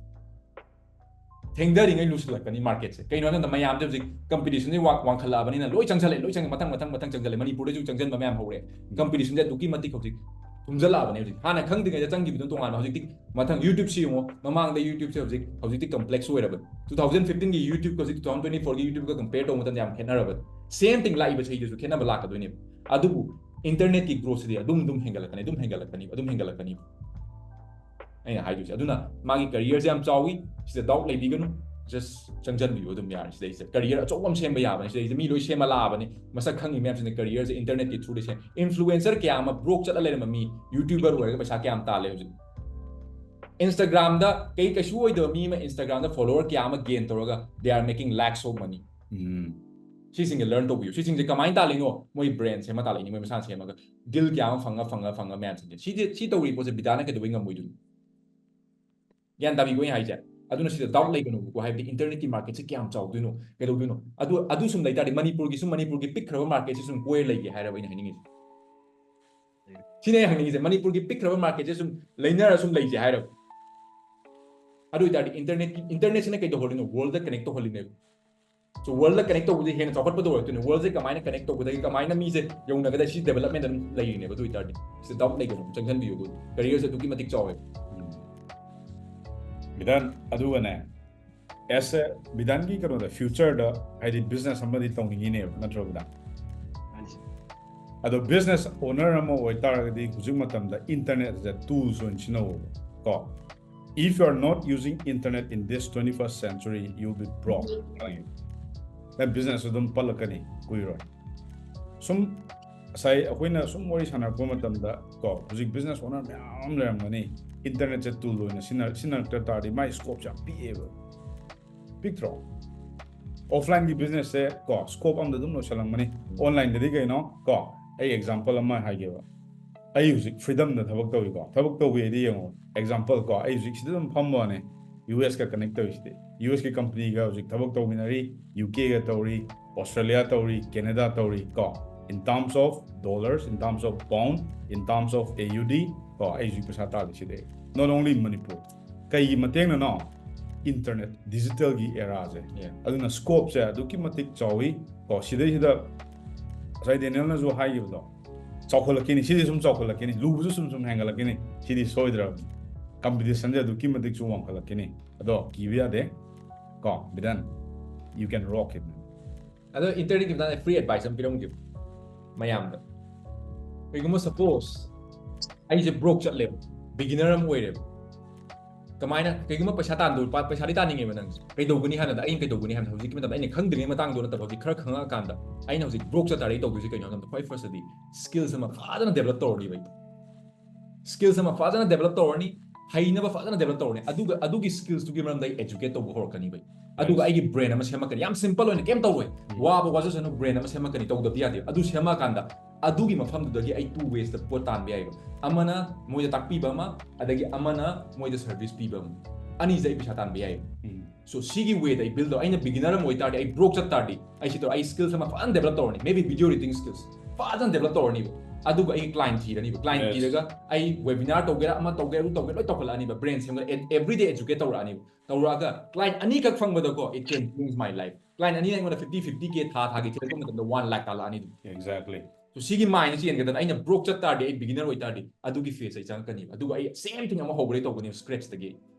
ꯊꯦꯡꯊꯔꯤꯉꯩ ꯂꯨꯁꯜꯂꯛꯀꯅꯤ marketꯁꯦ꯫ ꯀꯩꯅꯣ ꯍꯥꯏꯕ ꯃꯇꯝꯗ, ꯃꯌꯥꯝꯁꯦ ꯍꯧꯖꯤꯛ competitionꯁꯦ ꯋꯥꯡ-, ꯋꯥꯡꯈꯠꯂꯛꯑꯕꯅꯤꯅ ꯂꯣꯏ ꯆꯪꯁꯜꯂꯛꯑꯦ, ꯂꯣꯏ ꯆꯪꯉꯦ, ꯃꯊꯪ, ꯃꯊꯪ, ꯃꯊꯪ ꯆꯪꯁꯜꯂꯦ꯫ ꯃꯅꯤꯄꯨꯔꯗꯁꯨ ꯆꯪꯁꯤꯟꯕ ꯃꯌꯥꯝ ꯍꯧꯔꯦ꯫ Competitionꯁꯦ ꯑꯗꯨꯛꯀꯤ ꯃꯇꯤꯛ ꯍꯧꯖꯤꯛ ꯊꯨꯝꯖꯜꯂꯛꯑꯕꯅꯦ꯫ ꯍꯧꯖꯤꯛ ꯍꯥꯟꯅ ꯈꯪꯗ꯭ꯔꯤꯉꯩꯗ ꯆꯪꯈꯤꯕꯗꯨꯅ ꯇꯣꯉꯥꯟꯕ꯫ ꯍꯧꯖꯤꯛꯇꯤ ꯃꯊꯪ YouTubeꯁꯤ ꯌꯦꯡꯉꯣ, ꯃꯃꯥꯡꯗ YouTubeꯁꯦ ꯍꯧꯖꯤꯛ, ꯍꯧꯖꯤꯛꯇꯤ complex ꯑꯣꯏꯔꯕꯅꯤ꯫ Two thousand fifteenꯒꯤ YouTubeꯀ ꯍꯧꯖꯤꯛ two thousand twenty fourꯒꯤ YouTubeꯀ compare ꯇꯧꯕ ꯃꯇꯝꯗ ꯌꯥꯝ ꯈꯦꯠꯅꯔꯕꯅꯤ꯫ Same thing, ꯂꯥꯛꯏꯕ ꯆꯍꯤꯗꯁꯨ ꯈꯦꯠꯅꯕ ꯂꯥꯛꯀꯗꯣꯏꯅꯦꯕ꯫ ꯑꯗꯨꯕꯨ internetꯀꯤ growthꯁꯤꯗꯤ ꯑꯗꯨꯝ, ꯑꯗꯨꯝ ꯍꯦꯟꯒꯠꯂꯛꯀꯅꯤ, ꯑꯗꯨꯝ ꯍꯦꯟꯒꯠꯂꯛꯀꯅꯤ, ꯑꯗꯨꯝ ꯍꯦꯟꯒꯠꯂꯛꯀꯅꯤ꯫ ꯑꯩꯅ ꯍꯥꯏꯗꯣꯏꯁꯦ꯫ ꯑꯗꯨꯅ ꯃꯥꯒꯤ careerꯁꯦ ꯌꯥꯝ ꯆꯥꯎꯋꯤ, ꯁꯤꯗ doubt ꯂꯩꯕꯤꯒꯅꯨ꯫ Just ꯆꯪꯁꯤꯟꯕꯤꯌꯨ ꯑꯗꯨꯝ ꯌꯥꯔꯦ꯫ ꯁꯤꯗꯩꯁꯤꯗ career ꯑꯆꯧꯕ ꯑꯃ ꯁꯦꯝꯕ ꯌꯥꯕꯅꯤ꯫ ꯁꯤꯗꯩꯁꯤꯗ ꯃꯤ ꯂꯣꯏ ꯁꯦꯝꯃ ꯂꯥꯛꯑꯕꯅꯤ꯫ ꯃꯁꯛ ꯈꯪꯉꯤ ꯃꯌꯥꯝꯁꯤꯅ careerꯁꯦ internetꯀꯤ throughꯗ ꯁꯦꯝ-, influencer ꯀꯌꯥ ꯑꯃ broke ꯆꯠꯂ ꯂꯩꯔꯝꯕ ꯃꯤ YouTuber ꯑꯣꯏꯔꯒ ꯄꯩꯁꯥ ꯀꯌꯥꯝ ꯇꯥꯜꯂꯦ ꯍꯧꯖꯤꯛ꯫ Instagramꯗ ꯀꯩ ꯀꯩꯁꯨ ꯑꯣꯏꯗꯕ ꯃꯤ ꯑꯃ Instagramꯗ follower ꯀꯌꯥ ꯑꯃ gain ꯇꯧꯔꯒ they are making lakhs of money꯫ ꯎꯝ꯫ ꯁꯤꯁꯤꯡꯁꯦ learn ꯇꯧꯕꯤꯌꯨ꯫ ꯁꯤꯁꯤꯡꯁꯦ ꯀꯃꯥꯏꯅ ꯇꯥꯜꯂꯤꯅꯣ? ꯃꯣꯏ brand ꯁꯦꯝꯃ ꯇꯥꯜꯂꯛꯏꯅꯤ, ꯃꯣꯏ ꯃꯁꯥꯅ ꯁꯦꯝꯃꯒ deal ꯀꯌꯥ ꯑꯃ ꯐꯪꯉ, ꯐꯪꯉ, ꯐꯪꯉ ꯃꯌꯥꯝꯁꯤꯡꯁꯦ꯫ ꯁꯤꯗꯤ, ꯁꯤ ꯇꯧꯔꯤ ꯄꯣꯠꯁꯦ ꯕꯤꯗꯥꯅ ꯀꯩꯗꯧꯕꯩ ꯉꯝꯃꯣꯏꯗꯣꯏꯅꯣ? ꯒ꯭ꯌꯥꯟ ꯇꯥꯕꯤꯀꯣ ꯑꯩꯅ ꯍꯥꯏꯁꯦ꯫ ꯑꯗꯨꯅ ꯁꯤꯗ doubt ꯂꯩꯒꯅꯨꯕꯀꯣ, ꯍꯥꯏꯕꯗꯤ internetꯀꯤ marketꯁꯦ ꯀꯌꯥꯝ ꯆꯥꯎꯗꯣꯏꯅꯣ, ꯀꯩꯗꯧꯗꯣꯏꯅꯣ? ꯑꯗꯨ, ꯑꯗꯨ ꯁꯨꯝ ꯂꯩꯇꯥꯔꯗꯤ ꯃꯅꯤꯄꯨꯔꯒꯤ ꯁꯨꯝ, ꯃꯅꯤꯄꯨꯔꯒꯤ ꯄꯤꯛꯈ꯭ꯔꯕ marketꯁꯦ ꯁꯨꯝ ꯀꯣꯏꯔ ꯂꯩꯒꯦ ꯍꯥꯏꯔꯕ ꯑꯩꯅ ꯍꯥꯏꯅꯤꯡꯉꯤꯁꯦ꯫ ꯁꯤꯅꯦ ꯑꯩ ꯍꯪꯅꯤꯡꯉꯤꯁꯦ, ꯃꯅꯤꯄꯨꯔꯒꯤ ꯄꯤꯛꯈ꯭ꯔꯕ marketꯁꯦ ꯁꯨꯝ ꯂꯩꯅꯔ ꯁꯨꯝ ꯂꯩꯁꯦ ꯍꯥꯏꯔꯕ? ꯑꯗꯨ ꯑꯣꯏꯇꯥꯔꯗꯤ internetꯀꯤ, internetꯁꯤꯅ ꯀꯩꯗꯧꯍꯜꯂꯤꯅꯣ? Worldꯗ connect ꯇꯧꯍꯜꯂꯤꯅꯦꯕ꯫ So worldꯗ connect ꯇꯧꯕꯗꯤ ꯍꯦꯟꯅ ꯆꯥꯎꯈꯠꯄꯗ ꯑꯣꯏꯔꯛꯇꯣꯏꯅꯦ꯫ Worldꯁꯦ ꯀꯃꯥꯏꯅ connect ꯇꯧꯒꯗꯒꯦ, ꯀꯃꯥꯏꯅ ꯃꯤꯁꯦ ꯌꯧꯅꯒꯗꯒꯦ, ꯁꯤ development ꯑꯗꯨꯝ ꯂꯩꯔꯤꯅꯦꯕ꯫ ꯑꯗꯨ ꯑꯣꯏꯇꯥꯔꯗꯤ ꯁꯤꯗ doubt ꯂꯩꯒꯅꯨ, ꯆꯪꯁꯤꯟꯕꯤꯌꯨ꯫ ꯑꯗꯨ careerꯁꯦ ꯑꯗꯨꯛꯀꯤ ꯃꯇꯤꯛ ꯆꯥꯎꯋꯦ꯫ ꯕꯤꯗꯥꯟ, ꯑꯗꯨꯒꯅꯦ, as a ꯕꯤꯗꯥꯟꯒꯤ ꯀꯩꯅꯣꯗ, futureꯗ ꯍꯥꯏꯗꯤ business ꯑꯃꯗꯤ ꯇꯧꯅꯤꯡꯉꯤꯅꯦꯕ, ꯅꯠꯇ꯭ꯔꯣ ꯕꯤꯗꯥꯟ? ꯑꯗꯣ business owner ꯑꯃ ꯑꯣꯏꯇꯥꯔꯒꯗꯤ ꯍꯧꯖꯤꯛ ꯃꯇꯝꯗ internetꯁꯦ tools ꯑꯣꯏꯅ ꯁꯤꯖꯤꯟꯅꯧꯕ ꯀꯣ꯫ If you are not using internet in this twenty-first century, you'll be broke. ꯅꯪ business ꯑꯗꯨꯝ ꯄꯠꯂꯛꯀꯅꯤ ꯀꯨꯏꯔꯣꯏ꯫ ꯁꯨꯝ ꯉꯁꯥꯏ ꯑꯩꯈꯣꯏꯅ ꯁꯨꯝ ꯋꯥꯔꯤ ꯁꯥꯟꯅꯔꯛꯄ ꯃꯇꯝꯗ ꯀꯣ, ꯍꯧꯖꯤꯛ business owner ꯃꯌꯥꯝ ꯑꯃ ꯂꯩꯔꯝꯒꯅꯤ, internetꯁꯦ tool ꯑꯣꯏꯅ ꯁꯤꯖꯤꯟꯅ-, ꯁꯤꯖꯤꯟꯅꯔꯛꯇ ꯇꯥꯔꯗꯤ ꯃꯥꯏ scopeꯁꯦ ꯌꯥꯝ ꯄꯤꯛꯑꯦꯕ꯫ ꯄꯤꯛꯇ꯭ꯔꯣ? Offlineꯒꯤ businessꯁꯦ ꯀꯣ, scope ꯑꯃꯗ ꯑꯗꯨꯝ ꯂꯣꯏꯁꯜꯂꯝꯒꯅꯤ꯫ Onlineꯗꯗꯤ ꯀꯩꯅꯣ ꯀꯣ, ꯑꯩ example ꯑꯃ ꯍꯥꯏꯒꯦꯕ꯫ ꯑꯩ ꯍꯧꯖꯤꯛ freedomꯗ ꯊꯕꯛ ꯇꯧꯏꯀꯣ, ꯊꯕꯛ ꯇꯧꯕ ꯍꯥꯏꯗꯤ ꯌꯦꯡꯉꯣ, example ꯀꯣ, ꯑꯩ ꯍꯧꯖꯤꯛ ꯁꯤꯗ ꯑꯗꯨꯝ ꯐꯝꯕ ꯋꯥꯅꯦ, USꯀ connect ꯇꯧꯔꯤꯁꯤꯗꯤ, USꯀꯤ companyꯒ ꯍꯧꯖꯤꯛ ꯊꯕꯛ ꯇꯧꯃꯤꯟꯅꯔꯤ, UKꯒ ꯇꯧꯔꯤ, Australia ꯇꯧꯔꯤ, Canada ꯇꯧꯔꯤ ꯀꯣ, in terms of dollars, in terms of pound, in terms of A U D ꯀꯣ, ꯑꯩꯁꯨ ꯄꯩꯁꯥ ꯇꯥꯜꯂꯤ ꯁꯤꯗꯩ, not only Manipur. ꯀꯩꯒꯤ ꯃꯇꯦꯡꯅꯅꯣ? Internet, digital ꯒꯤ era ꯁꯦ. Yeah. ꯑꯗꯨꯅ scope ꯁꯦ ꯑꯗꯨꯛꯀꯤ ꯃꯇꯤꯛ ꯆꯥꯎꯏ ꯀꯣ. ꯁꯤꯗꯩꯁꯤꯗ ꯉꯁꯥꯏ ꯗꯦꯅꯤꯌꯦꯜꯅꯁꯨ ꯍꯥꯏꯈꯤꯕꯗꯣ, ꯆꯥꯎꯈꯠꯂꯛꯈꯤꯅꯤ, ꯁꯤꯗꯤ ꯁꯨꯝ ꯆꯥꯎꯈꯠꯂꯛꯈꯤꯅꯤ, ꯂꯨꯕꯁꯨ ꯁꯨꯝ ꯁꯨꯝ ꯍꯦꯟꯒꯠꯂꯛꯈꯤꯅꯤ, ꯁꯤꯗꯤ ꯁꯣꯏꯗ꯭ꯔꯕꯅꯤ. Competition ꯁꯦ ꯑꯗꯨꯛꯀꯤ ꯃꯇꯤꯛꯁꯨ ꯋꯥꯡꯈꯠꯂꯛꯈꯤꯅꯤ. ꯑꯗꯣ ꯀꯤꯕ ꯌꯥꯗꯦ ꯀꯣ, ꯕꯤꯗꯟ, you can rock it. ꯑꯗꯣ intern ꯒꯤ ꯃꯇꯥꯡꯗ free advice ꯑꯃ ꯄꯤꯔꯝꯒꯦ ꯃꯌꯥꯝꯗ. ꯀꯩꯒꯨꯝꯕ suppose ꯑꯩꯁꯦ broke ꯆꯠꯂꯦꯕ, beginner ꯑꯃ ꯑꯣꯏꯔꯦꯕ, ꯀꯃꯥꯏꯅ, ꯀꯩꯒꯨꯝꯕ ꯄꯩꯁꯥ ꯇꯥꯟꯗꯣꯏ ꯄꯩꯁꯥꯗꯤ ꯇꯥꯅꯤꯡꯉꯦꯕ ꯅꯪꯁꯦ, ꯀꯩꯗꯧꯒꯅꯤ ꯍꯥꯏꯅꯗ, ꯑꯩꯅ ꯀꯩꯗꯧꯒꯅꯤ ꯍꯥꯏꯕꯗ, ꯍꯧꯖꯤꯛꯀꯤ ꯃꯇꯝꯗ ꯑꯩꯅ ꯈꯪꯗ꯭ꯔꯤꯉꯩ ꯃꯇꯥꯡꯗꯣ ꯅꯠꯇꯕ, ꯍꯧꯖꯤꯛ ꯈꯔ ꯈꯪꯉꯛꯑꯀꯥꯟꯗ ꯑꯩꯅ ꯍꯧꯖꯤꯛ broke ꯆꯠ ꯇꯥꯔꯗꯤ ꯑꯩ ꯇꯧꯗꯣꯏꯁꯦ ꯀꯩꯅꯣ ꯍꯥꯏꯕꯗ, ꯈ꯭ꯋꯥꯏ first ꯇꯗꯤ skills ꯑꯃ ꯐꯖꯅ develop ꯇꯧꯔꯅꯤꯕ ꯑꯩ. Skills ꯑꯃ ꯐꯖꯅ develop ꯇꯧꯔꯅꯤ, ꯍꯩꯅꯕ ꯐꯖꯅ develop ꯇꯧꯔꯅꯤ. ꯑꯗꯨꯒ ꯑꯗꯨꯒꯤ skills ꯇꯨꯒꯤ ꯃꯔꯝꯗ ꯑꯩ educate ꯇꯧꯕ ꯍꯧꯔꯛꯀꯅꯤꯕ ꯑꯩ. ꯑꯗꯨꯒ ꯑꯩꯒꯤ brain ꯑꯃ ꯁꯦꯝꯃꯛꯀꯅꯤ. ꯌꯥꯝ simple ꯑꯣꯏꯅ ꯀꯩꯝ ꯇꯧꯔꯣꯏ, ꯋꯥꯕ ꯋꯥꯖꯁꯅꯨ, brain ꯑꯃ ꯁꯦꯝꯃꯛꯀꯅꯤ, ꯇꯧꯗꯕꯗꯤ ꯌꯥꯗꯦ. ꯑꯗꯨ ꯁꯦꯝꯃꯛꯑꯀꯥꯟꯗ ꯑꯗꯨꯒꯤ ꯃꯐꯝꯗꯨꯗꯒꯤ ꯑꯩ two ways ꯇ ꯄꯣꯠ ꯇꯥꯟꯕ ꯌꯥꯏꯕ. ꯑꯃꯅ ꯃꯣꯏꯗ ꯇꯥꯛꯄꯤꯕ ꯑꯃ, ꯑꯗꯒꯤ ꯑꯃꯅ ꯃꯣꯏꯗ service ꯄꯤꯕ ꯑꯃ. ꯑꯅꯤꯁꯤꯗ ꯑꯩ ꯄꯩꯁꯥ ꯇꯥꯟꯕ ꯌꯥꯏꯕ. So ꯁꯤꯒꯤ way ꯗ ꯑꯩ build ꯇꯧ, ꯑꯩꯅ beginner ꯑꯃ ꯑꯣꯏꯇꯥꯔꯗꯤ, ꯑꯩ broke ꯆꯠ ꯇꯥꯔꯗꯤ, ꯑꯩ ꯁꯤ ꯇꯧꯔ, ꯑꯩ skills ꯑꯃ ꯐꯖꯅ develop ꯇꯧꯔꯅꯤ, maybe video editing skills ꯐꯖꯅ develop ꯇꯧꯔꯅꯤꯕ. ꯑꯗꯨꯒ ꯑꯩ client ꯊꯤꯔꯅꯤꯕ. Client Yes. ꯊꯤꯔꯒ ꯑꯩ webinar ꯇꯧꯒꯦꯔꯥ, ꯑꯃ ꯇꯧꯒꯦꯔꯥ, ꯑꯗꯨ ꯇꯧꯒꯦꯔꯥ, ꯂꯣꯏ ꯇꯧꯈꯠꯂꯛꯑꯅꯤꯕ. Brain ꯁꯦꯝꯒꯠ, everyday educate ꯇꯧꯔꯛꯑꯅꯤꯕ. ꯇꯧꯔꯛꯑꯒ client ꯑꯅꯤꯈꯛ ꯐꯪꯕꯗꯀꯣ, it can change my life. Client ꯑꯅꯤ ꯑꯩꯉꯣꯟꯗ fifty fifty K ꯊꯥ ꯊꯥꯒꯤ ꯊꯤꯔꯛꯄ ꯃꯇꯝꯗ one lakh ꯇꯥꯜꯂꯛꯑꯅꯤ ꯑꯗꯨꯝ. Exactly. So ꯁꯤꯒꯤ mind ꯁꯤ ꯆꯦꯟꯒꯗꯕ. ꯑꯩꯅ broke ꯆꯠ ꯇꯥꯔꯗꯤ, ꯑꯩ beginner ꯑꯣꯏꯇꯥꯔꯗꯤ, ꯑꯗꯨꯒꯤ phase ꯑꯩ ꯆꯪꯉꯛꯀꯅꯤꯕ. ꯑꯗꯨꯒ ꯑꯩ same thing ꯑꯃ ꯍꯧꯕꯗꯩ ꯇꯧꯒꯅꯦꯕ, scratch ꯇꯒꯤ.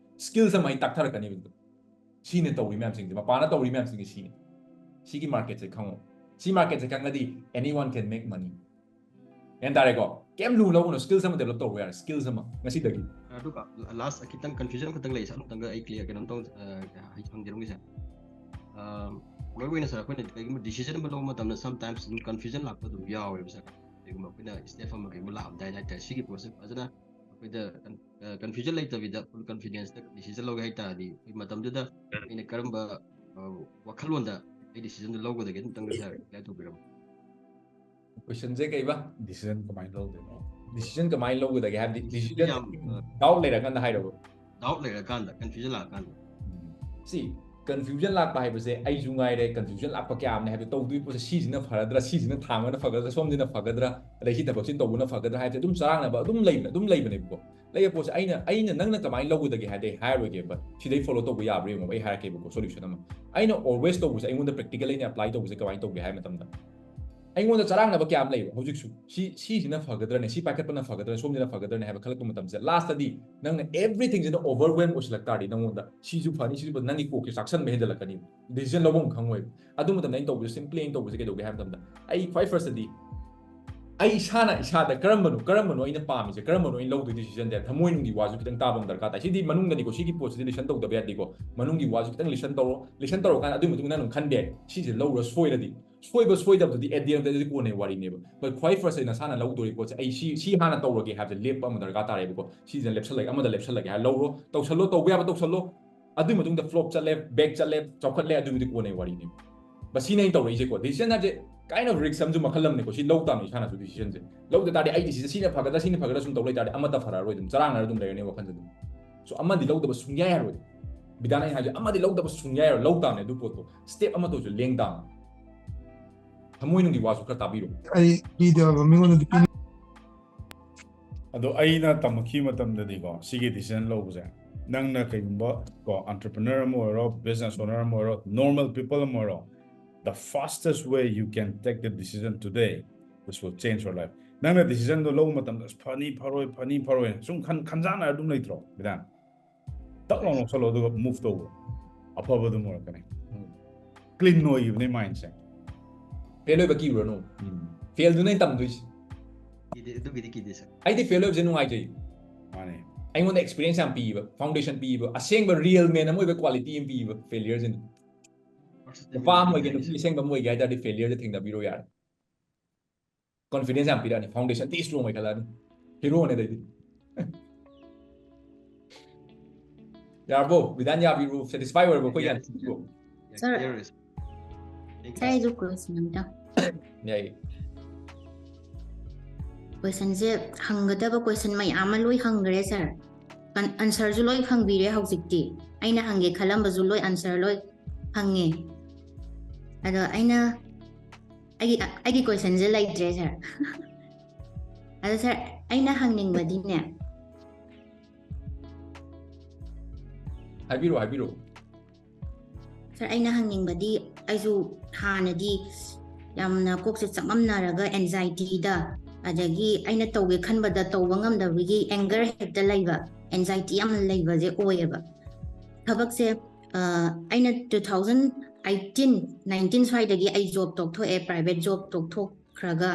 Skills ꯑꯃ ꯑꯩ ꯇꯥꯛꯊꯔꯛꯀꯅꯤꯕ ꯑꯗꯨꯗ. ꯁꯤꯅ ꯇꯧꯔꯤ ꯃꯌꯥꯝꯁꯤꯡꯁꯦ, ꯃꯄꯥꯟꯗ ꯇꯧꯔꯤ ꯃꯌꯥꯝꯁꯤꯡꯁꯦ ꯁꯤꯅꯤ. ꯁꯤꯒꯤ market ꯁꯦ ꯈꯪꯉꯣ. ꯁꯤ market ꯁꯦ ꯈꯪꯉꯗꯤ anyone can make money. ꯒ꯭ꯌꯥꯟ ꯇꯥꯔꯦꯀꯣ? ꯀꯩꯝ ꯂꯨ ꯂꯧꯒꯅꯨ, skills ꯑꯃ develop ꯇꯧꯕ ꯌꯥꯔꯦ, skills ꯑꯃ ꯉꯁꯤꯗꯒꯤ. ꯑꯗꯨꯒ last ꯈꯤꯇꯪ confusion ꯈꯤꯇꯪ ꯂꯩ, ꯁꯥꯔ, ꯑꯝꯇꯪꯒ ꯑꯩ clear ꯀꯩꯅꯣꯝ ꯇꯧ, ꯑ, ꯍꯪꯖꯔꯝꯒꯦ ꯁꯥꯔ꯫ ꯑ, ꯃꯔꯨ ꯑꯣꯏꯅ ꯁꯥꯔ, ꯑꯩꯈꯣꯏꯅ ꯀꯩꯒꯨꯝꯕ decision ꯑꯃ ꯂꯧꯕ ꯃꯇꯝꯗ sometimes ꯑꯗꯨꯝ confusion ꯂꯥꯛꯄ ꯑꯗꯨꯝ ꯌꯥꯎꯋꯦꯕ ꯁꯥꯔ꯫ ꯀꯩꯒꯨꯝꯕ ꯑꯩꯈꯣꯏꯅ step ꯑꯃ ꯀꯩꯒꯨꯝꯕ ꯂꯥꯛꯑꯝꯗꯥꯏꯗ ꯍꯥꯏꯇꯥꯔꯦ, ꯁꯤꯒꯤ process ꯐꯖꯅ ꯑꯩꯈꯣꯏꯗ ꯀꯟ-, ꯑ, confusion ꯂꯩꯇꯕꯤꯗ full confidence ꯇ decision ꯂꯧꯒꯦ ꯍꯥꯏꯇꯥꯔꯗꯤ, ꯑꯩꯈꯣꯏ ꯃꯇꯝꯗꯨꯗ ꯑꯩꯅ ꯀꯔꯝꯕ, ꯑ, ꯋꯥꯈꯜꯂꯣꯟꯗ ꯑꯩ decision ꯗꯨ ꯂꯧꯒꯗꯒꯦ ꯑꯝꯇꯪꯒ ꯁꯥꯔ clear ꯇꯧꯕꯤꯔꯝꯃꯣ꯫ Question ꯁꯦ ꯀꯩꯕ? Decision ꯀꯃꯥꯏꯅ ꯂꯧꯗꯣꯏꯅꯣ? Decision ꯀꯃꯥꯏꯅ ꯂꯧꯒꯗꯒꯦ ꯍꯥꯏꯕꯗꯤ, Decision decision ꯌꯥꯝ, ꯑ, doubt ꯂꯩꯔꯀꯥꯟꯗ ꯍꯥꯏꯔꯕ? Doubt ꯂꯩꯔꯀꯥꯟꯗ, confusion ꯂꯥꯛꯑꯀꯥꯟꯗ꯫ See, Confusion ꯂꯥꯛꯄ ꯍꯥꯏꯕꯁꯦ ꯑꯩꯁꯨ ꯉꯥꯏꯔꯦ, confusion ꯂꯥꯛꯄ ꯀꯌꯥ ꯑꯃꯅꯦ ꯍꯥꯏꯕꯗꯤ, ꯇꯧꯗꯣꯏ ꯄꯣꯠꯁꯦ ꯁꯤꯁꯤꯅ ꯐꯔꯗ꯭ꯔꯥ, ꯁꯤꯁꯤꯅ ꯊꯥꯡꯕꯅ ꯐꯒꯗ꯭ꯔꯥ, ꯁꯣꯝꯁꯤꯅ ꯐꯒꯗ꯭ꯔꯥ, ꯑꯗꯩ ꯁꯤ ꯊꯕꯛꯁꯤꯅ ꯇꯧꯕꯅ ꯐꯒꯗ꯭ꯔꯥ ꯍꯥꯏꯕꯁꯦ ꯑꯗꯨꯝ ꯆꯔꯥꯡꯅꯕ ꯑꯗꯨꯝ ꯂꯩꯕ ꯑꯗꯨꯝ ꯂꯩꯕꯅꯦꯕꯀꯣ꯫ ꯂꯩꯕ ꯄꯣꯠꯁꯦ ꯑꯩꯅ ꯑꯩꯅ ꯅꯪꯅ ꯀꯃꯥꯏꯅ ꯂꯧꯒꯗꯒꯦ ꯍꯥꯏꯗꯤ ꯑꯩ ꯍꯥꯏꯔꯣꯏꯒꯦꯕ, ꯁꯤꯗꯩ follow ꯇꯧꯕ ꯌꯥꯕ꯭ꯔꯥ ꯌꯦꯡꯉꯣ, ꯑꯩ ꯍꯥꯏꯔꯛꯀꯦꯕꯀꯣ solution ꯑꯃ꯫ ꯑꯩꯅ always ꯇꯧꯕꯁꯦ, ꯑꯩꯉꯣꯟꯗ practical ꯑꯩꯅ apply ꯇꯧꯕꯁꯦ ꯀꯃꯥꯏꯅ ꯇꯧꯒꯦ ꯍꯥꯏꯕ ꯃꯇꯝꯗ, ꯑꯩꯉꯣꯟꯗ ꯆꯔꯥꯡꯅꯕ ꯀꯌꯥ ꯑꯃ ꯂꯩꯕ ꯍꯧꯖꯤꯛꯁꯨ꯫ ꯁꯤ ꯁꯤꯁꯤꯅ ꯐꯒꯗ꯭ꯔꯅꯦ, ꯁꯤ ꯄꯥꯏꯈꯠꯄꯅ ꯐꯒꯗ꯭ꯔꯅꯦ, ꯁꯣꯝꯁꯤꯅ ꯐꯒꯗ꯭ꯔꯅꯦ ꯍꯥꯏꯕ ꯈꯜꯂꯛꯄ ꯃꯇꯝꯁꯦ, lastꯇꯗꯤ ꯅꯪꯅ everythingꯁꯤꯅ overwhelm ꯑꯣꯏꯁꯤꯜꯂꯛ ꯇꯥꯔꯗꯤ, ꯅꯪꯉꯣꯟꯗ ꯁꯤꯁꯨ ꯐꯅꯤ, ꯁꯤꯁꯨ ꯐꯅꯤ, ꯅꯪꯒꯤ ꯀꯣꯛꯁꯦ ꯆꯥꯛꯁꯟꯕ ꯍꯦꯟꯖꯜꯂꯛꯀꯅꯤ, decision ꯂꯧꯐꯝ ꯈꯪꯉꯣꯏꯕ꯫ ꯑꯗꯨ ꯃꯇꯝꯗ ꯑꯩꯅ ꯇꯧꯕꯁꯦ, simply ꯑꯩꯅ ꯇꯧꯕꯁꯦ ꯀꯩꯗꯧꯒꯦ ꯍꯥꯏꯕ ꯃꯇꯝꯗ, ꯑꯩ ꯈ꯭ꯋꯥꯏ firstꯇꯗꯤ ꯑꯩ ꯏꯁꯥꯅ ꯏꯁꯥꯗ ꯀꯔꯝꯕꯅꯣ ꯀꯔꯝꯕꯅꯣ ꯑꯩꯅ ꯄꯥꯝꯃꯤꯁꯦ, ꯀꯔꯝꯕꯅꯣ ꯑꯩꯅ ꯂꯧꯗꯣꯏ decisionꯁꯦ, ꯊꯃꯣꯏꯅꯨꯡꯒꯤ ꯋꯥꯁꯨ ꯈꯤꯇꯪ ꯇꯥꯕ ꯑꯃ ꯗꯔꯀꯥꯔ ꯇꯥꯏ꯫ ꯁꯤꯗꯤ ꯃꯅꯨꯡꯗꯅꯤꯀꯣ, ꯁꯤꯒꯤ ꯄꯣꯠꯁꯤꯗꯤ listen ꯇꯧꯗꯕ ꯌꯥꯗꯦꯀꯣ꯫ ꯃꯅꯨꯡꯒꯤ ꯋꯥꯁꯨ ꯈꯤꯇꯪ listen ꯇꯧꯔꯣ, listen ꯇꯧꯔꯀꯥꯟꯗ ꯑꯗꯨꯒꯤ ꯃꯇꯨꯡ ꯏꯟꯅ ꯑꯗꯨꯝ ꯈꯟꯕ ꯌꯥꯏ꯫ ꯁꯤꯁꯦ ꯂꯧꯔ ꯁꯣꯏꯔꯗꯤ, ꯁꯣꯏꯕ ꯁꯣꯏꯗꯕꯗꯨꯗꯤ at the end of the day ꯀꯣꯟꯅꯩ ꯋꯥꯔꯤꯅꯦꯕ꯫ But ꯈ꯭ꯋꯥꯏ firstꯇ ꯅꯁꯥꯅ ꯂꯧꯗꯣꯔꯤ ꯄꯣꯠꯁꯦ, ꯑꯩ ꯁꯤ ꯁꯤ ꯍꯥꯟꯅ ꯇꯧꯔꯒꯦ ꯍꯥꯏꯕꯁꯦ ꯂꯦꯞꯄ ꯑꯃ ꯗꯔꯀꯥꯔ ꯇꯥꯔꯦꯕꯀꯣ꯫ ꯁꯤꯁꯤꯅ ꯂꯦꯞꯁꯜꯂꯒꯦ, ꯑꯃꯗ ꯂꯦꯞꯁꯜꯂꯒꯦ ꯍꯥꯏꯔ ꯂꯧꯔꯣ, ꯇꯧꯁꯜꯂꯣ, ꯇꯧꯕ ꯌꯥꯕ ꯇꯧꯁꯜꯂꯣ꯫ ꯑꯗꯨꯒꯤ ꯃꯇꯨꯡꯗ flop ꯆꯠꯂꯦ, back ꯆꯠꯂꯦ, ꯆꯥꯎꯈꯠꯂꯦ, ꯑꯗꯨꯒꯤꯗꯤ ꯀꯣꯟꯅꯩ ꯋꯥꯔꯤꯅꯦꯕ꯫ ꯕꯁ ꯁꯤꯅꯦ ꯑꯩꯅ ꯇꯧꯔꯛꯏꯁꯦꯀꯣ꯫ Decision ꯍꯥꯏꯕꯁꯦ kind of risk ꯑꯃꯁꯨ ꯃꯈꯜ ꯑꯃꯅꯦꯀꯣ꯫ ꯁꯤ ꯂꯧ ꯇꯥꯕꯅꯤ ꯏꯁꯥꯅꯁꯨ decisionꯁꯦ꯫ ꯂꯧꯗ ꯇꯥꯔꯗꯤ ꯑꯩꯗꯤ ꯁꯤꯁꯦ ꯁꯤꯅ ꯐꯒꯗ꯭ꯔꯥ, ꯁꯤꯅ ꯐꯒꯗ꯭ꯔꯥ ꯁꯨꯝ ꯇꯧ ꯂꯩ ꯇꯥꯔꯗꯤ ꯑꯃꯠꯇ ꯐꯔꯛꯑꯔꯣꯏ, ꯑꯗꯨꯝ ꯆꯔꯥꯡꯅꯔ ꯑꯗꯨꯝ ꯂꯩꯔꯅꯤ ꯋꯥꯈꯜꯁꯦ ꯑꯗꯨꯝ꯫ So ꯑꯃꯗꯤ ꯂꯧꯗꯕ ꯁꯨꯡꯌꯥ ꯌꯥꯔꯣꯏ꯫ ꯕꯤꯗꯥꯅ ꯑꯩꯅ ꯍꯥꯏꯁꯦ ꯑꯃꯗꯤ ꯂꯧꯗꯕ ꯁꯨꯡꯌꯥ ꯌꯥꯔꯣꯏ꯫ ꯂꯧ ꯇꯥꯕꯅꯦ ꯑꯗꯨ ꯄꯣꯠꯇꯣ꯫ Step ꯑꯃꯠꯇ ꯑꯣꯏꯔꯁꯨ ꯂꯦꯡ ꯇꯥꯕꯅꯦ꯫ ꯊꯃꯣꯏꯅꯨꯡꯒꯤ ꯋꯥꯁꯨ ꯈꯔ ꯇꯥꯕꯤꯔꯣ꯫ ꯑꯩ ꯄꯤꯗꯦꯕ, ꯃꯤꯉꯣꯟꯗꯗꯤ ꯄꯤ ꯑꯗꯣ ꯑꯩꯅ ꯇꯝꯃꯛꯈꯤꯕ ꯃꯇꯝꯗꯗꯤꯀꯣ, ꯁꯤꯒꯤ decision ꯂꯧꯕꯁꯦ, ꯅꯪꯅ ꯀꯩꯒꯨꯝꯕ ꯀꯣ entrepreneur ꯑꯃ ꯑꯣꯏꯔꯣ, business owner ꯑꯃ ꯑꯣꯏꯔꯣ, normal people ꯑꯃ ꯑꯣꯏꯔꯣ, the fastest way you can take the decision today, which will change your life. ꯅꯪꯅ decisionꯗꯣ ꯂꯧꯕ ꯃꯇꯝꯗ ꯑꯁ ꯐꯅꯤ ꯐꯔꯣꯏ, ꯐꯅꯤ ꯐꯔꯣꯏ ꯁꯨꯝ ꯈꯟ ꯈꯟꯖꯥꯟꯅꯔ ꯑꯗꯨꯝ ꯂꯩꯇ꯭ꯔꯣ, ꯕꯤꯗꯥꯟ? ꯇꯛ ꯂꯥꯎ ꯂꯧꯁꯜꯂꯣ ꯑꯗꯨꯒ move ꯇꯧꯕ, ꯑꯐꯕ ꯑꯗꯨꯝ ꯑꯣꯏꯔꯛꯀꯅꯤ꯫ ꯎꯝ꯫ Clean ꯑꯣꯏꯈꯤꯕꯅꯦ mindꯁꯦ꯫ Fail ꯑꯣꯏꯕ ꯀꯤꯔꯨꯔꯅꯨ꯫ ꯎꯝ. Failꯗꯨꯅ ꯑꯩꯅ ꯇꯝꯗꯣꯏꯁꯦ꯫ ꯀꯤꯗꯦ, ꯑꯗꯨꯒꯤꯗꯤ ꯀꯤꯗꯦ sir. ꯑꯩꯗꯤ fail ꯑꯣꯏꯕꯁꯦ ꯅꯨꯡꯉꯥꯏꯖꯩ꯫ ꯃꯥꯅꯦ꯫ ꯑꯩꯉꯣꯟꯗ experience ꯌꯥꯝ ꯄꯤꯕ, foundation ꯄꯤꯕ, ꯑꯁꯦꯡꯕ real man ꯑꯃ ꯑꯣꯏꯕ quality ꯑꯃ ꯄꯤꯕ failureꯁꯤꯅ꯫ ꯅꯨꯄꯥ ꯑꯃ ꯑꯣꯏꯒꯦ, ꯅꯨꯄꯤ ꯑꯁꯦꯡꯕ ꯑꯃ ꯑꯣꯏꯒꯦ ꯍꯥꯏ ꯇꯥꯔꯗꯤ failureꯁꯦ ꯊꯦꯡꯅꯕꯤꯔꯣ ꯌꯥꯔꯦ꯫ Confidence ꯌꯥꯝ ꯄꯤꯔꯛꯑꯅꯤ, foundation ꯊꯤ strong ꯑꯣꯏꯈꯠꯂꯛꯑꯅꯤ꯫ Heroꯅꯦ ꯑꯗꯩꯗꯤ꯫ ꯌꯥꯔꯕꯣ? ꯕꯤꯗꯥꯟ ꯌꯥꯕꯤꯔꯕꯣ? Satisfy ꯑꯣꯏꯔꯕꯣ? ꯑꯩꯈꯣꯏ ꯌꯥꯅꯤꯡꯕꯣ? Sir. Clear ꯑꯣꯏꯁꯦ꯫ ꯁꯥꯔ, ꯑꯩꯁꯨ question ꯑꯝꯇ꯫ ꯌꯥꯏꯌꯦ꯫ Questionꯁꯦ ꯍꯪꯒꯗꯕ question ꯃꯌꯥꯝ ꯑꯃ ꯂꯣꯏ ꯍꯪꯈ꯭ꯔꯦ sir꯫ ꯑꯟꯁꯔꯁꯨ ꯂꯣꯏ ꯐꯪꯕꯤꯔꯦ ꯍꯧꯖꯤꯛꯇꯤ꯫ ꯑꯩꯅ ꯍꯪꯒꯦ ꯈꯜꯂꯝꯕꯁꯨ ꯂꯣꯏ ꯑꯟꯁꯔ ꯂꯣꯏ ꯐꯪꯉꯦ꯫ ꯑꯗꯣ ꯑꯩꯅ ꯑꯩꯒꯤ ꯑꯩꯒꯤ ꯀꯣꯏꯁꯟꯁꯦ ꯂꯩꯇ꯭ꯔꯦ ꯁꯥꯔ꯫ ꯑꯗꯣ ꯁꯥꯔ, ꯑꯩꯅ ꯍꯪꯅꯤꯡꯕꯗꯤꯅꯦ, ꯍꯥꯏꯕꯤꯔꯛꯑꯣ, ꯍꯥꯏꯕꯤꯔꯛꯑꯣ꯫ ꯁꯥꯔ, ꯑꯩꯅ ꯍꯪꯅꯤꯡꯕꯗꯤ, ꯑꯩꯁꯨ ꯍꯥꯟꯅꯗꯤ ꯌꯥꯝꯅ ꯀꯣꯛꯁꯦ ꯆꯃꯝꯅꯔꯒ ꯑꯦꯟꯖꯥꯏꯇꯤꯗ, ꯑꯗꯒꯤ ꯑꯩꯅ ꯇꯧꯒꯦ ꯈꯟꯕꯗ ꯇꯧꯕ ꯉꯝꯗꯕꯒꯤ ꯑꯦꯡꯒꯔ ꯍꯦꯛꯇ ꯂꯩꯕ, ꯑꯦꯟꯖꯥꯏꯇꯤ ꯌꯥꯝꯅ ꯂꯩꯕꯁꯦ ꯑꯣꯏꯌꯦꯕ꯫ ꯊꯕꯛꯁꯦ ꯑꯩꯅ two thousand eighteen nineteen ꯁ꯭ꯋꯥꯏꯗꯒꯤ ꯑꯩ ꯖꯣꯕ ꯇꯣꯛꯊꯣꯛꯑꯦ, ꯄ꯭ꯔꯥꯏꯚꯦꯠ ꯖꯣꯕ ꯇꯣꯛꯊꯣꯛꯈ꯭ꯔꯒ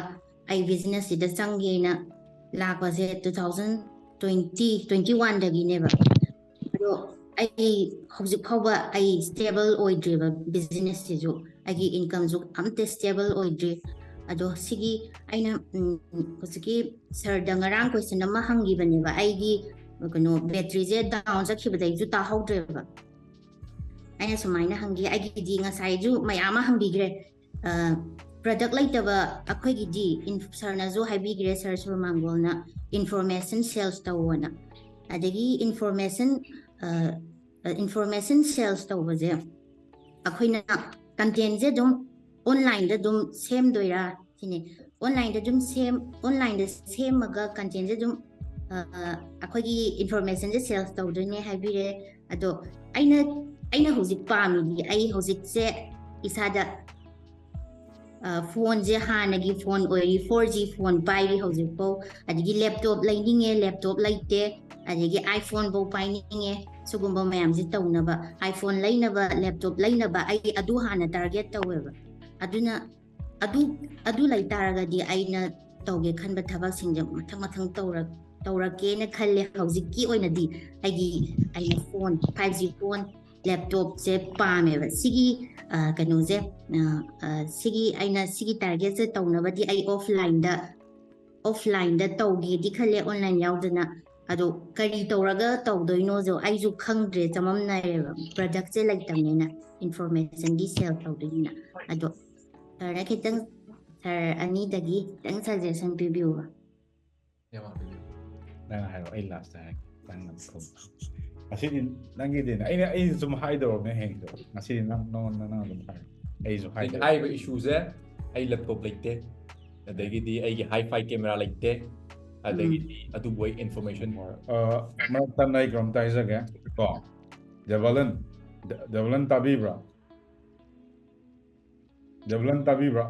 ꯑꯩ ꯕꯤꯖꯤꯅꯦꯁꯁꯤꯗ ꯆꯪꯒꯦꯅ ꯂꯥꯛꯄꯁꯦ two thousand twenty twenty one ꯗꯒꯤꯅꯦꯕ꯫ ꯑꯗꯣ ꯑꯩ ꯍꯧꯖꯤꯛ ꯐꯥꯎꯕ ꯑꯩ ꯁ꯭ꯇꯦꯕꯜ ꯑꯣꯏꯗ꯭ꯔꯤꯕ ꯕꯤꯖꯤꯅꯦꯁꯁꯤꯁꯨ, ꯑꯩꯒꯤ ꯏꯟꯀꯝꯁꯨ ꯑꯝꯇ ꯁ꯭ꯇꯦꯕꯜ ꯑꯣꯏꯗ꯭ꯔꯤ꯫ ꯑꯗꯣ ꯁꯤꯒꯤ ꯑꯩꯅ ꯍꯧꯖꯤꯛꯀꯤ ꯁꯥꯔꯗ ꯉꯔꯥꯡ ꯀꯣꯏꯁꯟ ꯑꯃ ꯍꯪꯈꯤꯕꯅꯦꯕ, ꯑꯩꯒꯤ ꯀꯩꯅꯣ ꯕꯦꯇ꯭ꯔꯤꯁꯦ ꯗꯥꯎꯟ ꯆꯠꯈꯤꯕꯗꯩꯁꯨ ꯇꯥꯍꯧꯗ꯭ꯔꯦꯕ꯫ ꯑꯩꯅ ꯁꯨꯃꯥꯏꯅ ꯍꯪꯈꯤ, ꯑꯩꯒꯤꯗꯤ ꯉꯁꯥꯏꯁꯨ ꯃꯌꯥꯝ ꯑꯃ ꯍꯪꯕꯤꯈ꯭ꯔꯦ꯫ ꯄ꯭ꯔꯗꯛ ꯂꯩꯇꯕ ꯑꯩꯈꯣꯏꯒꯤꯗꯤ, ꯁꯥꯔꯅꯁꯨ ꯍꯥꯏꯕꯤꯈ꯭ꯔꯦ, ꯁꯥꯔ ꯁꯨꯔ ꯃꯥꯡꯒꯣꯜꯅ ꯏꯟꯐꯣꯔꯃꯦꯁꯟ ꯁꯦꯜꯁ ꯇꯧꯑꯣꯅ꯫ ꯑꯗꯒꯤ ꯏꯟꯐꯣꯔꯃꯦꯁꯟ ꯏꯟꯐꯣꯔꯃꯦꯁꯟ ꯁꯦꯜꯁ ꯇꯧꯕꯁꯦ ꯑꯩꯈꯣꯏꯅ ꯀꯟꯇꯦꯟꯁꯦ ꯑꯗꯨꯝ ꯑꯣꯟꯂꯥꯏꯟꯗ ꯑꯗꯨꯝ ꯁꯦꯝꯗꯣꯏꯔꯥ ꯁꯤꯅꯤ꯫ ꯑꯣꯟꯂꯥꯏꯟꯗ ꯑꯗꯨꯝ ꯁꯦꯝ ꯑꯣꯟꯂꯥꯏꯟꯗ ꯁꯦꯝꯃꯒ ꯀꯟꯇꯦꯟꯁꯦ ꯑꯗꯨꯝ ꯑꯩꯈꯣꯏꯒꯤ ꯏꯟꯐꯣꯔꯃꯦꯁꯟꯁꯦ ꯁꯦꯜꯁ ꯇꯧꯗꯣꯏꯅꯦ ꯍꯥꯏꯕꯤꯔꯦ꯫ ꯑꯗꯣ ꯑꯩꯅ ꯑꯩꯅ ꯍꯧꯖꯤꯛ ꯄꯥꯝꯃꯤꯗꯤ, ꯑꯩ ꯍꯧꯖꯤꯛꯁꯦ ꯏꯁꯥꯗ ꯐꯣꯟꯁꯦ ꯍꯥꯟꯅꯒꯤ ꯐꯣꯟ ꯑꯣꯏꯔꯤ, four G ꯐꯣꯟ ꯄꯥꯏꯔꯤ ꯍꯧꯖꯤꯛꯐꯥꯎ꯫ ꯑꯗꯒꯤ ꯂꯦꯞꯇꯣꯞ ꯂꯩꯅꯤꯡꯉꯦ, ꯂꯦꯞꯇꯣꯞ ꯂꯩꯇꯦ꯫ ꯑꯗꯒꯤ iPhone ꯐꯧ ꯄꯥꯏꯅꯤꯡꯉꯦ꯫ ꯁꯤꯒꯨꯝꯕ ꯃꯌꯥꯝꯁꯦ ꯇꯧꯅꯕ, iPhone ꯂꯩꯅꯕ, ꯂꯦꯞꯇꯣꯞ ꯂꯩꯅꯕ, ꯑꯩ ꯑꯗꯨ ꯍꯥꯟꯅ ꯇꯥꯔꯒꯦꯠ ꯇꯧꯋꯦꯕ꯫ ꯑꯗꯨꯅ ꯑꯗꯨ ꯑꯗꯨ ꯂꯩꯇꯥꯔꯒꯗꯤ ꯑꯩꯅ ꯇꯧꯒꯦ ꯈꯟꯕ ꯊꯕꯛꯁꯤꯡꯁꯦ ꯃꯊꯪ ꯃꯊꯪ ꯇꯧꯔꯛ ꯇꯧꯔꯛꯀꯦꯅ ꯈꯜꯂꯦ꯫ ꯍꯧꯖꯤꯛꯀꯤ ꯑꯣꯏꯅꯗꯤ ꯑꯩꯒꯤ ꯑꯩꯅ ꯐꯣꯟ, five G ꯐꯣꯟ, ꯂꯦꯞꯇꯣꯞꯁꯦ ꯄꯥꯝꯃꯦꯕ꯫ ꯁꯤꯒꯤ ꯀꯩꯅꯣꯁꯦ, ꯁꯤꯒꯤ ꯑꯩꯅ ꯁꯤꯒꯤ ꯇꯥꯔꯒꯦꯠꯁꯦ ꯇꯧꯅꯕꯗꯤ ꯑꯩ ꯑꯣꯐꯂꯥꯏꯟꯗ ꯑꯣꯐꯂꯥꯏꯟꯗ ꯇꯧꯒꯦꯗꯤ ꯈꯜꯂꯦ, ꯑꯣꯟꯂꯥꯏꯟ ꯌꯥꯎꯗꯅ꯫ ꯑꯗꯣ ꯀꯔꯤ ꯇꯧꯔꯒ ꯇꯧꯗꯣꯏꯅꯣꯁꯨ ꯑꯩꯁꯨ ꯈꯪꯗ꯭ꯔꯦ, ꯆꯃꯝꯅꯔꯦꯕ, ꯄ꯭ꯔꯗꯛꯁꯦ ꯂꯩꯇꯕꯅꯤꯅ꯫ ꯏꯟꯐꯣꯔꯃꯦꯁꯟꯒꯤ ꯁꯦꯜ ꯇꯧꯗꯣꯏꯅꯤꯅ꯫ ꯑꯗꯣ ꯁꯥꯔꯅ ꯈꯤꯇꯪ, ꯁꯥꯔ ꯑꯅꯤꯗꯒꯤ ꯈꯤꯇꯪ ꯁꯖꯦꯁꯟ ꯄꯤꯕꯤꯌꯨꯕ꯫ ꯅꯪ ꯍꯥꯏꯔꯣ, ꯑꯩ ꯂꯥꯁꯇ ꯍꯥꯏꯔꯒꯦ꯫ ꯉꯁꯤꯗꯤ ꯅꯪꯒꯤꯗꯤꯅꯦ, ꯑꯩꯅ, ꯑꯩ ꯁꯨꯝ ꯍꯥꯏꯗꯧꯔꯕꯅꯦ ꯍꯌꯦꯡꯗꯣ꯫ ꯉꯁꯤꯗꯤ ꯅꯪ, ꯅꯪꯉꯣꯟꯗ ꯅꯪ ꯑꯗꯨꯝ ꯍꯥꯏꯔꯣ꯫ ꯑꯩꯁꯨ ꯍꯧꯖꯤꯛ ꯍꯥꯏꯗꯧꯔꯦ꯫ ꯍꯥꯏꯔꯤꯕ ꯏꯁꯨꯁꯦ, ꯑꯩ ꯂꯦꯞꯇꯣꯞ ꯂꯩꯇꯦ, ꯑꯗꯒꯤꯗꯤ ꯑꯩꯒꯤ ꯍꯥꯏ ꯐꯥꯏ ꯀꯦꯃꯦꯔꯥ ꯂꯩꯇꯦ, ꯑꯗꯒꯤꯗꯤ ꯑꯗꯨꯕꯨ ꯑꯩ ꯏꯟꯐꯣꯔꯃꯦꯁꯟ ꯑ, ꯃꯔꯛ ꯊꯠꯅ ꯑꯩ ꯀꯩꯅꯣꯝꯇ ꯍꯥꯏꯖꯒꯦ ꯀꯣ꯫ ꯗꯦꯕꯂꯟ, ꯗꯦꯕꯂꯟ ꯇꯥꯕꯤꯕ꯭ꯔꯥ? ꯗꯦꯕꯂꯟ ꯇꯥꯕꯤꯕ꯭ꯔꯥ?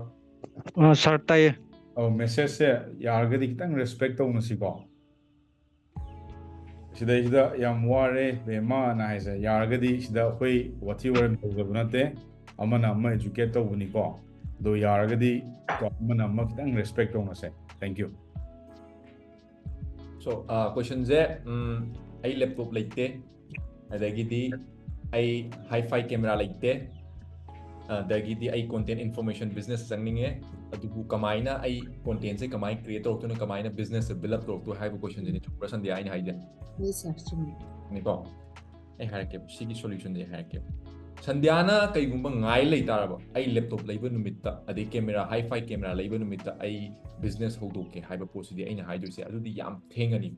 ꯁꯥꯔ, ꯇꯥꯏꯌꯦ꯫ ꯑꯧ, ꯃꯦꯁꯦꯖꯁꯦ ꯌꯥꯔꯒꯗꯤ ꯈꯤꯇꯪ ꯔꯦꯁꯄꯦꯛ ꯇꯧꯅꯁꯤꯀꯣ꯫ ꯁꯤꯗꯩꯁꯤꯗ ꯌꯥꯝ ꯋꯥꯔꯦ ꯕꯦꯝꯃꯅ ꯍꯥꯏꯁꯦ, ꯌꯥꯔꯒꯗꯤ ꯁꯤꯗ ꯑꯩꯈꯣꯏ ꯋꯥꯊꯤ ꯋꯥꯔꯦꯝ ꯇꯧꯖꯕ ꯅꯠꯇꯦ, ꯑꯃꯅ ꯑꯃ ꯑꯦꯖꯨꯀꯦꯠ ꯇꯧꯕꯅꯤꯀꯣ꯫ ꯑꯗꯣ ꯌꯥꯔꯒꯗꯤ ꯀꯣ, ꯑꯃꯅ ꯑꯃ ꯈꯤꯇꯪ ꯔꯦꯁꯄꯦꯛ ꯇꯧꯅꯁꯦ꯫ Thank you. ꯁꯣ ꯀꯣꯏꯁꯟꯁꯦ, ꯑꯩ ꯂꯦꯞꯇꯣꯞ ꯂꯩꯇꯦ, ꯑꯗꯒꯤꯗꯤ ꯑꯩ ꯍꯥꯏ ꯐꯥꯏ ꯀꯦꯃꯦꯔꯥ ꯂꯩꯇꯦ, ꯑꯗꯒꯤꯗꯤ ꯑꯩ ꯀꯣꯟꯇꯦꯟ ꯏꯟꯐꯣꯔꯃꯦꯁꯟ ꯕꯤꯖꯤꯅꯦꯁ ꯆꯪꯅꯤꯡꯉꯦ, ꯑꯗꯨꯕꯨ ꯀꯃꯥꯏꯅ ꯑꯩ ꯀꯣꯟꯇꯦꯟꯁꯦ ꯀꯃꯥꯏꯅ ꯀ꯭ꯔꯤꯌꯦꯠ ꯇꯧꯔꯛꯇꯣꯏꯅꯣ, ꯀꯃꯥꯏꯅ ꯕꯤꯖꯤꯅꯦꯁꯁꯦ ꯕꯤꯜ ꯑꯞ ꯇꯧꯔꯛꯇꯣꯏ ꯍꯥꯏꯕ ꯀꯣꯏꯁꯟꯁꯤꯅꯤ, ꯆꯨꯝꯕ꯭ꯔꯥ ꯁꯟꯗ꯭ꯌꯥ ꯑꯩꯅ ꯍꯥꯏꯁꯦ? Yes, sir, ꯆꯨꯝꯃꯦ꯫ ꯅꯤꯀꯣ꯫ ꯑꯩ ꯍꯥꯏꯔꯛꯀꯦ, ꯁꯤꯒꯤ ꯁꯣꯂꯨꯁꯟꯁꯦ ꯑꯩ ꯍꯥꯏꯔꯛꯀꯦ꯫ ꯁꯟꯗ꯭ꯌꯥꯅ ꯀꯩꯒꯨꯝꯕ ꯉꯥꯏ ꯂꯩꯇꯥꯔꯕ, ꯑꯩ ꯂꯦꯞꯇꯣꯞ ꯂꯩꯕ ꯅꯨꯃꯤꯠꯇ, ꯑꯗꯩ ꯀꯦꯃꯦꯔꯥ, ꯍꯥꯏ ꯐꯥꯏ ꯀꯦꯃꯦꯔꯥ ꯂꯩꯕ ꯅꯨꯃꯤꯠꯇ ꯑꯩ ꯕꯤꯖꯤꯅꯦꯁ ꯍꯧꯗꯣꯛꯀꯦ ꯍꯥꯏꯕ ꯄꯣꯠꯁꯤꯗꯤ ꯑꯩꯅ ꯍꯥꯏꯗꯣꯏꯁꯦ ꯑꯗꯨꯗꯤ ꯌꯥꯝ ꯊꯦꯡꯉꯅꯤ꯫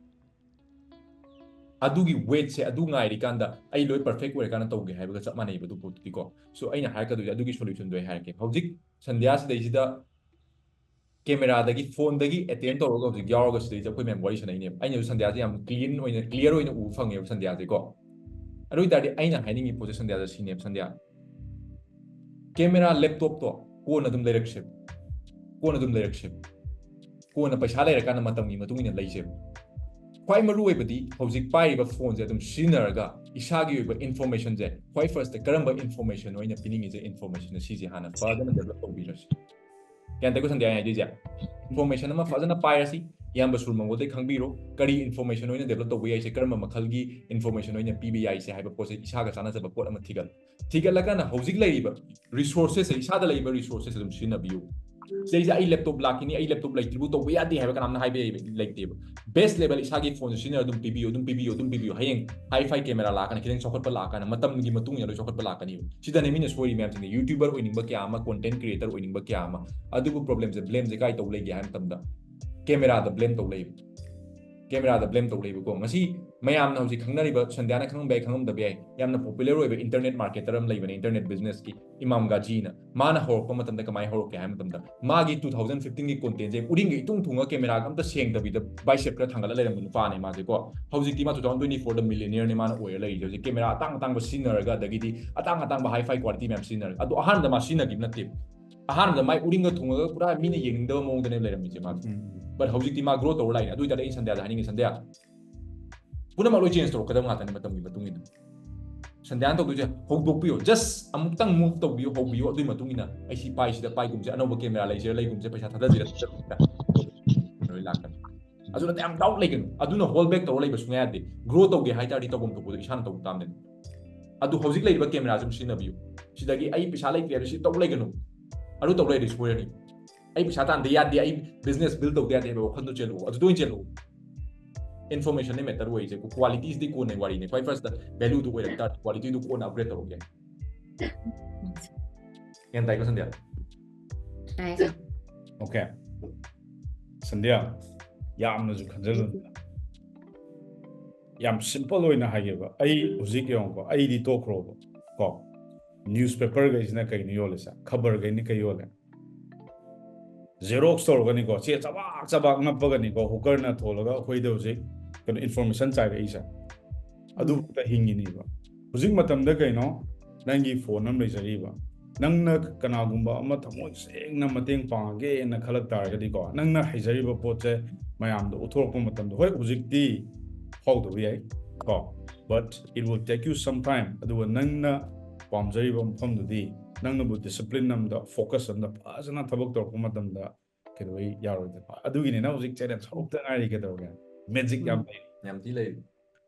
ꯑꯗꯨꯒꯤ ꯋꯦꯠꯁꯦ, ꯑꯗꯨ ꯉꯥꯏꯔꯤꯀꯥꯟꯗ ꯑꯩ ꯂꯣꯏ ꯄꯔꯐꯦꯛ ꯑꯣꯏꯔꯀꯥꯟꯗ ꯇꯧꯒꯦ ꯍꯥꯏꯕꯒ ꯆꯞ ꯃꯥꯟꯅꯩꯕ ꯑꯗꯨ ꯄꯣꯠꯇꯨꯗꯤꯀꯣ꯫ ꯁꯣ ꯑꯩꯅ ꯍꯥꯏꯔꯛꯀꯗꯣꯏꯁꯦ ꯑꯗꯨꯒꯤ ꯁꯣꯂꯨꯁꯟꯗꯣ ꯑꯩ ꯍꯥꯏꯔꯛꯀꯦ꯫ ꯍꯧꯖꯤꯛ ꯁꯟꯗ꯭ꯌꯥ ꯁꯤꯗꯩꯁꯤꯗ ꯀꯦꯃꯦꯔꯥꯗꯒꯤ, ꯐꯣꯟꯗꯒꯤ ꯑꯦꯇꯦꯟ ꯇꯧꯔꯒ ꯍꯧꯖꯤꯛ ꯌꯥꯎꯔꯒ ꯁꯤꯗꯩꯁꯤꯗ ꯑꯩꯈꯣꯏ ꯃꯌꯥꯝ ꯋꯥꯔꯤ ꯁꯥꯟꯅꯩꯅꯦꯕ꯫ ꯑꯩꯅꯁꯨ ꯁꯟꯗ꯭ꯌꯥꯁꯦ ꯌꯥꯝ ꯀ꯭ꯂꯤꯟ ꯑꯣꯏꯅ, ꯀ꯭ꯂꯤꯌꯥꯔ ꯑꯣꯏꯅ ꯎꯕ ꯐꯪꯉꯦꯕ ꯁꯟꯗ꯭ꯌꯥꯁꯦꯀꯣ꯫ ꯑꯗꯨ ꯑꯣꯏ ꯇꯥꯔꯗꯤ ꯑꯩꯅ ꯍꯥꯏꯅꯤꯡꯉꯤ ꯄꯣꯠꯁꯦ ꯁꯟꯗ꯭ꯌꯥꯗ ꯁꯤꯅꯦꯕ, ꯁꯟꯗ꯭ꯌꯥ, ꯀꯦꯃꯦꯔꯥ, ꯂꯦꯞꯇꯣꯞꯇꯣ ꯀꯣꯟꯅ ꯑꯗꯨꯝ ꯂꯩꯔꯛꯁꯦꯕ, ꯀꯣꯟꯅ ꯑꯗꯨꯝ ꯂꯩꯔꯛꯁꯦꯕ, ꯀꯣꯟꯅ ꯄꯩꯁꯥ ꯂꯩꯔꯀꯥꯟꯗ ꯃꯇꯝꯒꯤ ꯃꯇꯨꯡ ꯏꯟꯅ ꯂꯩꯁꯦꯕ꯫ ꯈ꯭ꯋꯥꯏ ꯃꯔꯨ ꯑꯣꯏꯕꯗꯤ ꯍꯧꯖꯤꯛ ꯄꯥꯏꯔꯤꯕ ꯐꯣꯟꯁꯦ ꯑꯗꯨꯝ ꯁꯤꯖꯤꯟꯅꯔꯒ ꯏꯁꯥꯒꯤ ꯑꯣꯏꯕ ꯏꯟꯐꯣꯔꯃꯦꯁꯟꯁꯦ ꯈ꯭ꯋꯥꯏ ꯐꯥꯔꯁꯇ ꯀꯔꯝꯕ ꯏꯟꯐꯣꯔꯃꯦꯁꯟ ꯑꯣꯏꯅ ꯄꯤꯅꯤꯡꯉꯤꯁꯦ, ꯏꯟꯐꯣꯔꯃꯦꯁꯟꯁꯦ ꯁꯤꯁꯦ ꯍꯥꯟꯅ ꯐꯖꯅ ꯗꯦꯕꯂꯞ ꯇꯧꯕꯤꯔꯁꯤ꯫ ꯒ꯭ꯌꯥꯟ ꯇꯥꯏꯀꯣ ꯁꯟꯗ꯭ꯌꯥ ꯑꯩꯅ ꯍꯥꯏꯗꯣꯏꯁꯦ? ꯏꯟꯐꯣꯔꯃꯦꯁꯟ ꯑꯃ ꯐꯖꯅ ꯄꯥꯏꯔꯁꯤ, ꯏꯌꯥꯝꯕ ꯁꯨꯔ ꯃꯪꯒꯣꯜꯗꯩ ꯈꯪꯕꯤꯔꯣ, ꯀꯔꯤ ꯏꯟꯐꯣꯔꯃꯦꯁꯟ ꯑꯣꯏꯅ ꯗꯦꯕꯂꯞ ꯇꯧꯕ ꯌꯥꯏꯁꯦ, ꯀꯔꯝꯕ ꯃꯈꯜꯒꯤ ꯏꯟꯐꯣꯔꯃꯦꯁꯟ ꯑꯣꯏꯅ ꯄꯤꯕ ꯌꯥꯏꯁꯦ ꯍꯥꯏꯕ ꯄꯣꯠꯁꯦ ꯏꯁꯥꯒ ꯆꯥꯟꯅꯖꯕ ꯄꯣꯠ ꯑꯃ ꯊꯤꯒꯠꯂꯨ꯫ ꯊꯤꯒꯠꯂꯀꯥꯟꯗ ꯍꯧꯖꯤꯛ ꯂꯩꯔꯤꯕ ꯔꯤꯁꯣꯔꯁꯦꯁꯁꯦ, ꯏꯁꯥꯗ ꯂꯩꯔꯤꯕ ꯔꯤꯁꯣꯔꯁꯦꯁ ꯑꯗꯨꯝ ꯁꯤꯖꯤꯟꯅꯕꯤꯌꯨ꯫ ꯁꯤꯗꯩꯁꯤꯗ ꯑꯩ ꯂꯦꯞꯇꯣꯞ ꯂꯥꯛꯈꯤꯅꯤ, ꯑꯩ ꯂꯦꯞꯇꯣꯞ ꯂꯩꯇ꯭ꯔꯤꯕꯨ ꯇꯧꯕ ꯌꯥꯗꯦ ꯍꯥꯏꯕ ꯀꯅꯥꯝꯅ ꯍꯥꯏꯕ ꯂꯩꯇꯦꯕ꯫ ꯕꯦꯁ ꯂꯦꯚꯦꯜ ꯏꯁꯥꯒꯤ ꯐꯣꯟꯁꯦ ꯁꯤꯖꯤꯟꯅꯔ ꯑꯗꯨꯝ ꯄꯤꯕꯤꯌꯨ, ꯑꯗꯨꯝ ꯄꯤꯕꯤꯌꯨ, ꯑꯗꯨꯝ ꯄꯤꯕꯤꯌꯨ꯫ ꯍꯌꯦꯡ ꯍꯥꯏ ꯐꯥꯏ ꯀꯦꯃꯦꯔꯥ ꯂꯥꯛꯀꯥꯟꯗ, ꯈꯤꯇꯪ ꯆꯥꯎꯈꯠꯄ ꯂꯥꯛꯀꯥꯟꯗ, ꯃꯇꯝꯒꯤ ꯃꯇꯨꯡ ꯏꯟꯅ ꯂꯣꯏ ꯆꯥꯎꯈꯠꯄ ꯂꯥꯛꯀꯅꯤꯕ꯫ ꯁꯤꯗꯅꯦ ꯃꯤꯅ ꯁꯣꯏꯔꯤ ꯃꯌꯥꯝꯁꯤꯡꯁꯦ, ꯌꯨꯇ꯭ꯌꯨꯕꯔ ꯑꯣꯏꯅꯤꯡꯕ ꯀꯌꯥ ꯑꯃ, ꯀꯣꯟꯇꯦꯟ ꯀ꯭ꯔꯤꯌꯦꯇꯔ ꯑꯣꯏꯅꯤꯡꯕ ꯀꯌꯥ ꯑꯃ꯫ ꯑꯗꯨꯕꯨ ꯄ꯭ꯔꯣꯕ꯭ꯂꯦꯝꯁꯦ, ꯕ꯭ꯂꯦꯝꯁꯦ ꯀꯥꯏ ꯇꯧ ꯂꯩꯒꯦ ꯍꯥꯏꯕ ꯃꯇꯝꯗ ꯀꯦꯃꯦꯔꯥꯗ ꯕ꯭ꯂꯦꯝ ꯇꯧ ꯂꯩꯕ꯫ ꯀꯦꯃꯦꯔꯥꯗ ꯕ꯭ꯂꯦꯝ ꯇꯧ ꯂꯩꯕꯀꯣ꯫ ꯉꯁꯤ ꯃꯌꯥꯝꯅ ꯍꯧꯖꯤꯛ ꯈꯪꯅꯔꯤꯕ, ꯁꯟꯗ꯭ꯌꯥꯅ ꯈꯪꯉꯝꯕ ꯌꯥꯏ, ꯈꯪꯉꯝꯗꯕ ꯌꯥꯏ, ꯌꯥꯝꯅ popular ꯑꯣꯏꯕ internet marketer ꯑꯃ ꯂꯩꯕꯅꯦ, internet businessꯀꯤ, ꯏꯃꯥꯝ ꯒꯥꯖꯤꯅ꯫ ꯃꯥꯅ ꯍꯧꯔꯛꯄ ꯃꯇꯝꯗ ꯀꯃꯥꯏꯅ ꯍꯧꯔꯛꯀꯦ ꯍꯥꯏꯕ ꯃꯇꯝꯗ, ꯃꯥꯒꯤ two thousand fifteenꯒꯤ contentꯁꯦ ꯎꯔꯤꯡꯒ ꯏꯇꯨꯡ ꯊꯨꯡꯉ cameraꯒ ꯑꯝꯇ ꯁꯦꯡꯗꯕꯤꯗ bicep ꯈꯔ ꯊꯥꯡꯒꯠꯂ ꯂꯩꯔꯝꯕ ꯅꯨꯄꯥꯅꯦ ꯃꯥꯁꯦꯀꯣ꯫ ꯍꯧꯖꯤꯛꯇꯤ ꯃꯥ two thousand twenty fourꯗ millionaireꯅꯦ ꯃꯥꯅ ꯑꯣꯏꯔ ꯂꯩꯔꯤꯁꯦ꯫ ꯍꯧꯖꯤꯛ camera ꯑꯇꯥꯡ ꯑꯇꯥꯡꯕ ꯁꯤꯖꯤꯟꯅꯔꯒ, ꯑꯗꯒꯤꯗꯤ ꯑꯇꯥꯡ ꯑꯇꯥꯡꯕ high-fi quality ꯃꯌꯥꯝ ꯁꯤꯖꯤꯟꯅꯔꯒ꯫ ꯑꯗꯣ ꯑꯍꯥꯟꯕꯗ ꯃꯥ ꯁꯤꯖꯤꯟꯅꯈꯤꯕ ꯅꯠꯇꯦ꯫ ꯑꯍꯥꯟꯕꯗ ꯃꯥꯏ ꯎꯔꯤꯡꯒ ꯊꯨꯡꯉꯒ ꯄꯨꯔꯥ ꯃꯤꯅ ꯌꯦꯡꯅꯤꯡꯗꯕ ꯃꯑꯣꯡꯗꯅꯦ ꯂꯩꯔꯝꯃꯤꯁꯦ ꯃꯥꯁꯦ꯫ But ꯍꯧꯖꯤꯛꯇꯤ ꯃꯥ grow ꯇꯧꯔ ꯂꯥꯛꯏꯅꯦ꯫ ꯑꯗꯨ ꯑꯣꯏꯇꯥꯔꯗꯤ ꯑꯩꯅ ꯁꯟꯗ꯭ꯌꯥꯗ ꯍꯥꯏꯅꯤꯡꯉꯤ, ꯁꯟꯗ꯭ꯌꯥ, ꯄꯨꯝꯅꯃꯛ ꯂꯣꯏ change ꯇꯧꯔꯛꯀꯗꯕ ꯉꯥꯛꯇꯅꯤ ꯃꯇꯝꯒꯤ ꯃꯇꯨꯡ ꯏꯟꯅ꯫ ꯁꯟꯗ꯭ꯌꯥꯅ ꯇꯧꯗꯣꯏꯁꯦ ꯍꯧꯗꯣꯛꯄꯤꯌꯣ, just ꯑꯃꯨꯛꯇꯪ move ꯇꯧꯕꯤꯌꯣ, ꯍꯧꯕꯤꯌꯣ, ꯑꯗꯨꯒꯤ ꯃꯇꯨꯡ ꯏꯟꯅ ꯑꯩ ꯁꯤ ꯄꯥꯏꯁꯤꯗ ꯄꯥꯏꯒꯨꯝꯁꯦ, ꯑꯅꯧꯕ camera ꯂꯩꯁꯤꯔ ꯂꯩꯒꯨꯝꯁꯦ, ꯄꯩꯁꯥ ꯊꯥꯗꯁꯤꯔ ꯂꯣꯏ ꯂꯥꯛꯀꯅꯤ꯫ ꯑꯗꯨꯅ ꯌꯥꯝ doubt ꯂꯩꯒꯅꯨ, ꯑꯗꯨꯅ hold back ꯇꯧꯔ ꯂꯩꯕ ꯁꯨꯡꯌꯥ ꯌꯥꯗꯦ꯫ Grow ꯇꯧꯒꯦ ꯍꯥꯏ ꯇꯥꯔꯗꯤ ꯇꯧꯐꯝ ꯊꯣꯛꯄꯗꯣ ꯏꯁꯥꯅ ꯇꯧꯕ ꯇꯥꯕꯅꯤ꯫ ꯑꯗꯨ ꯍꯧꯖꯤꯛ ꯂꯩꯔꯤꯕ cameraꯁꯦ ꯑꯗꯨꯝ ꯁꯤꯖꯤꯟꯅꯕꯤꯌꯨ꯫ ꯁꯤꯗꯒꯤ ꯑꯩ ꯄꯩꯁꯥ ꯂꯩꯇꯦ ꯍꯥꯏꯕ ꯁꯤ ꯇꯧ ꯂꯩꯒꯅꯨ꯫ ꯑꯗꯨ ꯇꯧ ꯂꯩꯔꯗꯤ ꯁꯣꯏꯔꯅꯤ꯫ ꯑꯩ ꯄꯩꯁꯥ ꯇꯥꯟꯗ ꯌꯥꯗꯦ, ꯑꯩ business build ꯇꯧꯗ ꯌꯥꯗꯦ ꯍꯥꯏꯕ ꯋꯥꯈꯜꯗꯣ ꯆꯦꯜꯂꯛꯑꯣ, ꯑꯗꯨꯗ ꯑꯣꯏꯅ ꯆꯦꯜꯂꯛꯑꯣ꯫ Informationꯅꯦ matter ꯑꯣꯏꯔꯤꯁꯦ꯫ Qualityꯁꯤꯗꯤ ꯀꯣꯟꯅ ꯋꯥꯔꯤꯅꯦ꯫ ꯈ꯭ꯋꯥꯏ firstꯇ valueꯗꯨ ꯑꯣꯏꯔꯛ ꯇꯥꯔꯗꯤ qualityꯗꯨ ꯀꯣꯟꯅ upgrade ꯇꯧꯔꯛꯀꯦ꯫ ꯒ꯭ꯌꯥꯟ ꯇꯥꯏꯀꯣ, ꯁꯟꯗ꯭ꯌꯥ? ꯇꯥꯏ, ꯁꯥꯔ꯫ Okay꯫ ꯁꯟꯗ꯭ꯌꯥ, ꯌꯥꯝꯅꯁꯨ ꯈꯟꯖꯜꯂꯨꯅꯨ꯫ ꯌꯥꯝ simple ꯑꯣꯏꯅ ꯍꯥꯏꯒꯦꯕ꯫ ꯑꯩ ꯍꯧꯖꯤꯛ ꯌꯦꯡꯉꯨꯀꯣ, ꯑꯩꯗꯤ ꯇꯣꯛꯈ꯭ꯔꯣꯕ ꯀꯣ꯫ Newspaperꯒꯩꯁꯤꯅ ꯀꯩꯅꯣ ꯌꯣꯜꯂꯤꯁꯦ? ꯈꯕꯔꯒꯩꯅ ꯀꯩ ꯌꯣꯜꯂꯦ? Xerox ꯇꯧꯔꯒꯅꯤꯀꯣ, ꯆꯦ ꯆꯕꯥꯛ ꯆꯕꯥꯛ ꯅꯞꯄꯒꯅꯤꯀꯣ, hawkerꯅ ꯊꯣꯜꯂꯒ ꯑꯩꯈꯣꯏꯗ ꯍꯧꯖꯤꯛ ꯀꯩꯅꯣ information ꯆꯥꯏꯔꯛꯏꯁꯦ꯫ ꯑꯗꯨꯐꯥꯎꯗ ꯍꯤꯡꯉꯤꯅꯦꯕ꯫ ꯍꯧꯖꯤꯛ ꯃꯇꯝꯗ ꯀꯩꯅꯣ, ꯅꯪꯒꯤ phone ꯑꯃ ꯂꯩꯖꯔꯤꯕ, ꯅꯪꯅ ꯀꯅꯥꯒꯨꯝꯕ ꯑꯃ ꯊꯃꯣꯏ ꯁꯦꯡꯅ ꯃꯇꯦꯡ ꯄꯥꯡꯉꯒꯦꯅ ꯈꯜꯂꯛ ꯇꯥꯔꯒꯗꯤꯀꯣ, ꯅꯪꯅ ꯍꯩꯖꯔꯤꯕ ꯄꯣꯠꯁꯦ ꯃꯌꯥꯝꯗ ꯎꯠꯊꯣꯔꯛꯄ ꯃꯇꯝꯗ, ꯍꯣꯏ, ꯍꯧꯖꯤꯛꯇꯤ ꯐꯥꯎꯗꯕ ꯌꯥꯏ ꯀꯣ, but it will take you some time꯫ ꯑꯗꯨꯒ ꯅꯪꯅ ꯄꯥꯝꯖꯔꯤꯕ ꯃꯐꯝꯗꯨꯗꯤ, ꯅꯪꯅꯕꯨ discipline ꯑꯃꯗ, focus ꯑꯃꯗ ꯐꯖꯅ ꯊꯕꯛ ꯇꯧꯔꯛꯄ ꯃꯇꯝꯗ ꯀꯩꯗꯧꯕꯩ ꯌꯥꯔꯣꯏꯗꯣꯏꯅꯣ? ꯑꯗꯨꯒꯤꯅꯤ ꯅꯪ ꯍꯧꯖꯤꯛ challenge ꯍꯧꯔꯛꯇ ꯉꯥꯏꯔꯤ, ꯀꯩꯗꯧꯔꯒꯦ? Magic ꯌꯥꯝ ꯂꯩ꯫ ꯌꯥꯝ ꯊꯤ ꯂꯩ꯫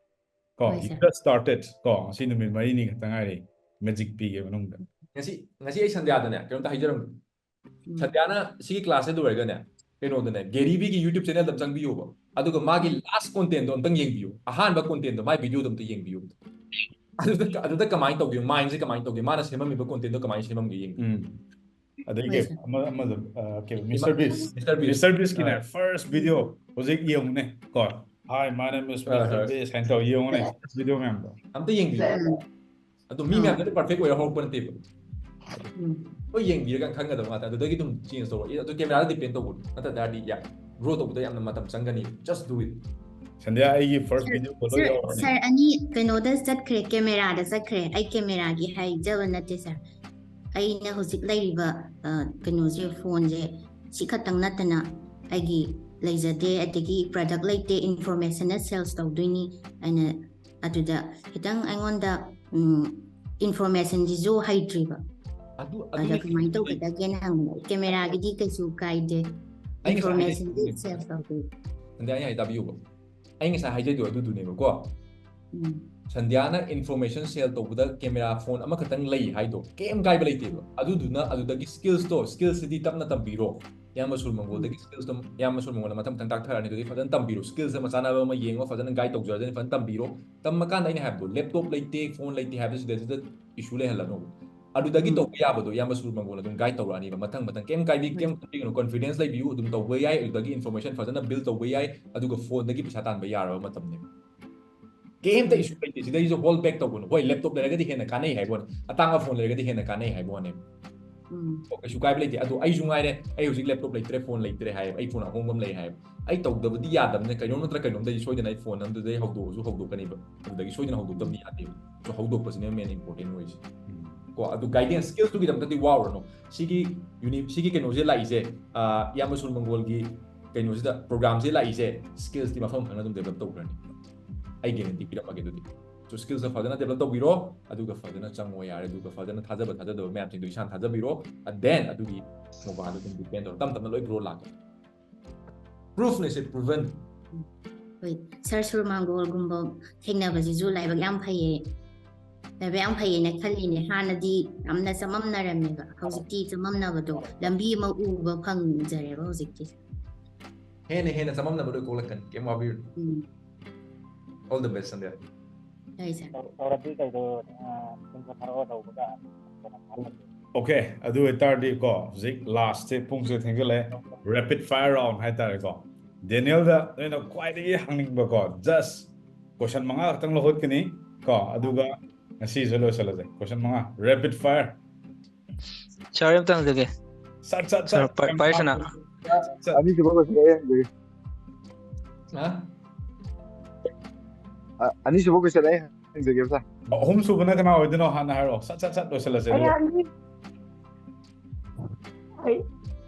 ꯀꯣ, ꯍꯣꯏ, you sir꯫ just started ꯀꯣ, ꯉꯁꯤ ꯅꯨꯃꯤꯠ ꯃꯔꯤꯅꯤ ꯈꯛꯇ ꯉꯥꯏꯔꯤ, magic ꯄꯤꯒꯦ ꯃꯅꯨꯡꯗ꯫ ꯉꯁꯤ, ꯉꯁꯤ ꯑꯩ ꯁꯟꯗ꯭ꯌꯥꯗꯅꯦ ꯀꯩꯅꯣꯝꯇ ꯍꯥꯏꯖꯔꯝꯒꯦ꯫ ꯎꯝ꯫ ꯁꯟꯗ꯭ꯌꯥꯅ ꯁꯤꯒꯤ classꯁꯦ ꯂꯣꯏꯔꯒꯅꯦ, ꯀꯩꯅꯣꯗꯅꯦ, Gary Veeꯒꯤ YouTube channelꯗ ꯑꯝ ꯆꯪꯕꯤꯌꯣꯕ, ꯑꯗꯨꯒ ꯃꯥꯒꯤ last contentꯗꯣ ꯑꯝꯇꯪ ꯌꯦꯡꯕꯤꯌꯨ, ꯑꯍꯥꯟꯕ contentꯗꯣ, ꯃꯥꯏ videoꯗꯣ ꯑꯝꯇ ꯌꯦꯡꯕꯤꯌꯨ꯫ ꯑꯗꯨꯗ, ꯑꯗꯨꯗ ꯀꯃꯥꯏꯅ ꯇꯧꯒꯦ, mindꯁꯦ ꯀꯃꯥꯏꯅ ꯇꯧꯒꯦ, ꯃꯥꯅ ꯁꯦꯝꯃꯝꯃꯤꯕ contentꯗꯣ ꯀꯃꯥꯏꯅ ꯁꯦꯝꯃꯝꯒꯦ ꯌꯦꯡꯕꯤꯌꯨ꯫ ꯎꯝ꯫ ꯑꯗꯒꯤ ꯍꯣꯏ, sir꯫ ꯑꯃ, ꯑꯃꯗ, ꯑ, ꯀꯩꯕ, Mister Beast꯫ Mister Beast꯫ Mister Beastꯀꯤꯅꯦ ꯑꯥ꯫ First video ꯍꯧꯖꯤꯛ ꯌꯦꯡꯉꯨꯅꯦ ꯀꯣ꯫ Hi, my name is Uh, Mister Bass ꯍꯥꯏꯅ ꯇꯧꯔ ꯌꯦꯡꯉꯨꯅꯦ video ꯃꯌꯥꯝꯗꯣ. ꯑꯝꯇ ꯌꯦꯡꯕꯤꯌꯨ꯫ ꯎꯝ. ꯑꯗꯣ ꯃꯤ ꯎꯝ. ꯃꯌꯥꯝꯗꯨꯅ perfect ꯑꯣꯏꯔ ꯍꯧꯔꯛꯄ ꯅꯠꯇꯦꯕ꯫ ꯎꯝ. ꯍꯣꯏ, ꯌꯦꯡꯕꯤꯔꯒ ꯈꯪꯒꯗꯕ ꯉꯥꯛꯇ, ꯑꯗꯨꯗꯒꯤ ꯑꯗꯨꯝ change ꯇꯧꯔꯛꯏ꯫ ꯑꯗꯨ camera ꯗ depend ꯇꯧꯕꯅꯤ, ꯅꯠꯇ ꯇꯥꯔꯗꯤ ꯌꯥ grow ꯇꯧꯕꯗ ꯌꯥꯝꯅ ꯃꯇꯝ ꯆꯪꯒꯅꯤ꯫ Just do it꯫ ꯁꯟꯗ꯭ꯌꯥ, ꯑꯩꯒꯤ first video photo Sir, ꯌꯥꯎꯔꯕꯅꯦ꯫ Sir, ꯑꯅꯤ ꯀꯩꯅꯣꯗ ꯆꯠꯈ꯭ꯔꯦ, camera ꯗ ꯆꯠꯈ꯭ꯔꯦ꯫ ꯑꯩ camera ꯒꯤ ꯍꯥꯏꯖꯕ ꯅꯠꯇꯦ sir, ꯑꯩꯅ ꯍꯧꯖꯤꯛ ꯂꯩꯔꯤꯕ ꯑ, ꯀꯩꯅꯣꯁꯦ, phone ꯁꯦ ꯁꯤ ꯈꯛꯇꯪ ꯅꯠꯇꯅ ꯑꯩꯒꯤ ꯂꯩꯖꯗꯦ, ꯑꯗꯒꯤ product ꯂꯩꯇꯦ, information ꯅ sales ꯇꯧꯗꯣꯏꯅꯤ꯫ ꯑꯩꯅ ꯑꯗꯨꯗ ꯈꯤꯇꯪ ꯑꯩꯉꯣꯟꯗ ꯎꯝ, information ꯁꯤꯁꯨ ꯍꯩꯇ꯭ꯔꯤꯕ꯫ ꯑꯗꯨ ꯑꯗ ꯑꯗꯨꯅ ꯀꯃꯥꯏꯅ ꯇꯧꯒꯗꯒꯦꯅ ꯍꯪꯕ꯫ Camera ꯒꯤꯗꯤ ꯀꯩꯁꯨ ꯀꯥꯏꯗꯦ, ꯑꯩ ꯉꯁꯥꯏ information ꯗꯤ ꯍꯥꯏꯖꯈꯤꯕꯅꯦ꯫ Sales ꯇꯧꯗꯣꯏ꯫ ꯁꯟꯗ꯭ꯌꯥ, ꯑꯩ ꯍꯥꯏ ꯇꯥꯕꯤꯌꯨꯕ꯫ ꯑꯩ ꯉꯁꯥꯏ ꯍꯥꯏꯖꯩꯗꯣ ꯑꯗꯨꯗꯨꯅꯦꯕꯀꯣ꯫ ꯎꯝ. ꯁꯟꯗ꯭ꯌꯥꯅ information sale ꯇꯧꯕꯗ camera phone ꯑꯃꯈꯛꯇꯪ ꯂꯩ ꯍꯥꯏꯗꯣ ꯀꯩꯝ ꯀꯥꯏꯕ ꯂꯩꯇꯦꯕ꯫ ꯑꯗꯨꯗꯨꯅ ꯑꯗꯨꯗꯒꯤ skills ꯇꯣ, skills ꯁꯤꯗꯤ ꯇꯞꯅ ꯇꯝꯕꯤꯔꯣ꯫ ꯏꯌꯥꯝꯕ ꯁꯨꯔ ꯃꯪꯒꯣꯜꯗꯒꯤ skills ꯇꯣ ꯏꯌꯥꯝꯕ ꯁꯨꯔ ꯃꯪꯒꯣꯜꯅ ꯃꯊꯪ ꯃꯊꯪ ꯇꯥꯛꯊꯔꯛꯑꯅꯤ꯫ ꯑꯗꯨꯗꯤ ꯐꯖꯅ ꯇꯝꯕꯤꯔꯣ, skills ꯑꯃ ꯆꯥꯟꯅꯕ ꯑꯃ ꯌꯦꯡꯉꯣ, ꯐꯖꯅ guide ꯇꯧꯖꯔꯖꯅꯤ, ꯐꯖꯅ ꯇꯝꯕꯤꯔꯣ꯫ ꯇꯝꯃꯀꯥꯟꯗ ꯑꯩꯅ ꯍꯥꯏꯕꯗꯣ, laptop ꯂꯩꯇꯦ, phone ꯂꯩꯇꯦ ꯍꯥꯏꯕꯁꯤꯗ ꯁꯤꯗ issue ꯂꯩꯍꯜꯂꯅꯣ꯫ ꯑꯗꯨꯗꯒꯤ ꯎꯝ. ꯇꯧꯕ ꯌꯥꯕꯗꯣ ꯏꯌꯥꯝꯕ ꯁꯨꯔ ꯃꯪꯒꯣꯜꯅ ꯑꯗꯨꯝ guide ꯇꯧꯔꯛꯑꯅꯤꯕ꯫ ꯃꯊꯪ ꯃꯊꯪ ꯀꯩꯝ ꯀꯥꯏꯕꯤ, ꯀꯩꯝ ꯈꯟꯕꯤꯒꯅꯨ, confidence ꯂꯩꯕꯤꯌꯨ, ꯑꯗꯨꯝ ꯇꯧꯕ ꯌꯥꯏ꯫ ꯑꯗꯨꯗꯒꯤ information ꯐꯖꯅ build ꯇꯧꯕ ꯌꯥꯏ꯫ ꯑꯗꯨꯒ phone ꯗꯒꯤ ꯄꯩꯁꯥ ꯇꯥꯟꯕ ꯌꯥꯔꯕ ꯃꯇꯝꯅꯦꯕ꯫ ꯀꯩꯝꯇ ꯎꯝ. Issue ꯂꯩꯇꯦ꯫ ꯁꯤꯗꯩꯁꯨ hold back ꯇꯧꯒꯅꯨ꯫ ꯍꯣꯏ, laptop ꯂꯩꯔꯒꯗꯤ ꯍꯦꯟꯅ ꯀꯥꯟꯅꯩ ꯍꯥꯏꯕ ꯋꯥꯅꯤ, ꯑꯇꯥꯡꯕ phone ꯂꯩꯔꯒꯗꯤ ꯍꯦꯟꯅ ꯀꯥꯟꯅꯩ ꯍꯥꯏꯕ ꯋꯥꯅꯦꯕ꯫ ꯎꯝ. ꯑꯣ, ꯀꯩꯁꯨ ꯀꯥꯏꯕ ꯂꯩꯇꯦ꯫ ꯑꯗꯣ ꯑꯩꯁꯨ ꯉꯥꯏꯔꯦ, ꯑꯩ ꯍꯧꯖꯤꯛ laptop ꯂꯩꯇ꯭ꯔꯦ, phone ꯂꯩꯇ꯭ꯔꯦ ꯍꯥꯏꯌꯦꯕ, ꯑꯩ phone ꯑꯍꯣꯡꯕ ꯑꯃ ꯂꯩ ꯍꯥꯏꯌꯦꯕ꯫ ꯑꯩ ꯇꯧꯗꯕꯗꯤ ꯌꯥꯗꯕꯅꯤꯅ ꯀꯩꯅꯣꯝ ꯅꯠꯇ꯭ꯔ ꯀꯩꯅꯣꯝꯗꯒꯤ ꯁꯣꯏꯗꯅ ꯑꯩ phone ꯑꯝꯗꯨꯗꯩ ꯍꯧꯗꯣꯛꯑꯁꯨ ꯍꯧꯗꯣꯛꯀꯅꯤꯕ꯫ ꯑꯗꯨꯗꯒꯤ ꯁꯣꯏꯗꯅ ꯍꯧꯗꯣꯛꯇꯕꯗꯤ ꯌꯥꯗꯦꯕ꯫ So ꯍꯧꯗꯣꯛꯄꯁꯤꯅꯦ main important ꯑꯣꯏꯁꯦ꯫ ꯎꯝ. ꯀꯣ, ꯑꯗꯨ guidance, skills ꯇꯨꯒꯤꯗꯃꯛꯇꯗꯤ ꯋꯥꯔꯨꯔꯅꯨ꯫ ꯁꯤꯒꯤ uni-, ꯁꯤꯒꯤ ꯀꯩꯅꯣꯁꯦ ꯂꯥꯛꯏꯁꯦ, ꯑ, ꯏꯌꯥꯝꯕ ꯁꯨꯔ ꯃꯪꯒꯣꯜꯒꯤ ꯀꯩꯅꯣꯁꯤꯗ, program ꯁꯦ ꯂꯥꯛꯏꯁꯦ, skills ꯇꯤ ꯃꯐꯝ ꯈꯪꯅ ꯑꯗꯨꯝ develop ꯇꯧꯈ꯭ꯔꯅꯤ꯫ ꯑꯩ guarantee ꯄꯤꯔꯝꯃꯒꯦ ꯑꯗꯨꯗꯤ꯫ So skills ꯇꯣ ꯐꯖꯅ develop ꯇꯧꯕꯤꯔꯣ, ꯑꯗꯨꯒ ꯐꯖꯅ ꯆꯪꯉꯣ ꯌꯥꯔꯦ, ꯑꯗꯨꯒ ꯐꯖꯅ ꯊꯥꯖꯕ ꯊꯥꯖꯗꯕ ꯃꯌꯥꯝꯁꯤꯡꯗꯣ ꯏꯁꯥꯅ ꯊꯥꯖꯕꯤꯔꯣ, and then ꯑꯗꯨꯒꯤ ꯃꯄꯥꯗꯣ ꯑꯗꯨꯝ depend ꯇꯧꯔꯣ, ꯇꯞ ꯇꯞꯅ ꯂꯣꯏ grow ꯂꯥꯛꯀꯅꯤ꯫ Proof ꯅꯦ ꯁꯤ, proven꯫ ꯍꯣꯏ, Sir ꯁꯨꯔ ꯃꯪꯒꯣꯜꯒꯨꯝꯕ ꯊꯦꯡꯅꯕꯁꯤꯁꯨ ꯂꯥꯏꯕꯛ ꯌꯥꯝ ꯐꯩꯌꯦ꯫ ꯂꯥꯏꯕꯛ ꯌꯥꯝ ꯐꯩꯌꯦꯅ ꯈꯜꯂꯤꯅꯦ꯫ ꯍꯥꯟꯅꯗꯤ ꯌꯥꯝꯅ ꯆꯃꯝꯅꯔꯝꯃꯦꯕ, ꯍꯧꯖꯤꯛꯇꯤ ꯆꯃꯝꯅꯕꯗꯣ ꯂꯝꯕꯤ ꯑꯃ ꯎꯕ ꯐꯪꯖꯔꯦꯕ ꯍꯧꯖꯤꯛꯇꯤ꯫ ꯍꯦꯟꯅ ꯍꯦꯟꯅ ꯆꯃꯝꯅꯕ ꯂꯣꯏ ꯀꯣꯛꯂꯛꯀꯅꯤ, ꯀꯩꯝ ꯋꯥꯕꯤꯔꯨꯅꯨ꯫ ꯎꯝ. All the best, Sandhya. ꯍꯣꯏ, Sir. ꯇꯧꯔꯗꯤ ꯀꯩꯗꯣ, ꯑ, ꯁꯨꯝ ꯊꯥꯔꯛꯑꯣ ꯇꯧꯕꯗ꯫ Okay, ꯑꯗꯨ ꯑꯣꯏꯇꯥꯔꯗꯤꯀꯣ, ꯍꯧꯖꯤꯛ last ꯁꯦ, ꯄꯨꯡꯁꯦ ꯊꯦꯡꯖꯤꯜꯂꯛꯑꯦ, rapid fire round ꯍꯥꯏꯇꯥꯔꯦꯀꯣ꯫ ꯗꯦꯅꯤꯌꯦꯜꯗ ꯅꯣꯏꯅ ꯈ꯭ꯋꯥꯏꯗꯒꯤ ꯍꯪꯅꯤꯡꯕꯀꯣ, just question ꯃꯉꯥ ꯈꯛꯇꯪ ꯂꯧꯈꯠꯀꯅꯤ ꯀꯣ, ꯑꯗꯨꯒ ꯉꯁꯤꯁꯦ ꯂꯣꯏꯁꯤꯜꯂꯁꯦ꯫ Question ꯃꯉꯥ, rapid fire. Sir, ꯑꯝꯇ ꯍꯪꯖꯒꯦ꯫ ꯁꯠ ꯁꯠ Sir, ꯁꯠ ꯄꯥ- ꯄꯥꯏꯔꯤꯁꯅꯥ꯫ ꯁꯠ ꯁꯠ꯫ ꯑꯅꯤꯁꯨꯕ question ꯑꯩ ꯍꯪꯖꯒꯦ꯫ ꯍꯥ? ꯑ- ꯑꯅꯤꯁꯨꯕ question ꯑꯩ ꯍꯪꯖꯒꯦ, sir꯫ ꯑꯍꯨꯝ ꯁꯨꯕꯅ ꯀꯅꯥ ꯑꯣꯏꯗꯣꯏꯅꯣ? ꯍꯥꯟꯅ ꯍꯥꯏꯔꯛꯑꯣ, ꯁꯠ ꯁꯠ ꯁꯠ ꯂꯣꯏꯁꯤꯜꯂꯁꯦ꯫ ꯑꯩ ꯑꯗꯨꯒ ꯍꯪꯅꯤ꯫ ꯑꯩ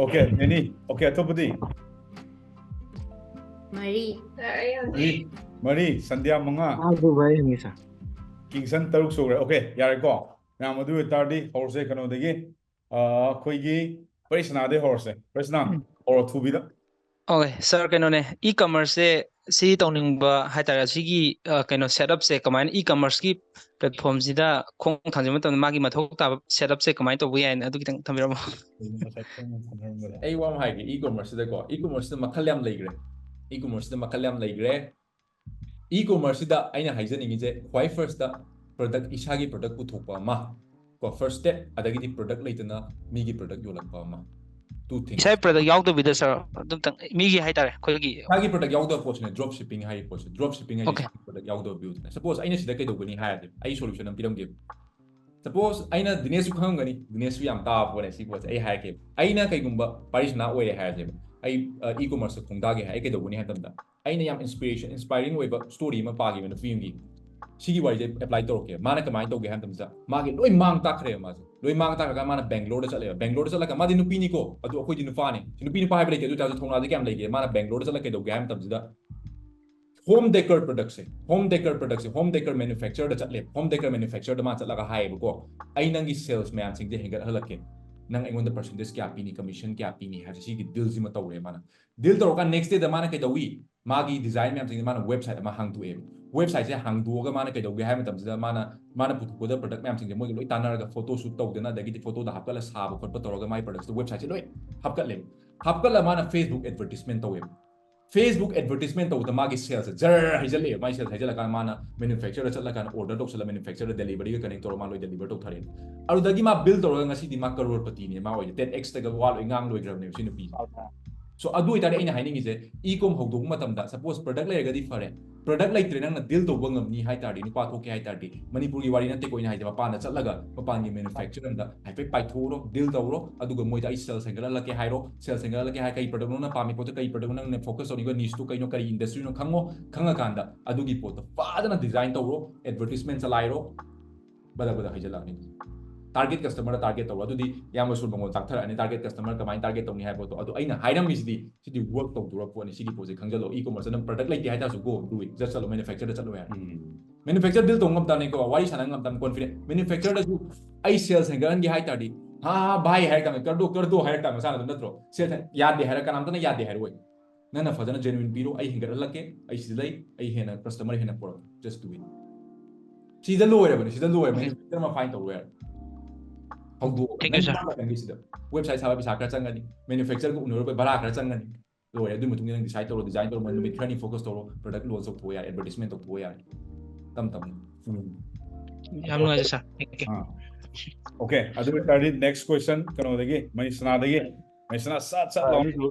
Okay, ꯅꯦꯅꯤ꯫ Okay, ꯑꯇꯣꯞꯄꯗꯤ? ꯃꯔꯤ꯫ ꯃꯔꯤ꯫ ꯃꯔꯤ, ꯁꯟꯗ꯭ꯌꯥ ꯃꯉꯥ, ꯑꯗꯨ ꯚꯥꯏ ꯍꯪꯉꯤ, sir꯫ ꯀꯤꯡꯁꯟ ꯇꯔꯨꯛ ꯁꯨꯈ꯭ꯔꯦ꯫ Okay, ꯌꯥꯔꯦꯀꯣ꯫ ꯃꯌꯥꯝ, ꯑꯗꯨ ꯑꯣꯏꯇꯥꯔꯗꯤ ꯍꯧꯔꯁꯦ ꯀꯩꯅꯣꯗꯒꯤ꯫ ꯑ, ꯑꯩꯈꯣꯏꯒꯤ ꯄꯔꯤꯁꯅꯥꯗꯩ ꯍꯧꯔꯁꯦ꯫ ꯄꯔꯤꯁꯅꯥ, ꯍꯧꯔꯣ ꯊꯨꯕꯤꯗ꯫ Okay, sir, ꯀꯩꯅꯣꯅꯦ, e-commerce ꯁꯦ ꯁꯤ ꯇꯧꯅꯤꯡꯕ ꯍꯥꯏꯇꯥꯔꯦ, ꯁꯤꯒꯤ, ꯑ, ꯀꯩꯅꯣ, setup ꯁꯦ ꯀꯃꯥꯏꯅ, e-commerce ꯀꯤ platform ꯁꯤꯗ ꯈꯣꯡ ꯊꯥꯡꯖꯤꯟꯕ ꯃꯇꯝꯗ ꯃꯥꯒꯤ ꯃꯊꯧ ꯇꯥꯕ setup ꯁꯦ ꯀꯃꯥꯏꯅ ꯇꯧꯕ ꯌꯥꯏꯅ, ꯑꯗꯨ ꯈꯤꯇꯪ ꯊꯝꯕꯤꯔꯝꯃꯣ꯫ ꯑꯩ ꯋꯥ ꯑꯃ ꯍꯥꯏꯒꯦ, e-commerce ꯁꯤꯗꯀꯣ, e-commerce ꯁꯤꯗ ꯃꯈꯜ ꯌꯥꯝ ꯂꯩꯈ꯭ꯔꯦ꯫ E-commerce ꯁꯤꯗ ꯃꯈꯜ ꯌꯥꯝ ꯂꯩꯈ꯭ꯔꯦ꯫ E-commerce ꯁꯤꯗ ꯑꯩꯅ ꯍꯥꯏꯖꯅꯤꯡꯉꯤꯁꯦ, ꯈ꯭ꯋꯥꯏ first product, ꯏꯁꯥꯒꯤ product ꯄꯨꯊꯣꯛꯄ ꯑꯃ ꯀꯣ, first step, ꯑꯗꯒꯤꯗꯤ product ꯂꯩꯇꯅ ꯃꯤꯒꯤ product ꯌꯣꯜꯂꯛꯄ ꯑꯃ꯫ Two things. ꯏꯁꯥꯒꯤ product ꯌꯥꯎꯗꯕꯤꯗ, sir, ꯑꯗꯨꯝꯇꯪ ꯃꯤꯒꯤ ꯍꯥꯏꯇꯥꯔꯦ, ꯑꯩꯈꯣꯏꯒꯤ ꯏꯁꯥꯒꯤ product ꯌꯥꯎꯗꯕ ꯄꯣꯠꯁꯤꯅ drop shipping ꯍꯥꯏꯔꯤꯕ ꯄꯣꯠꯁꯦ꯫ Drop shipping ꯍꯥꯏꯁꯦ Okay. ꯏꯁꯥꯒꯤ product ꯌꯥꯎꯗꯕ business꯫ Suppose ꯑꯩꯅ ꯁꯤꯗ ꯀꯩꯗꯧꯒꯅꯤ ꯍꯥꯏꯔꯗꯤ, ꯑꯩ solution ꯑꯃ ꯄꯤꯔꯝꯒꯦ꯫ Suppose ꯑꯩꯅ, ꯗꯤꯅꯦꯁꯁꯨ ꯈꯪꯉꯝꯒꯅꯤ, ꯗꯤꯅꯦꯁꯁꯨ ꯌꯥꯝ ꯇꯥꯕ ꯄꯣꯠꯅꯦ ꯁꯤ ꯄꯣꯠꯁꯦ꯫ ꯑꯩ ꯍꯥꯏꯔꯛꯀꯦ, ꯑꯩꯅ ꯀꯩꯒꯨꯝꯕ ꯄꯥꯔꯤꯁꯅꯥ ꯑꯣꯏꯔꯦ ꯍꯥꯏꯔꯁꯦꯕ, ꯑꯩ, ꯑ, e-commerce ꯇ ꯈꯣꯡꯗꯥꯒꯦ ꯍꯥꯏ, ꯑꯩ ꯀꯩꯗꯧꯒꯅꯤ ꯍꯥꯏꯕ ꯃꯇꯝꯗ, ꯑꯩꯅ ꯌꯥꯝ inspiration, inspiring ꯑꯣꯏꯕ story ꯑꯃ ꯄꯥꯈꯤꯕ ꯅꯨꯄꯤ ꯑꯃꯒꯤ꯫ ꯁꯤꯒꯤ ꯋꯥꯔꯤꯁꯦ apply ꯇꯧꯔꯛꯀꯦ꯫ ꯃꯥꯅ ꯀꯃꯥꯏꯅ ꯇꯧꯒꯦ ꯍꯥꯏꯕ ꯃꯇꯝꯗ, ꯃꯥꯒꯤ ꯂꯣꯏ ꯃꯥꯡ ꯇꯥꯛꯈ꯭ꯔꯦꯕ ꯃꯥꯁꯦ꯫ ꯂꯣꯏ ꯃꯥꯡ ꯇꯥꯛꯈ꯭ꯔꯀꯥꯟꯗ ꯃꯥꯅ ꯕꯦꯡꯒ꯭ꯂꯣꯔꯗ ꯆꯠꯂꯦꯕ꯫ ꯕꯦꯡꯒ꯭ꯂꯣꯔꯗ ꯆꯠꯂꯒ, ꯃꯥꯗꯤ ꯅꯨꯄꯤꯅꯤꯀꯣ, ꯑꯗꯨ ꯑꯩꯈꯣꯏꯗꯤ ꯅꯨꯄꯥꯅꯤ꯫ ꯁꯤ ꯅꯨꯄꯤ ꯅꯨꯄꯥ ꯍꯥꯏꯕ ꯂꯩꯇꯦ, ꯑꯗꯨ ꯑꯣꯏꯇꯥꯔꯁꯨ ꯊꯧꯅꯥꯗꯤ ꯀꯌꯥꯝ ꯂꯩꯒꯦ? ꯃꯥꯅ ꯕꯦꯡꯒ꯭ꯂꯣꯔꯗ ꯆꯠꯂꯒ ꯀꯩꯗꯧꯒꯦ ꯍꯥꯏꯕ ꯃꯇꯝꯁꯤꯗ, home decor product ꯁꯦ, home decor product ꯁꯦ, home decor manufacturer ꯗ ꯆꯠꯂꯦ꯫ Home decor manufacturer ꯗ ꯃꯥ ꯆꯠꯂꯒ ꯍꯥꯏꯌꯦꯕꯀꯣ, "ꯑꯩ ꯅꯪꯒꯤ sales ꯃꯌꯥꯝꯁꯤꯡꯁꯦ ꯍꯦꯟꯒꯠꯍꯜꯂꯛꯀꯦ, ꯅꯪ ꯑꯩꯉꯣꯟꯗ percentage ꯀꯌꯥ ꯄꯤꯅꯤ, commission ꯀꯌꯥ ꯄꯤꯅꯤ?" ꯍꯥꯏꯕꯁꯦ, ꯁꯤꯒꯤ deal ꯁꯤꯃ ꯇꯧꯔꯦ ꯃꯥꯅ꯫ Deal ꯇꯧꯔꯀꯥꯟꯗ next day ꯗ ꯃꯥꯅ ꯀꯩꯗꯧꯏ? ꯃꯥꯒꯤ design ꯃꯌꯥꯝꯁꯤꯡꯁꯦ ꯃꯥꯅ website ꯑꯃ ꯍꯥꯡꯗꯣꯛꯑꯦꯕ꯫ Website ꯁꯦ ꯍꯥꯡꯗꯣꯛꯑꯒ ꯃꯥꯅ ꯀꯩꯗꯧꯒꯦ ꯍꯥꯏꯕ ꯃꯇꯝꯁꯤꯗ, ꯃꯥꯅ, ꯃꯥꯅ ꯄꯨꯊꯣꯛꯄꯗ product ꯃꯌꯥꯝꯁꯤꯡꯁꯦ ꯃꯣꯏꯒ ꯂꯣꯏ ꯇꯥꯟꯅꯔꯒ photo shoot ꯇꯧꯗꯅ, ꯑꯗꯒꯤꯗꯤ photo ꯗ ꯍꯥꯞꯀꯠꯂ ꯁꯥꯕ ꯈꯣꯠꯄ ꯇꯧꯔꯒ ꯃꯥꯒꯤ product ꯁꯤꯗ website ꯁꯦ ꯂꯣꯏ ꯍꯥꯞꯀꯠꯂꯦꯕ꯫ ꯍꯥꯞꯀꯠꯂ ꯃꯥꯅ Facebook advertisement ꯇꯧꯋꯦꯕ꯫ Facebook advertisement ꯇꯧꯕꯗ ꯃꯥꯒꯤ sales ꯁꯦ ꯖꯔ ꯍꯩꯖꯜꯂꯛꯑꯦ꯫ ꯃꯥꯒꯤ sales ꯍꯩꯖꯜꯂꯀꯥꯟꯗ ꯃꯥꯅ manufacturer ꯗ ꯆꯠꯂꯀꯥꯟꯗ order ꯇꯧꯁꯜꯂ, manufacturer ꯗ delivery ꯒ connect ꯇꯧꯔ ꯃꯥ ꯂꯣꯏ deliver ꯇꯧꯊꯔꯛꯑꯦ꯫ ꯑꯗꯨꯗꯒꯤ ꯃꯥ build ꯇꯧꯔꯒ ꯉꯁꯤꯗꯤ ꯃꯥ crorepati ꯅꯦ ꯃꯥ ꯑꯣꯏꯁꯦ꯫ TED X ꯇꯒ ꯋꯥ ꯂꯣꯏ ꯉꯥꯡ ꯂꯣꯏꯈ꯭ꯔꯕꯅꯦꯕ ꯁꯤ ꯅꯨꯄꯤꯁꯦ꯫ So ꯑꯗꯨ ꯑꯣꯏꯇꯥꯔꯗꯤ ꯑꯩꯅ ꯍꯥꯏꯅꯤꯡꯉꯤꯁꯦ, e-com ꯍꯧꯗꯣꯛꯄ ꯃꯇꯝꯗ, suppose product ꯂꯩꯔꯒꯗꯤ ꯐꯔꯦ, product ꯂꯩꯇ꯭ꯔꯦ, ꯅꯪꯅ deal ꯇꯧꯕ ꯉꯝꯅꯤ ꯍꯥꯏ ꯇꯥꯔꯗꯤ, ꯅꯨꯄꯥ ꯊꯣꯛꯀꯦ ꯍꯥꯏ ꯇꯥꯔꯗꯤ, ꯃꯅꯤꯄꯨꯔꯒꯤ ꯋꯥꯔꯤ ꯅꯠꯇꯦꯀꯣ ꯑꯩꯅ ꯍꯥꯏꯁꯦ, ꯃꯄꯥꯟꯗ ꯆꯠꯂꯒ ꯃꯄꯥꯟꯒꯤ manufacturer ꯑꯝꯗ ꯍꯥꯏꯐꯦꯠ ꯄꯥꯏꯊꯣꯛꯎꯔꯣ, deal ꯇꯧꯔꯣ, ꯑꯗꯨꯒ ꯃꯣꯏꯗ ꯑꯩ sales ꯍꯦꯟꯒꯠꯍꯜꯂꯛꯀꯦ ꯍꯥꯏꯔꯣ, sales ꯍꯦꯟꯒꯠꯍꯜꯂꯛꯀꯦ ꯍꯥꯏꯔ ꯀꯩ product ꯅꯪꯅ ꯄꯥꯝꯃꯤ ꯄꯣꯠꯇꯣ, ꯀꯩ product ꯅꯪꯅ focus ꯇꯧꯅꯤꯡꯕ niche ꯇꯨ ꯀꯩꯅꯣ, ꯀꯔꯤ industry ꯅꯣ ꯈꯪꯉꯣ, ꯈꯪꯉꯀꯥꯟꯗ ꯑꯗꯨꯒꯤ ꯄꯣꯠꯇꯣ ꯐꯖꯅ design ꯇꯧꯔꯣ, advertisement ꯆꯂꯥꯏꯔꯣ, ꯕꯗ ꯕꯗ ꯍꯩꯖꯜꯂꯛꯑꯅꯤ꯫ Target customer ꯗ target ꯇꯧꯔꯣ꯫ ꯑꯗꯨꯗꯤ ꯏꯌꯥꯝꯕ ꯁꯨꯔ ꯃꯉꯣꯟ ꯇꯥꯛꯊꯔꯛꯑꯅꯤ, target customer ꯀꯃꯥꯏꯅ target ꯇꯧꯅꯤ ꯍꯥꯏꯕ ꯄꯣꯠꯇꯣ꯫ ꯑꯗꯣ ꯑꯩꯅ ꯍꯥꯏꯔꯝꯃꯤꯁꯤꯗꯤ ꯁꯤꯗꯤ work ꯇꯧꯗꯣꯔ ꯄꯣꯠꯅꯤ, ꯁꯤꯒꯤ ꯄꯣꯠꯁꯦ ꯈꯪꯖꯜꯂꯣ꯫ E-commerce ꯅꯪ product ꯂꯩꯇꯦ ꯍꯥꯏꯇꯥꯔꯁꯨ, go do it, just ꯆꯠꯂꯣ, manufacturer ꯗ ꯆꯠꯂꯣ ꯌꯥꯔꯦ꯫ Manufacturer deal ꯇꯧꯕ ꯉꯝ ꯇꯥꯕꯅꯤꯀꯣ, ꯋꯥꯔꯤ ꯁꯥꯟꯅ ꯉꯝ ꯇꯥꯕꯅꯤ, confident꯫ Manufacturer ꯗꯁꯨ ꯑꯩ sales ꯍꯦꯟꯒꯠꯍꯟꯒꯦ ꯍꯥꯏ ꯇꯥꯔꯗꯤ, ꯍꯥ ꯍꯥ ꯚꯥꯏ ꯍꯥꯏꯔꯛ ꯇꯥꯕꯅꯤ, ꯀꯔꯗꯣ ꯀꯔꯗꯣ ꯍꯥꯏꯔꯛ ꯇꯥꯕꯅꯤ, ꯃꯁꯥꯅ ꯑꯗꯨꯝ ꯅꯠꯇ꯭ꯔꯣ? Sales ꯌꯥꯗꯦ ꯍꯥꯏꯔ ꯀꯅꯥꯝꯇꯅ ꯌꯥꯗꯦ ꯍꯥꯏꯔꯛꯑꯣꯏ꯫ ꯅꯪꯅ ꯐꯖꯅ genuine ꯄꯤꯔꯣ, ꯑꯩ ꯍꯦꯟꯒꯠꯍꯜꯂꯛꯀꯦ, ꯑꯩ ꯁꯤꯗ ꯂꯩ, ꯑꯩ ꯍꯦꯟꯅ customer ꯍꯦꯟꯅ ꯄꯨꯔꯛꯀꯦ, just do it꯫ ꯁꯤꯗ ꯂꯣꯏꯔꯕꯅꯤ, ꯁꯤꯗ ꯂꯣꯏꯔꯕꯅꯤ꯫ Manufacturer ꯑꯃ find ꯇꯧꯔꯣ ꯌꯥꯔꯦ꯫ ꯍꯧꯗꯣꯛꯑꯣ꯫ Thank you, sir. ꯅꯪ ꯃꯇꯝꯒꯤ ꯁꯤꯗ website ꯁꯥꯕ ꯄꯩꯁꯥ ꯈꯔ ꯆꯪꯒꯅꯤ, manufacturer ꯒ ꯎꯅꯔꯨꯕ ꯚꯔꯥ ꯈꯔ ꯆꯪꯒꯅꯤ, ꯂꯣꯏꯔꯦ꯫ ꯑꯗꯨꯒꯤ ꯃꯇꯨꯡꯗ ꯅꯪ decide ꯇꯧꯔꯣ, design ꯇꯧꯔꯣ, ꯅꯨꯃꯤꯠ ꯈꯔꯅꯤ focus ꯇꯧꯔꯣ, product launch ꯇꯧꯊꯣꯛꯑꯣ ꯌꯥꯔꯦ, advertisement ꯇꯧꯊꯣꯛꯑꯣ ꯌꯥꯔꯦ, ꯇꯞ ꯇꯞꯅ꯫ ꯌꯥꯝ ꯅꯨꯡꯉꯥꯏꯖꯔꯦ, sir. Thank you. Ah. Okay, ꯑꯗꯨ ꯑꯣꯏꯇꯥꯔꯗꯤ next question ꯀꯩꯅꯣꯗꯒꯤ, ꯃꯅꯤꯁꯅꯥꯗꯒꯤ꯫ ꯃꯅꯤꯁꯅꯥ, ꯁꯠ ꯁꯠ ꯂꯥꯎ,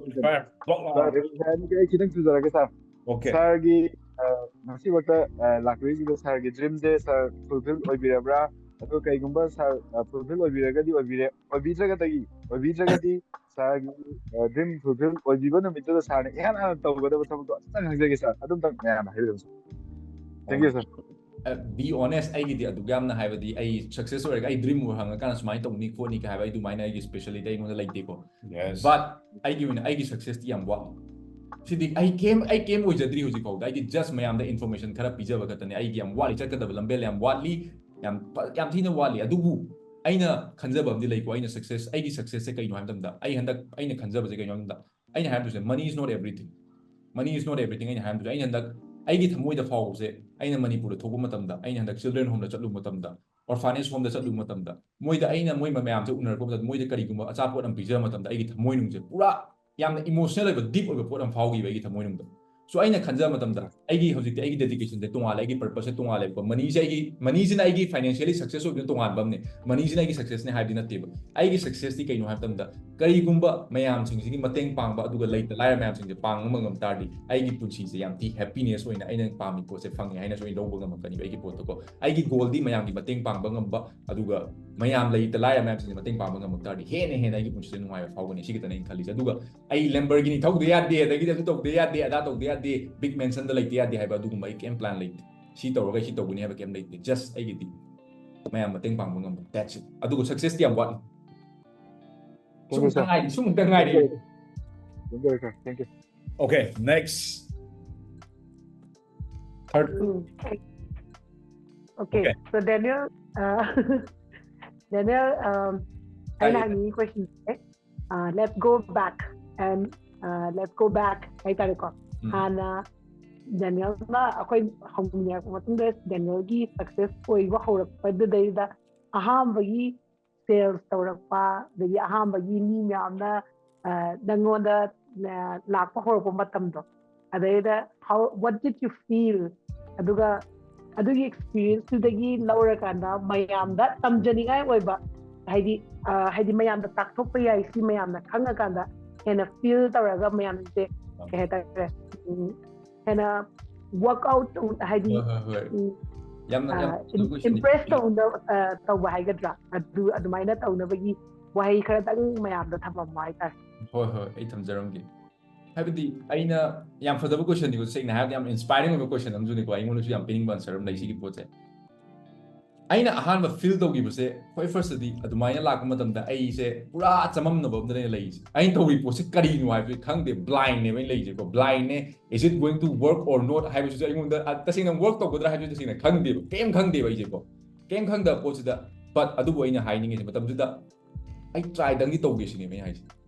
fire, block ꯂꯥꯎ꯫ ꯁꯥꯔ, ꯑꯩ ꯈꯤꯇꯪ ꯆꯨꯖꯔꯛꯀꯦ ꯁꯥꯔ꯫ Okay. ꯁꯥꯔꯒꯤ, ꯑ, ꯉꯁꯤꯃꯛꯇ, ꯑ, ꯂꯥꯛꯄꯤꯔꯤꯁꯤꯗ ꯁꯥꯔꯒꯤ dream ꯁꯦ ꯁꯥꯔ fulfill ꯑꯣꯏꯕꯤꯔꯕ꯭ꯔꯥ? ꯑꯗꯣ ꯀꯩꯒꯨꯝꯕ ꯁꯥꯔ, ꯑ, fulfill ꯑꯣꯏꯕꯤꯔꯒꯗꯤ ꯑꯣꯏꯕꯤꯔꯦ, ꯑꯣꯏꯕꯤꯗ꯭ꯔꯒꯗꯤ, ꯑꯣꯏꯕꯤꯗ꯭ꯔꯒꯗꯤ ꯁꯥꯔꯒꯤ, ꯑ, dream fulfill ꯑꯣꯏꯕꯤꯕ ꯅꯨꯃꯤꯠꯇꯨꯗ ꯁꯥꯔꯅ ꯏꯍꯥꯟ ꯍꯥꯟꯅ ꯇꯧꯒꯗꯕ ꯊꯕꯛꯇꯣ ꯑꯝꯇꯪ ꯈꯪꯖꯒꯦ ꯁꯥꯔ, ꯑꯗꯨꯝꯇꯪ ꯃꯌꯥꯝꯅ ꯍꯥꯏꯕꯤꯔꯝꯁꯨ꯫ Thank you, sir. Be honest, ꯑꯩꯒꯤꯗꯤ ꯑꯗꯨꯛ ꯌꯥꯝꯅ, ꯍꯥꯏꯕꯗꯤ ꯑꯩ success ꯑꯣꯏꯔꯒ ꯑꯩ dream ꯍꯪꯉꯀꯥꯟꯗ ꯁꯨꯃꯥꯏꯅ ꯇꯧꯅꯤ ꯈꯣꯠꯅꯤ ꯀꯥꯏ ꯍꯥꯏꯕ ꯑꯩ ꯑꯗꯨꯃꯥꯏꯅ ꯑꯩꯒꯤ speciality ꯑꯩꯉꯣꯟꯗ ꯂꯩꯇꯦꯀꯣ꯫ Yes. But ꯑꯩꯒꯤ ꯑꯣꯏꯅ ꯑꯩꯒꯤ success ꯇꯤ ꯌꯥꯝ ꯋꯥꯠꯂꯤ꯫ ꯁꯤꯗꯤ ꯑꯩ ꯀꯩꯝ, ꯑꯩ ꯀꯩꯝ ꯑꯣꯏꯖꯗ꯭ꯔꯤ ꯍꯧꯖꯤꯛ ꯐꯥꯎꯗ꯫ ꯑꯩꯗꯤ just ꯃꯌꯥꯝꯗ information ꯈꯔ ꯄꯤꯖꯕ ꯈꯛꯇꯅꯦ꯫ ꯑꯩꯒꯤ ꯌꯥꯝ ꯋꯥꯠꯂꯤ, ꯆꯠꯀꯗꯕ ꯂꯝꯕꯦꯜ ꯌꯥꯝ ꯋꯥꯠꯂꯤ, ꯌꯥꯝ ꯐ-, ꯌꯥꯝ ꯊꯤꯅ ꯋꯥꯠꯂꯤ꯫ ꯑꯗꯨꯕꯨ ꯑꯩꯅ ꯈꯟꯖꯕ ꯑꯃꯗꯤ ꯂꯩꯀꯣ, ꯑꯩꯅ success, ꯑꯩꯒꯤ success ꯁꯦ ꯀꯩꯅꯣ ꯍꯥꯏꯕ ꯃꯇꯝꯗ, ꯑꯩ ꯍꯟꯗꯛ ꯑꯩꯅ ꯈꯟꯖꯕꯁꯦ ꯀꯩꯅꯣ ꯍꯥꯏꯕ ꯃꯇꯝꯗ, ꯑꯩꯅ ꯍꯥꯏꯔꯝꯗꯣꯏꯁꯦ, money is not everything, money is not everything꯫ ꯑꯩꯅ ꯍꯥꯏꯔꯝꯗꯣꯏꯁꯦ, ꯑꯩꯅ ꯍꯟꯗꯛ ꯑꯩꯒꯤ ꯊꯃꯣꯏꯗ ꯐꯥꯎꯕꯁꯦ, ꯑꯩꯅ ꯃꯅꯤꯄꯨꯔꯗ ꯊꯣꯛꯄ ꯃꯇꯝꯗ, ꯑꯩꯅ ꯍꯟꯗꯛ children home ꯗ ꯆꯠꯂꯨꯕ ꯃꯇꯝꯗ, orphanage home ꯗ ꯆꯠꯂꯨꯕ ꯃꯇꯝꯗ, ꯃꯣꯏꯗ ꯑꯩꯅ ꯃꯣꯏ ꯃꯌꯥꯝꯁꯦ ꯎꯅꯔꯛꯄ ꯃꯇꯝꯗ, ꯃꯣꯏꯗ ꯀꯔꯤꯒꯨꯝꯕ ꯑꯆꯥꯄꯣꯠ ꯑꯃ ꯄꯤꯖꯕ ꯃꯇꯝꯗ, ꯑꯩꯒꯤ ꯊꯃꯣꯏꯅꯨꯡꯁꯦ ꯄꯨꯔꯥ ꯌꯥꯝꯅ emotional ꯑꯣꯏꯕ, deep ꯑꯣꯏꯕ ꯄꯣꯠ ꯑꯃ ꯐꯥꯎꯈꯤꯕ ꯑꯩꯒꯤ ꯊꯃꯣꯏꯅꯨꯡꯗ꯫ So ꯑꯩꯅ ꯈꯟꯖꯕ ꯃꯇꯝꯗ ꯑꯩꯒꯤ ꯍꯧꯖꯤꯛꯇꯤ ꯑꯩꯒꯤ dedication ꯁꯦ ꯇꯣꯉꯥꯜꯂꯦ, ꯑꯩꯒꯤ purpose ꯁꯦ ꯇꯣꯉꯥꯜꯂꯦꯕꯀꯣ꯫ Money ꯁꯦ ꯑꯩꯒꯤ financially success ꯑꯣꯏꯕꯅ ꯇꯣꯉꯥꯟꯕ ꯑꯃꯅꯦ, money ꯁꯤꯅ ꯑꯩꯒꯤ success ꯅꯦ ꯍꯥꯏꯕꯗꯤ ꯅꯠꯇꯦꯕ꯫ ꯑꯩꯒꯤ success ꯇꯤ ꯀꯩꯅꯣ ꯍꯥꯏꯕ ꯃꯇꯝꯗ, ꯀꯔꯤꯒꯨꯝꯕ ꯃꯌꯥꯝꯁꯤꯡꯁꯤꯒꯤ ꯃꯇꯦꯡ ꯄꯥꯡꯕ, ꯑꯗꯨꯒ ꯂꯩꯇ ꯂꯥꯏꯔ ꯃꯌꯥꯝꯁꯤꯡꯁꯦ ꯄꯥꯡꯕ ꯉꯝ ꯇꯥꯔꯗꯤ ꯑꯩꯒꯤ ꯄꯨꯟꯁꯤꯁꯦ ꯌꯥꯝ ꯊꯤ happiness ꯑꯣꯏꯅ ꯑꯩꯅ ꯄꯥꯝꯃꯤ ꯄꯣꯠꯁꯦ ꯐꯪꯉꯦ ꯍꯥꯏꯅꯁꯨ ꯑꯩ ꯂꯧꯕ ꯉꯝꯃꯛꯀꯅꯤꯕ ꯑꯩꯒꯤ ꯄꯣꯠꯇꯀꯣ꯫ ꯑꯩꯒꯤ goal ꯗꯤ ꯃꯌꯥꯝꯒꯤ ꯃꯇꯦꯡ ꯄꯥꯡꯕ ꯉꯝꯕ, ꯑꯗꯨꯒ ꯃꯌꯥꯝ ꯂꯩꯇ ꯂꯥꯏꯔ ꯃꯌꯥꯝꯁꯤꯡꯁꯦ ꯃꯇꯦꯡ ꯄꯥꯡꯕ ꯉꯝꯃꯛ ꯇꯥꯔꯗꯤ ꯍꯦꯟꯅ ꯍꯦꯟꯅ ꯑꯩꯒꯤ ꯄꯨꯟꯁꯤꯗ ꯅꯨꯡꯉꯥꯏꯕ ꯐꯥꯎꯒꯅꯤ꯫ ꯁꯤ ꯈꯛꯇꯅꯦ ꯑꯩꯅ ꯈꯜꯂꯤꯁꯦ꯫ ꯑꯗꯨꯒ ꯑꯩ Lamborghini ꯊꯧꯗ ꯌꯥꯗꯦ, ꯑꯗꯒꯤꯗꯤ ꯑꯗꯨ ꯇꯧꯗ ꯌꯥꯗꯦ, ꯑꯗꯥ ꯇꯧꯗ ꯌꯥꯗꯦ, big mansion ꯗ ꯂꯩꯇ ꯌꯥꯗꯦ ꯍꯥꯏꯕ ꯑꯗꯨꯒꯨꯝꯕ ꯑꯩ ꯀꯩꯝ plan ꯂꯩꯇꯦ꯫ ꯁꯤ ꯇꯧꯔꯒ ꯁꯤ ꯇꯧꯒꯅꯤ ꯍꯥꯏꯕ ꯀꯩꯝ ꯂꯩꯇꯦ꯫ Just ꯑꯩꯒꯤꯗꯤ ꯃꯌꯥꯝ ꯃꯇꯦꯡ ꯄꯥꯡꯕ ꯉꯝꯕ, that's it꯫ ꯑꯗꯨꯒ success ꯇꯤ ꯌꯥꯝ ꯋꯥꯠꯂꯤ꯫ Thank you, ꯁꯨꯃꯨꯛꯇ sir. ꯉꯥꯏꯔꯤ, ꯁꯨꯃꯨꯛꯇ ꯉꯥꯏꯔꯤ꯫ Thank you, sir. Thank you. Okay, next. Third. Mm. Okay. Okay. So Daniel, uh, Daniel, um, ꯑꯩꯅ ꯇꯥꯏꯌꯦ꯫ ꯍꯪꯅꯤꯡꯉꯤ question say, uh, let's go back and uh, let's go back ꯍꯥꯏꯇꯥꯔꯦꯀꯣ꯫ ꯎꯝ. ꯍꯥꯟꯅ Daniel ꯅ ꯑꯩꯈꯣꯏ ꯍꯧꯃꯤꯟꯅꯔꯛꯄ ꯃꯇꯨꯡꯗ Daniel ꯒꯤ success ꯑꯣꯏꯕ ꯍꯧꯔꯛꯄꯗꯨꯗꯩꯗ ꯑꯍꯥꯟꯕꯒꯤ sales ꯇꯧꯔꯛꯄ, ꯑꯗꯒꯤ ꯑꯍꯥꯟꯕꯒꯤ ꯃꯤ ꯃꯌꯥꯝꯅ ꯑ, ꯅꯪꯉꯣꯟꯗ ꯑ, ꯂꯥꯛꯄ ꯍꯧꯔꯛꯄ ꯃꯇꯝꯗꯣ, ꯑꯗꯩꯗ how, what did you feel? ꯑꯗꯨꯒ ꯑꯗꯨꯒꯤ experience ꯇꯨꯗꯒꯤ ꯂꯧꯔꯀꯥꯟꯗ ꯃꯌꯥꯝꯗ ꯇꯝꯖꯅꯤꯡꯉꯥꯏ ꯑꯣꯏꯕ, ꯍꯥꯏꯗꯤ ꯑ, ꯍꯥꯏꯗꯤ ꯃꯌꯥꯝꯗ ꯇꯥꯛꯊꯣꯛꯄ ꯌꯥꯏ, ꯁꯤ ꯃꯌꯥꯝꯅ ꯈꯪꯉꯀꯥꯟꯗ ꯍꯦꯟꯅ feel ꯇꯧꯔꯒ ꯃꯌꯥꯝꯁꯦ ꯀꯩ ꯍꯥꯏꯇꯥꯔꯦ, ꯎꯝ, ꯍꯦꯟꯅ work out ꯇꯧ-, ꯍꯥꯏꯗꯤ ꯍꯣꯏ, ꯍꯣꯏ, ꯍꯣꯏ꯫ ꯎꯝ, ꯌꯥꯝꯅ, ꯌꯥꯝ ꯑ, ꯐꯖꯕ question ꯅꯤ꯫ impress ꯇꯧꯅ ꯑ, ꯇꯧꯕ ꯍꯥꯏꯒꯗ꯭ꯔꯥ, ꯑꯗꯨ ꯑꯗꯨꯃꯥꯏꯅ ꯇꯧꯅꯕꯒꯤ ꯋꯥꯍꯩ ꯈꯔꯗꯪ ꯃꯌꯥꯝꯗ ꯊꯝꯃꯝꯃꯣ ꯍꯥꯏꯇꯥꯔꯦ꯫ ꯍꯣꯏ, ꯍꯣꯏ, ꯑꯩ ꯊꯝꯖꯔꯝꯒꯦ꯫ ꯍꯥꯏꯕꯗꯤ ꯑꯩꯅ, ꯌꯥꯝ ꯐꯖꯕ question ꯅꯤꯀꯣ, ꯁꯦꯡꯅ ꯍꯥꯏꯔꯕꯗ ꯌꯥꯝ inspiring ꯑꯣꯏꯕ question ꯑꯃꯁꯨꯅꯤꯀꯣ, ꯑꯩꯉꯣꯟꯗꯁꯨ ꯌꯥꯝ ꯄꯤꯅꯤꯡꯕ answer ꯑꯃ ꯂꯩ ꯁꯤꯒꯤ ꯄꯣꯠꯁꯦ꯫ ꯑꯩꯅ ꯑꯍꯥꯟꯕ feel ꯇꯧꯈꯤꯕꯁꯦ, ꯍꯣꯏ, first ꯇꯗꯤ ꯑꯗꯨꯃꯥꯏꯅ ꯂꯥꯛꯄ ꯃꯇꯝꯗ ꯑꯩꯁꯦ ꯄꯨꯔꯥ ꯆꯃꯝꯅꯕ ꯑꯃꯗꯅꯦ ꯂꯩꯔꯤꯁꯦ꯫ ꯑꯩꯅ ꯇꯧꯔꯤ ꯄꯣꯠꯁꯦ ꯀꯔꯤꯅꯣ ꯍꯥꯏꯕꯁꯦ ꯈꯪꯗꯦ, blind ꯅꯦꯕ ꯑꯩꯅ ꯂꯩꯔꯤꯁꯦꯀꯣ, blind ꯅꯦ꯫ Is it going to work or not ꯍꯥꯏꯕꯁꯤꯁꯨ ꯑꯩꯉꯣꯟꯗ, ꯑ, ꯇꯁꯦꯡꯅ work ꯇꯧꯒꯗ꯭ꯔꯥ ꯍꯥꯏꯕꯁꯤ ꯇꯁꯦꯡꯅ ꯈꯪꯗꯦꯕ, ꯀꯩꯝ ꯈꯪꯗꯦꯕ ꯑꯩꯁꯦꯀꯣ, ꯀꯩꯝ ꯈꯪꯗꯕ ꯄꯣꯠꯁꯤꯗ꯫ But ꯑꯗꯨꯕꯨ ꯑꯩꯅ ꯍꯥꯏꯅꯤꯡꯉꯤꯁꯦ ꯃꯇꯝꯗꯨꯗ ꯑꯩ try ꯗꯪꯗꯤ ꯇꯧꯒꯦ ꯁꯤꯅꯦꯕ ꯑꯩꯅ ꯍꯥꯏꯁꯦ꯫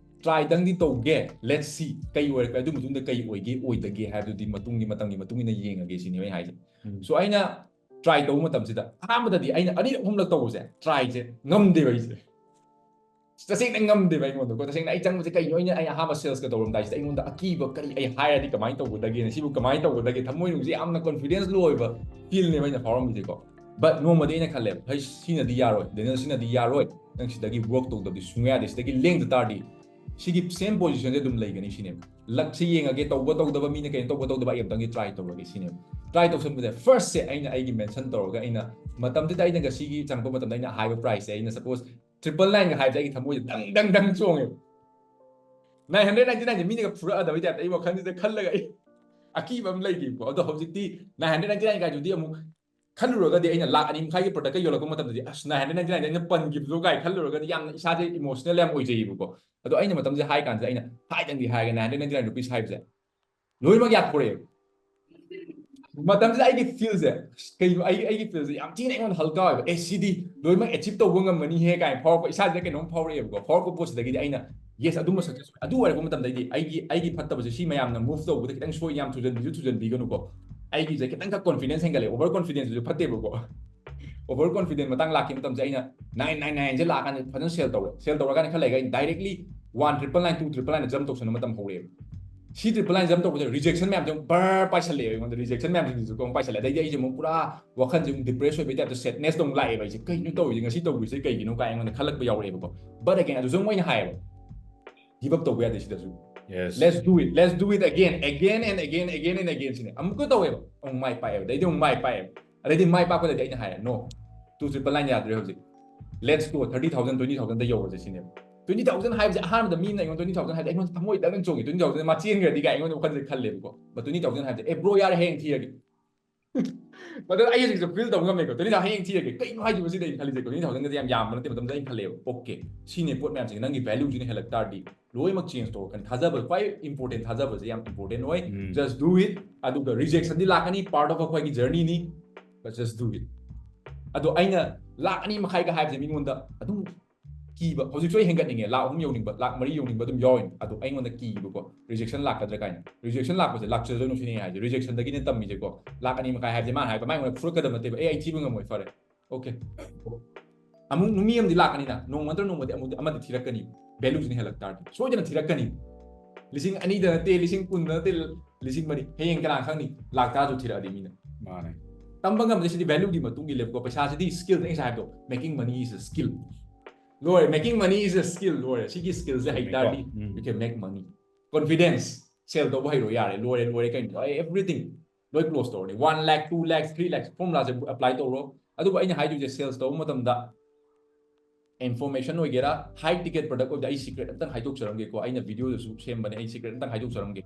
Try ꯗꯪꯗꯤ ꯇꯧꯒꯦ, let's see ꯀꯩ ꯑꯣꯏꯔꯛꯀꯦ, ꯑꯗꯨ ꯃꯇꯨꯡꯗ ꯀꯩ ꯑꯣꯏꯒꯦ ꯑꯣꯏꯗꯒꯦ ꯍꯥꯏꯕꯗꯨꯗꯤ ꯃꯇꯨꯡꯒꯤ, ꯃꯇꯝꯒꯤ ꯃꯇꯨꯡ ꯏꯟꯅ ꯌꯦꯡꯉꯒꯦ ꯁꯤꯅꯦꯕ ꯑꯩꯅ ꯍꯥꯏꯁꯦ꯫ ꯎꯝ. So ꯑꯩꯅ try ꯇꯧꯕ ꯃꯇꯝꯁꯤꯗ ꯑꯍꯥꯟꯕꯗꯗꯤ ꯑꯩꯅ ꯑꯅꯤꯔꯛ ꯑꯍꯨꯝꯂꯛ ꯇꯧꯕꯁꯦ, try ꯁꯦ ꯉꯝꯗꯦꯕ ꯑꯩꯁꯦ꯫ ꯇꯁꯦꯡꯅ ꯉꯝꯗꯦꯕ ꯑꯩꯉꯣꯟꯗꯀꯣ꯫ ꯇꯁꯦꯡꯅ ꯑꯩ ꯆꯪꯕꯁꯦ ꯀꯩꯅꯣ, ꯑꯩꯅ, ꯑꯩ ꯑꯍꯥꯟꯕ ꯁꯦꯜꯁꯀ ꯇꯧꯔꯝꯗꯥꯏꯁꯤꯗ ꯑꯩꯉꯣꯟꯗ ꯑꯀꯤꯕ, ꯀꯔꯤ ꯑꯩ ꯍꯥꯏꯔꯗꯤ ꯀꯃꯥꯏꯅ ꯇꯧꯒꯗꯒꯦꯅ, ꯁꯤꯕꯨ ꯀꯃꯥꯏꯅ ꯇꯧꯒꯗꯒꯦ, ꯊꯃꯣꯏꯅꯨꯡꯁꯦ ꯌꯥꯝꯅ confidence low ꯑꯣꯏꯕ ꯐꯤꯜꯅꯦꯕ ꯑꯩꯅ ꯐꯥꯎꯔꯝꯃꯤꯁꯦꯀꯣ꯫ But ꯅꯣꯡꯃꯗꯤ ꯑꯩꯅ ꯈꯜꯂꯦꯕ, ꯍꯩ, ꯁꯤꯅꯗꯤ ꯌꯥꯔꯣꯏ ꯗꯦꯅꯤꯌꯦꯜ, ꯁꯤꯅꯗꯤ ꯌꯥꯔꯣꯏ, ꯅꯪ ꯁꯤꯗꯒꯤ ꯋꯔꯛ ꯇꯧꯗꯕꯗꯤ ꯁꯨꯡꯌꯥ ꯌꯥꯗꯦ, ꯁꯤꯗꯒꯤ ꯂꯦꯡꯗ ꯇꯥꯔꯗꯤ ꯁꯤꯒꯤ ꯁꯦꯝ ꯄꯣꯖꯤꯁꯟꯁꯦ ꯑꯗꯨꯝ ꯂꯩꯒꯅꯤ ꯁꯤꯅꯦꯕ꯫ ꯂꯛꯁꯦ ꯌꯦꯡꯉꯒꯦ, ꯇꯧꯕ ꯇꯧꯗꯕ, ꯃꯤꯅ ꯀꯩꯅꯣ ꯇꯧꯕ ꯇꯧꯗꯕ, ꯑꯩ ꯑꯝꯇꯪꯗꯤ ꯇ꯭ꯔꯥꯏ ꯇꯧꯔꯒꯦ ꯁꯤꯅꯦꯕ꯫ ꯇ꯭ꯔꯥꯏ ꯇꯧꯁꯟꯕꯗ ꯐꯥꯔꯁꯁꯦ ꯑꯩꯅ ꯑꯩꯒꯤ ꯃꯦꯟꯁꯟ ꯇꯧꯔꯒ, ꯑꯩꯅ ꯃꯇꯝꯗꯨꯗ ꯑꯩꯅ ꯉꯁꯤꯒꯤ ꯆꯪꯉꯛꯄ ꯃꯇꯝꯗ ꯑꯩꯅ ꯍꯥꯏꯕ ꯄ꯭ꯔꯥꯏꯁꯁꯦ, ꯑꯩꯅ ꯁꯄꯣꯁ ꯇ꯭ꯔꯤꯄꯜ ꯅꯥꯏꯟꯒ ꯍꯥꯏꯕꯁꯦ ꯑꯩꯒꯤ ꯊꯃꯣꯏꯁꯦ ꯗꯪ ꯗꯪ ꯗꯪ ꯆꯣꯡꯉꯦꯕ꯫ Nine hundred ninety nine ꯁꯦ ꯃꯤꯅꯒ ꯐꯨꯔꯛꯑꯗꯕꯩ ꯇꯥꯏꯞꯇ ꯑꯩ ꯋꯥꯈꯜꯁꯤꯗ ꯈꯜꯂꯒ ꯑꯩ ꯑꯀꯤꯕ ꯑꯃ ꯂꯩꯈꯤꯕꯀꯣ꯫ ꯑꯗꯣ ꯍꯧꯖꯤꯛꯇꯤ nine hundred ninety nine ꯀꯥꯏꯗꯨꯗꯤ ꯑꯃꯨꯛ ꯈꯜꯂꯨꯔꯒꯗꯤ, ꯑꯩꯅ ꯂꯥꯛ ꯑꯅꯤ ꯃꯈꯥꯏꯒꯤ ꯄ꯭ꯔꯗꯛꯀ ꯌꯣꯜꯂꯛꯄ ꯃꯇꯝꯗꯗꯤ, ꯑꯁ, nine hundred ninety nine ꯑꯩꯅ ꯄꯟꯈꯤꯕꯗꯣ ꯀꯥꯏ ꯈꯜꯂꯨꯔꯒꯗꯤ ꯌꯥꯝꯅ ꯏꯁꯥꯁꯦ ꯏꯃꯣꯁꯅꯦꯜ ꯌꯥꯝ ꯑꯣꯏꯖꯩꯌꯦꯕꯀꯣ꯫ ꯑꯗꯣ ꯑꯩꯅ ꯃꯇꯝꯁꯦ ꯍꯥꯏ ꯀꯥꯟꯁꯤꯗ ꯑꯩꯅ ꯍꯥꯏꯗꯪꯗꯤ ꯍꯥꯏꯔꯒꯦ, nine hundred ninety nine rupees ꯍꯥꯏꯕꯁꯦ ꯂꯣꯏꯅꯃꯛ ꯌꯥꯊꯣꯔꯛꯑꯦꯕ꯫ ꯃꯇꯝꯁꯤꯗ ꯑꯩꯒꯤ ꯐꯤꯜꯁꯦ, ꯀꯩꯅꯣ, ꯑꯩ, ꯑꯩꯒꯤ ꯐꯤꯜꯁꯦ ꯌꯥꯝ ꯊꯤꯅ ꯑꯩꯉꯣꯟꯗ ꯍꯜꯀꯥ ꯑꯣꯏꯕ, ꯑꯦ, ꯁꯤꯗꯤ ꯂꯣꯏꯅꯃꯛ ꯑꯦꯆꯤꯞ ꯇꯧꯕ ꯉꯝꯃꯅꯤꯍꯦ ꯀꯥꯏꯅ ꯐꯥꯎꯔꯛꯄ, ꯏꯁꯥꯁꯤꯗ ꯀꯩꯅꯣꯝ ꯐꯥꯎꯔꯛꯑꯦꯕꯀꯣ꯫ ꯐꯥꯎꯔꯛꯄ ꯄꯣꯠꯁꯤꯗꯒꯤꯗꯤ ꯑꯩꯅ, ꯌꯦꯁ, ꯑꯗꯨꯝꯕ ꯁꯛꯁꯦꯁ ꯑꯣꯏ꯫ ꯑꯗꯨ ꯑꯣꯏꯔꯛꯄ ꯃꯇꯝꯗꯩꯗꯤ ꯑꯩꯒꯤ, ꯑꯩꯒꯤ ꯐꯠꯇꯕꯁꯦ ꯁꯤ ꯃꯌꯥꯝꯅ ꯃꯨꯚ ꯇꯧꯕꯗ ꯈꯤꯇꯪ ꯁꯣꯏ, ꯌꯥꯝ ꯊꯨꯖꯟꯕꯤꯁꯨ ꯊꯨꯖꯟꯕꯤꯒꯅꯨꯀꯣ꯫ ꯑꯩꯒꯤꯁꯦ ꯈꯤꯇꯪꯈꯛ ꯀꯣꯟꯐꯤꯗꯦꯟꯁ ꯍꯦꯟꯒꯠꯂꯦ꯫ ꯑꯣꯚꯔ ꯀꯣꯟꯐꯤꯗꯦꯟꯁꯁꯨ ꯐꯠꯇꯦꯕꯀꯣ꯫ ꯑꯣꯚꯔ ꯀꯣꯟꯐꯤꯗꯦꯟ ꯃꯇꯥꯡ ꯂꯥꯛꯈꯤꯕ ꯃꯇꯝꯁꯦ ꯑꯩꯅ nine nine nine ꯁꯦ ꯂꯥꯛꯑꯀꯥꯟꯗ ꯐꯖꯅ ꯁꯦꯜ ꯇꯧꯔꯦ꯫ ꯁꯦꯜ ꯇꯧꯔꯀꯥꯟꯗ ꯈꯔ ꯂꯩꯔꯒ ꯑꯩꯅ directly one triple nine, two triple nine jump ꯇꯧꯁꯟꯕ ꯃꯇꯝ ꯍꯧꯔꯛꯑꯦꯕ꯫ ꯁꯤ ꯇ꯭ꯔꯤꯄꯜ ꯅꯥꯏꯟ ꯖꯝꯞ ꯇꯧꯕꯗ ꯔꯤꯖꯦꯛꯁꯟ ꯃꯌꯥꯝꯁꯦ ꯑꯃꯨꯛ ꯕꯔ ꯄꯥꯏꯁꯜꯂꯛꯑꯦꯕ ꯑꯩꯉꯣꯟꯗ꯫ ꯔꯤꯖꯦꯛꯁꯟ ꯃꯌꯥꯝꯁꯤꯡꯁꯤꯁꯨ ꯑꯃꯨꯛ ꯄꯥꯏꯁꯜꯂꯦ꯫ ꯑꯗꯩꯗꯤ ꯑꯩꯁꯦ ꯑꯃꯨꯛ ꯄꯨꯔꯥ ꯋꯥꯈꯜꯁꯦ ꯑꯃꯨꯛ ꯗꯤꯄ꯭ꯔꯦꯁ ꯑꯣꯏꯕꯩ ꯇꯥꯏꯞꯇ, ꯁꯦꯗꯅꯦꯁꯇ ꯑꯃꯨꯛ ꯂꯥꯛꯑꯦꯕ ꯑꯩꯁꯦ꯫ ꯀꯩꯅꯣ ꯇꯧꯔꯤꯁꯦ, ꯉꯁꯤ ꯇꯧꯔꯤꯁꯦ ꯀꯩꯒꯤꯅꯣ ꯀꯥꯏ ꯑꯩꯉꯣꯟꯗ ꯈꯜꯂꯛꯄ ꯌꯥꯎꯔꯛꯑꯦꯕꯀꯣ꯫ But again, ꯑꯗꯨꯁꯨ ꯑꯃꯨꯛ ꯑꯩꯅ ꯍꯥꯏꯌꯦꯕ, ꯒꯤꯞ ꯑꯞ ꯇꯧꯕ ꯌꯥꯗꯦ ꯁꯤꯗꯁꯨ꯫ Yes. Let's do it, let's do it again, again and again and again and again ꯁꯤꯅꯦ꯫ ꯑꯃꯨꯛꯀ ꯇꯧꯋꯦꯕ, ꯑꯃꯨꯛ ꯃꯥꯏ ꯄꯥꯛꯑꯦꯕ, ꯑꯗꯩꯗꯤ ꯑꯃꯨꯛ ꯃꯥꯏ ꯄꯥꯛꯑꯦꯕ꯫ ꯑꯗꯩꯗꯤ ꯃꯥꯏ ꯄꯥꯛꯄꯗꯗꯤ ꯑꯩꯅ ꯍꯥꯏꯔꯦ, no, two triple nine ꯌꯥꯗ꯭ꯔꯦ ꯍꯧꯖꯤꯛ, let's go, thirty thousand, twenty thousand ꯗ ꯌꯧꯔꯁꯦ ꯁꯤꯅꯦꯕ꯫ Twenty thousand ꯍꯥꯏꯕꯁꯦ, ꯑꯍꯥꯟꯕꯗ ꯃꯤꯅ ꯑꯩꯉꯣꯟꯗ twenty thousand ꯍꯥꯏꯕꯗꯤ ꯑꯩꯉꯣꯟꯗ ꯊꯃꯣꯏ ꯗꯪ ꯆꯣꯡꯉꯤ꯫ Twenty thousand ꯃꯥ ꯆꯦꯟꯈ꯭ꯔꯗꯤ ꯀꯥꯏ ꯑꯩꯉꯣꯟꯗ ꯋꯥꯈꯜꯁꯦ ꯈꯜꯂꯦꯕꯀꯣ꯫ But twenty thousand ꯍꯥꯏꯕꯁꯦ, ꯑꯦ ꯕ꯭ꯔꯣ, ꯌꯥꯔꯦ, ꯍꯌꯦꯡ ꯊꯤꯔꯒꯦ꯫ But ꯑꯩ ꯍꯧꯖꯤꯛꯁꯨ ꯐꯤꯜ ꯇꯧꯕ ꯉꯝꯃꯦꯀꯣ꯫ Twenty thousand ꯍꯌꯦꯡ ꯊꯤꯔꯒꯦ꯫ ꯀꯩꯅꯣ ꯍꯥꯏꯁꯤꯕꯣ ꯁꯤꯗ ꯑꯩꯅ ꯈꯜꯂꯤꯁꯦꯀꯣ꯫ Twenty thousand ꯒꯗꯤ ꯌꯥꯝ ꯌꯥꯝꯕ ꯅꯠꯇꯦ ꯃꯇꯝꯗ ꯑꯩꯅ ꯈꯜꯂꯦꯕ꯫ ꯑꯣꯀꯦ, ꯁꯤꯅꯦ ꯄꯣꯠ ꯃꯌꯥꯝꯁꯦ, ꯅꯪꯒꯤ ꯚꯦꯂꯨꯁꯤꯅ ꯍꯦꯜꯂꯛ ꯇꯥꯔꯗꯤ ꯂꯣꯏꯅꯃꯛ ꯆꯦꯟꯖ ꯇꯧꯔꯛꯀꯅꯤ꯫ ꯊꯥꯖꯕ, ꯈ꯭ꯋꯥꯏ ꯏꯝꯄꯣꯔꯇꯦꯟ, ꯊꯥꯖꯕꯁꯦ ꯌꯥꯝ ꯏꯝꯄꯣꯔꯇꯦꯟ ꯑꯣꯏ꯫ ꯎꯝ. Just do it. ꯑꯗꯨꯒ ꯔꯤꯖꯦꯛꯁꯟꯗꯤ ꯂꯥꯛꯀꯅꯤ, part of ꯑꯩꯈꯣꯏꯒꯤ journey ꯅꯤ, but just do it. ꯑꯗꯣ ꯑꯩꯅ ꯂꯥꯛ ꯑꯅꯤ ꯃꯈꯥꯏꯒ ꯍꯥꯏꯕꯁꯦ ꯃꯤꯉꯣꯟꯗ ꯑꯗꯨꯝ ꯀꯤꯕ, ꯍꯧꯖꯤꯛꯁꯨ ꯑꯩ ꯍꯦꯟꯒꯠꯅꯤꯡꯉꯦ, ꯂꯥꯛ ꯑꯍꯨꯝ ꯌꯧꯅꯤꯡꯕ, ꯂꯥꯛ ꯃꯔꯤ ꯌꯧꯅꯤꯡꯕ ꯑꯗꯨꯝ ꯌꯥꯎꯔꯤꯅꯤ꯫ ꯑꯗꯣ ꯑꯩꯉꯣꯟꯗ ꯀꯤꯕꯀꯣ, ꯔꯤꯖꯦꯛꯁꯟ ꯂꯥꯛꯀꯗ꯭ꯔꯥ ꯀꯥꯏꯅ꯫ ꯔꯤꯖꯦꯛꯁꯟ ꯂꯥꯛꯄꯁꯦ ꯂꯥꯛꯆꯗꯣꯏꯅꯣ ꯁꯤꯅꯦ ꯑꯩ ꯍꯥꯏꯁꯦ꯫ ꯔꯤꯖꯦꯛꯁꯟꯗꯒꯤꯅꯦ ꯇꯝꯃꯤꯁꯦꯀꯣ꯫ ꯂꯥꯛ ꯑꯅꯤ ꯃꯈꯥꯏ ꯍꯥꯏꯕꯁꯦ ꯃꯥꯅ ꯍꯥꯏꯕ, ꯃꯥꯏ ꯑꯩꯉꯣꯟꯗ ꯐꯨꯔꯛꯀꯗꯕ ꯅꯠꯇꯦꯕ, "ꯑꯦ, ꯑꯩ ꯊꯤꯕ ꯉꯝꯃꯣꯏ, ꯐꯔꯦ, ꯑꯣꯀꯦ, ꯑꯃꯨꯛ ꯃꯤ ꯑꯃꯗꯤ ꯂꯥꯛꯀꯅꯤꯅ, ꯅꯣꯡꯃ ꯅꯠꯇ꯭ꯔ ꯅꯣꯡꯃꯗꯤ ꯑꯃꯗꯤ, ꯑꯃꯗꯤ ꯊꯤꯔꯛꯀꯅꯤ, ꯚꯦꯂꯨꯁꯤꯅ ꯍꯦꯜꯂꯛ ꯇꯥꯔꯗꯤ ꯁꯣꯏꯗꯅ ꯊꯤꯔꯛꯀꯅꯤ. ꯂꯤꯁꯤꯡ ꯑꯅꯤꯗ ꯅꯠꯇꯦ, ꯂꯤꯁꯤꯡ ꯀꯨꯟꯗ ꯅꯠꯇꯦ, ꯂꯤꯁꯤꯡ ꯃꯔꯤ, ꯍꯌꯦꯡ ꯀꯅꯥ ꯈꯪꯅꯤ, ꯂꯥꯛ ꯇꯔꯥꯁꯨ ꯊꯤꯔꯛꯑꯗꯤ ꯃꯤꯅ. ꯃꯥꯅꯦ. ꯇꯝꯕ ꯉꯝꯗꯦ, ꯁꯤꯗꯤ ꯚꯦꯂꯨꯒꯤ ꯃꯇꯨꯡ ꯏꯜꯂꯦꯕꯀꯣ. ꯄꯩꯁꯥꯁꯤꯗꯤ ꯁ꯭ꯀꯤꯜ, ꯑꯩ ꯉꯁꯥꯏ ꯍꯥꯏꯕꯗꯣ, making money is a skill. ꯂꯣꯏꯔꯦ, making money is a skill. ꯂꯣꯏꯔꯦ, ꯁꯤꯒꯤ ꯁ꯭ꯀꯤꯜꯁꯦ ꯍꯩꯇꯥꯔꯗꯤ ꯎꯝ. You can make money. Confidence, ꯁꯦꯜ ꯇꯧꯕ ꯍꯩꯔꯣ, ꯌꯥꯔꯦ, ꯂꯣꯏꯔꯦ, ꯂꯣꯏꯔꯦ, ꯀꯩꯅꯣ, everything ꯂꯣꯏ ꯀ꯭ꯂꯣꯖ ꯇꯧꯔꯅꯤ. One lakh, two lakh, three lakh formula ꯁꯦ apply ꯇꯧꯔꯣ. ꯑꯗꯨꯕꯨ ꯑꯩꯅ ꯍꯥꯏꯗꯣꯏꯁꯦ, ꯁꯦꯜꯁ ꯇꯧꯕ ꯃꯇꯝꯗ ꯏꯟꯐꯣꯔꯃꯦꯁꯟ ꯑꯣꯏꯒꯦꯔꯥ, ꯍꯥꯏ ꯇꯤꯀꯦꯠ ꯄ꯭ꯔꯗꯛ ꯑꯣꯏꯕꯗ, ꯑꯩ ꯁꯤꯀ꯭ꯔꯦꯠ ꯑꯝꯇꯪ ꯍꯥꯏꯗꯣꯛꯆꯔꯝꯒꯦꯀꯣ. ꯑꯩꯅ ꯚꯤꯗꯤꯑꯣꯗꯁꯨ ꯁꯦꯝꯕꯅꯦ, ꯑꯩ ꯁꯤꯀ꯭ꯔꯦꯠ ꯑꯝꯇꯪ ꯍꯥꯏꯗꯣꯛꯆꯔꯝꯒꯦ.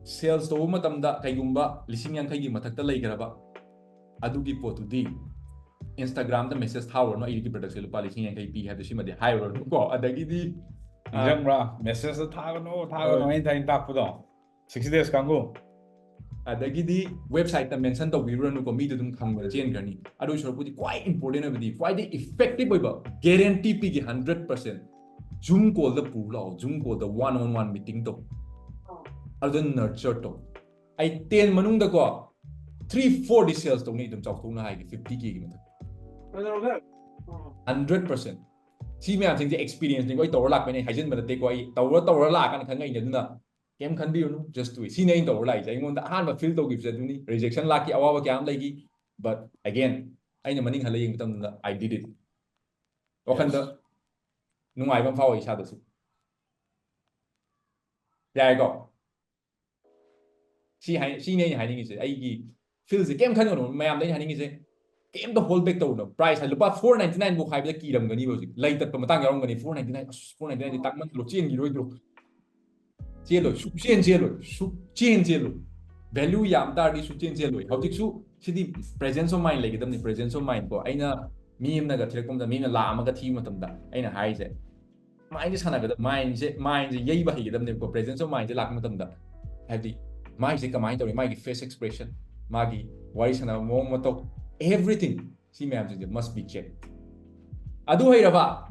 ꯁꯦꯜꯁ ꯇꯧꯕ ꯃꯇꯝꯗ ꯀꯩꯒꯨꯝꯕ ꯂꯤꯁꯤꯡ ꯌꯥꯡꯈꯩꯒꯤ ꯃꯊꯛꯇ ꯂꯩꯈ꯭ꯔꯕ, ꯑꯗꯨꯒꯤ ꯄꯣꯠꯇꯨꯗꯤ ꯏꯟꯁꯇꯥꯒ꯭ꯔꯥꯝꯗ ꯃꯦꯁꯦꯁ ꯊꯥꯔꯨꯔꯅꯨ, "ꯑꯩꯒꯤ ꯄ꯭ꯔꯗꯛꯁꯦ ꯂꯨꯄꯥ ꯂꯤꯁꯤꯡ ꯌꯥꯡꯈꯩ ꯄꯤ" ꯍꯥꯏꯕꯗꯣ, ꯁꯤꯃꯗꯤ ꯍꯥꯏꯔꯨꯔꯅꯨꯀꯣ. ꯑꯗꯒꯤꯗꯤ, ꯑ, ꯅꯤꯡꯁꯤꯡꯕ꯭ꯔꯥ? ꯃꯦꯁꯦꯁꯇ ꯊꯥꯒꯅꯨ, ꯊꯥꯒꯅꯨ, ꯍꯣꯏ. ꯑꯩꯅ ꯊꯥꯏꯅ ꯇꯥꯛꯄꯗꯣ, ꯁꯤꯛꯁꯇꯤ ꯗꯦꯖ ꯀꯥꯡꯕꯨ. ꯑꯗꯒꯤꯗꯤ ꯋꯦꯕꯁꯥꯏꯠꯇ ꯃꯦꯟꯁꯟ ꯇꯧꯕꯤꯔꯨꯔꯅꯨꯀꯣ, ꯃꯤꯗꯨ ꯑꯗꯨꯝ ꯈꯪꯕꯗ ꯆꯦꯟꯈ꯭ꯔꯅꯤ. ꯑꯗꯨꯒꯤ ꯁꯔꯨꯛꯄꯨꯗꯤ ꯈ꯭ꯋꯥꯏ ꯏꯝꯄꯣꯔꯇꯦꯟ ꯑꯣꯏꯕꯗꯤ, ꯈ꯭ꯋꯥꯏꯗꯒꯤ ꯏꯐꯦꯛꯇꯤꯚ ꯑꯣꯏꯕ, ꯒꯦꯔꯦꯟꯇꯤ ꯄꯤꯒꯦ, ꯍꯟꯗ꯭ꯔꯦꯠ ꯄꯥꯔꯁꯦꯟ. ꯖꯨꯝ ꯀꯣꯜꯗ ꯄꯨꯔ ꯂꯥꯛꯑꯣ, ꯖꯨꯝ ꯀꯣꯜꯗ ꯋꯥꯟ ꯑꯣꯟ ꯋꯥꯟ ꯃꯤꯇꯤꯡ ꯇꯧ, ꯑꯗꯨꯗ ꯅꯔꯆꯔ ꯇꯧ. ꯑꯩ ꯇꯦꯟ ꯃꯅꯨꯡꯗꯀꯣ, ꯊ꯭ꯔꯤ ꯐꯣꯔꯗꯤ ꯁꯦꯜꯁ ꯇꯧꯅꯤ, ꯑꯗꯨꯝ ꯆꯥꯎꯊꯣꯛꯅ ꯍꯥꯏꯒꯦ, ꯐꯤꯐꯇꯤ ꯀꯦꯒꯤ ꯃꯊꯛ. Hundred percent. ꯁꯤ ꯃꯌꯥꯝꯁꯤꯡꯁꯦ ꯑꯦꯛꯁꯄꯤꯔꯤꯌꯦꯟꯁꯅꯤꯀꯣ, ꯑꯩ ꯇꯧꯔ ꯂꯥꯛꯄꯅꯦ, ꯍꯥꯏꯖꯤꯟꯕ ꯅꯠꯇꯦꯀꯣ, ꯑꯩ ꯇꯧꯔ ꯇꯧꯔ ꯂꯥꯛꯀꯥꯟꯗ ꯈꯪꯉꯛꯏꯅꯦ. ꯑꯗꯨꯅ ꯀꯩꯝ ꯈꯟꯕꯤꯔꯨꯅꯨ, just do it. ꯁꯤꯅꯤ ꯑꯩꯅ ꯇꯧꯔ ꯂꯥꯛꯏꯁꯦ. ꯑꯩꯉꯣꯟꯗ ꯑꯍꯥꯟꯕ ꯐꯤꯜ ꯇꯧꯈꯤꯕꯁꯦ ꯑꯗꯨꯅꯤ. ꯔꯤꯖꯦꯛꯁꯟ ꯂꯥꯛꯈꯤ, ꯑꯋꯥꯕ ꯀꯌꯥ ꯑꯃ ꯂꯩꯈꯤ, but again, ꯑꯩꯅ ꯃꯅꯤꯡ ꯍꯜꯂ ꯌꯦꯡꯕ ꯃꯇꯝꯗ, I did it. ꯋꯥꯈꯟꯗ ꯅꯨꯡꯉꯥꯏꯕ ꯑꯃ ꯐꯥꯎꯋꯦ ꯏꯁꯥꯗꯁꯨ. ꯌꯥꯏꯀꯣ? ꯁꯤ ꯍꯥꯏ-, ꯁꯤꯅꯤ ꯑꯩꯅ ꯍꯥꯏꯅꯤꯡꯉꯤꯁꯦ. ꯑꯩꯒꯤ ꯐꯤꯜꯁꯦ ꯀꯩꯝ ꯈꯟꯒꯅꯨ, ꯃꯌꯥꯝꯗ ꯑꯩꯅ ꯍꯥꯏꯅꯤꯡꯉꯤꯁꯦ, ꯀꯩꯝꯇ ꯍꯣꯜ ꯕꯦꯛ ꯇꯧꯒꯅꯨ. ꯄ꯭ꯔꯥꯏꯁ ꯍꯥꯏ, ꯂꯨꯄꯥ ꯐꯣꯔ ꯅꯥꯏꯟꯇꯤ ꯅꯥꯏꯟ ꯐꯥꯎ ꯍꯥꯏꯕꯗ ꯀꯤꯔꯝꯒꯅꯤꯕ ꯍꯧꯖꯤꯛ. ꯂꯩ ꯇꯠꯄ ꯃꯇꯥꯡ ꯌꯥꯎꯔꯝꯒꯅꯤ, "ꯐꯣꯔ ꯅꯥꯏꯟꯇꯤ ꯅꯥꯏꯟ, ꯑꯁ, ꯐꯣꯔ ꯅꯥꯏꯟꯇꯤ ꯅꯥꯏꯟꯗꯤ ꯇꯥꯡꯃꯟꯗ꯭ꯔꯣ, ꯆꯦꯟꯈꯤꯔꯣꯏꯗ꯭ꯔꯣ?" ꯆꯦꯜꯂꯣꯏ, ꯁꯨꯛꯆꯦꯟ ꯆꯦꯜꯂꯣꯏ, ꯁꯨꯛꯆꯦꯟ ꯆꯦꯜꯂꯣꯏ. ꯚꯦꯂꯨ ꯌꯥꯝ ꯇꯥꯔꯗꯤ ꯁꯨꯛꯆꯦꯟ ꯆꯦꯜꯂꯣꯏ. ꯍꯧꯖꯤꯛꯁꯨ ꯁꯤꯗꯤ presence of mind ꯂꯩꯒꯗꯕꯅꯤ, presence of mind ꯀꯣ. ꯑꯩꯅ ꯃꯤ ꯑꯃꯅꯒ ꯊꯤꯔꯛꯄ ꯃꯇꯝꯗ, ꯃꯤ ꯑꯃꯅ ꯂꯥꯛ ꯑꯃꯒ ꯊꯤꯕ ꯃꯇꯝꯗ, ꯑꯩꯅ ꯍꯥꯏꯁꯦ, ꯃꯥꯏꯟꯁꯦ ꯁꯥꯟꯅꯒꯗꯕ, ꯃꯥꯏꯟꯁꯦ, ꯃꯥꯏꯟꯁꯦ ꯌꯩꯕ ꯍꯩꯒꯗꯕꯅꯦꯕꯀꯣ. Presence of mindꯁꯦ ꯂꯥꯛꯄ ꯃꯇꯝꯗ, ꯍꯥꯏꯕꯗꯤ ꯃꯥꯏꯁꯦ ꯀꯃꯥꯏꯅ ꯇꯧꯔꯤ, ꯃꯥꯒꯤ face expression, ꯃꯥꯒꯤ ꯋꯥꯔꯤ ꯁꯥꯟꯅꯕ ꯃꯑꯣꯡ ꯃꯇꯧ, everything, ꯁꯤ ꯃꯌꯥꯝꯁꯤꯡꯁꯦ must be checked. ꯑꯗꯨ ꯍꯩꯔꯕ,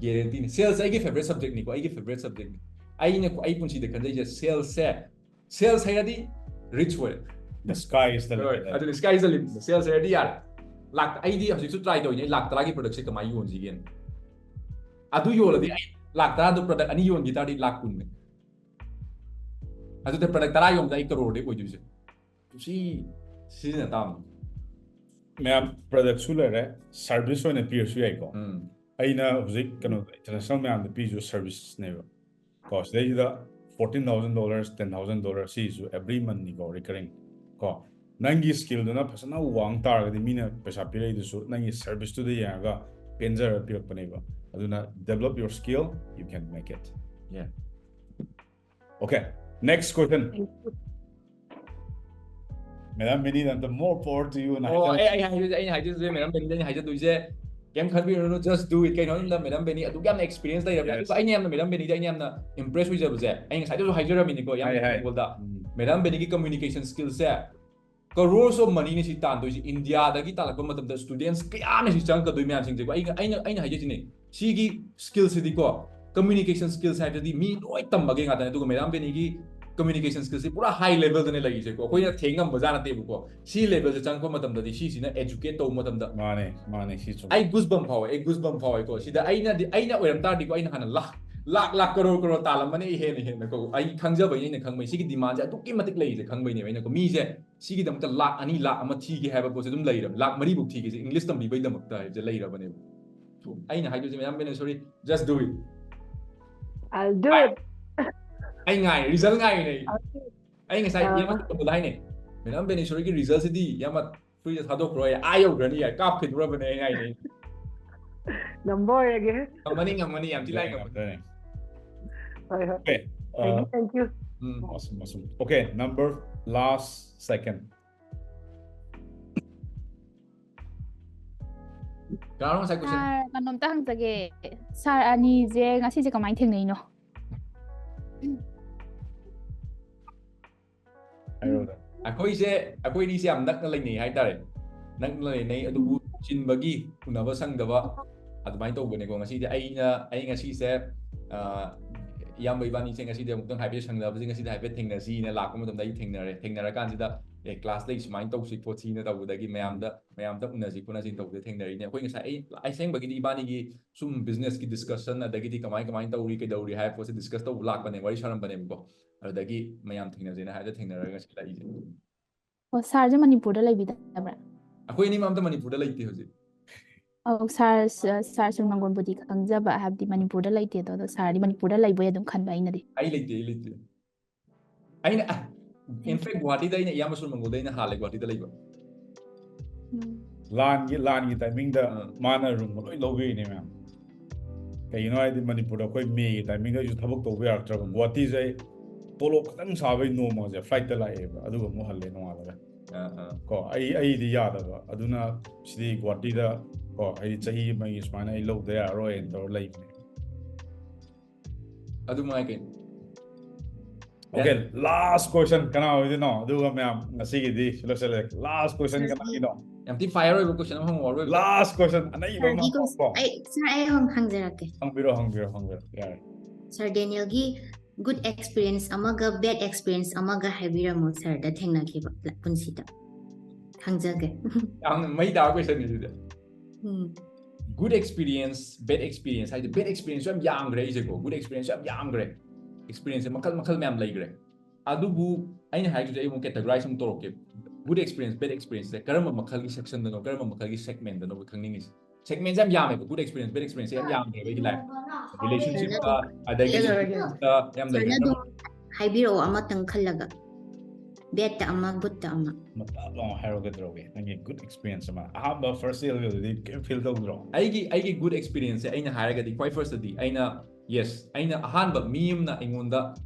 ꯒꯦꯔꯦꯟꯇꯤꯅꯤ. ꯁꯦꯜꯁꯦ ꯑꯩꯒꯤ ꯐꯦꯕꯔꯦꯠ ꯁꯕꯖꯦꯛꯅꯤꯀꯣ, ꯑꯩꯒꯤ ꯐꯦꯕꯔꯦꯠ ꯁꯕꯖꯦꯛꯅꯤ. ꯑꯩꯅ, ꯑꯩ ꯄꯨꯟꯁꯤꯗ ꯈꯟꯖꯩꯁꯦ, ꯁꯦꯜꯁꯦ, ꯁꯦꯜꯁ ꯍꯩꯔꯗꯤ ꯔꯤꯆ ꯑꯣꯏꯔꯦ. The sky is the ꯍꯣꯏ, limit. ꯑꯗꯨꯅ sky is the limit. Sales ꯍꯩꯔꯗꯤ ꯌꯥꯔꯦ. ꯂꯥꯛ ꯑꯩꯗꯤ ꯍꯧꯖꯤꯛꯁꯨ ꯇ꯭ꯔꯥꯏ ꯇꯧꯔꯤꯅꯦ, ꯑꯩ ꯂꯥꯛ ꯇꯔꯥꯒꯤ ꯄ꯭ꯔꯗꯛꯁꯦ ꯀꯃꯥꯏꯅ ꯌꯣꯟꯁꯤꯒꯦꯅ꯫ ꯑꯗꯨ ꯌꯣꯜꯂꯗꯤ ꯑꯩ ꯂꯥꯛ ꯇꯔꯥꯗꯣ ꯄ꯭ꯔꯗꯛ ꯑꯅꯤ ꯌꯣꯟꯈꯤ ꯇꯥꯔꯗꯤ ꯂꯥꯛ ꯀꯨꯟꯅꯦ꯫ ꯑꯗꯨꯗ ꯄ꯭ꯔꯗꯛ ꯇꯔꯥ ꯌꯣꯟꯕꯗ ꯑꯩ ꯀꯔꯣꯔꯗꯤ ꯑꯣꯏꯗꯣꯏꯁꯦ꯫ ꯁꯤ ꯁꯤꯖꯤꯟꯅ ꯇꯥꯕꯅꯤ꯫ ꯃꯌꯥꯝ ꯄ꯭ꯔꯗꯛꯁꯨ ꯂꯩꯔꯦ, ꯁꯥꯔꯚꯤꯁ ꯑꯣꯏꯅ ꯄꯤꯔꯁꯨ ꯌꯥꯏꯀꯣ꯫ ꯎꯝ ꯑꯩꯅ ꯍꯧꯖꯤꯛ ꯀꯩꯅꯣ ꯏꯟꯇꯔꯅꯦꯁꯅꯦꯜ ꯃꯌꯥꯝꯗ ꯄꯤꯔꯤꯁꯨ ꯁꯥꯔꯚꯤꯁꯅꯦꯕ ꯀꯣ꯫ ꯁꯤꯗꯩꯁꯤꯗ fourteen thousand dollars, ten thousand dollars ꯁꯤꯁꯨ every monthꯅꯤꯀꯣ, recurring ꯀꯣ꯫ ꯅꯪꯒꯤ ꯁ꯭ꯀꯤꯜꯗꯨꯅ ꯐꯖꯅ ꯋꯥꯡ ꯇꯥꯔꯒꯗꯤ ꯃꯤꯅ ꯄꯩꯁꯥ ꯄꯤꯔꯛꯏꯗꯨꯁꯨ ꯅꯪꯒꯤ ꯁꯥꯔꯚꯤꯁꯇꯨꯗ ꯌꯦꯡꯉꯒ ꯄꯦꯟꯖꯔꯒ ꯄꯤꯔꯛꯄꯅꯦꯕ꯫ ꯑꯗꯨꯅ develop your skill, you can make it. Yeah. Okay, next question. Madam Benny, the more power to you. ꯑꯣ ꯑꯩ ꯑꯩ ꯍꯥꯏꯖ ꯑꯩꯅ ꯍꯥꯏꯖꯗꯣꯏꯁꯦ ꯃꯦꯗꯥꯝ ꯕꯦꯅꯤꯗ ꯑꯩꯅ ꯍꯥꯏꯖꯗꯣꯏꯁꯦ, ꯀꯩꯝ ꯈꯟꯕꯤꯔꯨꯅꯨ, just do it꯫ ꯀꯩꯅꯣ ꯍꯥꯏꯕꯗ ꯃꯦꯗꯥꯝ ꯕꯦꯅꯤ ꯑꯗꯨꯛ ꯌꯥꯝꯅ ꯑꯦꯛꯁꯄꯤꯔꯤꯌꯦꯟꯁ ꯂꯩꯔꯕꯅꯦ꯫ Yes. ꯑꯗꯨꯒ ꯑꯩꯅ ꯌꯥꯝꯅ ꯃꯦꯗꯥꯝ ꯕꯦꯅꯤꯗ ꯑꯩꯅ ꯌꯥꯝꯅ ꯏꯝꯄ꯭ꯔꯦꯁ ꯑꯣꯏꯖꯕꯁꯦ, ꯑꯩ ꯉꯁꯥꯏꯗꯁꯨ ꯍꯥꯏꯖꯔꯝꯃꯤꯅꯤꯀꯣ, ꯌꯥꯝ ꯍꯥꯏ, ꯍꯥꯏ꯫ ꯇꯦꯡꯒꯣꯜꯗ ꯎꯝ. ꯃꯦꯗꯥꯝ ꯕꯦꯅꯤꯒꯤ ꯀꯝꯃ꯭ꯌꯨꯅꯤꯀꯦꯁꯟ ꯁ꯭ꯀꯤꯜꯁꯦ crores of moneyꯅꯤ ꯁꯤ ꯇꯥꯟꯗꯣꯏꯁꯦ꯫ ꯏꯟꯗꯤꯌꯥꯗꯒꯤ ꯇꯥꯜꯂꯛꯄ ꯃꯇꯝꯗ ꯁ꯭ꯇꯨꯗꯦꯟꯠꯁ ꯀꯌꯥꯅ ꯁꯤ ꯆꯪꯉꯛꯀꯗꯣꯏ ꯃꯌꯥꯝꯁꯤꯡꯁꯦꯀꯣ꯫ ꯑꯩ ꯑꯩꯅ ꯑꯩꯅ ꯍꯥꯏꯖꯁꯤꯅꯦ, ꯁꯤꯒꯤ ꯁ꯭ꯀꯤꯜꯁꯤꯗꯤꯀꯣ, ꯀꯝꯃ꯭ꯌꯨꯅꯤꯀꯦꯁꯟ ꯁ꯭ꯀꯤꯜꯁ ꯍꯥꯏꯕꯗꯤ ꯃꯤ ꯂꯣꯏ ꯇꯝꯕꯒꯤ ꯉꯥꯛꯇꯅꯦ꯫ ꯑꯗꯨꯒ ꯃꯦꯗꯥꯝ ꯕꯦꯅꯤꯒꯤ ꯀꯝꯃ꯭ꯌꯨꯅꯤꯀꯦꯁꯟ ꯁ꯭ꯀꯤꯜꯁꯤ ꯄꯨꯔꯥ ꯍꯥꯏ ꯂꯦꯚꯦꯜꯗꯅꯦ ꯂꯩꯔꯤꯁꯦꯀꯣ꯫ ꯑꯩꯈꯣꯏꯅ ꯊꯦꯡ ꯉꯝꯕꯖꯥꯠ ꯅꯠꯇꯦꯕꯀꯣ꯫ ꯁꯤ ꯂꯦꯚꯦꯜꯁꯦ ꯆꯪꯉꯛꯄ ꯃꯇꯝꯗꯗꯤ ꯁꯤꯁꯤꯅ ꯑꯦꯖꯨꯀꯦꯠ ꯇꯧꯕ ꯃꯇꯝꯗ ꯃꯥꯅꯦ ꯃꯥꯅꯦ ꯁꯤ ꯆꯨꯝꯃꯦ꯫ ꯑꯩ ꯒꯨꯁ ꯕꯝ ꯐꯥꯎꯋꯦ, ꯑꯩ ꯒꯨꯁ ꯕꯝ ꯐꯥꯎꯋꯦꯀꯣ꯫ ꯁꯤꯗ ꯑꯩꯅꯗꯤ ꯑꯩꯅ ꯑꯣꯏꯔꯝ ꯇꯥꯔꯗꯤꯀꯣ ꯑꯩꯅ ꯍꯥꯟꯅ ꯂꯥꯛ ꯂꯥꯛ ꯂꯥꯛ ꯀꯔꯣꯔ ꯀꯔꯣꯔ ꯇꯥꯜꯂꯝꯃꯅꯤ ꯑꯩ ꯍꯦꯟꯅ ꯍꯦꯟꯅꯀꯣ꯫ ꯑꯩ ꯈꯪꯖꯕꯩꯅꯦ ꯑꯩꯅ ꯈꯪꯕꯩ꯫ ꯁꯤꯒꯤ ꯗꯤꯃꯥꯟꯁꯦ ꯑꯗꯨꯛꯀꯤ ꯃꯇꯤꯛ ꯂꯩꯔꯤꯁꯦ ꯈꯪꯕꯩꯅꯦꯕ ꯑꯩꯅꯀꯣ꯫ ꯃꯤꯁꯦ ꯁꯤꯒꯤꯗꯃꯛꯇ ꯂꯥꯛ ꯑꯅꯤ ꯂꯥꯛ ꯑꯃ ꯊꯤꯒꯦ ꯍꯥꯏꯕ ꯄꯣꯠꯁꯦ ꯑꯗꯨꯝ ꯂꯩꯔꯕꯅꯦ꯫ ꯂꯥꯛ ꯃꯔꯤꯐꯧ ꯊꯤꯒꯦꯁꯦ ꯏꯪꯂꯤꯁ ꯇꯝꯕꯤꯕꯩꯗꯃꯛꯇ ꯍꯥꯏꯕꯁꯦ ꯂꯩꯔꯕꯅꯦꯕ꯫ ꯑꯩꯅ ꯍꯥꯏꯗꯣꯏꯁꯦ ꯃꯌꯥꯝ ꯕꯦꯅꯦꯁꯣꯔꯤ, just do it꯫ I'll do it. ꯑꯩ ꯉꯥꯏ ꯔꯤꯖꯜ ꯉꯥꯏꯔꯤꯅꯦ ꯑꯩ꯫ ꯑꯩ ꯉꯁꯥꯏ ꯑꯥ꯫ ꯏꯌꯥꯝꯕ ꯇꯧꯕꯗ ꯍꯥꯏꯅꯦ, ꯃꯦꯗꯥꯝ ꯕꯦꯅꯦꯁꯣꯔꯤꯒꯤ ꯔꯤꯖꯜꯁꯤꯗꯤ ꯏꯌꯥꯝꯕ ꯐ꯭ꯔꯤꯗ ꯊꯥꯗꯣꯛꯈ꯭ꯔꯣ, ꯑꯩ ꯑꯥ ꯌꯧꯈ꯭ꯔꯅꯤ, ꯑꯩ ꯀꯥꯞꯈꯤꯗꯣꯔꯕꯅꯦ ꯑꯩ ꯍꯥꯏꯅꯦ꯫ ꯉꯝꯕ ꯑꯣꯏꯔꯒꯦ꯫ ꯉꯝꯃꯅꯤ ꯉꯝꯃꯅꯤ, ꯌꯥꯝ ꯊꯤ ꯂꯥꯏ ꯉꯝꯃꯅꯤ꯫ ꯌꯥꯝ ꯐꯔꯦ꯫ ꯍꯣꯏ ꯍꯣꯏ꯫ Okay, Thank uh, you, thank you. Um. Awesome, awesome. Okay, number last second. ꯀꯅꯥꯅꯣ ꯉꯁꯥꯏ ꯀꯣꯏꯁꯟ? ꯁꯥꯔ, ꯀꯩꯅꯣꯝꯇ ꯍꯪꯖꯒꯦ꯫ ꯁꯥꯔ ꯑꯅꯤꯁꯦ ꯉꯁꯤꯁꯦ ꯀꯃꯥꯏꯅ ꯊꯦꯡꯅꯩꯅꯣ? ꯍꯥꯏꯔꯣꯗ꯫ ꯑꯩꯈꯣꯏꯁꯦ, ꯑꯩꯈꯣꯏ ꯑꯅꯤꯁꯦ ꯌꯥꯝ ꯅꯛꯅ ꯂꯩꯅꯩ ꯍꯥꯏꯇꯥꯔꯦ꯫ ꯅꯛꯅ ꯂꯩꯅꯩ, ꯑꯗꯨꯕꯨ ꯆꯤꯟꯕꯒꯤ ꯎꯅꯕ ꯁꯪꯗꯕ ꯑꯗꯨꯃꯥꯏꯅ ꯇꯧꯕꯅꯦꯀꯣ꯫ ꯉꯁꯤꯗꯤ ꯑꯩꯅ, ꯑꯩ ꯉꯁꯤꯁꯦ, ꯑ, ꯏꯌꯥꯝꯕ ꯏꯕꯥꯅꯤꯁꯦ ꯉꯁꯤꯗꯤ ꯑꯃꯨꯛꯇꯪ ꯍꯥꯏꯐꯦꯠ ꯁꯪꯅꯕꯁꯦ, ꯉꯁꯤꯗꯤ ꯍꯥꯏꯐꯦꯠ ꯊꯦꯡꯅꯁꯤꯅ ꯂꯥꯛꯄ ꯃꯇꯝꯗ ꯑꯩ ꯊꯦꯡꯅꯔꯦ꯫ ꯊꯦꯡꯅꯔꯀꯥꯟꯁꯤꯗ ꯑꯦ ꯀ꯭ꯂꯥꯁ ꯂꯩ ꯁꯨꯃꯥꯏꯅ ꯇꯧꯁꯤ ꯈꯣꯠꯁꯤꯅ ꯇꯧꯕꯗꯒꯤ ꯃꯌꯥꯝꯗ ꯃꯌꯥꯝꯗ ꯎꯅꯁꯤ ꯈꯣꯠꯅꯁꯤ ꯇꯧꯕꯗ ꯊꯦꯡꯅꯔꯤꯅꯦ꯫ ꯑꯩꯈꯣꯏ ꯉꯁꯥꯏ ꯑꯩ ꯑꯁꯦꯡꯕꯒꯤꯗꯤ ꯏꯕꯥꯅꯤꯒꯤ ꯁꯨꯝ ꯕꯤꯖꯤꯅꯦꯁꯀꯤ ꯗꯤꯁꯀꯁꯟ ꯑꯗꯒꯤꯗꯤ ꯀꯃꯥꯏ ꯀꯃꯥꯏꯅ ꯇꯧꯔꯤ ꯀꯩꯗꯧꯔꯤ ꯍꯥꯏꯕ ꯄꯣꯠꯁꯦ ꯗꯤꯁꯀꯁ ꯇꯧꯕ ꯂꯥꯛꯄꯅꯦ, ꯋꯥꯔꯤ ꯁꯥꯔꯝꯕꯅꯦꯕꯀꯣ꯫ ꯑꯗꯨꯗꯒꯤ ꯃꯌꯥꯝ ꯊꯦꯡꯅꯁꯦꯅ ꯍꯥꯏꯕꯗ ꯊꯦꯡꯅꯔꯒ ꯁꯤ ꯂꯥꯛꯏꯁꯦ꯫ ꯑꯣ, ꯁꯥꯔꯁꯦ ꯃꯅꯤꯄꯨꯔꯗ ꯂꯩꯕꯤꯗꯕ꯭ꯔꯥ? ꯑꯩꯈꯣꯏ ꯑꯅꯤꯃꯛ ꯑꯝꯇ ꯃꯅꯤꯄꯨꯔꯗ ꯂꯩꯇꯦ ꯍꯧꯖꯤꯛ꯫ ꯑꯧ, ꯁꯥꯔ ꯁꯥꯔ ꯁꯨꯔꯃꯪꯒꯣꯟꯕꯨꯗꯤ ꯈꯪꯖꯕ, ꯍꯥꯏꯕꯗꯤ ꯃꯅꯤꯄꯨꯔꯗ ꯂꯩꯇꯦ ꯑꯗꯣ, ꯑꯗꯣ ꯁꯥꯔꯗꯤ ꯃꯅꯤꯄꯨꯔꯗ ꯂꯩꯕꯣꯏ ꯑꯗꯨꯝ ꯈꯟꯕ ꯑꯩꯅꯗꯤ꯫ ꯑꯩ ꯂꯩꯇꯦ, ꯑꯩ ꯂꯩꯇꯦ꯫ ꯑꯩꯅ ꯏꯟꯐꯦꯛ ꯒꯨꯍꯥꯇꯤꯗ ꯑꯩꯅ ꯏꯌꯥꯝꯕ ꯁꯨꯔꯃꯪꯒꯣꯜꯗ ꯑꯩꯅ ꯍꯥꯜꯂꯦ ꯒꯨꯍꯥꯇꯤꯗ ꯂꯩꯕ꯫ ꯎꯝ꯫ ꯂꯥꯟꯒꯤ ꯂꯥꯟꯒꯤ ꯇꯥꯏꯃꯤꯡꯗ ꯑꯥ꯫ ꯃꯥꯅ ꯔꯨꯝ ꯂꯣꯏ ꯂꯧꯕꯤꯔꯤꯅꯦ ꯃꯌꯥꯝ꯫ ꯀꯩꯒꯤꯅꯣ ꯍꯥꯏꯗꯤ ꯃꯅꯤꯄꯨꯔꯗ ꯑꯩꯈꯣꯏ ꯃꯦꯒꯤ ꯇꯥꯏꯃꯤꯡꯗ ꯑꯩꯁꯨ ꯊꯕꯛ ꯇꯧꯕ ꯌꯥꯔꯛꯇ꯭ꯔꯕ꯫ ꯒꯨꯍꯥꯇꯤꯁꯦ ꯑꯩ ꯇꯣꯂꯣꯞ ꯈꯤꯇꯪ ꯁꯥꯕꯩ ꯅꯣꯡꯃꯁꯦ ꯐ꯭ꯂꯥꯏꯠꯇ ꯂꯥꯛꯑꯦꯕ, ꯑꯗꯨꯒ ꯑꯃꯨꯛ ꯍꯜꯂꯦ ꯅꯣꯡꯉꯥꯜꯂꯒ꯫ ꯑꯥ, ꯑꯥ꯫ ꯀꯣ ꯑꯩ ꯑꯩꯗꯤ ꯌꯥꯗꯕ꯫ ꯑꯗꯨꯅ ꯁꯤꯗꯤ ꯒꯨꯍꯥꯇꯤꯗ ꯀꯣ ꯑꯩꯗꯤ ꯆꯍꯤ ꯑꯃꯒꯤ ꯁꯨꯃꯥꯏꯅ ꯑꯩ ꯂꯧꯗ ꯌꯥꯔꯔꯣꯏꯅ ꯇꯧꯔ ꯂꯩꯕꯅꯦ꯫ ꯑꯗꯨ ꯃꯉꯥꯏ ꯀꯩꯅꯣ꯫ Okay, last question ꯀꯅꯥ ꯑꯣꯏꯗꯣꯏꯅꯣ? ꯑꯗꯨꯒ ꯃꯌꯥꯝ ꯉꯁꯤꯒꯤꯗꯤ ꯁꯤ ꯂꯣꯏꯁꯤꯜꯂꯦ꯫ Last question ꯀꯅꯥꯒꯤꯅꯣ? ꯌꯥꯝ ꯊꯤ ꯐꯥꯏꯌꯔ ꯑꯣꯏꯕ ꯀꯣꯏꯁꯟ ꯑꯃ ꯍꯪꯉꯛꯑꯣ, ꯑꯔꯣꯏꯕ꯫ Last question ꯑꯅꯩꯕ ꯑꯃ ꯁꯥꯔꯒꯤ ꯍꯪꯉꯛꯑꯣ꯫ ꯑꯩ ꯁꯥꯔ ꯑꯩ ꯍꯪ- ꯍꯪꯖꯔꯛꯀꯦ꯫ ꯍꯪꯕꯤꯔꯣ, ꯍꯪꯕꯤꯔꯣ, ꯍꯪꯕꯤꯔꯣ꯫ ꯌꯥꯔꯦ꯫ ꯁꯥꯔ ꯗꯦꯅꯤꯌꯦꯜꯒꯤ ꯒꯨꯗ ꯑꯦꯛꯁꯄꯤꯔꯤꯌꯦꯟꯁ ꯑꯃꯒ ꯕꯦꯗ ꯑꯦꯛꯁꯄꯤꯔꯤꯌꯦꯟꯁ ꯑꯃꯒ ꯍꯥꯏꯕꯤꯔꯝꯃꯣ ꯁꯥꯔꯗ ꯊꯦꯡꯅꯈꯤꯕ ꯄꯨꯟꯁꯤꯗ꯫ ꯍꯪꯖꯒꯦ꯫ ꯌꯥꯝꯅ ꯃꯩ ꯇꯥꯕ ꯀꯣꯏꯁꯟꯅꯤ ꯁꯤꯗꯤ꯫ ꯎꯝ꯫ ꯒꯨꯗ ꯑꯦꯛꯁꯄꯤꯔꯤꯌꯦꯟꯁ, ꯕꯦꯗ ꯑꯦꯛꯁꯄꯤꯔꯤꯌꯦꯟꯁ ꯍꯥꯏꯗꯤ, ꯕꯦꯗ ꯑꯦꯛꯁꯄꯤꯔꯤꯌꯦꯟꯁ ꯌꯥꯝ ꯌꯥꯝꯈ꯭ꯔꯦ ꯑꯩꯁꯦꯀꯣ꯫ ꯒꯨꯗ ꯑꯦꯛꯁꯄꯤꯔꯤꯌꯦꯟꯁ ꯌꯥꯝ ꯌꯥꯝꯈ꯭ꯔꯦ꯫ ꯑꯦꯛꯁꯄꯤꯔꯤꯌꯦꯟꯁꯁꯦ ꯃꯈꯜ ꯃꯈꯜ ꯃꯌꯥꯝ ꯂꯩꯈ꯭ꯔꯦ꯫ ꯑꯗꯨꯕꯨ ꯑꯩꯅ ꯍꯥꯏꯈꯤꯕꯁꯦ ꯑꯩ ꯑꯃꯨꯛ ꯀꯦꯇꯒꯣꯔꯥꯏꯁ ꯑꯃꯨꯛ ꯇꯧꯔꯛꯀꯦ꯫ ꯒꯨꯗ ꯑꯦꯛꯁꯄꯤꯔꯤꯌꯦꯟꯁ, ꯕꯦꯗ ꯑꯦꯛꯁꯄꯤꯔꯤꯌꯦꯟꯁꯁꯦ ꯀꯔꯝꯕ ꯃꯈꯜꯒꯤ ꯁꯦꯛꯁꯟꯗꯅꯣ, ꯀꯔꯝꯕ ꯃꯈꯜꯒꯤ ꯁꯦꯒꯃꯦꯟꯗꯅꯣ ꯈꯪꯅꯤꯡꯉꯤꯁꯦ꯫ ꯁꯦꯒꯃꯦꯟꯁꯦ ꯌꯥꯝ ꯌꯥꯝꯃꯦꯕ꯫ ꯒꯨꯗ ꯑꯦꯛꯁꯄꯤꯔꯤꯌꯦꯟꯁ, ꯕꯦꯗ ꯑꯦꯛꯁꯄꯤꯔꯤꯌꯦꯟꯁꯁꯦ ꯌꯥꯝ ꯌꯥꯝꯈ꯭ꯔꯦꯕ ꯑꯩꯒꯤ ꯂꯥꯏꯐ꯫ ꯔꯤꯂꯦꯁꯟꯁꯤꯞꯇ, ꯑꯗꯒꯤ ꯀꯦꯇꯒꯣꯔꯥꯏꯁ꯫ ꯌꯥꯝ ꯁꯥꯔꯅ ꯂꯩꯈ꯭ꯔꯦ꯫ ꯑꯗꯨꯝ ꯍꯥꯏꯕꯤꯔꯛꯑꯣ ꯑꯃꯇꯪ ꯈꯜꯂꯒ꯫ ꯕꯦꯗꯇ ꯑꯃ, ꯒꯨꯗꯇ ꯑꯃ꯫ ꯃꯇꯥꯞ ꯑꯃ ꯍꯥꯏꯔꯣ ꯀꯩꯗꯧꯔꯒꯦ? ꯅꯪꯒꯤ ꯒꯨꯗ ꯑꯦꯛꯁꯄꯤꯔꯤꯌꯦꯟꯁ ꯑꯃ꯫ ꯑꯍꯥꯟꯕ ꯐꯥꯔꯁ ꯌꯔꯒꯗꯨꯗꯤ ꯀꯩꯝ ꯐꯤꯜ ꯇꯧꯗ꯭ꯔꯣ? ꯑꯩꯒꯤ ꯑꯩꯒꯤ ꯒꯨꯗ ꯑꯦꯛꯁꯄꯤꯔꯤꯌꯦꯟꯁꯁꯦ ꯑꯩꯅ ꯍꯥꯏꯔꯒꯗꯤ ꯈ꯭ꯋꯥꯏ ꯐꯥꯔꯁꯇꯗꯤ ꯑꯩꯅ, ꯌꯦꯁ, ꯑꯩꯅ ꯑꯍꯥꯟꯕ ꯃꯤ ꯑꯃꯅ ꯑꯩꯉꯣꯟꯗ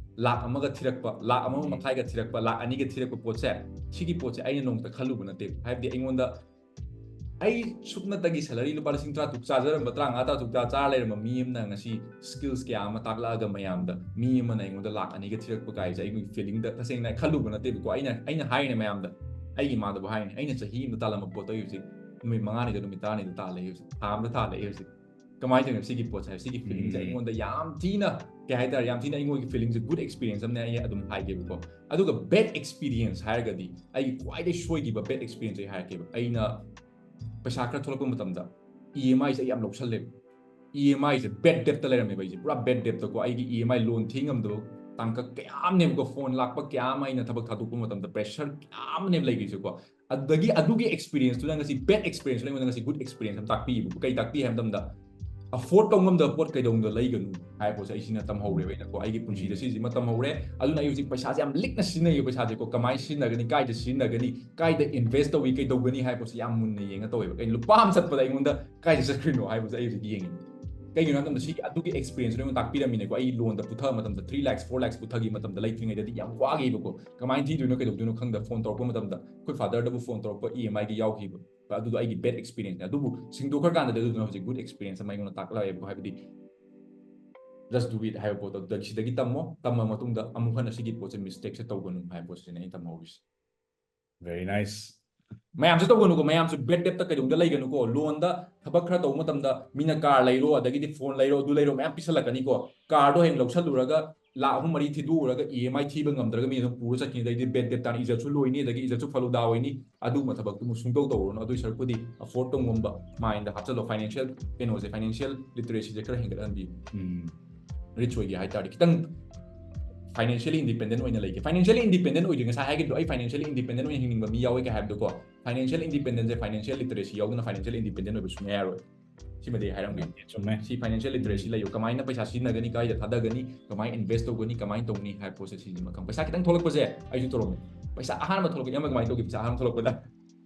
ꯂꯥꯛ ꯑꯃꯒ ꯊꯤꯔꯛꯄ, ꯂꯥꯛ ꯑꯃ ꯎꯝ꯫ ꯃꯈꯥꯏꯒ ꯊꯤꯔꯛꯄ, ꯂꯥꯛ ꯑꯅꯤꯒ ꯊꯤꯔꯛꯄ ꯄꯣꯠꯁꯦ, ꯁꯤꯒꯤ ꯄꯣꯠꯁꯦ ꯑꯩꯅ ꯅꯣꯡꯃꯇ ꯈꯜꯂꯨꯕ ꯅꯠꯇꯦ꯫ ꯍꯥꯏꯕꯗꯤ ꯑꯩꯉꯣꯟꯗ ꯑꯩ ꯁꯨꯞꯅꯇꯒꯤ ꯁꯦꯂꯔꯤ ꯂꯨꯄꯥ ꯂꯤꯁꯤꯡ ꯇꯔꯥ ꯇꯔꯨꯛ ꯆꯥꯖꯔꯝꯕ, ꯇꯔꯥꯃꯉꯥ ꯇꯔꯥ ꯇꯔꯨꯛ ꯆꯥ ꯆꯥꯔ ꯂꯩꯔꯝꯕ ꯃꯤ ꯑꯃꯅ ꯉꯁꯤ ꯁ꯭ꯀꯤꯜꯁ ꯀꯌꯥ ꯑꯃ ꯇꯥꯛꯂꯛꯑꯒ ꯃꯌꯥꯝꯗ ꯃꯤ ꯑꯃꯅ ꯑꯩꯉꯣꯟꯗ ꯂꯥꯛ ꯑꯅꯤꯒ ꯊꯤꯔꯛꯄ ꯀꯥꯏꯁꯦ ꯑꯩꯒꯤ ꯐꯤꯂꯤꯡꯗ ꯇꯁꯦꯡꯅ ꯈꯜꯂꯨꯕ ꯅꯠꯇꯦꯕꯀꯣ꯫ ꯑꯩꯅ ꯑꯩꯅ ꯍꯥꯏꯔꯤꯅꯦ ꯃꯌꯥꯝꯗ, ꯑꯩꯒꯤ ꯏꯃꯥꯗꯕꯨ ꯍꯥꯏꯔꯤꯅꯦ, ꯑꯩꯅ ꯆꯍꯤ ꯑꯃꯗ ꯇꯥꯜꯂꯝꯕ ꯄꯣꯠꯇꯣ ꯑꯩ ꯍꯧꯖꯤꯛ ꯅꯨꯃꯤꯠ ꯃꯉꯥꯅꯤꯗ ꯅꯨꯃꯤꯠ ꯇꯔꯥꯅꯤꯗ ꯇꯥꯜꯂꯦ, ꯍꯧꯖꯤꯛ ꯊꯥ ꯑꯃꯗ ꯇꯥꯜꯂꯦ ꯑꯩ ꯍꯧꯖꯤꯛ꯫ ꯀꯃꯥꯏꯅ ꯇꯧꯔꯤꯅꯣ ꯁꯤꯒꯤ ꯄꯣꯠꯁꯦ, ꯁꯤꯒꯤ feelingꯁꯦ ꯎꯝ꯫ ꯑꯩꯉꯣꯟꯗ ꯌꯥꯝ ꯊꯤꯅ, ꯀꯩ ꯍꯥꯏꯇꯥꯔꯦ, ꯌꯥꯝ ꯊꯤꯅ ꯑꯩꯉꯣꯟꯒꯤ feelingꯁꯦ good experience ꯑꯃꯅꯦ ꯑꯩ ꯑꯗꯨꯝ ꯍꯥꯏꯒꯦꯕꯀꯣ꯫ ꯑꯗꯨꯒ bad experience ꯍꯥꯏꯔꯒꯗꯤ ꯑꯩꯒꯤ ꯈ꯭ꯋꯥꯏꯗꯩ ꯁꯣꯏꯈꯤꯕ bad experience ꯑꯩ ꯍꯥꯏꯔꯛꯀꯦꯕ꯫ ꯑꯩꯅ ꯄꯩꯁꯥ ꯈꯔ ꯊꯣꯛꯂꯛꯄ ꯃꯇꯝꯗ EMIꯁꯦ ꯑꯩ ꯌꯥꯝ ꯂꯧꯁꯜꯂꯦꯕ꯫ EMIꯁꯦ bad debtꯇ ꯂꯩꯔꯝꯃꯦꯕ ꯑꯩꯁꯦ, ꯄꯨꯔꯥ bad debtꯇꯀꯣ꯫ ꯑꯩꯒꯤ EMI loan ꯊꯤ ꯉꯝꯗꯕ ꯇꯥꯡꯀꯛ ꯀꯌꯥ ꯑꯃꯅꯦꯕꯀꯣ, phone ꯂꯥꯛꯄ ꯀꯌꯥ ꯑꯃ, ꯑꯩꯅ ꯊꯕꯛ ꯊꯥꯗꯣꯛꯄ ꯃꯇꯝꯗ pressure ꯀꯌꯥ ꯑꯃꯅꯦꯕ ꯂꯩꯈ꯭ꯔꯤꯁꯦꯀꯣ꯫ ꯑꯗꯨꯗꯒꯤ ꯑꯗꯨꯒꯤ experienceꯇꯨꯅ ꯉꯁꯤ bad experienceꯇꯨꯅ ꯑꯩꯉꯣꯟꯗ ꯉꯁꯤ good experience ꯑꯃ ꯇꯥꯛꯄꯤꯌꯦꯕꯀꯣ꯫ ꯀꯩ ꯇꯥꯛꯄꯤ ꯍꯥꯏꯕ ꯃꯇꯝꯗ, afford ꯇꯧ ꯉꯝꯗꯕ ꯄꯣꯠ ꯀꯩꯗꯧꯅꯨꯡꯗ ꯂꯩꯒꯅꯨ ꯍꯥꯏꯕ ꯄꯣꯠꯁꯦ ꯑꯩ ꯁꯤꯅ ꯇꯝꯍꯧꯔꯦꯕ ꯑꯩꯅꯀꯣ, ꯑꯩꯒꯤ ꯄꯨꯟꯁꯤꯗ ꯁꯤꯁꯤꯃ ꯇꯝꯍꯧꯔꯦ꯫ ꯑꯗꯨꯅ ꯑꯩ ꯍꯧꯖꯤꯛ ꯄꯩꯁꯥꯁꯦ ꯌꯥꯝ ꯂꯤꯛꯅ ꯁꯤꯖꯤꯟꯅꯩꯌꯦ꯫ ꯄꯩꯁꯥꯁꯦꯀꯣ, ꯀꯃꯥꯏꯅ ꯁꯤꯖꯤꯟꯅꯒꯅꯤ, ꯀꯥꯏꯗ ꯁꯤꯖꯤꯟꯅꯒꯅꯤ, ꯀꯥꯏꯗ invest ꯇꯧꯏ, ꯀꯩꯗꯧꯒꯅꯤ ꯍꯥꯏꯕ ꯄꯣꯠꯁꯦ ꯌꯥꯝ ꯃꯨꯟꯅ ꯌꯦꯡꯉ ꯇꯧꯋꯦꯕ꯫ ꯑꯩ ꯂꯨꯄꯥ ꯑꯃ ꯆꯠꯄꯗ ꯑꯩꯉꯣꯟꯗ ꯀꯥꯏꯗ ꯆꯠꯈ꯭ꯔꯤꯅꯣ ꯍꯥꯏꯕꯁꯦ ꯑꯩ ꯍꯧꯖꯤꯛ ꯌꯦꯡꯉꯤ꯫ ꯀꯩꯒꯤꯅꯣ ꯍꯥꯏꯕ ꯃꯇꯝꯗ ꯁꯤꯒꯤ ꯑꯗꯨꯒꯤ experienceꯇꯨꯅ ꯑꯩꯉꯣꯟꯗ ꯇꯥꯛꯄꯤꯔꯝꯃꯤꯅꯦꯀꯣ꯫ ꯑꯩ loanꯗ ꯄꯨꯊꯕ ꯃꯇꯝꯗ three lakhs, four lakhs ꯄꯨꯊꯈꯤꯕ ꯃꯇꯝꯗ ꯂꯩꯇ꯭ꯔꯤꯉꯩꯗꯗꯤ ꯌꯥꯝ ꯋꯥꯈꯤꯕꯀꯣ꯫ ꯀꯃꯥꯏꯅ ꯊꯤꯗꯣꯏꯅꯣ, ꯀꯩꯗꯧꯗꯣꯏꯅꯣ ꯈꯪꯗ phone ꯇꯧꯔꯛꯄ ꯃꯇꯝꯗ ꯑꯩꯈꯣꯏ fatherꯗꯕꯨ phone ꯇꯧꯔꯛꯄ EMIꯒꯤ ꯌꯥꯎꯈꯤꯕ꯫ ꯑꯗꯨꯗꯣ ꯑꯩꯒꯤ bad experienceꯅꯦ꯫ ꯑꯗꯨꯕꯨ ꯁꯤꯡꯗꯣꯛꯈ꯭ꯔꯀꯥꯟꯗꯗꯤ ꯑꯗꯨꯗꯨꯅ ꯍꯧꯖꯤꯛ good experience ꯑꯃ ꯑꯩꯉꯣꯟꯗ ꯇꯥꯛꯂꯛꯑꯦꯕꯀꯣ꯫ ꯍꯥꯏꯕꯗꯤ just do it ꯍꯥꯏꯕ ꯄꯣꯠꯇꯣ ꯑꯗꯨꯗ ꯁꯤꯗꯒꯤ ꯇꯝꯃꯣ, ꯇꯝꯃ ꯃꯇꯨꯡꯗ ꯑꯃꯨꯛ ꯍꯟꯅ ꯁꯤꯒꯤ ꯄꯣꯠꯁꯦ mistakeꯁꯦ ꯇꯧꯒꯅꯨ ꯍꯥꯏꯕ ꯄꯣꯠꯁꯤꯅꯦ ꯑꯩꯅ ꯇꯝꯍꯧꯔꯤꯁꯦ꯫ Very nice. ꯃꯌꯥꯝꯁꯨ ꯇꯧꯒꯅꯨꯀꯣ, ꯃꯌꯥꯝꯁꯨ bad debtꯇ ꯀꯩꯗꯧꯗ ꯂꯩꯒꯅꯨꯀꯣ꯫ Loanꯗ ꯊꯕꯛ ꯈꯔ ꯇꯧꯕ ꯃꯇꯝꯗ ꯃꯤꯅ car ꯂꯩꯔꯣ, ꯑꯗꯒꯤꯗꯤ phone ꯂꯩꯔꯣ, ꯑꯗꯨ ꯂꯩꯔꯣ, ꯃꯌꯥꯝ ꯄꯤꯁꯜꯂꯛꯀꯅꯤꯀꯣ꯫ Carꯗꯣ ꯍꯌꯦꯡ ꯂꯧꯁꯜꯂꯨꯔꯒ ꯂꯥꯛ ꯑꯍꯨꯝ ꯃꯔꯤ ꯊꯤꯗꯣꯛꯎꯔꯒ EMI ꯊꯤꯕ ꯉꯝꯗ꯭ꯔꯒ ꯃꯤ ꯑꯗꯨꯝ ꯄꯨꯔ ꯆꯠꯈꯤꯅꯤ꯫ ꯑꯗꯩꯗꯤ bad debt ꯇꯥꯅ ꯏꯖꯠꯁꯨ ꯂꯣꯏꯅꯤ, ꯑꯗꯒꯤ ꯏꯖꯠꯁꯨ ꯐꯂꯨꯗꯥ ꯑꯣꯏꯅꯤ꯫ ꯑꯗꯨꯒꯨꯝꯕ ꯊꯕꯛꯇꯨ ꯁꯨꯡꯇꯧ ꯇꯧꯔꯨꯔꯅꯨ꯫ ꯑꯗꯨꯒꯤ ꯁꯔꯨꯛꯄꯨꯗꯤ afford ꯇꯧ ꯉꯝꯕ mindꯗ ꯍꯥꯞꯆꯜꯂꯣ꯫ Financial ꯀꯩꯅꯣꯁꯦ, financial literacyꯁꯦ ꯈꯔ ꯍꯦꯟꯒꯠꯍꯟꯕꯤꯌꯨ꯫ ꯎꯝ. Rich ꯑꯣꯏꯒꯦ ꯍꯥꯏꯇꯥꯔꯗꯤ ꯈꯤꯇꯪ financially independent ꯑꯣꯏꯅ ꯂꯩꯒꯦ꯫ Financially independent ꯑꯣꯏꯗ꯭ꯔꯤ, ꯉꯁꯥꯏ ꯍꯥꯏꯈꯤꯕꯗꯣ, ꯑꯩ financially independent ꯑꯣꯏꯅ ꯍꯤꯡꯅꯤꯡꯕ ꯃꯤ ꯌꯥꯎꯋꯦ ꯀꯩ ꯍꯥꯏꯕꯗꯣꯀꯣ꯫ Financial independentꯁꯦ financial literacy ꯌꯥꯎꯗꯅ financial independent ꯑꯣꯏꯕ ꯁꯨꯡꯌꯥ ꯌꯥꯔꯣꯏ꯫ ꯁꯤꯃꯗꯤ ꯑꯩ ꯍꯥꯏꯔꯝꯒꯦ꯫ ꯆꯨꯝꯃꯦ. ꯁꯤ financial literacy ꯂꯩꯌꯨ꯫ ꯀꯃꯥꯏꯅ ꯄꯩꯁꯥ ꯁꯤꯖꯤꯟꯅꯒꯅꯤ, ꯀꯥꯏꯗ ꯊꯥꯗꯒꯅꯤ, ꯀꯃꯥꯏꯅ invest ꯇꯧꯒꯅꯤ, ꯀꯃꯥꯏꯅ ꯇꯧꯅꯤ ꯍꯥꯏꯕ ꯄꯣꯠꯁꯦ ꯁꯤꯁꯤꯃ ꯈꯪ-, ꯄꯩꯁꯥ ꯈꯤꯇꯪ ꯊꯣꯛꯂꯛꯄꯁꯦ ꯑꯩꯁꯨ ꯇꯧꯔꯝꯃꯤ꯫ ꯄꯩꯁꯥ ꯑꯍꯥꯟꯕ ꯊꯣꯛꯂꯛꯄ, ꯏꯌꯥꯝꯕ ꯀꯃꯥꯏꯅ ꯇꯧꯒꯦ? ꯄꯩꯁꯥ ꯑꯍꯥꯟꯕ ꯊꯣꯛꯂꯛꯄꯗ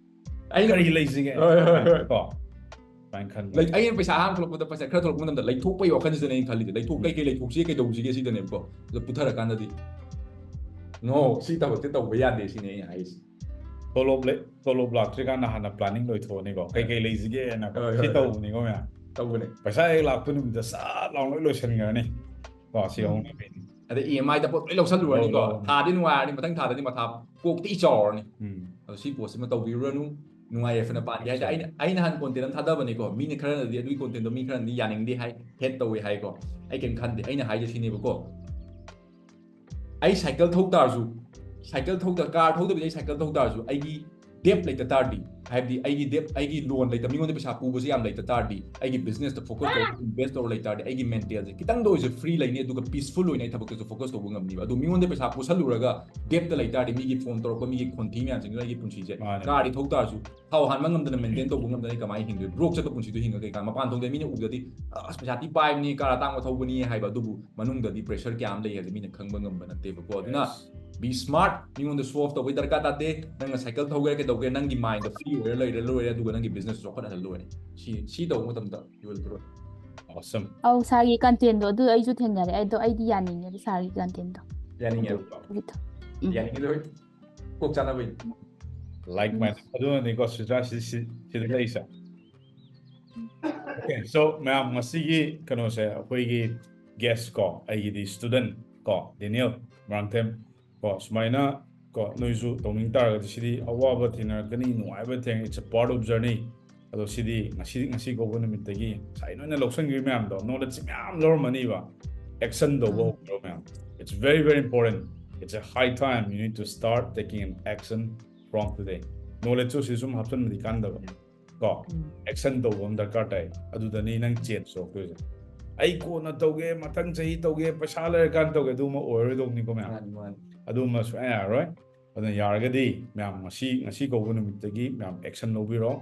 ꯑꯩꯅ ꯀꯔꯤ ꯂꯩꯁꯤꯒꯦ? ꯍꯣꯏ, ꯍꯣꯏ, ꯍꯣꯏ꯫ ꯀꯣ? ꯁꯨꯃꯥꯏꯅ ꯈꯟꯕ. ꯂꯥꯏꯛ, ꯑꯩꯅ ꯄꯩꯁꯥ ꯑꯍꯥꯟꯕ ꯊꯣꯛꯂꯛꯄꯗ, ꯄꯩꯁꯥ ꯈꯔ ꯊꯣꯛꯂꯛꯄ ꯃꯇꯝꯗ ꯂꯩꯊꯣꯛꯄꯒꯤ ꯋꯥꯈꯜꯁꯤꯗꯅꯦ ꯑꯩꯅ ꯈꯜꯂꯤꯁꯦ꯫ ꯂꯩꯊꯣꯛ-, ꯀꯩ ꯀꯩ ꯂꯩꯊꯣꯛꯁꯤꯒꯦ, ꯀꯩꯗꯧꯁꯤꯒꯦ ꯁꯤꯗꯅꯦꯕꯀꯣ꯫ ꯑꯗꯣ ꯄꯨꯊꯔꯀꯥꯟꯗꯗꯤ, "No, ꯁꯤ ꯊꯕꯛꯁꯦ ꯇꯧꯕ ꯌꯥꯗꯦ" ꯁꯤꯅꯦ ꯑꯩꯅ ꯍꯥꯏꯔꯤꯁꯦ꯫ ꯇꯣꯂꯣꯞ ꯂꯩ-, ꯇꯣꯂꯣꯞ ꯂꯥꯛꯇ꯭ꯔꯤꯀꯥꯟꯗ ꯍꯥꯟꯅ planning ꯂꯣꯏꯊꯣꯛꯑꯅꯤꯀꯣ꯫ ꯀꯩ ꯀꯩ ꯂꯩꯁꯤꯒꯦꯅ ꯀꯣ. ꯍꯣꯏ, ꯁꯤ ꯍꯣꯏ. ꯇꯧꯕꯅꯤꯀꯣ ꯃꯌꯥꯝ. ꯇꯧꯕꯅꯦ꯫ ꯄꯩꯁꯥ ꯍꯦꯛ ꯂꯥꯛꯄ ꯅꯨꯃꯤꯠꯇ ꯁꯠ ꯂꯥꯎꯅ ꯂꯣꯏ ꯂꯣꯏꯁꯤꯟꯈ꯭ꯔꯅꯤ. ꯀꯣ, ꯁꯤ ꯎꯝ. ꯍꯧꯅꯕꯤꯅꯤ. ꯑꯗꯩ EMIꯗ ꯄꯣꯠ ꯂꯣꯏ ꯂꯧꯁꯜꯂꯨꯔꯅꯤꯀꯣ꯫ ꯂꯧ, ꯂꯧ. ꯊꯥꯗꯤ ꯅꯨꯡꯉꯥꯏꯔꯅꯤ, ꯃꯊꯪ ꯊꯥꯗꯗꯤ ꯃꯊꯥ ꯀꯣꯛꯇꯤ ꯆꯥꯎꯔꯅꯤ꯫ ꯎꯝ. ꯑꯗꯣ ꯁꯤ ꯄꯣꯠꯁꯤꯃ ꯇꯧꯕꯤꯔꯨꯔꯅꯨ꯫ ꯅꯨꯡꯉꯥꯏ ꯌꯥꯏꯐꯅ ꯄꯥꯟꯒꯦ ꯍꯥꯏꯗꯤ ꯑꯩꯅ ꯑꯩꯅ ꯍꯥꯟꯅ ꯀꯣꯟꯇꯦꯟ ꯑꯃ ꯊꯥꯗꯕꯅꯤꯀꯣ, ꯃꯤꯅ ꯈꯔꯅꯗꯤ ꯑꯗꯨꯒꯤ ꯀꯣꯟꯇꯦꯟꯗꯣ ꯃꯤ ꯈꯔꯅꯗꯤ ꯌꯥꯅꯤꯡꯗꯦ ꯍꯥꯏ, ꯍꯦꯠ ꯇꯧꯋꯦ ꯍꯥꯏꯀꯣ꯫ ꯑꯩ ꯀꯩꯝ ꯈꯟꯗꯦ꯫ ꯑꯩꯅ ꯍꯥꯏꯁꯦ ꯁꯤꯅꯦꯕꯀꯣ, ꯑꯩ ꯁꯥꯏꯀꯜ ꯊꯧ ꯇꯥꯔꯁꯨ, ꯁꯥꯏꯀꯜ ꯊꯧꯗ ꯀꯥꯔ ꯊꯧꯗꯕꯤꯗ ꯑꯩ ꯁꯥꯏꯀꯜ ꯊꯧ ꯇꯥꯔꯁꯨ, ꯑꯩꯒꯤ ꯗꯦꯞ ꯂꯩꯇ ꯇꯥꯔꯗꯤ, ꯍꯥꯏꯕꯗꯤ ꯑꯩꯒꯤ ꯗꯦꯞ, ꯑꯩꯒꯤ ꯂꯣꯟ ꯂꯩꯇ, ꯃꯤꯉꯣꯟꯗ ꯄꯩꯁꯥ ꯄꯨꯕꯁꯦ ꯌꯥꯝ ꯂꯩꯇ ꯇꯥꯔꯗꯤ, ꯑꯩꯒꯤ ꯕꯤꯖꯤꯅꯦꯁꯇ ꯐꯣꯀꯁ ꯇꯧꯔꯒ ꯏꯟꯚꯦꯁ ꯇꯧꯔ ꯂꯩ ꯇꯥꯔꯗꯤ, ꯑꯩꯒꯤ ꯃꯦꯟꯇꯦꯜꯁꯦ ꯈꯤꯇꯪꯗ ꯑꯣꯏꯔꯁꯨ ꯐ꯭ꯔꯤ ꯂꯩꯅꯤ, ꯑꯗꯨꯒ ꯄꯤꯁꯐꯨꯜ ꯑꯣꯏꯅ ꯑꯩ ꯊꯕꯛꯇꯁꯨ ꯐꯣꯀꯁ ꯇꯧꯕ ꯉꯝꯅꯤꯕ꯫ ꯑꯗꯨ ꯃꯤꯉꯣꯟꯗ ꯄꯩꯁꯥ ꯄꯨꯁꯜꯂꯨꯔꯒ ꯗꯦꯞꯇ ꯂꯩ ꯇꯥꯔꯗꯤ, ꯃꯤꯒꯤ ꯐꯣꯟ ꯇꯧꯔꯛꯄ, ꯃꯤꯒꯤ ꯈꯣꯟꯊꯤ ꯃꯌꯥꯝꯁꯤꯡꯗꯨꯅ ꯑꯩꯒꯤ ꯄꯨꯟꯁꯤꯁꯦ, ꯃꯥꯅꯦ꯫ ꯀꯥꯔꯗꯤ ꯊꯧ ꯇꯥꯔꯁꯨ ꯊꯥꯎ ꯍꯥꯟꯕ ꯉꯝꯗꯅ, ꯃꯦꯟꯇꯦꯟ ꯇꯧꯕ ꯉꯝꯗꯅ ꯑꯩ ꯀꯃꯥꯏꯅ ꯍꯤꯡꯗꯣꯏ? ꯕ꯭ꯔꯣꯛ ꯆꯠꯄ ꯄꯨꯟꯁꯤꯗꯣ ꯍꯤꯡꯉ ꯀꯩꯀꯥꯟ? ꯃꯄꯥꯟ ꯊꯣꯡꯗ ꯃꯤꯅ ꯎꯕꯗꯗꯤ, "ꯑꯁ, ꯄꯩꯁꯥ ꯊꯤ ꯄꯥꯏꯕꯅꯤ, ꯀꯥꯔ ꯑꯇꯥꯡꯕ ꯊꯧꯕꯅꯤ" ꯍꯥꯏꯕ, ꯑꯗꯨꯕꯨ ꯃꯅꯨꯡꯗꯗꯤ ꯄ꯭ꯔꯦꯁꯔ ꯀꯌꯥ ꯑꯃ ꯂꯩ ꯍꯥꯏꯕꯗꯤ ꯃꯤꯅ ꯈꯪꯕ ꯉꯝꯕ ꯅꯠꯇꯦꯕꯀꯣ꯫ ꯑꯗꯨꯅ Yes. ꯕꯤ ꯁ꯭ꯃꯥꯔꯠ, ꯃꯤꯉꯣꯟꯗ ꯁꯣ ꯑꯣꯐ ꯇꯧꯕꯩ ꯗꯔꯀꯥꯔ ꯇꯥꯗꯦ꯫ ꯅꯪꯅ ꯁꯥꯏꯀꯜ ꯊꯧꯒꯦꯔꯥ ꯀꯩꯗꯧꯒꯦꯔꯥ, ꯅꯪꯒꯤ ꯃꯥꯏꯟꯗꯣ ꯐ꯭ꯔꯤ ꯑꯣꯏꯔ ꯂꯩꯔ ꯂꯣꯏꯔꯦ, ꯑꯗꯨꯒ ꯅꯪꯒꯤ ꯕꯤꯖꯤꯅꯦꯁ ꯆꯥꯎꯈꯠꯍꯜꯂ ꯂꯣꯏꯔꯦ꯫ ꯁꯤ ꯁꯤ ꯇꯧꯕ ꯃꯇꯝꯗ you will grow. Awesome. ꯑꯧ, ꯁꯥꯔꯒꯤ ꯀꯟꯇꯦꯟꯗꯣ ꯑꯗꯨ ꯑꯩꯁꯨ ꯊꯦꯡꯅꯔꯦ꯫ ꯑꯗꯣ ꯑꯩꯗꯤ ꯌꯥꯅꯤꯡꯉꯦꯕ ꯁꯥꯔꯒꯤ ꯀꯟꯇꯦꯟꯗꯣ꯫ ꯌꯥꯅꯤꯡꯉꯦꯕ꯫ ꯑꯗꯨꯒꯤꯗꯣ꯫ ꯎꯝ꯫ ꯌꯥꯅꯤꯡꯉꯦ ꯂꯣꯏ꯫ ꯀꯣꯛ ꯆꯥꯅꯕꯩ꯫ Like mind. ꯑꯗꯨꯅꯅꯤꯀꯣ ꯁꯤꯗ ꯁꯤ- ꯁꯤ- ꯁꯤꯗ ꯂꯩꯁꯦ꯫ Okay, so ꯃꯌꯥꯝ, ꯉꯁꯤꯒꯤ ꯀꯩꯅꯣꯁꯦ, ꯑꯩꯈꯣꯏꯒꯤ ꯒꯦꯁ ꯀꯣ, ꯑꯩꯒꯤꯗꯤ ꯁ꯭ꯇꯨꯗꯦꯟ ꯀꯣ, ꯗꯦꯅꯤꯌꯦꯜ ꯃꯣꯏꯔꯥꯡꯊꯦꯝ ꯀꯣ, ꯁꯨꯃꯥꯏꯅ ꯀꯣ, ꯅꯣꯏꯁꯨ ꯇꯧꯅꯤꯡ ꯇꯥꯔꯒꯗꯤ, ꯁꯤꯗꯤ ꯑꯋꯥꯕ ꯊꯦꯡꯅꯔꯛꯀꯅꯤ, ꯅꯨꯡꯉꯥꯏꯕ ꯊꯦꯡꯅ, it's a part of journey. ꯑꯗꯣ ꯁꯤꯗꯤ ꯉꯁꯤ ꯉꯁꯤ ꯀꯧꯕ ꯅꯨꯃꯤꯠꯇꯒꯤ ꯉꯁꯥꯏ ꯅꯣꯏꯅ ꯂꯧꯁꯟꯈꯤꯕ ꯃꯌꯥꯝꯗꯣ, ꯅꯣꯂꯦꯖ ꯃꯌꯥꯝ ꯂꯧꯔꯝꯃꯅꯤꯕ, ꯑꯦꯛꯁꯟ ꯇꯧꯕ ꯎꯝ꯫ ꯍꯧꯈ꯭ꯔꯣ ꯃꯌꯥꯝ꯫ It's very very important. It's a high time you need to start taking an action from today. ꯅꯣꯂꯦꯖꯁꯨ ꯁꯤ ꯁꯨꯝ ꯍꯥꯞꯆꯤꯟꯕꯗꯤ ꯀꯥꯟꯗꯕ ꯀꯣ, ꯎꯝ꯫ ꯑꯦꯛꯁꯟ ꯇꯧꯕ ꯑꯃ ꯗꯔꯀꯥꯔ ꯇꯥꯏ꯫ ꯑꯗꯨꯗꯅꯤ ꯅꯪ ꯆꯦꯟꯖ ꯇꯧꯔꯛꯇꯣꯏꯁꯦ꯫ "ꯑꯩ ꯀꯣꯟꯅ ꯇꯧꯒꯦ, ꯃꯊꯪ ꯆꯍꯤ ꯇꯧꯒꯦ, ꯄꯩꯁꯥ ꯂꯩꯔꯀꯥꯟꯗ ꯇꯧꯒꯦ", ꯑꯗꯨꯃ ꯑꯣꯏꯔꯣꯏꯗꯧꯅꯤꯀꯣ ꯃꯌꯥꯝ꯫ ꯃꯥꯅꯤ, ꯃꯥꯅꯤ꯫ ꯑꯗꯨꯃ ꯁꯨꯡꯌꯥ ꯌꯥꯔꯔꯣꯏ꯫ ꯑꯗꯨꯅ ꯌꯥꯔꯒꯗꯤ ꯃꯌꯥꯝ ꯉꯁꯤ ꯉꯁꯤ ꯀꯧꯕ ꯅꯨꯃꯤꯠꯇꯒꯤ ꯃꯌꯥꯝ ꯑꯦꯛꯁꯟ ꯂꯧꯕꯤꯔꯣ꯫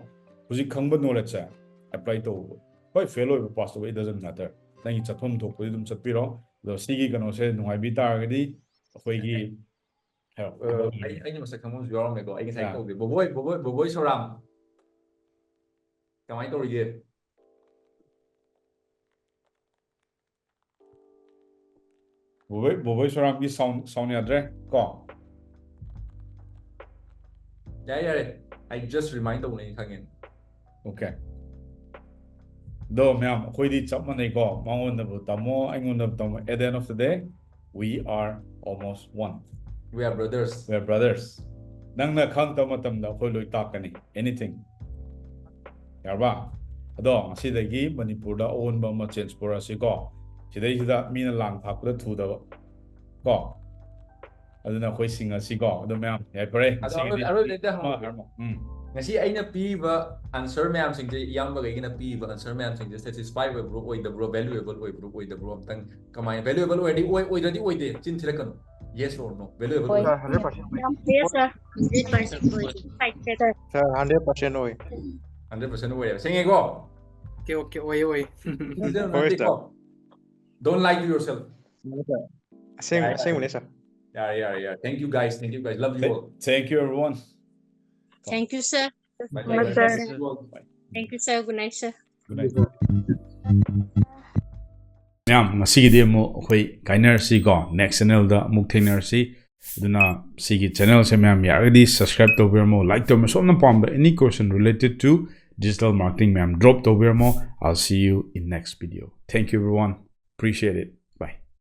ꯍꯧꯖꯤꯛ ꯈꯪꯕ ꯅꯣꯂꯦꯖꯁꯦ ꯑꯦꯄ꯭ꯂꯥꯏ ꯇꯧꯕ꯫ ꯍꯣꯏ, ꯐꯦꯜ ꯑꯣꯏꯕ, ꯄꯥꯁ ꯇꯧꯕ, it doesn't matter. ꯅꯪꯒꯤ ꯆꯠꯐꯝ ꯊꯣꯛꯄꯗꯤ ꯑꯗꯨꯝ ꯆꯠꯄꯤꯔꯣ꯫ ꯑꯗꯣ ꯁꯤꯒꯤ ꯀꯩꯅꯣꯁꯦ ꯅꯨꯡꯉꯥꯏꯕꯤ ꯇꯥꯔꯒꯗꯤ ꯑꯩꯈꯣꯏꯒꯤ, ꯍꯥꯏꯔꯣ꯫ ꯑ, ꯑꯩ ꯑꯩꯅ ꯃꯁꯛ ꯈꯪꯕ ꯑꯃꯁꯨ ꯌꯥꯎꯔꯝꯃꯦꯀꯣ꯫ ꯑꯩ ꯉꯁꯥꯏ ꯑꯥ꯫ ꯀꯧꯒꯦ꯫ ꯕꯣꯕꯣꯏ, ꯕꯣꯕꯣꯏ, ꯕꯣꯕꯣꯏ ꯁꯣꯔꯥꯝ꯫ ꯀꯃꯥꯏꯅ ꯇꯧꯔꯤꯒꯦ? ꯕꯣꯕꯣꯏ, ꯕꯣꯕꯣꯏ ꯁꯣꯔꯥꯝꯒꯤ ꯁꯥꯎꯟ ꯁꯥꯎꯟ ꯌꯥꯗ꯭ꯔꯦ ꯀꯣ꯫ ꯌꯥꯔꯦ, ꯌꯥꯔꯦ꯫ ꯑꯩ just remind ꯇꯧꯕꯅꯦ, ꯑꯩ ꯈꯪꯉꯦ꯫ Okay. ꯑꯗꯣ ꯃꯌꯥꯝ, ꯑꯩꯈꯣꯏꯗꯤ ꯆꯞ ꯃꯥꯟꯅꯩꯀꯣ, ꯃꯉꯣꯟꯗꯕꯨ ꯇꯝꯃꯣ, ꯑꯩꯉꯣꯟꯗꯕꯨ ꯇꯝꯃꯣ, at the end of the day we are almost one. We are brothers. We are brothers. ꯅꯪꯅ ꯈꯪꯗꯕ ꯃꯇꯝꯗ ꯑꯩꯈꯣꯏ ꯂꯣꯏ ꯇꯥꯛꯀꯅꯤ, anything. ꯌꯥꯔꯕ? ꯑꯗꯣ ꯉꯁꯤꯗꯒꯤ ꯃꯅꯤꯄꯨꯔꯗ ꯑꯑꯣꯟꯕ ꯑꯃ, ꯆꯦꯟꯖ ꯄꯨꯔꯛꯑꯁꯤꯀꯣ. ꯁꯤꯗꯩꯁꯤꯗ ꯃꯤꯅ ꯂꯥꯡ ꯊꯥꯛꯄꯗ ꯊꯨꯗꯕ ꯀꯣ. ꯑꯗꯨꯅ ꯑꯩꯈꯣꯏ ꯁꯤꯡꯉꯁꯤꯀꯣ. ꯑꯗꯣ ꯃꯌꯥꯝ ꯌꯥꯏꯐꯔꯦ. ꯑꯗꯣ ꯉꯁꯤꯒꯤꯗꯤ ꯑꯔꯣꯏ- ꯑꯔꯣꯏꯕꯗ ꯑꯃ ꯍꯪꯍꯧꯒꯦ꯫ ꯍꯥꯏꯔꯝꯃꯣ. ꯎꯝ. ꯉꯁꯤ ꯑꯩꯅ ꯄꯤꯔꯤꯕ ꯑꯟꯁꯔ ꯃꯌꯥꯝꯁꯤꯡꯁꯦ ꯏꯌꯥꯝꯕꯈꯩꯒꯤꯅ ꯄꯤꯔꯤꯕ ꯑꯟꯁꯔ ꯃꯌꯥꯝꯁꯤꯡꯁꯦ ꯁꯦꯇꯤꯁꯐꯥꯏ ꯑꯣꯏꯕ꯭ꯔꯣ, ꯑꯣꯏꯗꯕ꯭ꯔꯣ, ꯚꯦꯂꯨꯑꯦꯕꯜ ꯑꯣꯏꯕ꯭ꯔꯣ, ꯑꯣꯏꯗꯕ꯭ꯔꯣ? ꯑꯝꯇꯪ ꯀꯃꯥꯏꯅ, ꯚꯦꯂꯨꯑꯦꯕꯜ ꯑꯣꯏꯔꯗꯤ ꯑꯣꯏ, ꯑꯣꯏꯗ꯭ꯔꯗꯤ ꯑꯣꯏꯗꯦ, ꯆꯤꯟ ꯊꯤꯔꯛꯀꯅꯨ. Yes or no? ꯚꯦꯂꯨꯑꯦꯕꯜ ꯍꯣꯏ꯫ ꯑꯣꯏ? Sir, hundred percent. ꯌꯥꯝ ꯐꯩꯌꯦ ꯁꯥꯔ꯫ ꯍꯟꯗ꯭ꯔꯦꯠ ꯄꯥꯔꯁꯦꯟ ꯑꯣꯏ꯫ ꯁꯥꯏꯠꯁꯦ ꯁꯥꯔ꯫ Sir, hundred percent ꯑꯣꯏ. Hundred percent ꯑꯣꯏꯔꯦ꯫ ꯁꯦꯡꯉꯦꯀꯣ? Okay, okay, ꯑꯣꯏ ꯑꯣꯏ꯫ ꯁꯤꯗ ꯍꯣꯏ, ꯅꯠꯇꯦꯀꯣ? Don't lie to yourself. ꯑꯁꯦꯡꯕ ꯌꯥꯏ, ꯑꯁꯦꯡꯕꯅꯦ, sir. ꯌꯥꯔꯦ, ꯌꯥꯔꯦ, ꯌꯥꯔꯦ. Thank you guys, thank you guys, love you all. Thank you, everyone. Thank you, sir. Bye, Bye, bye, sir. Love you all. Thank you, sir. Good night, sir. Good night. ꯃꯌꯥꯝ, ꯉꯁꯤꯒꯤꯗꯤ ꯑꯃꯨꯛ ꯑꯩꯈꯣꯏ ꯀꯥꯏꯅꯔꯁꯤꯀꯣ. Next channelꯗ ꯑꯃꯨꯛ ꯊꯦꯡꯅꯔꯁꯤ. ꯑꯗꯨꯅ ꯁꯤꯒꯤ channelꯁꯦ ꯃꯌꯥꯝ ꯌꯥꯔꯒꯗꯤ subscribe ꯇꯧꯕꯤꯔꯝꯃꯣ, like ꯇꯧꯕꯤꯔꯝꯃꯣ꯫ ꯁꯣꯝꯅ ꯄꯥꯝꯕ any question related to digital marketing ꯃꯌꯥꯝ drop ꯇꯧꯕꯤꯔꯝꯃꯣ. I'll see you in next video. Thank you, everyone. Appreciate it.